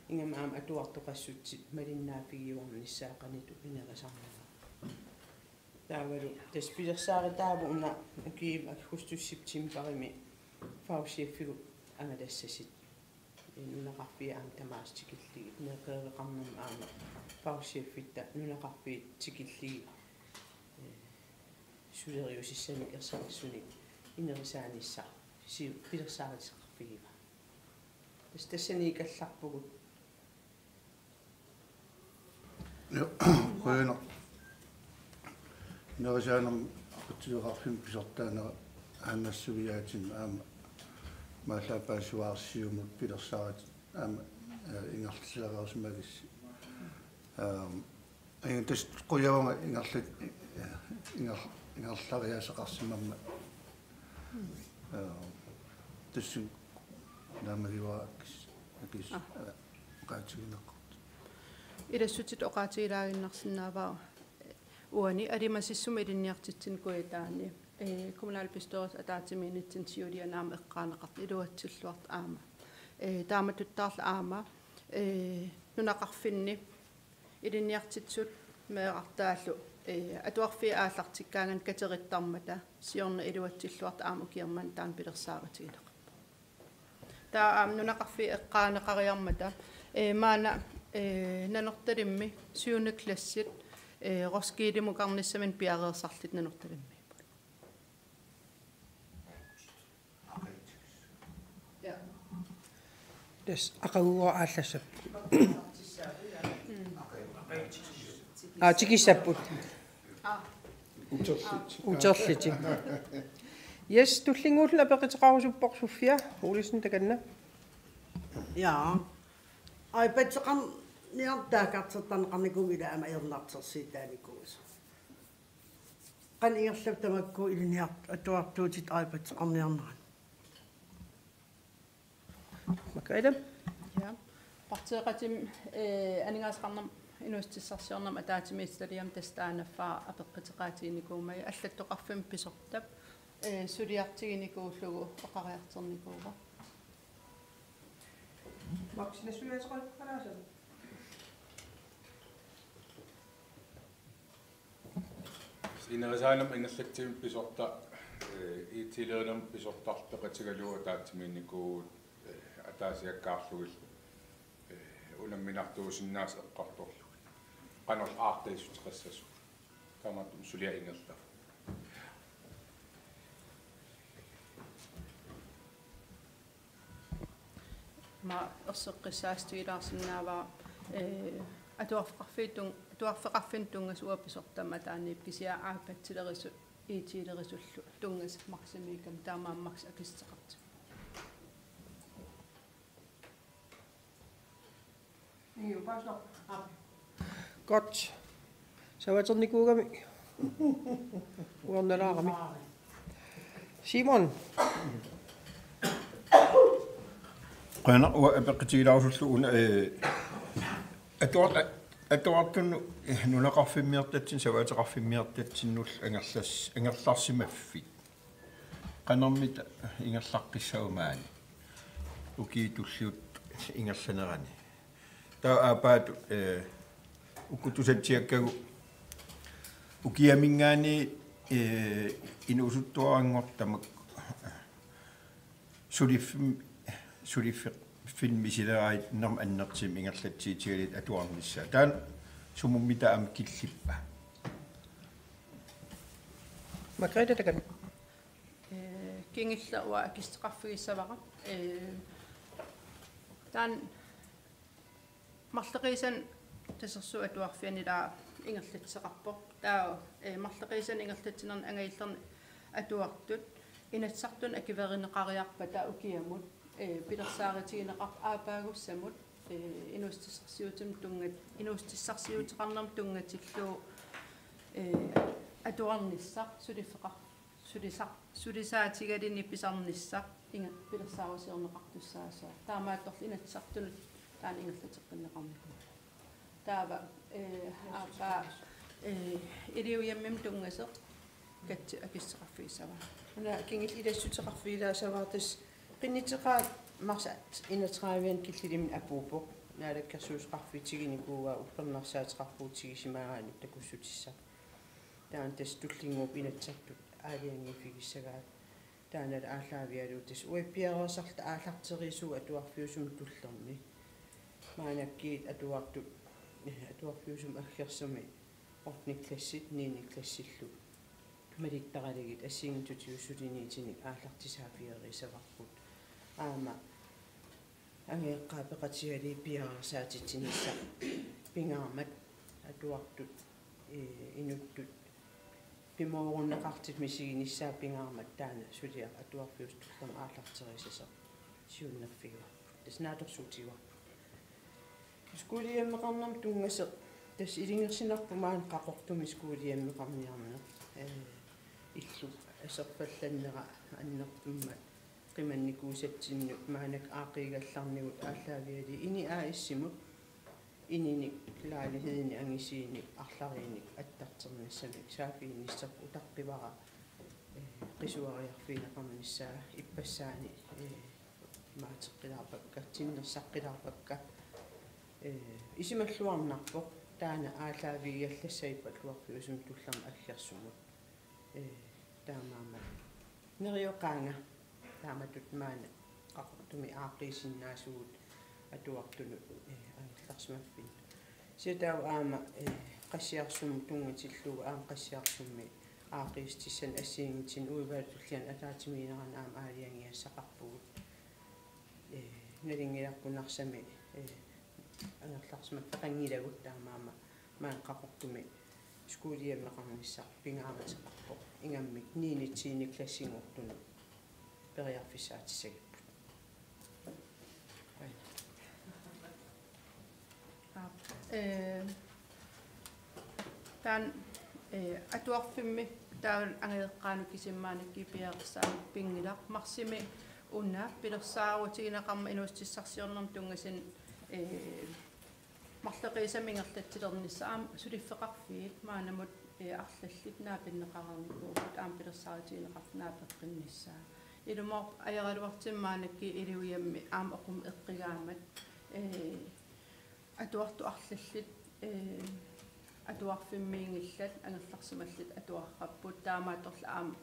ingammik aamma atuartoqassutsit malinnaaffigiuarnissaat qanoq inerisarnersoq. Taavalu tassa pilersaarutaavoq una ukiumi aggustip septemberimi fagchefigut angalassasut. Nunaqarfiit aamma tamaasa tikillugit, neqereqarnermi aamma fagchefitta nunaqarfiit tikillugit, eh, suleriusissanik ersarissunik inerisaanissaq siu-, pilersaaruteqarfigivaat. Tassa tassani ikallarpugut. Ja, qujanaq. Nerisaanermi aqutsisoqarfimmi pisortaanera aannassuiaatinnut aamma Maallaapaasuarsiumut pilersaarutit aamma, eh, ingerlasilereersimagissi. Aam, aja tassa qujavunga ingerlat-, inger-, ingerlariaaseqarsimammat. Aam, tassunga naammagivakkis, akis, ah, eh, oqaatigineqartut. Ilassutitut oqaatigilaaginnarsinnaavara uani alimasissumik ilinniartitsineq Kujataani, eh, kommunalbestyrelsip ataatsimiinnitsinni siuliani aamma eqqaaneqartoq iluatsilluartoq aamma. Eh, taamatuttaarlu aamma, eh, nunaqarfinni ilinniartitsisut meerartaallu, eh, atuarfiit aallartikkaangatta kateruttarmata siorna iluatsilluartoq aamma ukiormanna taanna pilersaarutigineqarpoq. Taava aamma nunaqarfiit eqqaaneqariarmata, eh, maanna, eh, Nanortalimmi syvende klassit, eh, Roskildemukarnissaminnik piareersarlutik Nanortalimmiipput. Ja. Tassa aqaguara aallassapput. Aa, tikissapput. Uterlutik. Uterlutik. Yes, tullinnguulluni apeqquteqarusuppoq Sofia Olsen takanna. Ja. iPad-eqarniarneq taakkartortarneqarnikuuvoq, ila aamma ajornartorsiutaanikuusoq. Qanoq ingerlappat tamakku ilinniart-, atuartuutit iPad-eqarniarnerat? Makaila. Ja. Partiiqatimmi, eh, aningaasaqarnermut inuussutissarsiornermut ataatsimiititaliami tassa taannaffaa apeqquteqaatiginikuummat, allattoqarfimmi pisortap, eh, suliartiginikuullugu oqariartornikuuvoq. Maksina suliateqarpalaasaq. Inerisaanermi ingerlatsivimmi pisortaq, eh, I T-lerinermi pisortaq peqatigalugu ataatsimiinnikuuvugut, eh, ataasiakkaarlugit, eh, unamminartuusinnaasut eqqartorlugit. Qanoq aartaassuteqassasugut. Taamaattumik suliaq ingerlavoq. Aamma erseqqissaatigilaarsinnaavara, eh, atuarfeqarfiit tun-, atuarfeqarfinnut tunngasut uanga pisortamik ataaniipput, kisianni iPad-ilerisut, I T-lerisullu tunngasut Maximiikkami, taamaammat Maxi akissuteqartigu. Godt. Savaatereernikuugami. Uernalaarami. Simon. Qujanaq, uanga apeqqutigilaarusullugu una, eh, atuar-, atuartunut, eh, nunaqarfimmiortatsinnut, savaateqarfimmiortatsinnullu angerlas-, angerlarsimaffik. Qanormita ingerlaqqissava maani ukiut tulliuttut ingerlanerani? Taava aappaatut, eh, uku tusatsiakkagut ukiaminngaanniit Ee, inuusuttuaranngortoq tamakku suliffim-, suliffeqarfimmi misileraanermut annertuumik ingerlatsiutigalugu atuarnissaa. Taanna sumummi taama killippa? Margrethe, takanna. Ee, kingulleq uanga akissaqarfigissavara. Ee, taanna marloqiusanik Tasersuup Atuarfiani taava ingerlatseqarpoq. Taava, ee, marloqiusanik ingerlatsinernik angajullernik atuartut Inatsisartuni akuerineqariarpata ukiamut, ee, pilersaarutigineqarput aappaagussamut, ee, inuussutissarsiutinut tunngat-, inuussutissarsiuteqarnermut tunngatillugu, ee, atuarnissaq, suliffeqar-, sulisar-, sulisaatigaluni pisarnissaq inga-, pilersaarusiorneqartussaasoq. Taamaattorli Inatsisartunut taanna ingerlateqqinneqarnikuuvoq. Taava, ee, aappaa, ee, Iliujammimut tunngasoq Katja akissaqarfigissavara. Una kingulleq ilassuteqarfigilaassavara, tassa qinnuteqaat marsip enogtredive-ani killilimmini apuuppoq. Naalakkersuisoqarfiit tigunikuuaat uppernarsaateqarpugut tigusimaagaanni takussutissaq. Taanna tassa tullinnguuppoq Inatsisartut aalajangiiffigissagaat. Taanna aallaavigalugu tassa uagut piareersarluta aallarteriisugut atuarfiusumut tullermi. Maannakkut atuartut, eh, atuarfiusumut aggersumi ottende klassit niende klassillu malittaralugit assigiinngitsutigut suliniutinik aallartisaaffigereersavarput. Aamma angajoqqaat peqatigalugit piareersaatitsinissaq pingaarmat atuartut, ee, inuttut pimoorunneqartut misiginissaat pingaarmat taanna suliaq atuarfiusoq tullermi aallarterisassaq siunnerfigivarput. Tassa naatsorsuutigivarput. Skolehjemmeqarnermut tunngasoq, tassa ilungersunarpoq maani Qaqortumi skolehjemmeqarniarneq. Ee, illup aserfallannera annertuummat qimannikuusatsinnut maannakkut aaqqiigallarnigut aallaavigalugit INI A/S-imut ininik lejlighedinik angisuunik arlariinnik attartornissamik saaffiginnissaa utaqqivara, ee, qisuariarfigineqarnissaa ippassaani, ee, maateqqilaarpakka, tinnersaqqilaarpakka, ee, isumalluarnarpoq taanna aallaavigigallassavippoq atuarfiusumut tullermi aggersumut. Ee, taamaammat neriuqaanga taamatut maani Qaqortumi aaqqiisinnaasugut atuartunut, ee, angerlarsimaffinnut. Kisianni taava aamma, ee, Qassiarsumut tunngatillugu aamma Qassiarsummi aaqqiissutissanik assigiinngitsunik uivaatullian ataatsimiinnerannik aamma aalajangigassaqarpugut. Ee, nalunngilarput Narsami, ee, angerlarsimaffeqanngilagut, taamaammat maani Qaqortumi skolehjemmeqarnissaq pingaaruteqarpoq ingammik niende, tiende klassinngortunut periarfissaatissagipput. Aap. Ee, taanna, ee, atuarfimmi taava angajoqqaanut kisimi maannakkut piareersaaneq pinngilaq. Marsimi una pilersaarutigineqarmat inuussutissarsiornermut tunngasuni, ee, marloqiusamik ingerlatsilernissaa aamma suliffeqarfiit maannamut, ee, arlallit naapinneqareernikuupput aamma pilersaarutigineqartut naapeqqinnissaat. Ilumoorpoq ajoraluartumik maannakkut Iliujammik aamma oqarmat eqqigaammat, ee, atuartut arlallit, ee, atuarfimmiinngillat angerlarsimallutik atuarrapput, taamaattorli aamma,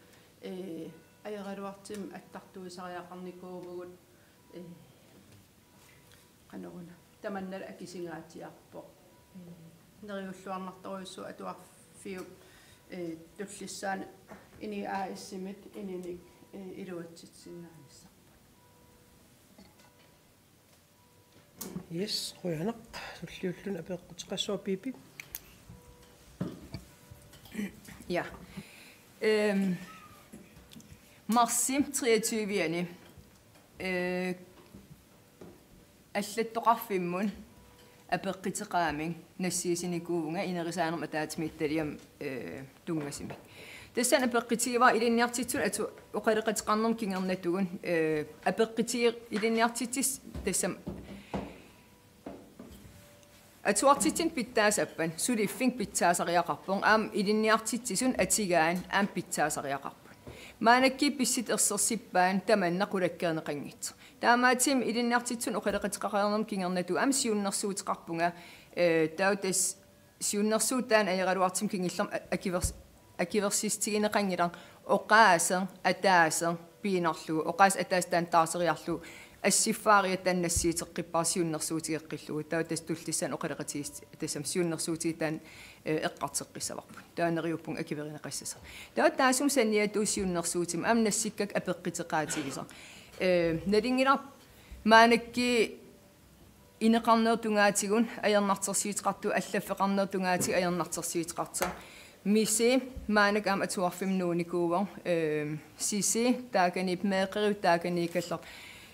ee, ajoraluartumik attartuisariaqarnikuuvugut, ee, qanoruna, tamannalu akisugaatsiarpoq. Ee, neriulluarnartorujussuuvoq atuarfiup, ee, tullissaani INI A/S-imit ininik, ee, iluatsitsisinnaanissarput. Yes, qujanaq. Tulliulluni apeqquteqassaaq Pipi. Ja. Øhm, marsip treogtyve-ani, øh, allattoqarfimmut apeqquteqaramik nassiussinikuuvunga inerisaanermut ataatsimiititaliami, øh, tunngasumik. Tassani apeqqutigivara ilinniartitsisut atu-, oqaloqateqarnermut kingornatigut, øh, apeqqutigineq ilinniartitsisut tassami atuartitsineq pitsaasuppat, suliffinnik pitsaasariaqarpoq, aamma ilinniartitsisut atugaat aamma pitsaasariaqarput. Maannakkut pissutsit ersersippaat tamanna qulakkeerneqanngitsoq. Taamaattumik ilinniartitsisut oqaloqateqareernermut kingornatigut aamma siunnersuuteqarpunga, øh, taava tassa siunnersuut taanna ajoraluartumik kingullermik a-, akuers-, Akuersissutigineqanngilaq oqaaseq ataaseq piinnarlugu, oqaaseq ataaseq taanna taarteriarlugu, assiffaariat taanna nassiuteqqippara siunnersuutigeqqillugu, taava tassa tullissaani oqaloqatigiissut tassami siunnersuutigisaat, eh, eqqartoqqissavarput. Taava neriuppunga akuerineqassasoq. Taava taassuma saniatigut siunnersuutimut aamma nassikkakka apeqqutigeqatigisoq. Eh, nalunngilarput maannakkut ineqarnerup tungaatigut ajornartorsiuteqartoq, allaffeqarnerup tungaatigut ajornartorsiuteqartoq. Misi maannakkut aamma atuarfimmi nuunikuuvoq, ehm, Sisi taakaniippoq, meeqqeriviup taakaniikkallarpoq.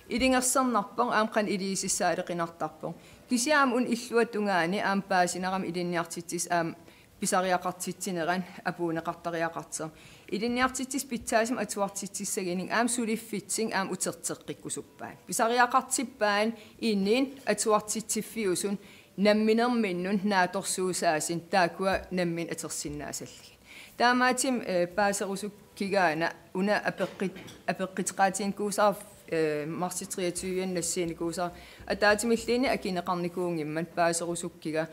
Ilungersornarpoq, aamma qanoq iliuusissaaleqinartarpoq. Kisianni aamma una illuatungaani aamma paasinarami ilinniartitsisut aamma pisariaqartitsinerat apuunneqartariaqartoq. Ilinniartitsisut pitsaasumik atuartitsissagunik aamma suliffitsik aamma uterteqqikkusuppaat. Pisariaqartippaat inuk atuartitsiffiusut namminerminnut naatsorsuusaasunik taakkua nammineq atorsinnaasallugit. Taamaattumik, eh, paaserusukkigaana una apeqqut-, apeqquteqaatiginikuusara, eh, marsip treogtyve-ani nassiunikuusara, ataatsimilluunniit akineqarnikuunngimmat paaserusukkiga,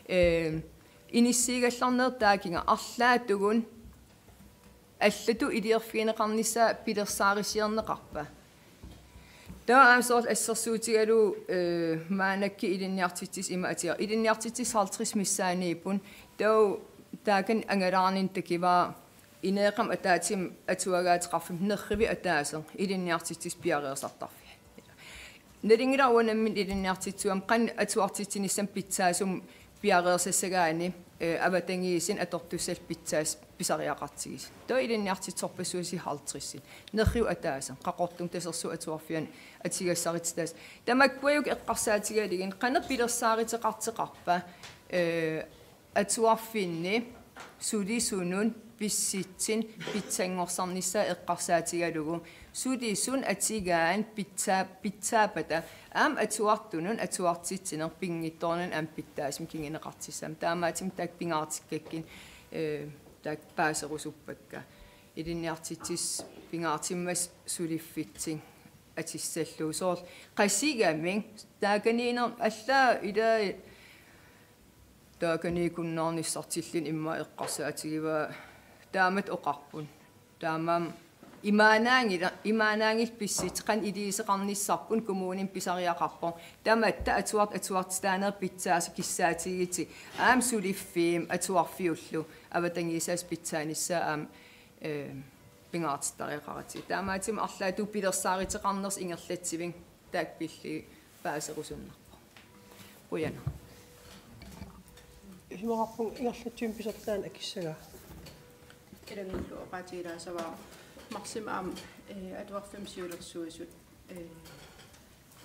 eh, inissiigallarneq taakunga arlaatigut allatut iliorfigineqarnissaa pilersaarusiorneqarpa? Taava aamma soorlu assersuutigalugu, eh, maannakkut ilinniartitsisut ima atiga. Ilinniartitsisut halvtreds missaanniipput. Taava taakani angalaarnini takivaa ineeqqami ataatsimut atuagaateqarfimmi nerriviup ataaseq ilinniartitsisut piareersartarfiat. Nalunngilara uanga nammineq ilinniartitsisut aamma qanoq atuartitsinissamut pitsaasumik piareersassagaanni, eh, avatangiisinut atortussallugu pitsaasut pisariaqartigisut. Taava ilinniartitsisorpassuusi halvtredsit. Nerriviup ataaseq, Qaqortumi Tasersuup Atuarfiani atugassarititaasut. Tamakkua uku eqqarsaatigalugit, qanoq pilersaaruteqartoqarpa, eh, atuarfinni sulisunut pissutsit pitsanngorsarnissaa eqqarsaatigalugu, sulisunut atugaanut pitsaa-, pitsaappata aamma atuartunut atuartitsineq pinngitsoornani aamma pitsaasumik kinguneqartussaammat. Taamaattumik taakku pingaartikkakkit, eh, taakku paaserusuppakka. Ilinniartitsisut pingaartumik suliffitsik atussallugu. Soorlu Qasigiannguaq taakaniinner-, allaat ilai taakaniikkunnaarnissartilluni immaqa eqqarsaatigivaa, taamatut oqarput. Taamaammat imaannaanngilaq, imaannaanngillat pissutsit, qanoq iliuuseqarnissarput kommunimi pisariaqarpoq. Tamatta atuart-, atuartitaaneq pitsaasoq kissaatigigutsigu. Aamma suliffimmut atuarfiullu avatangiisaasa pitsaanissaa aamma, eh, pingaartittariaqaratsigu. Taamaattumik arlaatigut pilersaaruteqarnersoq ingerlatsivik taakku pillugit paaserusunnarpoq. Qujanaq. Isumaqarpunga ingerlatsivimmi pisortaaneq akissagaa. Ilanngullugu oqaatigilaassavara marsimi aamma, eh, atuarfimmut siulersuisut, eh,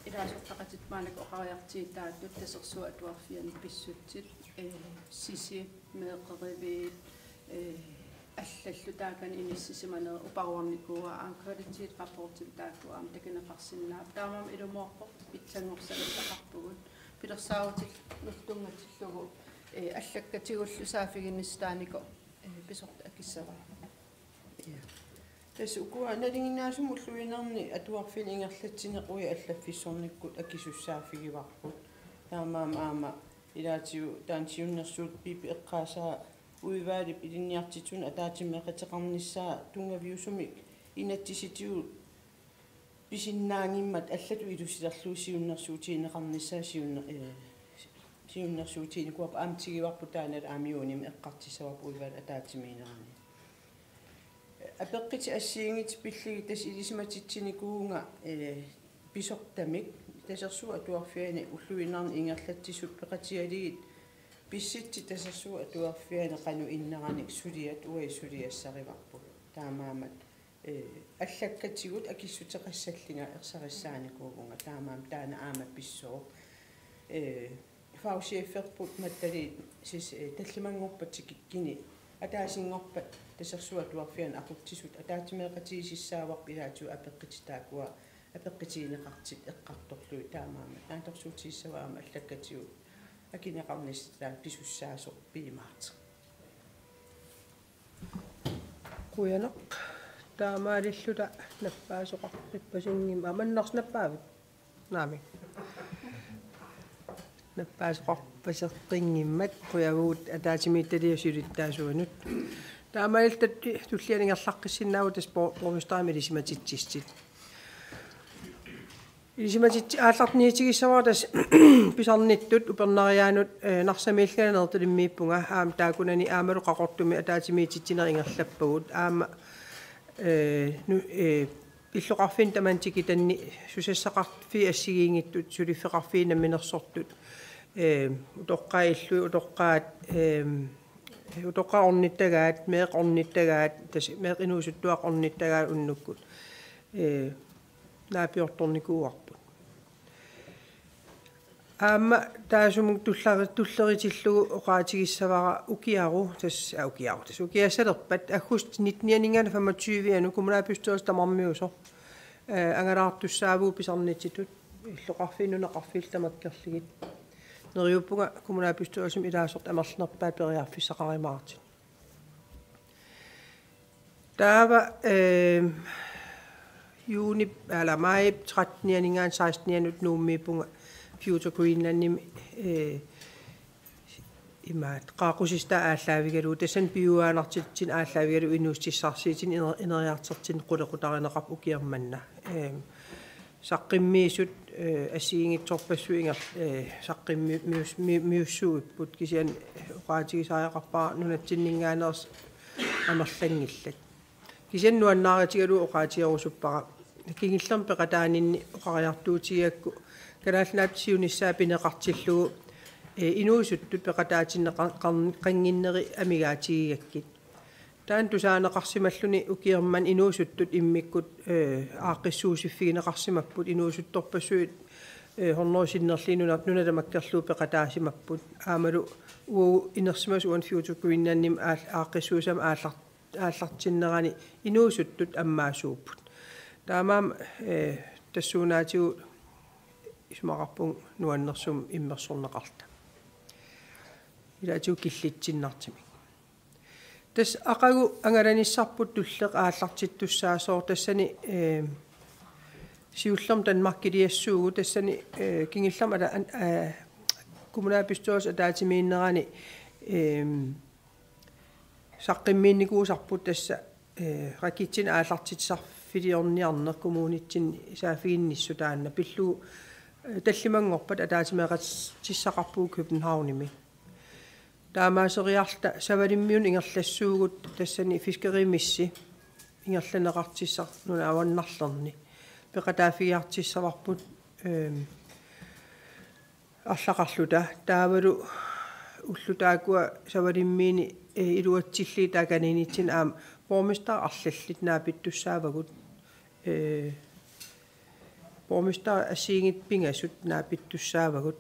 ilaasortaqatitta maannakkut oqariartuutaatut Tasersuup Atuarfiani pissutsit, eh, Sisi, meeqqeriviit, eh, allallu taakani inissisimanerat uparuarnikuuaa, aamma kvalitetsrapportimi taakku aamma takuneqarsinnaapput. Taamaammat ilumoorpoq pitsanngorsartaqarpugut. Pilersaarutit-, -nut tunngatillugu, eh, allakkatigullu saaffiginnissaq taanikuuvoq, eh, pisortaq akissavara. Ja. Tassa ukua nalinginnaasumik ulluinnarni atuarfiani ingerlatsineq uagut allaffissornikkut akisussaaffigivarput. Taamaammat aamma ilaatigut taanna siunnersuut Pipi eqqaasaa udvalgip ilinniartitsisunut ataatsimeeqateqarnissaa tunngaviusumik inatsisitigut pisinnaanngimmata allatut ilusilerlugu siunnersuutigineqarnissaa siunner-, eh, siunnersuutiginikuuarput aamma tiguarput taanna aamma juunimi eqqartussavarput udvalgip ataatsimiinnerani. Apeqqutit assigiinngitsut pillugit tassa ilisimatitsinikuuvunga, eh, pisortamik Tasersuup Atuarfiani ulluinnarni ingerlatsisut peqatigalugit pissutsit Tasersuup Atuarfiani qanoq inneranik suliat uagut suliassarivarput. Taamaammat, eh, allakkatigut akissuteqassallunga ersarissaanikuuvunga, taamaammat taanna aamma pissooq. Eh, fagcheferput Matali Sis-, eh, tallimanngorpat tikikkuni ataasinngorpat Tasersuup Atuarfiani aqutsisut ataatsimeeqatigisassaavarput ilaatigut apeqqutit taakkua apeqqutigineqartut eqqartorlugit, taamaammat naatsorsuutigissavara aamma allakkatigut akineqarnissaq taanna pisussaasoq piumaartoq. Qujanaq. Taamaalilluta nappaasoqarpasingim-, aamma Annarsi nappaavit? Naamik. Nappaasoqarpaseqinngimmat qujavugut ataatsimiititaliap siulittaasuanut. Taamaalilluta tulliani ingerlaqqissinnaavoq tassa bo-, borgmesterimik ilisimatitsissutit. Ilisimatitsi-, aallarniutigissavara tassa pisarnittut upernariaanut, eh, Narsamiilluta aneertalimmiippunga, aamma taakkunani aammalu Qaqortumi ataatsimiititsinerit ingerlappagut, aamma, eh, nu-, eh, illoqarfinni tamanna tikitanni susassaqarfiit assigiinngitsut, suliffeqarfiit namminersortut, eh, utoqqaat illui, utoqqaat, eh, utoqqaat ornittagaat, meeqqat ornittagaat, tassa meeqqat inuusuttuaqqat ornittagaat unnukkut, eh, naapiortornikuuarput. Aamma taassuma tullari-, tulleritillugu oqaatigissavara ukiaru, tassa, aa, ukiaru, tassa ukiassalerpat aggustip nittenianinngaanniit femogtyvianut kommunalbestyrelsip tamarmiusoq, eh, angalaartussaavugut pisarnitsitut, illoqarfiit nunaqarfiillu tamakkerlugit. Neriuppunga kommunalbestyrelsimi ilaasortat amerlanerpaat periarfissaqarumaartut. Taava, eh, juunip, eller majip trettenianinngaanniit sekstenianut Nuummiippunga Future Greenlandimi, eh, imaattoq, qaaqqusissutaat aallaavigalugu, tassani piujuaannartitsineq aallaavigalugu inuussutissarsiutinik iner-, ineriartortitsineq qulequtarineqarpoq ukioq manna. Eh, saqqummiisut, eh, assigiinngitsorpassuit inger-, eh, saqqummi-, mius-, mi-, miussuupput, kisianni oqaatigisariaqarpara nunatsinninngaanneersut amerlanngillat. Kisianni nuannaarutigalugu oqaatigerusuppara. Kingullermik peqataaninni oqariartuutigigakku Kalaallit Nunaata siunissaa pineqartillugu, eh, inuusuttut peqataatinneqa-, qan-, qannginneri amigaatigigakkit. Taanna tusaaneqarsimalluni ukioq manna inuusuttut immikkut, eh, aaqqissuussiffigineqarsimapput, inuusuttorpassuit, eh, hundrede sinnerlugit nuna-, nuna tamakkerlugu peqataasimapput. Aammalu uagut inersimasut uani Future Greenlandimi aal-, aaqqissuussamik aallar-, aallartinnerani inuusuttut ammaasuupput. Taamaammat, eh, tassuunaatigut isumaqarpunga nuannersumik immersorneqarluta. Ilaatigut killitsinnartumik. Tassa aqagu angalanissarput tulleq aallartittussaasoq tassani, eh, siullermik Danmarkiliassuugut tassani, eh, kingullermik ata-, an-, eh, kommunalbestyrelsip ataatsimiinnerani, eh, saqqummiinnikuusarput tassa, eh, raketsinik aallartitsisarfiliorniarneq kommunitsinni saaffiginnissaq taanna pillugu, eh, tallimanngorpat ataatsimeeqatissaqarpugut Københavnimi. Taamaaseriarluta Savalimmiunut ingerlassuugut tassani fiskerimessi ingerlanneqartussaq nunat avannarlerni peqataaffigiartussavarput, ehm, arlaqarluta taavalu ullut taakkua Savalimmiuni, eh, iluatsillugit taakaniinitsinni aamma borgmesteri arlallit naapittussaavagut, eh, borgmesteri assigiinngitsut pingasut naapittussaavagut.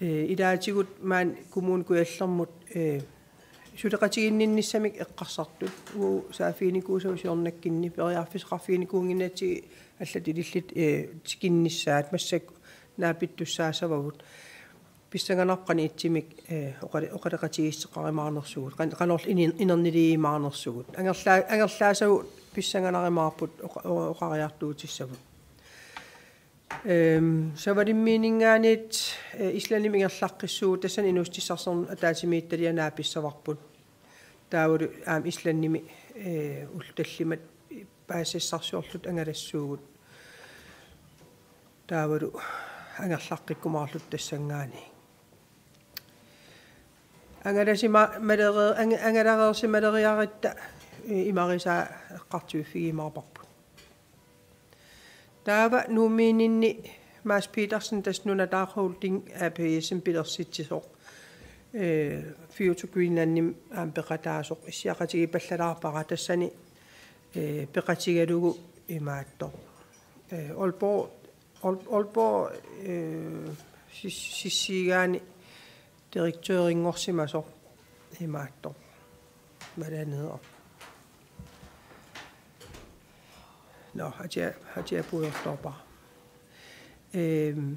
Eh, ilaatigut maani Kommune Kujallermut, eh, suleqatiginninnissamik eqqarsartut. Uagut saaffiginikuusavut siornakkunni periarfissaqarfiginikuunnginnatsigit allat ilillutik, eh, tikinnissaat massakkut naapittussaassavagut. Pissanganarpoq qanoq ittumik, eh, oqale-, oqaloqatigiissuteqarumaarnersugut, qan-, qanoq inin-, inernilerumaarnersugut. Angerlaa-, angerlaasagut pissanganarumaarput oqa-, o-, oqariartuutissavut. Ehm, Savalimmiunninngaanniit, eh, Islandimi ingerlaqqissuugut tassani inuussutissarsiornermut ataatsimiititaliaq naapissavarput. Taavalu aamma Islandimi, eh, ullut tallimat paasissassarsiorluta angalassuugut. Taavalu angerlaqqikkumaarluta tassanngaanniit. Angalasima-, malere-, ang-, angalareersimaleriarutta, eh, imarisaa eqqartuiffigiumaarparput. Taava Nuummiinninni Mads Petersen tassa Nunatak Holding A P S-imik pilersitsisoq, eh, Future Greenlandimi aamma peqataasoq issiaqatigiipallalaarpara tassani, eh, peqatigalugu imaattoq. Eh, Aalborg, Aal-, Aalborg, eh, sis-, sissiigaani direktørinngorsimasoq imaattoq. Malaneeq. Nå, atia, atia puigortoorpara. Ehm,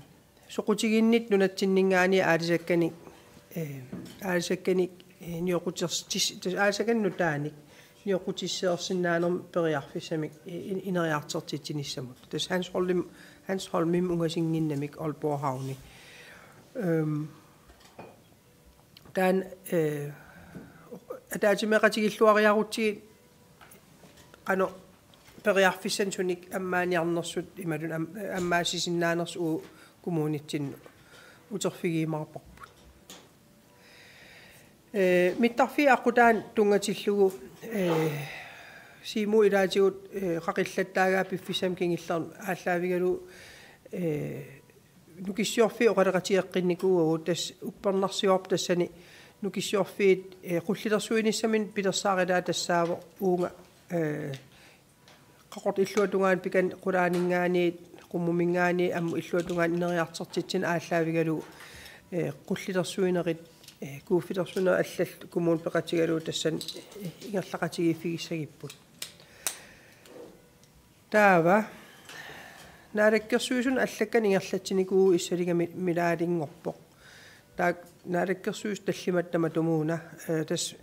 soqutiginnittut nunatsinninngaanniit aalisakkanik, ehm, aalisakkanik, eh, nioqquters-, tis-, tis-, aalisakkanik nutaanik nioqqutissiorsinnaanermut periarfissamik, eh, in-, ineriartortitsinissamut. Tassa Hans Holm-, Hans Holmimut ungasinnginnamik Aalborg Havni. Ehm, Taanna, eh, ataatsimeeqatigilluariarutsigit qanoq periarfissanik sunik ammaaniarnersut imaluunniit am-, ammaassisinnaanersut uagut kommunitsinnut uterfigiumaarparput. Ee, mittarfiit aqqutaani tunngatillugu, ee, Siumup ilaatigut, ee, qaqillattaagaat piffissami kingullermi aallaavigalugu, ee, Nukissiorfiit oqaloqatigeqqinnikuuagut, tassa uppernarsivarput tassani Nukissiorfiit, ee, qullilersuinissaminnik pilersaarilaa tassaavoq uunga, ee, Qaqortup illuatungaani pikani qulaaninngaanniit, Qummuminngaanniit ammut illuatungaani ineriartortitsineq aallaavigalugu, ee, qullilersuinerit, ee, kuuffilersuinerit allallu kommunit peqatigalugu tassani, ee, ingerlaqatigiiffigissagipput. Taava Naalakkersuisunut allakkanik ingerlatsinikuuvugut Issaligami Milaalinngorpoq. Taakku Naalakkersuisut tallimat tamatumuuna, ee, tassa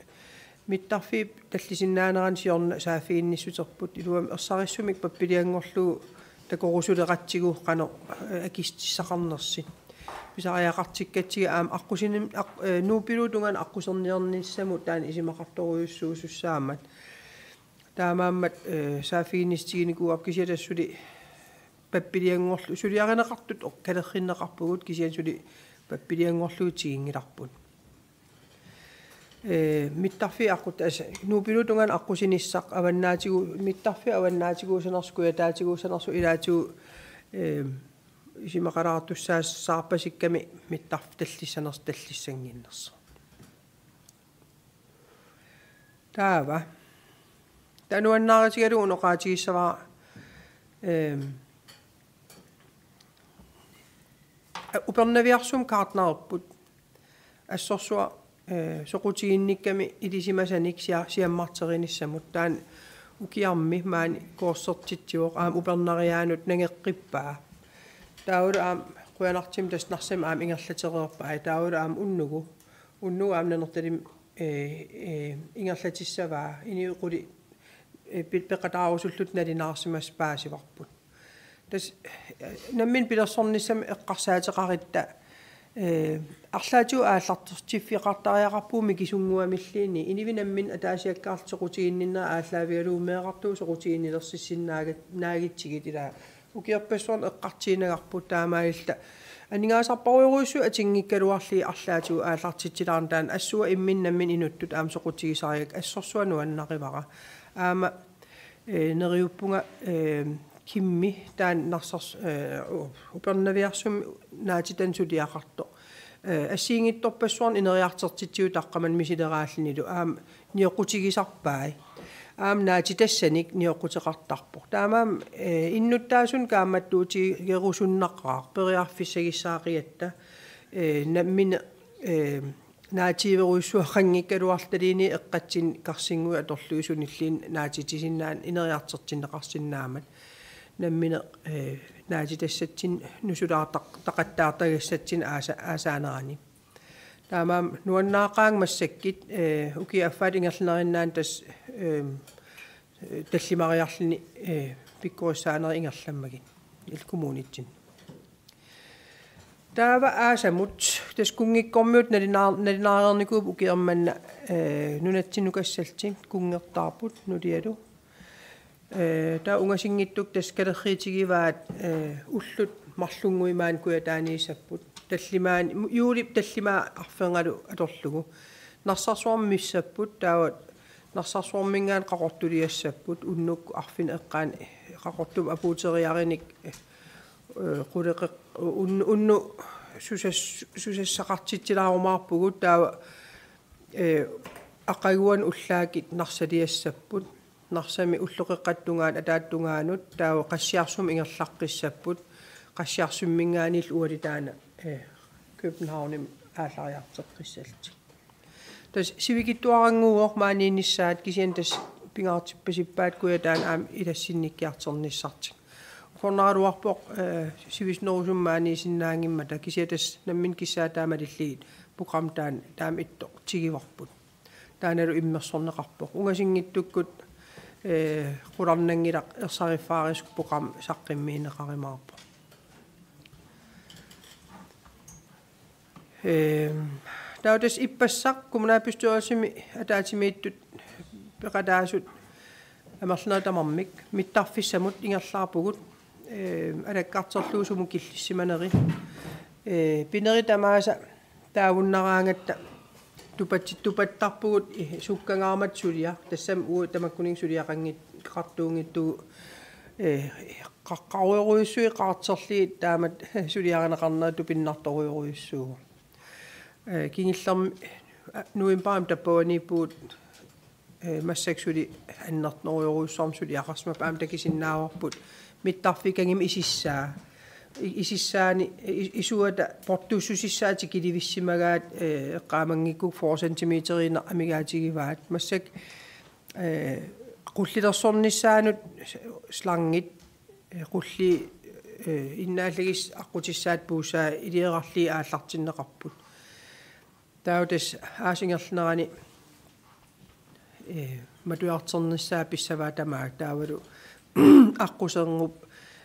mittarfiup tallisinnaanerani siorna saaffiginnissuterput, iluamik ersarissumik pappilianngorlugu takorusuleqatsigu qanoq, ee, akissutissaqarnersi. Pisariaqartikkatsigu aamma aqqusinim-, aq-, ee, Nuupiluup tungaanut aqquserniarnissamut taanna isumaqartorujussuusussaammat. Taamaammat, ee, saaffiginnissutiginikuuarput, kisianni tassa suli pappilianngorlugu, suliarineqartut oq-, kalerrinneqarpugut, kisianni suli pappilianngorlugu tigunngilarput. Ee, mittarfiit aqqut-, tassa Nuupiluup tungaanut aqqusinissaq avannaatigu-, mittarfiup avannaatiguusanersoq, kujataatiguusanersoq ilaatigut, ee, isumaqalaartussaassaarpasikkami mittarfik tallissanersoq tallissannginnersoq. Taava. Taava nuannaarutigalugu una oqaatigissavara, ehm, Upernaviarsummi gartnererput. Assorsuaq, eh, soqutiginnikkami ilisimasanik sia-, siammarterinissamut. Taanna ukiarmi maani kursertitsivoq, aamma upernariaanut nangeqqippaa. Taavalu aamma qujanartumik tassa Narsami aamma ingerlatereerpai. Taavalu aamma unnugu. Unnugu aamma Nanortalimmi, eh, eh, ingerlatissavaa. Inuit qulit, eh, pe-, peqataarusullutik nalunaarsimasut paasivarput. Tassa, eh, nammineq pilersornissamik eqqarsaateqarutta, eh, arlaatigut aallartiffeqartariaqarpugut mikisunnguamilluunniit, inuit nammineq ataasiakkaarlutik soqutiginninnerat aallaavigalugu meerartuut soqutiginnilersissinnaagit-, naagitsigit, ilaa ukiorpassuarni eqqartuinnarparput, taamaalilluta aningaasarparujorujussuit atunngikkaluarlugit arlaatigut aallartitsilaarneq, taanna assut imminut nammineq inuttut aamma soqutigisarigakkit assorsuaq nuannarivara. Aamma, eh, neriuppunga, eh, Kimmi, taanna Narsars-, eh, u-, Upernaviarsummi naatitanut suliaqartoq. Eh, assigiinngitsorpassuarnik ineriartortitsivoq taqqamani misileraallunilu, aamma nioqqutigisarpai. Aamma naatitassanik nioqquteqartarpoq. Taamaammat, eh, innuttaasunik kaammattuutigerusunnaqaaq periarfissaqarfigatta, eh, nammineq, eh, naatiiverujussuaqanngikkaluarlutaluunniit eqqatsinni karsinnguit atorlugit sunilluunniit naatitsisinnaaneq ineriartortinneqarsinnaammat. Nammineq, eh, naatitassatsinnik nusulaartaq-, taqattaartagassatsinnut aasa-, aasaanerani. Taamaammat nuannaaqaanga massakkut, eh, ukiup affaata ingerlaneriinnaani tassa, eh, tallimariarluni, eh, pikkorissaanerit ingerlammagit ilaa kommunitsinni. Taava aasamut, tassa kunngikkormiut nalunaar-, nalunaareernikuupput ukiormanna, eh, nunatsinnukassallutik kunngertaarput nulialu. Eh, taava ungasinngitsukkut tassa kalerriutigivaat, eh, ullut marlunnguit maani Kujataaniissapput. Tallimaani, juulip tallimaa arferngalu atorlugu. Narsarsuarmi missapput, taava Narsarsuarminngaanniit Qaqortuliassapput, unnukkut arfineq-eqqaani Qaqortumi apuuteriarunik, eh, quleqeq-, un-, unnuk susas-, susassaqartitsilaarumaarpugut, taava, eh, aqaguani ullaakkut Narsaliassapput, Narsami ulloqeqqata tungaanut, ataata tungaanut, taava Qassiarsummi ingerlaqqissapput, Qassiarsumminngaanniillu ualu taanna, eh, Københavnimi aallariartoqqissallutik. Tassa sivikitsuarannguuvoq maaniinnissaat, kisianni tassa pingaartippasippaat Kujataani aamma ilassinnikkiartornissartik. Ukornaraluarpoq, eh, sivisunerusumik maaniisinnaanngimmata, kisianni tassa nammineq kissaataat malillugit programmi taanna taama ittoq tiguarput. Taannalu immersorneqarpoq. Ungasinngitsukkut, eh, qularnanngilaq ersariffaarisoq programmi saqqummiunneqarumaarpoq. Ehm, Taava tassa ippassaq kommunalbestyrelsimi ataatsimiittut peqataasut amerlanerit tamarmik mittarfissamut ingerlaarpugut, eh, alakkarterlugu sumut killissimaneri. Eh, pinerit tamaasa taavunnaraangatta tupatsi-, tupattarpugut, eh, sukkangaarmat suliaq, tassami uagut tamakkuninnga suliaqanngitsoqartuunngitsugut, eh, qaqqarujorujussuit qaarterlugit taamatut suliarineqarnerat tupinnartorujorujussuuvoq. Eh, kingullermi, eh, novembarimi tappavaniippugut, eh, massakkut suli annertunerujorujussuarmik suliaqarsimapput, aamma takusinnaavarput mittarfikkagimmi isussaa. I-, isussaani, i-, isuata portussusissaat tikilivissimagaat, eh, eqqaamanngikkukku fyrre centimeteriinnaq amigaatigivaa. Massakkut, eh, qullilersornissaanut slangit, eh, qulli, eh, innaallagissi aqqutissaat puusaa iliorarlugit aallartinneqarput. Taava tassa aasap ingerlanerani, eh, matujartornissaa pissavaa tamaat, taavalu aqqusernup,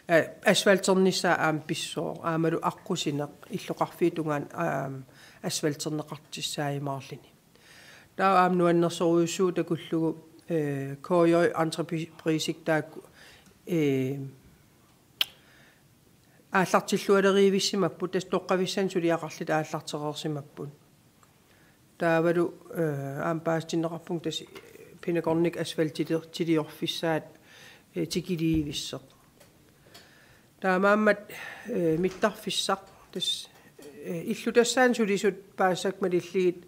eh, asfalternissaa aamma pissooq, aammalu aqqusineq illoqarfiup tungaanut aamma asfalterneqartussaajumaarluni. Taava aamma nuannersorujussuuvoq takullugu, eh, K J Entreprisik taakku, eh, aallartillualeriivissimapput, tassa toqqavissannik suliaqarlutik aallartereersimapput. Taavalu, eh, aamma paasitinneqarpunga tassa Pinagornikkut asfaltili-, tiliorfissaat, eh, tikiliivissoq. Taamaammat, eh, mittarfissaq tassa, eh, illutassaani sulisut paasisakka malillugit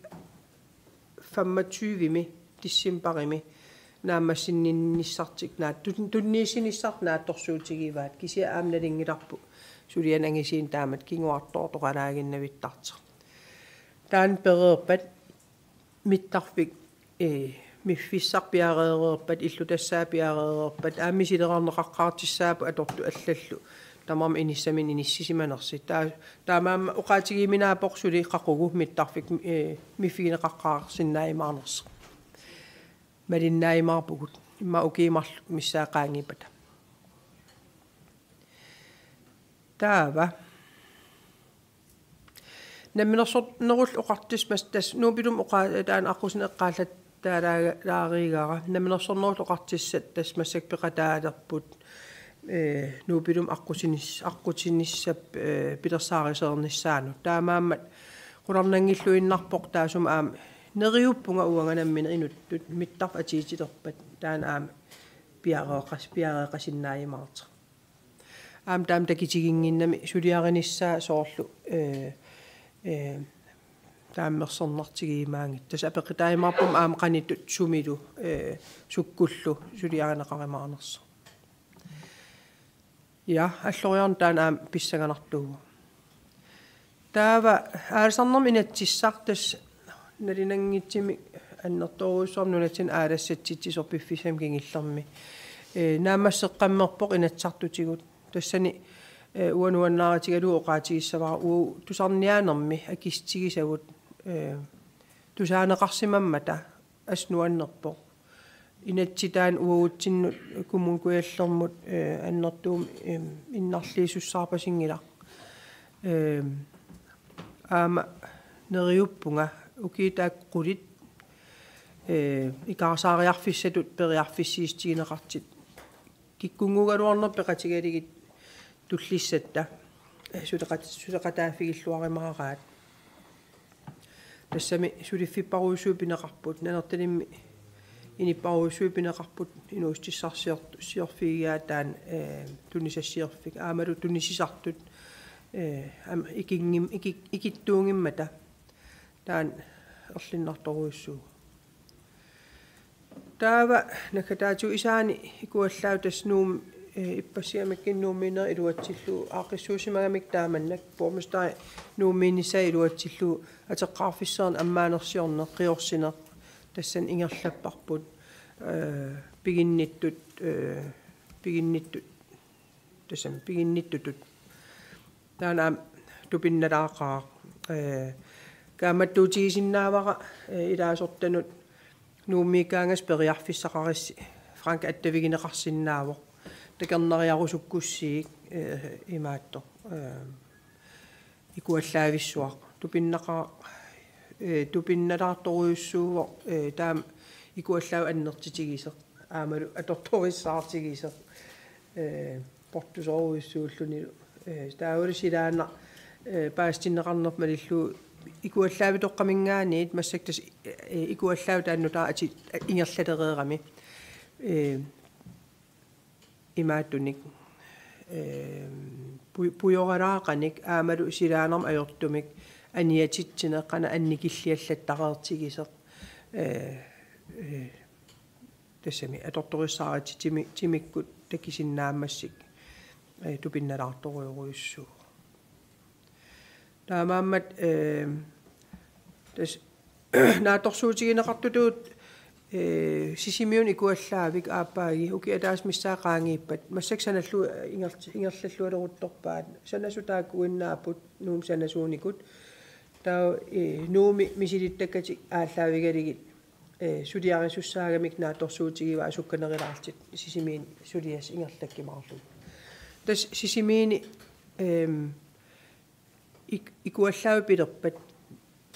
femogtyvemi decembarimi naammassinninnissartik naat-, tun-, tunniussinissartik naatsorsuutigivaat, kisianni aamma nalunngilarput sulianik angisuunik taamatut kinguartoortoqalaaginnavittartoq. Taanna pereerpat mittarfik, eh, miffissaq piareereerpat, illutassaa piareereerpat, aamma misilerarneqaqqaartussaapput atortut allallu tamarmik inissaminnut inissisimanersut. Taa-, taamaammat oqaatigiuminaappoq suli qaqugu mittarfik, eh, miffigineqaqqaarsinnaajumaarnersoq. Malinnaajumaarpugut. Immaqa ukiut marluk missaat qaangiuppata. Taava. Namminersornerullu oqartussat mas-, tassa Nuup Ilumut oqa-, taanna aqqusineq eqqaallattaalaariigara. Namminersornerullu oqartussat tassa massakkut peqataalerput, eh, Nuup Ilumut aqqusinis-, aqqutinissap, eh, pilersaarusiornissaanut. Taamaammat qularnanngilluinnarpoq taassuma aamma neriuppunga uanga nammineq inuttut mittarfik atuutilerpat taanna aamma piareeqas-, piareeqasinnaajumaartoq. Aamma taama takitiginnginnami suliarinissaa soorlu, eh, eh, taama mersernartigiumaanngitsoq. Tassa apeqqutaajumaarpummi aamma qanittut sumilu, eh, sukkullu suliarineqarumaarnersoq. Ja, alloriarneq taanna aamma pissanganartuuvoq. Taava aalisarnermut inatsissaq tassa nalunanngitsumik annertoorujussuarmik nunatsinni aalassatsitsisoq piffissami kingullermi. Eh, naammasseqqammerpoq inatsisartutigut. Tassani, eh, uanga nuannaarutigalugu oqaatigissavara uagut tusarniaanermi akissutigisagut, eh, tusaaneqarsimammata assut nuannerpoq. Inatsit taanna uagutsinnut Kommune Kujallermut, eh, annertuumik, em, innarliisussaarpasinngilaq. Em, aamma neriuppunga ukiut taakku qulit, eh, ikaarsaariarfissatut periarfissiissutigineqartut. Kikkunnguugaluarneq peqatigalugit tullissatta, eh, suleqat-, suleqataaffigilluarumaaraat. Tassami suliffipparujussuit pineqarput, Nanortalimmi inuppassuit pineqarput, inuussutissarsior-, siorfigigaat taanna, eh, tunisassiorfik, aammalu tunisisartut, eh, aamma ikinngim-, iki-, ikittuunngimmata taanna erlinnartorujussuuvoq. Taava naggataatigut isaani ikuallaavoq tassa Nuummi, eh, ippassagamikkuni Nuummiinerit iluatsillugu aaqqissuussimagamikku taamannak borgmesteri Nuummiinnissaa iluatsillugu atoqqaarfisseerneq ammaanersiorneq qiorsineq tassani ingerlapparput, eh, piginnittut, eh, piginnittut tassami piginnittutut. Taanna aamma tupinnalaaqaaq. Eh, kaammattuutigisinnaavara, eh, ilaasortanut Nuummiikkaangassi periarfissaqarussi Frank attavigineqarsinnaavoq. Takornariarusukkussigik, eh, imaattoq. Eh, ikuallaavissuaq. Tupinnaqaaq eh, tupinnalaartorujussuuvoq, eh, taama ikuallaavi annertutigisoq aammalu atortorissaartigisoq, eh, portusoorujussuullunilu, eh, taavalu silaannaq, eh, paasitinneqarnerput malillugu ikuallaavitoqqaminngaanniit massakkut tassa, eh, ikuallaavi taanna nutaaq ati-, ingerlalereerami. Eh, imaattunik, eh, pu-, pujoralaaqanik aammalu silaannarmik ajortumik aniatitsineq qanoq annikilliallattareertigisoq, eh, eh, tassami atortorissaaritsi timi-, timikkut takusinnaammassuk, eh, tupinnalaartorujorujussuuvoq. Taamaammat, eh, tassa naatsorsuutigineqartutut, eh, Sisimiuni ikuallaavik aappaagi ukiup ataatsip missaa qaangiuppat massakkut sanallu-, ingerl-, ingerlallualeruttorpaat, sanasut taakkuinnaapput Nuummi sanasuunikut. Taava, eh, Nuummi misilittakkatik aallaavigalugit, eh, suliarisussaagamik naatsorsuutigivaat sukkanerulaarlutik Sisimiuni suliassat ingerlakkumaarlugit. Tassa Sisimiuni, ehm, ik-, ikuallaavik pilerpat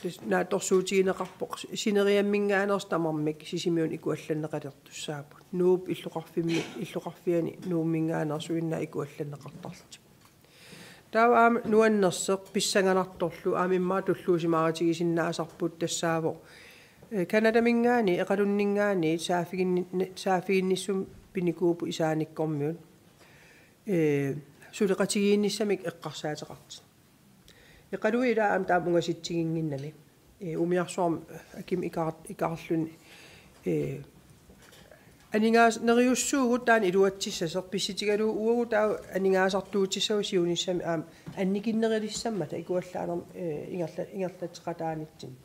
tassa naatsorsuutigineqarpoq, sineriamminngaanneersut tamarmik Sisimiuni ikuallanneqalertussaapput. Nuup illoqarfimmi, illoqarfiani Nuumminngaanneersuinnaat ikuallanneqartarlutik. Taava aamma nuannersoq pissanganartorlu aamma immaqa tulluusimaarutigisinnaasarput tassaavoq, eh, Canadaminngaanniit Eqalunninngaanniit saaffiginni-, saaffiginnissumik pinikuupput Isaanikkormiut, eh, suleqatigiinnissamik eqqarsaateqartut. Eqaluit ilaat aamma taama ungasitsiginnginnami. Eh, umiarsuarmi akimut ikaar-, ikaarluni, eh, aningaas-, neriussuugut taanna iluatsissasoq, pissutigalugu uagut taava aningaasartuutissavut siunissami aamma annikinnerulissammata ikuallaanermik, eh, ingerla-, ingerlateqataanitsinni.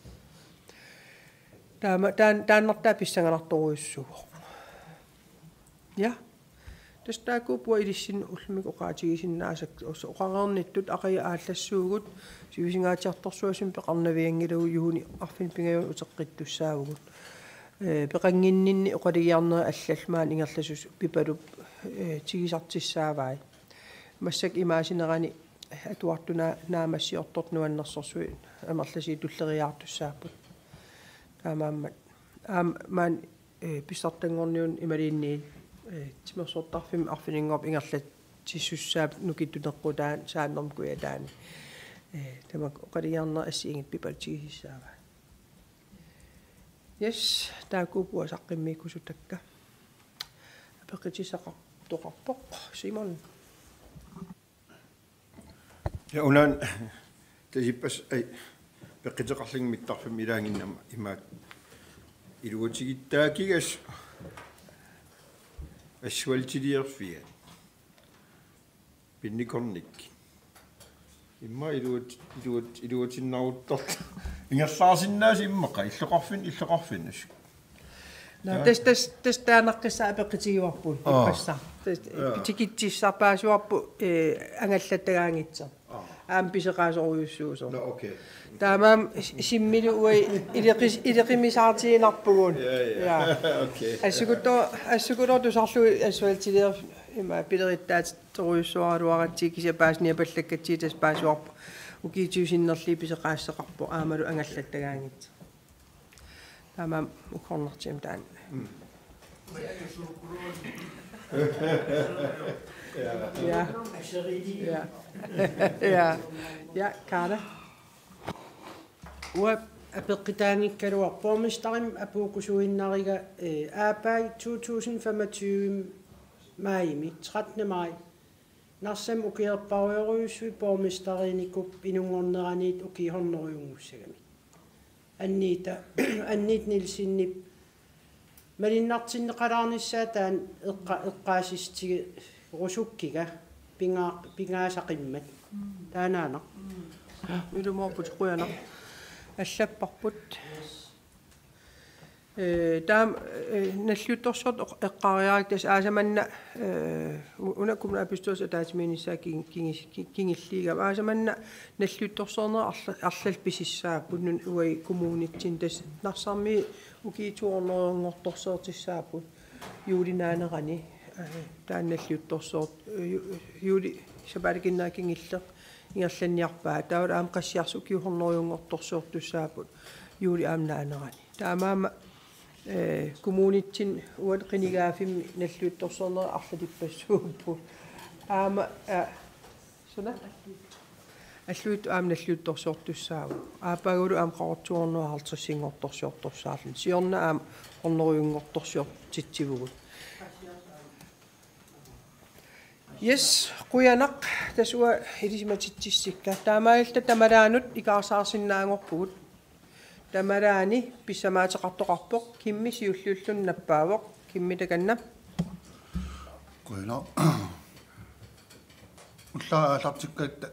Taama, taan-, taannartaa pissanganartorujussuuvoq. Ja. Tassa taakkuupput uanga ilissinnut ullumikkut oqaatigisinnaasakka, oqareernittut aqagu aallassuugut, sivisuumik Inatsisartuni peqarnavianngilagut juunip arfineq-pingajuanni uteqqittussaavugut. Eh, peqannginninni oqalugiarnerit allallu maani ingerlasusut Pipalup, eh, tigusartussaavai. Massakkut imaasinerani atuartut naa-, naammassiortortut nuannersorsuit amerlasuut tulleriiaartussaapput. Taamaammat aamma maani, eh, pissartanngorniunneq imaluunniit, eh, timersortarfimmi arfininngorpat ingerlatsisussaapput nukittuneqqutaani Saannermut Kujataani. Eh, tamakku oqalugiarnerit assigiinngitsut Pipalu tigusussaavai. Yes, taakkuupput uanga saqqummiukkusutakka. Apeqqutissaqartoqarpoq, Simon. Ja, una tassa ippassaq, ai, peqquteqarlunga mittarfimmi ilaanginnama imaattoq: Iluatigittaakigassaq asfaltiliorfiat pinnikornikkut. Immaqa iluat-, iluat-, iluatinnaruttorlu. Ingerlaarsinnaasut immaqa illoqarfinni, illoqarfinni. Nå, ja. Tassa, tassa, tassa taannaqqissaaq apeqqutigivarput. Aa. Ippassaq. Tassa, ja, tikitsissarpassuarput, eh, angallattagaanngitsoq. Aa. Aamma pisoqaasorujussuusoq. Nå, okay. Taamaammat s-, Simmilu uagut ileqis-, ileqimisaartiginarpugut. Ja, ja. Ja. Okay. Assukutto-, assukuttoortusarlugit asfaltilior-, ima pilerittaat torujussuaraluaratsigit kisianni paasiniapallakkatsigit tassa paasivarput ukiut tyve sinnerlugit pisoqaassaqarpoq aammalu angallattagaanngitsoq. Taamaammat uggornartigut taanna. Mm. Ja. Ja. Ja. Ja, Kaala. Uanga apeqqutaanngikkaluarpoq borgmesterimik apuukkusuinnariga, eh, aappaagu to tusind femogtyve maajimi, trettende maj. Narsami ukiorparujorujussuit borgmesteriinikuupput inunngorneraniit ukiut hundredenngussagamik. Anniita, Anniit Nielsenip malinnaartinneqalaarnissaa taanna eqqa-, eqqaasitsissutigerusukkiga pingaa-, pingaasaqimmat. Mm. Taannaanaq. Mm. Ilumoorputit, qujanaq. Allapparput. Eh, taama, eh, nalliuttorsiortut eq-, eqqaariarakku tassa aasaq manna, eh, u-, una kommunalbestyrelsip ataatsimiinnissaa kin-, kingis-, ki-, kingulliugami. Aasaq manna nalliuttorsiornerit arla-, arlallit pisussaapput nun-, uagut kommunitsinni, tassa Narsarmiut ukiut to hundredenngortorsiortussaapput juulinaanerani, eh, taanna nalliuttorsior-, eh, ju-, juulip sapaatip akunnera kingulleq ingerlanniarpaat. Taavalu aamma qassiarsaq ukiut hundredenngortorsiortussaapput juulip aamma naanerani. Taamaammat, eh, kommunitsinni uani qinigaaffimmi nalliuttorsiornerit arlatippassuupput. Aamma, eh, suna? Alluittut aamma nalliuttorsiortussaavagut. Aappaagullu aamma qaqortuornerup halvtredsinngortorsiortussaalluni. Siorna aamma hundredenngortorsiortitsivugut. Yes, qujanaq, tassa uanga ilisimatitsissikka. Taamaalilluta tamalaanut ikaarsaarsinnaanngorpugut. Tamalaani pissamaateqartoqarpoq, Kimmi siulliulluni nappaavoq, Kimmi takanna. Qujanaq. Ullaaq aallartikkatta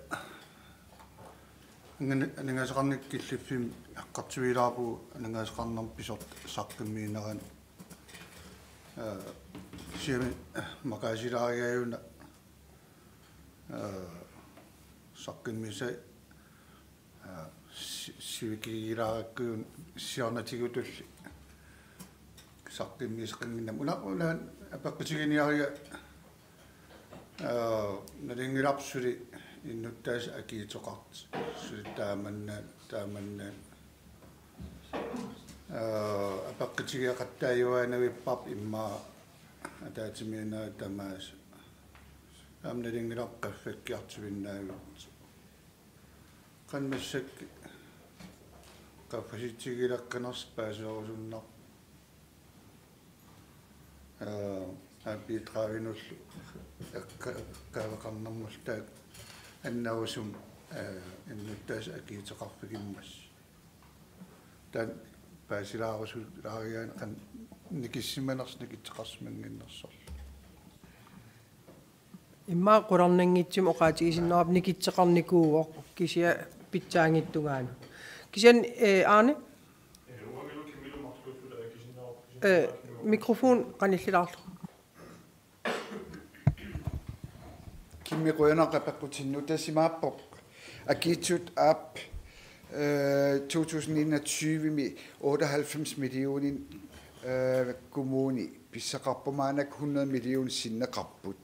angan-, aningaasaqarnikkut killiffimmi eqqartuilaarpugut aningaasaqarnermut pisortaq saqqummiinerani. Eh, kisianni maqaasilaarigaajuna, eh, saqqummiisai, eh, si-, sivikigilaarakku siornatigutulli saqqummiisaqannginnami. Una, una apeqqutiginiariga, eh, nalunngilarput suli innuttaasut akiitsoqartut. Suli taamanna, taamanna. Eh, apeqqutigeqattaajuaannavipparput immaqa ataatsimiinnerit tamaasa. Aamma nalunngilarput qaffakkiartuinnavittoq. Qanoq massakkut qaffasitsigileqqinersoq paaserusunnarpoq. Eh, aappiit tredivenullu eqqa-, eqqaaveqarnermullu taakku annerusumik, eh, innuttaasut akiitsoqarfigimmassuk. Taanna paasilaarusullaarigaanni qanoq nikissimanersoq nikitseqarsimannginnersorlu. Immaqa qularnanngitsumik oqaatigisinnaavara nikitseqarnikuuvoq kisianni pitsaanngitsungaanut. Kisianni, eh, Arne? Eh, mikrofon qanillilaarlugu. Kimmi, qujanaq apeqqutinnut. Tassa imaappoq. Akiitsut aap, eh, to tusind enogtyve-mi otteoghalvfems millioner, eh, kommuni pissaqarpoq, maannakkut hundrede millioner sinneqarput.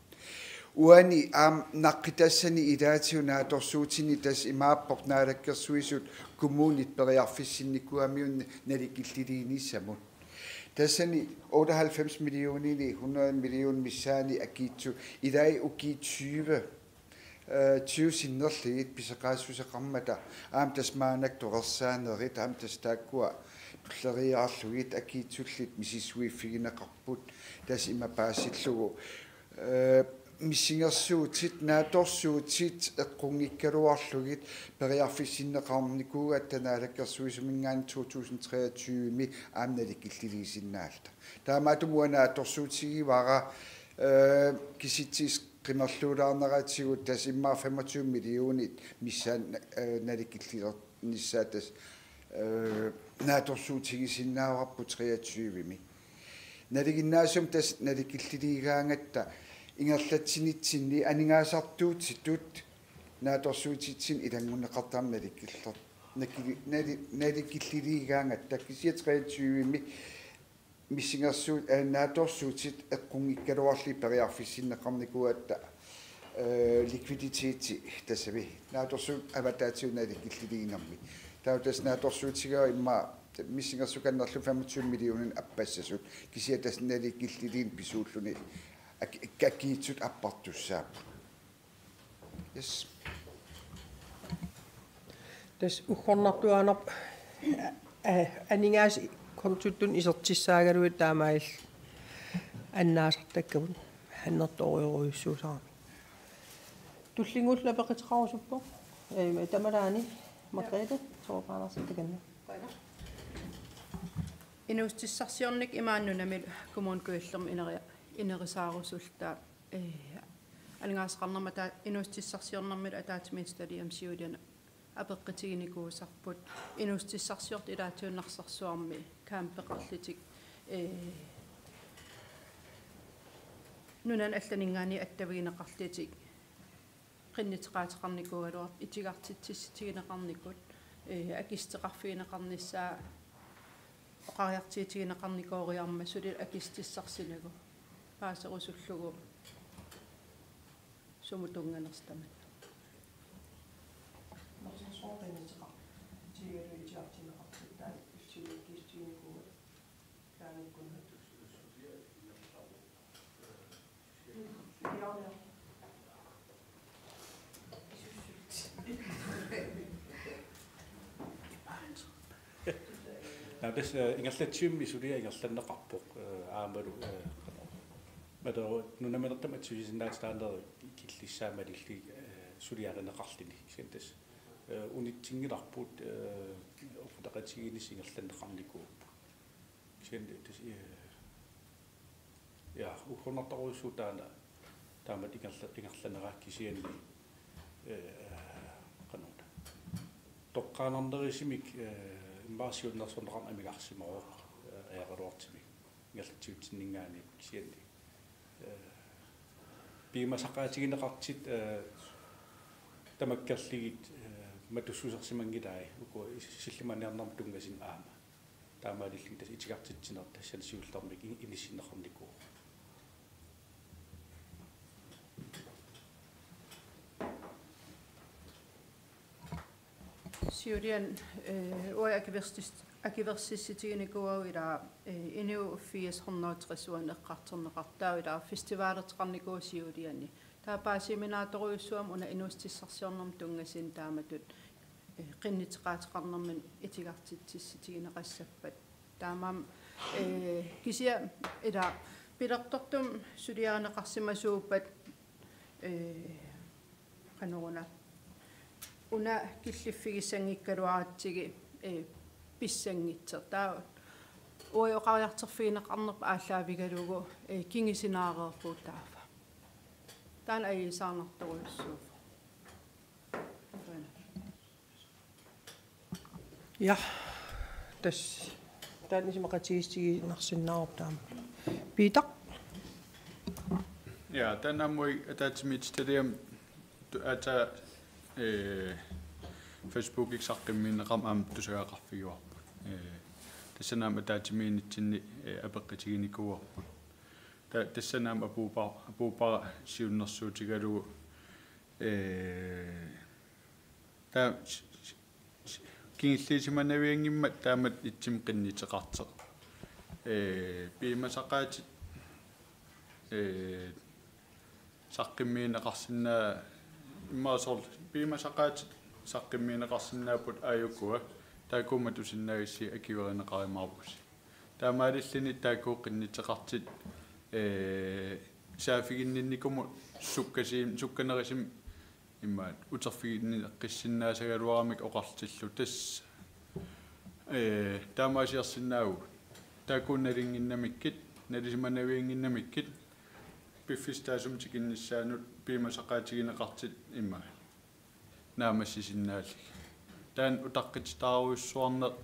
Uani aamma naqqitassani ilaatigut naatsorsuutini tassa imaappoq Naalakkersuisut kommunit periarfissinnikuugamigit nalikilliliinissamut. Tassani otteoghalvfems millioner-ini hundrede millioner missaani akiitsut ilai ukiut tyve, eh, tyve sinnerlugit pisoqaassuseqarmata, aamma tassa maannakkut torersaanerit, aamma tassa taakkua tulleriiaarlugit akiitsullit misissuiffigineqarput, tassa ima paasillugu. Eh, missingersuutit, naatsorsuutit eqqunngikkaluarlugit periarfissinneqarnikuugatta Naalakkersuisuminngaanniit to tusind treogtyve-mi aamma nalikilliliisinnaalluta. Taamaattumik uanga naatsorsuutigivara, eh, kisitsisit qimerluulaarneratigut tassa immaqa femogtyve millionit missaani, eh, nalikillilernissaat tassa, eh, naatsorsuutigisinnaavarput treogtyve-mi. Nalinginnaasumik tassa nalikilliliigaangatta ingerlatsinitsinni aningaasartuutitut naatsorsuutitsinni ilanngunneqartarneq nalikiller-, nakili-, nali-, nalikilliliigaangatta kisianni treogtyve-mi missingersuut, eh, naatsorsuutit eqqunngikkaluarlugit periarfissinneqarnikuugatta, eh, likviditeti tassami naatsorsuutit avataatigut nalikilliliinermi. Taava tassa naatsorsuutigaara immaqa missingersukannerlu femogtyve millioner appassasut, kisianni tassa nalikilliliineq pisuulluni ak-, ak-, akiitsut appartussaapput. Yes. Tassa uggornartuaannarpoq, eh, aningaasat kontutut isertissaagaluit taamaalillutik annaasartakkavut annertoorujorujussuusarami. Tullinnguulluta apeqquteqarusuppoq. Eh, tamalaani Margrethe, ja, Thorvaldsen takanna. Inuussutissarsiornikkut imaanngimmat Kommune Kujallermi ineria-, inerisaarusulluta, eh, aningaasaqarnermut ataa-, inuussutissarsiornermut ataatsimiititaliami siuliani apeqqutiginikuusarput inuussutissarsiortut ilaatigut Narsarsuarmi campeqarlutik, eh, nunanut allaninngaanniit attavigineqarlutik, qinnuteqaateqarnikuugaluartut, itigartitsissutigineqarnikut, eh, akissuteqarfigineqarnissaa oqariartuutigineqarnikooriarmat suli akissutissarsimagu paaserusullugu sumut tunnganersoq tamanna. Narsarsuaq qinnuteqartut, tiigalu itigartinneqartut taanna. Tassa ingerlatsivimmi suliaq ingerlanneqarpoq, eh, aammalu, eh, qanoq, mataru nunaminertamut atuisinnaatitaanerit killissaa malillugit, eh, suliarineqarluni. Kisianni tassa, eh, unitsinngilarput, eh, oqaloqatigiinnissaq ingerlanneqarnikuupput. Kisianni tassa, eh, ja, ugguarnartorujussuuvoq taanna taamatut ingerla-, ingerlanera kisianni, eh, qanoruna. Toqqaannarnerusumik, eh, immaqa siunnersorneqarneq amigarsimavoq, eh, ajoraluartumik ingerlatsivitsinninngaanniit kisianni. Eh, piumasaqaatigineqartut, eh, tamakkerlugit, eh, matussusersimanngilai uku is-, sillimaniarnermut tunngasut aamma. Taamaalilluni tassa itigartitsineq tassani siullermik i-, inissinneqarnikuuvoq. Siuliani, eh, uagut akuersis-, akuersissutiginikuuagut ilaa, eh, inuit firs hundrede tres uani eqqartorneqartut ilaa festivalerteqarnikuuvoq Siuliani. Taava paasiuminaatorujussuugami una inuussutissarsiornermut tunngasut taamatut, eh, qinnuteqaateqarnermini itigartitsissutigineqassappat. Taamaammat, eh, kisianni ilaa pilertortumik suliarineqarsimasuuppat, eh, qanoruna. Una killiffigissanngikkaluaratsigu, eh, pissanngitsoq. Taava uagut oqariartorfigineqarnerput aallaavigalugu, eh, kingusinaareerpugut taava. Taanna ajuusaarnartorujussuuvoq. Ja, tassa taanna isumaqatigiissutigiinnarsinnaavarput taama. Peter? Ja, taanna aamma uagut ataatsimiititaliami tu-, aatsaat, eh, Facebookikkut saqqummiunneqarmat aamma tusagaqarfigaarput. Eh, tassani aamma ataatsimiinnitsinni, eh, apeqqutiginikuuarput. Ta-, tassani aamma apuuppa-, apuuppara siunnersuutigalugu, eh, taava s-, s-, s-, kingulliusimanavianngimmat taamatut ittumik qinnuteqartoq. Ee, piumasaqaatit, ee, saqqummiunneqarsinnaa-, immaqa soorlu piumasaqaatit saqqummiunneqarsinnaapput aajukua, taakku matusinnaagassi akuerineqarumaarpusi. Taamaalilluni taakku qinnuteqartut, ee, saaffiginninnikumut sukkasuum-, sukkanerusumik immaqa uterfigineqqissinnaasagaluaramik oqartillugu tassa, ee, taamaasiorsinnaavugut. Taakku nalunnginnamikkit, nalusimanaviannginnamikkit, piffissaq taassuma tikinnissaanut piumasaqaatigineqartut immaqa naammassisinnaallugit. Taanna utaqqititaarujussuarneq,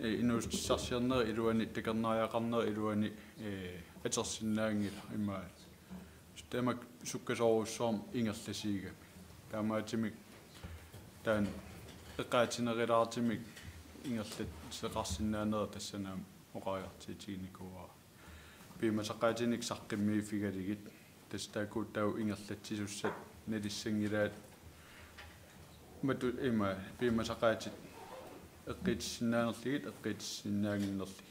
ee, inuussutissarsiornerup iluani, takornariaqarnerup iluani, ee, atorsinnaanngilaq immaqa. Tamakku sukkasoorujussuarmik ingerlasuugami. Taamaattumik taanna eqaatsinerulaartumik ingerlatseqarsinnaanera tassani aamma oqariartuutiginikuuara. Piumasaqaatinik saqqummiuffigalugit, tassa taakku taava ingerlatsisussat nalissanngilaat matu-, ima, piumasaqaatit eqqiitissisinnaanerlugit, eqqiitissinnaannginnerlugit.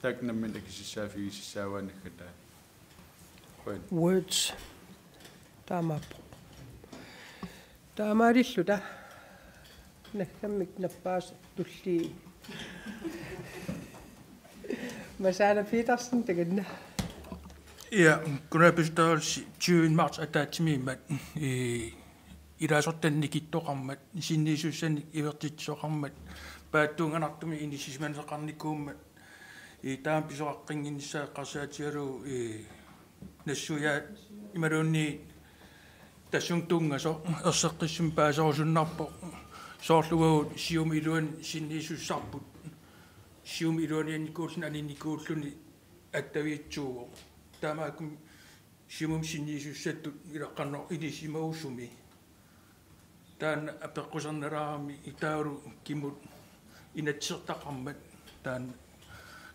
Taakku namminneq akisussaaffigisussaavaat naggataa. Qujan. Words. Taamaappoq. Taamaalilluta. Naggammik nappaasoq tullii. Masaana Petersen takanna. Ja, kommunalbestyrelsi tyvende marts ataatsimiimmat, ee, ilaasortanik nikittoqarmat, sinniisussanik ivertitsisoqarmat, paatsuunganartumik inissisimaneqarnikuummat, ee, taama pisoqaqqinnginnissaa eqqarsaatigalugu, ee, nassuiaat imaluunniit tassunga tunngasoq erseqqissumik paaserusunnarpoq, soorlu uagut Siumup iluani sinniisussarput, Siumup iluaniinnikuulluni aninnikuulluni attaviitsuuvoq. Taamaakkami Siumumi sinniisussatut ilaa qanoq inissisimagusumi. Taanna apeqqusernalaarami taavalu kimmut inatsisertaqarmat taanna.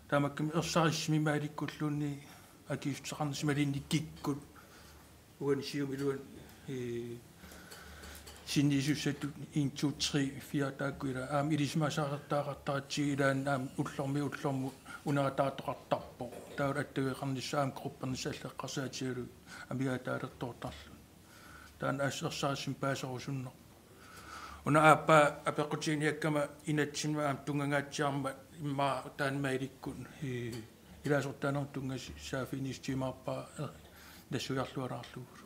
Taamaakkami ersarissumik malikkuluunniit akisussuteqarnissaq imaluunniit kikkut. Uani Siumup iluani, ee, sinniisussatut en, to, tre, fire taakku ilaa aamma ilisimasaqartaratsigu ilaanni aamma ullormiit ullormut unerataartoqartarpoq. Taavalu attaveqarnissaq aamma gruppernissaq allat eqqarsaatigalugit amigaataalertoortarluni. Taanna assut ersarissumik paaserusunnarpoq. Una aappaa apeqqutiginiakkama inatsimmik aamma tunngangaatsiarmat Immaqa taanna mailikkut, ee, ilaasortaanermut tunngasut saaffiginnissimaarpara, ee, nassuiarlualaarlugulu.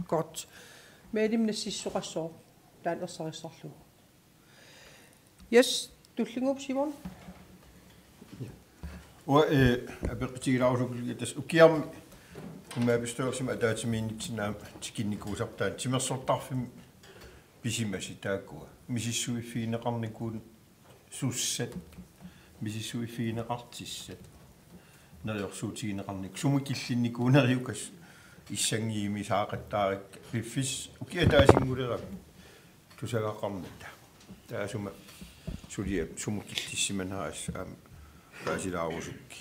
Godt. Mailimik nassissoqassaaq taanna ersarissarlugu. Yes, tullinnguuppoq Simon. Uanga, ee, apeqqutigilaarusukkukku tassa ukiarmi kommunalbestyrelsimi ataatsimiinnitsinni aamma tikinnikuusarput taanna timersortarfimmi pisimasut taakkua. Misissuiffigineqarnikuusussat, misissuiffigineqartussat, neriorsuutigineqarnikkut, sumut killinnikuuneriukkassut, issanngiimmi saaqattaarikka, piffissaq ukiup ataasinngulerami tusagaqarnata. Taassuma suliap sumut killissimanera assut aamma paasilaarusukkukku.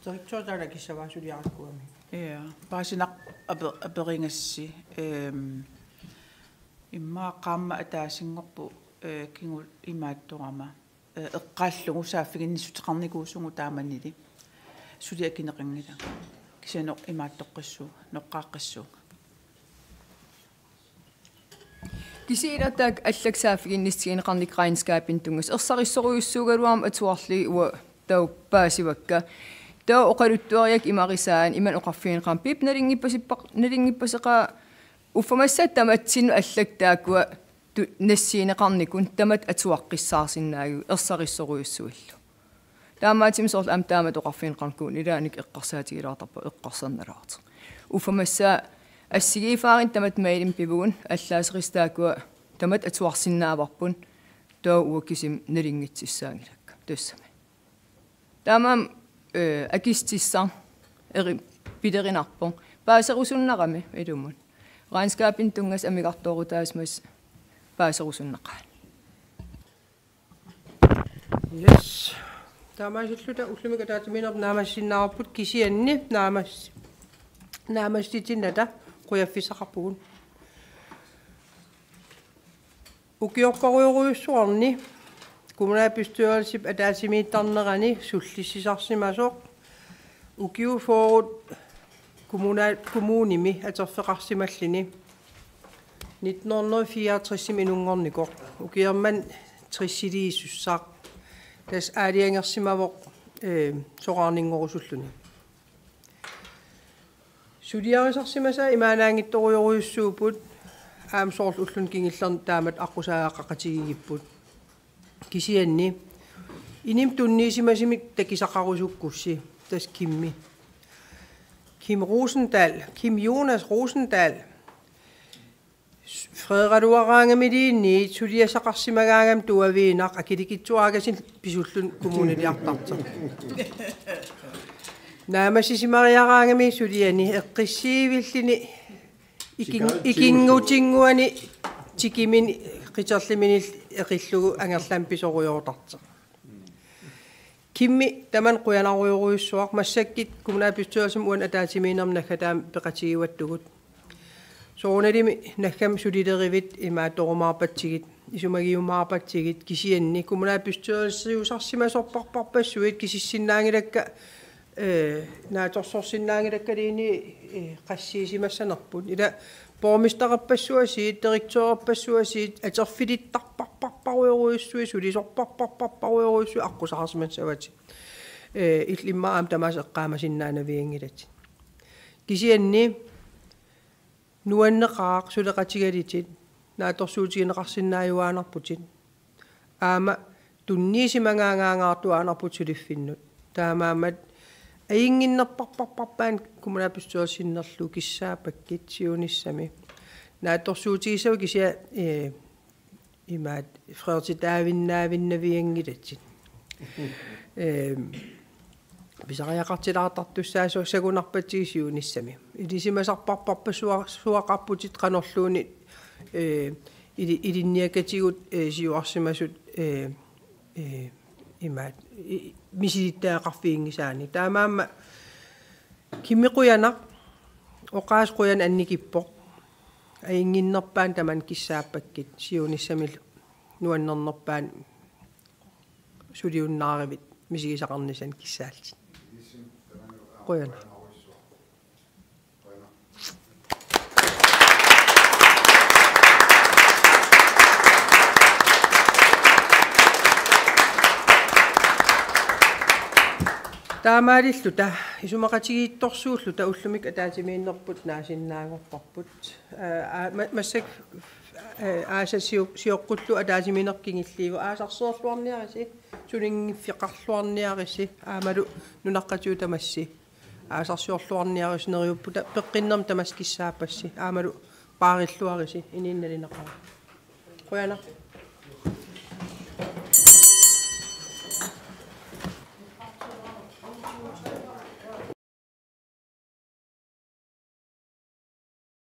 Direktør taanna akissavaa suliarikkuami. Ja, paasinarpoq ape-, aperigassi, ehm, immaqa aamma ataasinngorpoq, eh, kingulleq imaattorama, eh, eqqaallugu saaffiginnissuteqarnikuusugut taamanili. Suli akineqanngilaq. Kisianni imaattoqqissuugut, noqqaaqqissuugut. Kisianni taakku allakkat saaffiginnissutigineqarnikut regnskabinut tunngasut ersarissorujussuugaluarmat atuarlugit uanga taakku paasivakka. Taava oqaluttuariakka imarisaan imannak oqarfigineqarmat: Pip, nalinngippaseqar-, nalinngippaseqaat, uffa massakkut tamatsinnut allakkat taakkua tu-, nassiunneqarnikut tamatta atuaqqissaarsinnaagigut ersarissorujussuillu. Taamaattumik soorlu aamma taamatut oqarfigineqarnikuuvoq, ilaanni eqqarsaatigilaartarpoq, eqqarsarnalaartoq. Uffa massakkut assigiiffaarinni tamatta mailimik pivugut, allaaserisut taakkua tamatta atuarsinnaavarput, taava uagut kisimi nalinngitsissaanngilakka tassami. Taamaammat, eh, akissutissaq eri-, pilerinarpoq. Paaserusunnarami ilumut. Regnskabinut tunngasut amigartoorutaasimasut paaserusunnaqaat. Yes. Taamaasilluta ullumikkut ataatsimiinnerput naammassinnaavarput, kisianni naammas-, naammassitinnata qujaffissaqarpugut. Ukioqqorujorujussuarni kommunalbestyrelsip ataatsimiittarnerani sullissisarsimasoq ukiut fyrret kommunal-, kommunimi atorfeqarsimalluni nitten hundrede fireogtresimi inunngornikoq, ukioq manna tressiliisussaq. Tassa aalajangersimavoq, eh, soraarninngorusulluni. Suliarisarsimasaat imaannaanngitsorujorujussuupput, aamma soorlu ulluni kingullerni taamatut aqqusaagaqaqatigigipput. Kisianni inimi tunniusimasumik takusaqarusukkussi, tassa Kimmi. Kim Rosendahl, Kim Jonas Rosendahl. Freeraluaraangamiliinniit suliassaqarsimagaangami tuaviinnaq akilikitsuaraasiit pisulluni kommuniliartartoq. Naammassisimariaraangami suliani eqqissiivilluni ikin-, ikinngutinnguani tikimini qiterliminillu eqillugu angerlamut pisorujoortartoq. Kimmi tamanna qujanarujorujussuaq, massakkut kommunalbestyrelsimi uani ataatsimiinnermi naggataamik peqatigiuattugut. Soorunalimi naggami sulilerivit imaattorumaarpatsigit, isumagiumaarpatsigit, kisianni kommunalbestyrelsiusarsimasorparparpassuit kisissinnaanngilakka, eh, naatsorsorsinnaanngilakkaluunniit, eh, qassiisimassanerput. Ila borgmestererpassuasiit, direktørerpassuasiit atorfilittarparparparujorujussuit, sulisorparparparujorujussuit aqqusaarsimassavatit. Eh, illit immaqa aamma tamaasa eqqaamasinnaanavianngilatit. Kisianni nuanneqaaq suleqatigalutit, naatsorsuutigineqarsinnaajuaannarputit. Aamma tunniusimagaangaangaartuaannarputit suliffinnut. Taamaammat ajunnginnerparparparpaat kommunalbestyrelsinnerlu kissaappakkit siunissami. Naatsorsuutigissavat kisianni, eh, imaat freertitaavinnaavinnavianngilatit. Ehm, pisariaqartilaartartussaasoq sagunarpatsigit siunissami. Ilisimasarparparpassuaqarputit qanorluunniit, eh, ili-, ilinniakatigut, eh, siuarsimasut, eh, eh, imaat, i-, misilittagaqarfiginngisaannik. Taamaammat Kimmi qujanaq, oqaaseq qujanaq annikippoq. Ajunnginnerpaat tamanna kissaappakkit, siunissamilu nuannernerpaat suliunnaarivit misigisaqarnissaannik kissaallutit. Qujanaq. Taamaalilluta isumaqatigiittorsuulluta ullumikkut ataatsimiinnerput naasinnaanngorparput. Aa, aa, ma-, massakkut, aa, aasaq sio-, sioqqullugu ataatsimiinneq kingulliuvoq, aasarsiorluarniarisi, sulinngiffeqarluarniarisi, aammalu nunaqqatigut tamassi aasarsiorluarniarisi neriuppunga, peqqinnermi tamassi kissaappassi, aammalu paarilluarisi, inuit nalineqareerput. Qujanaq.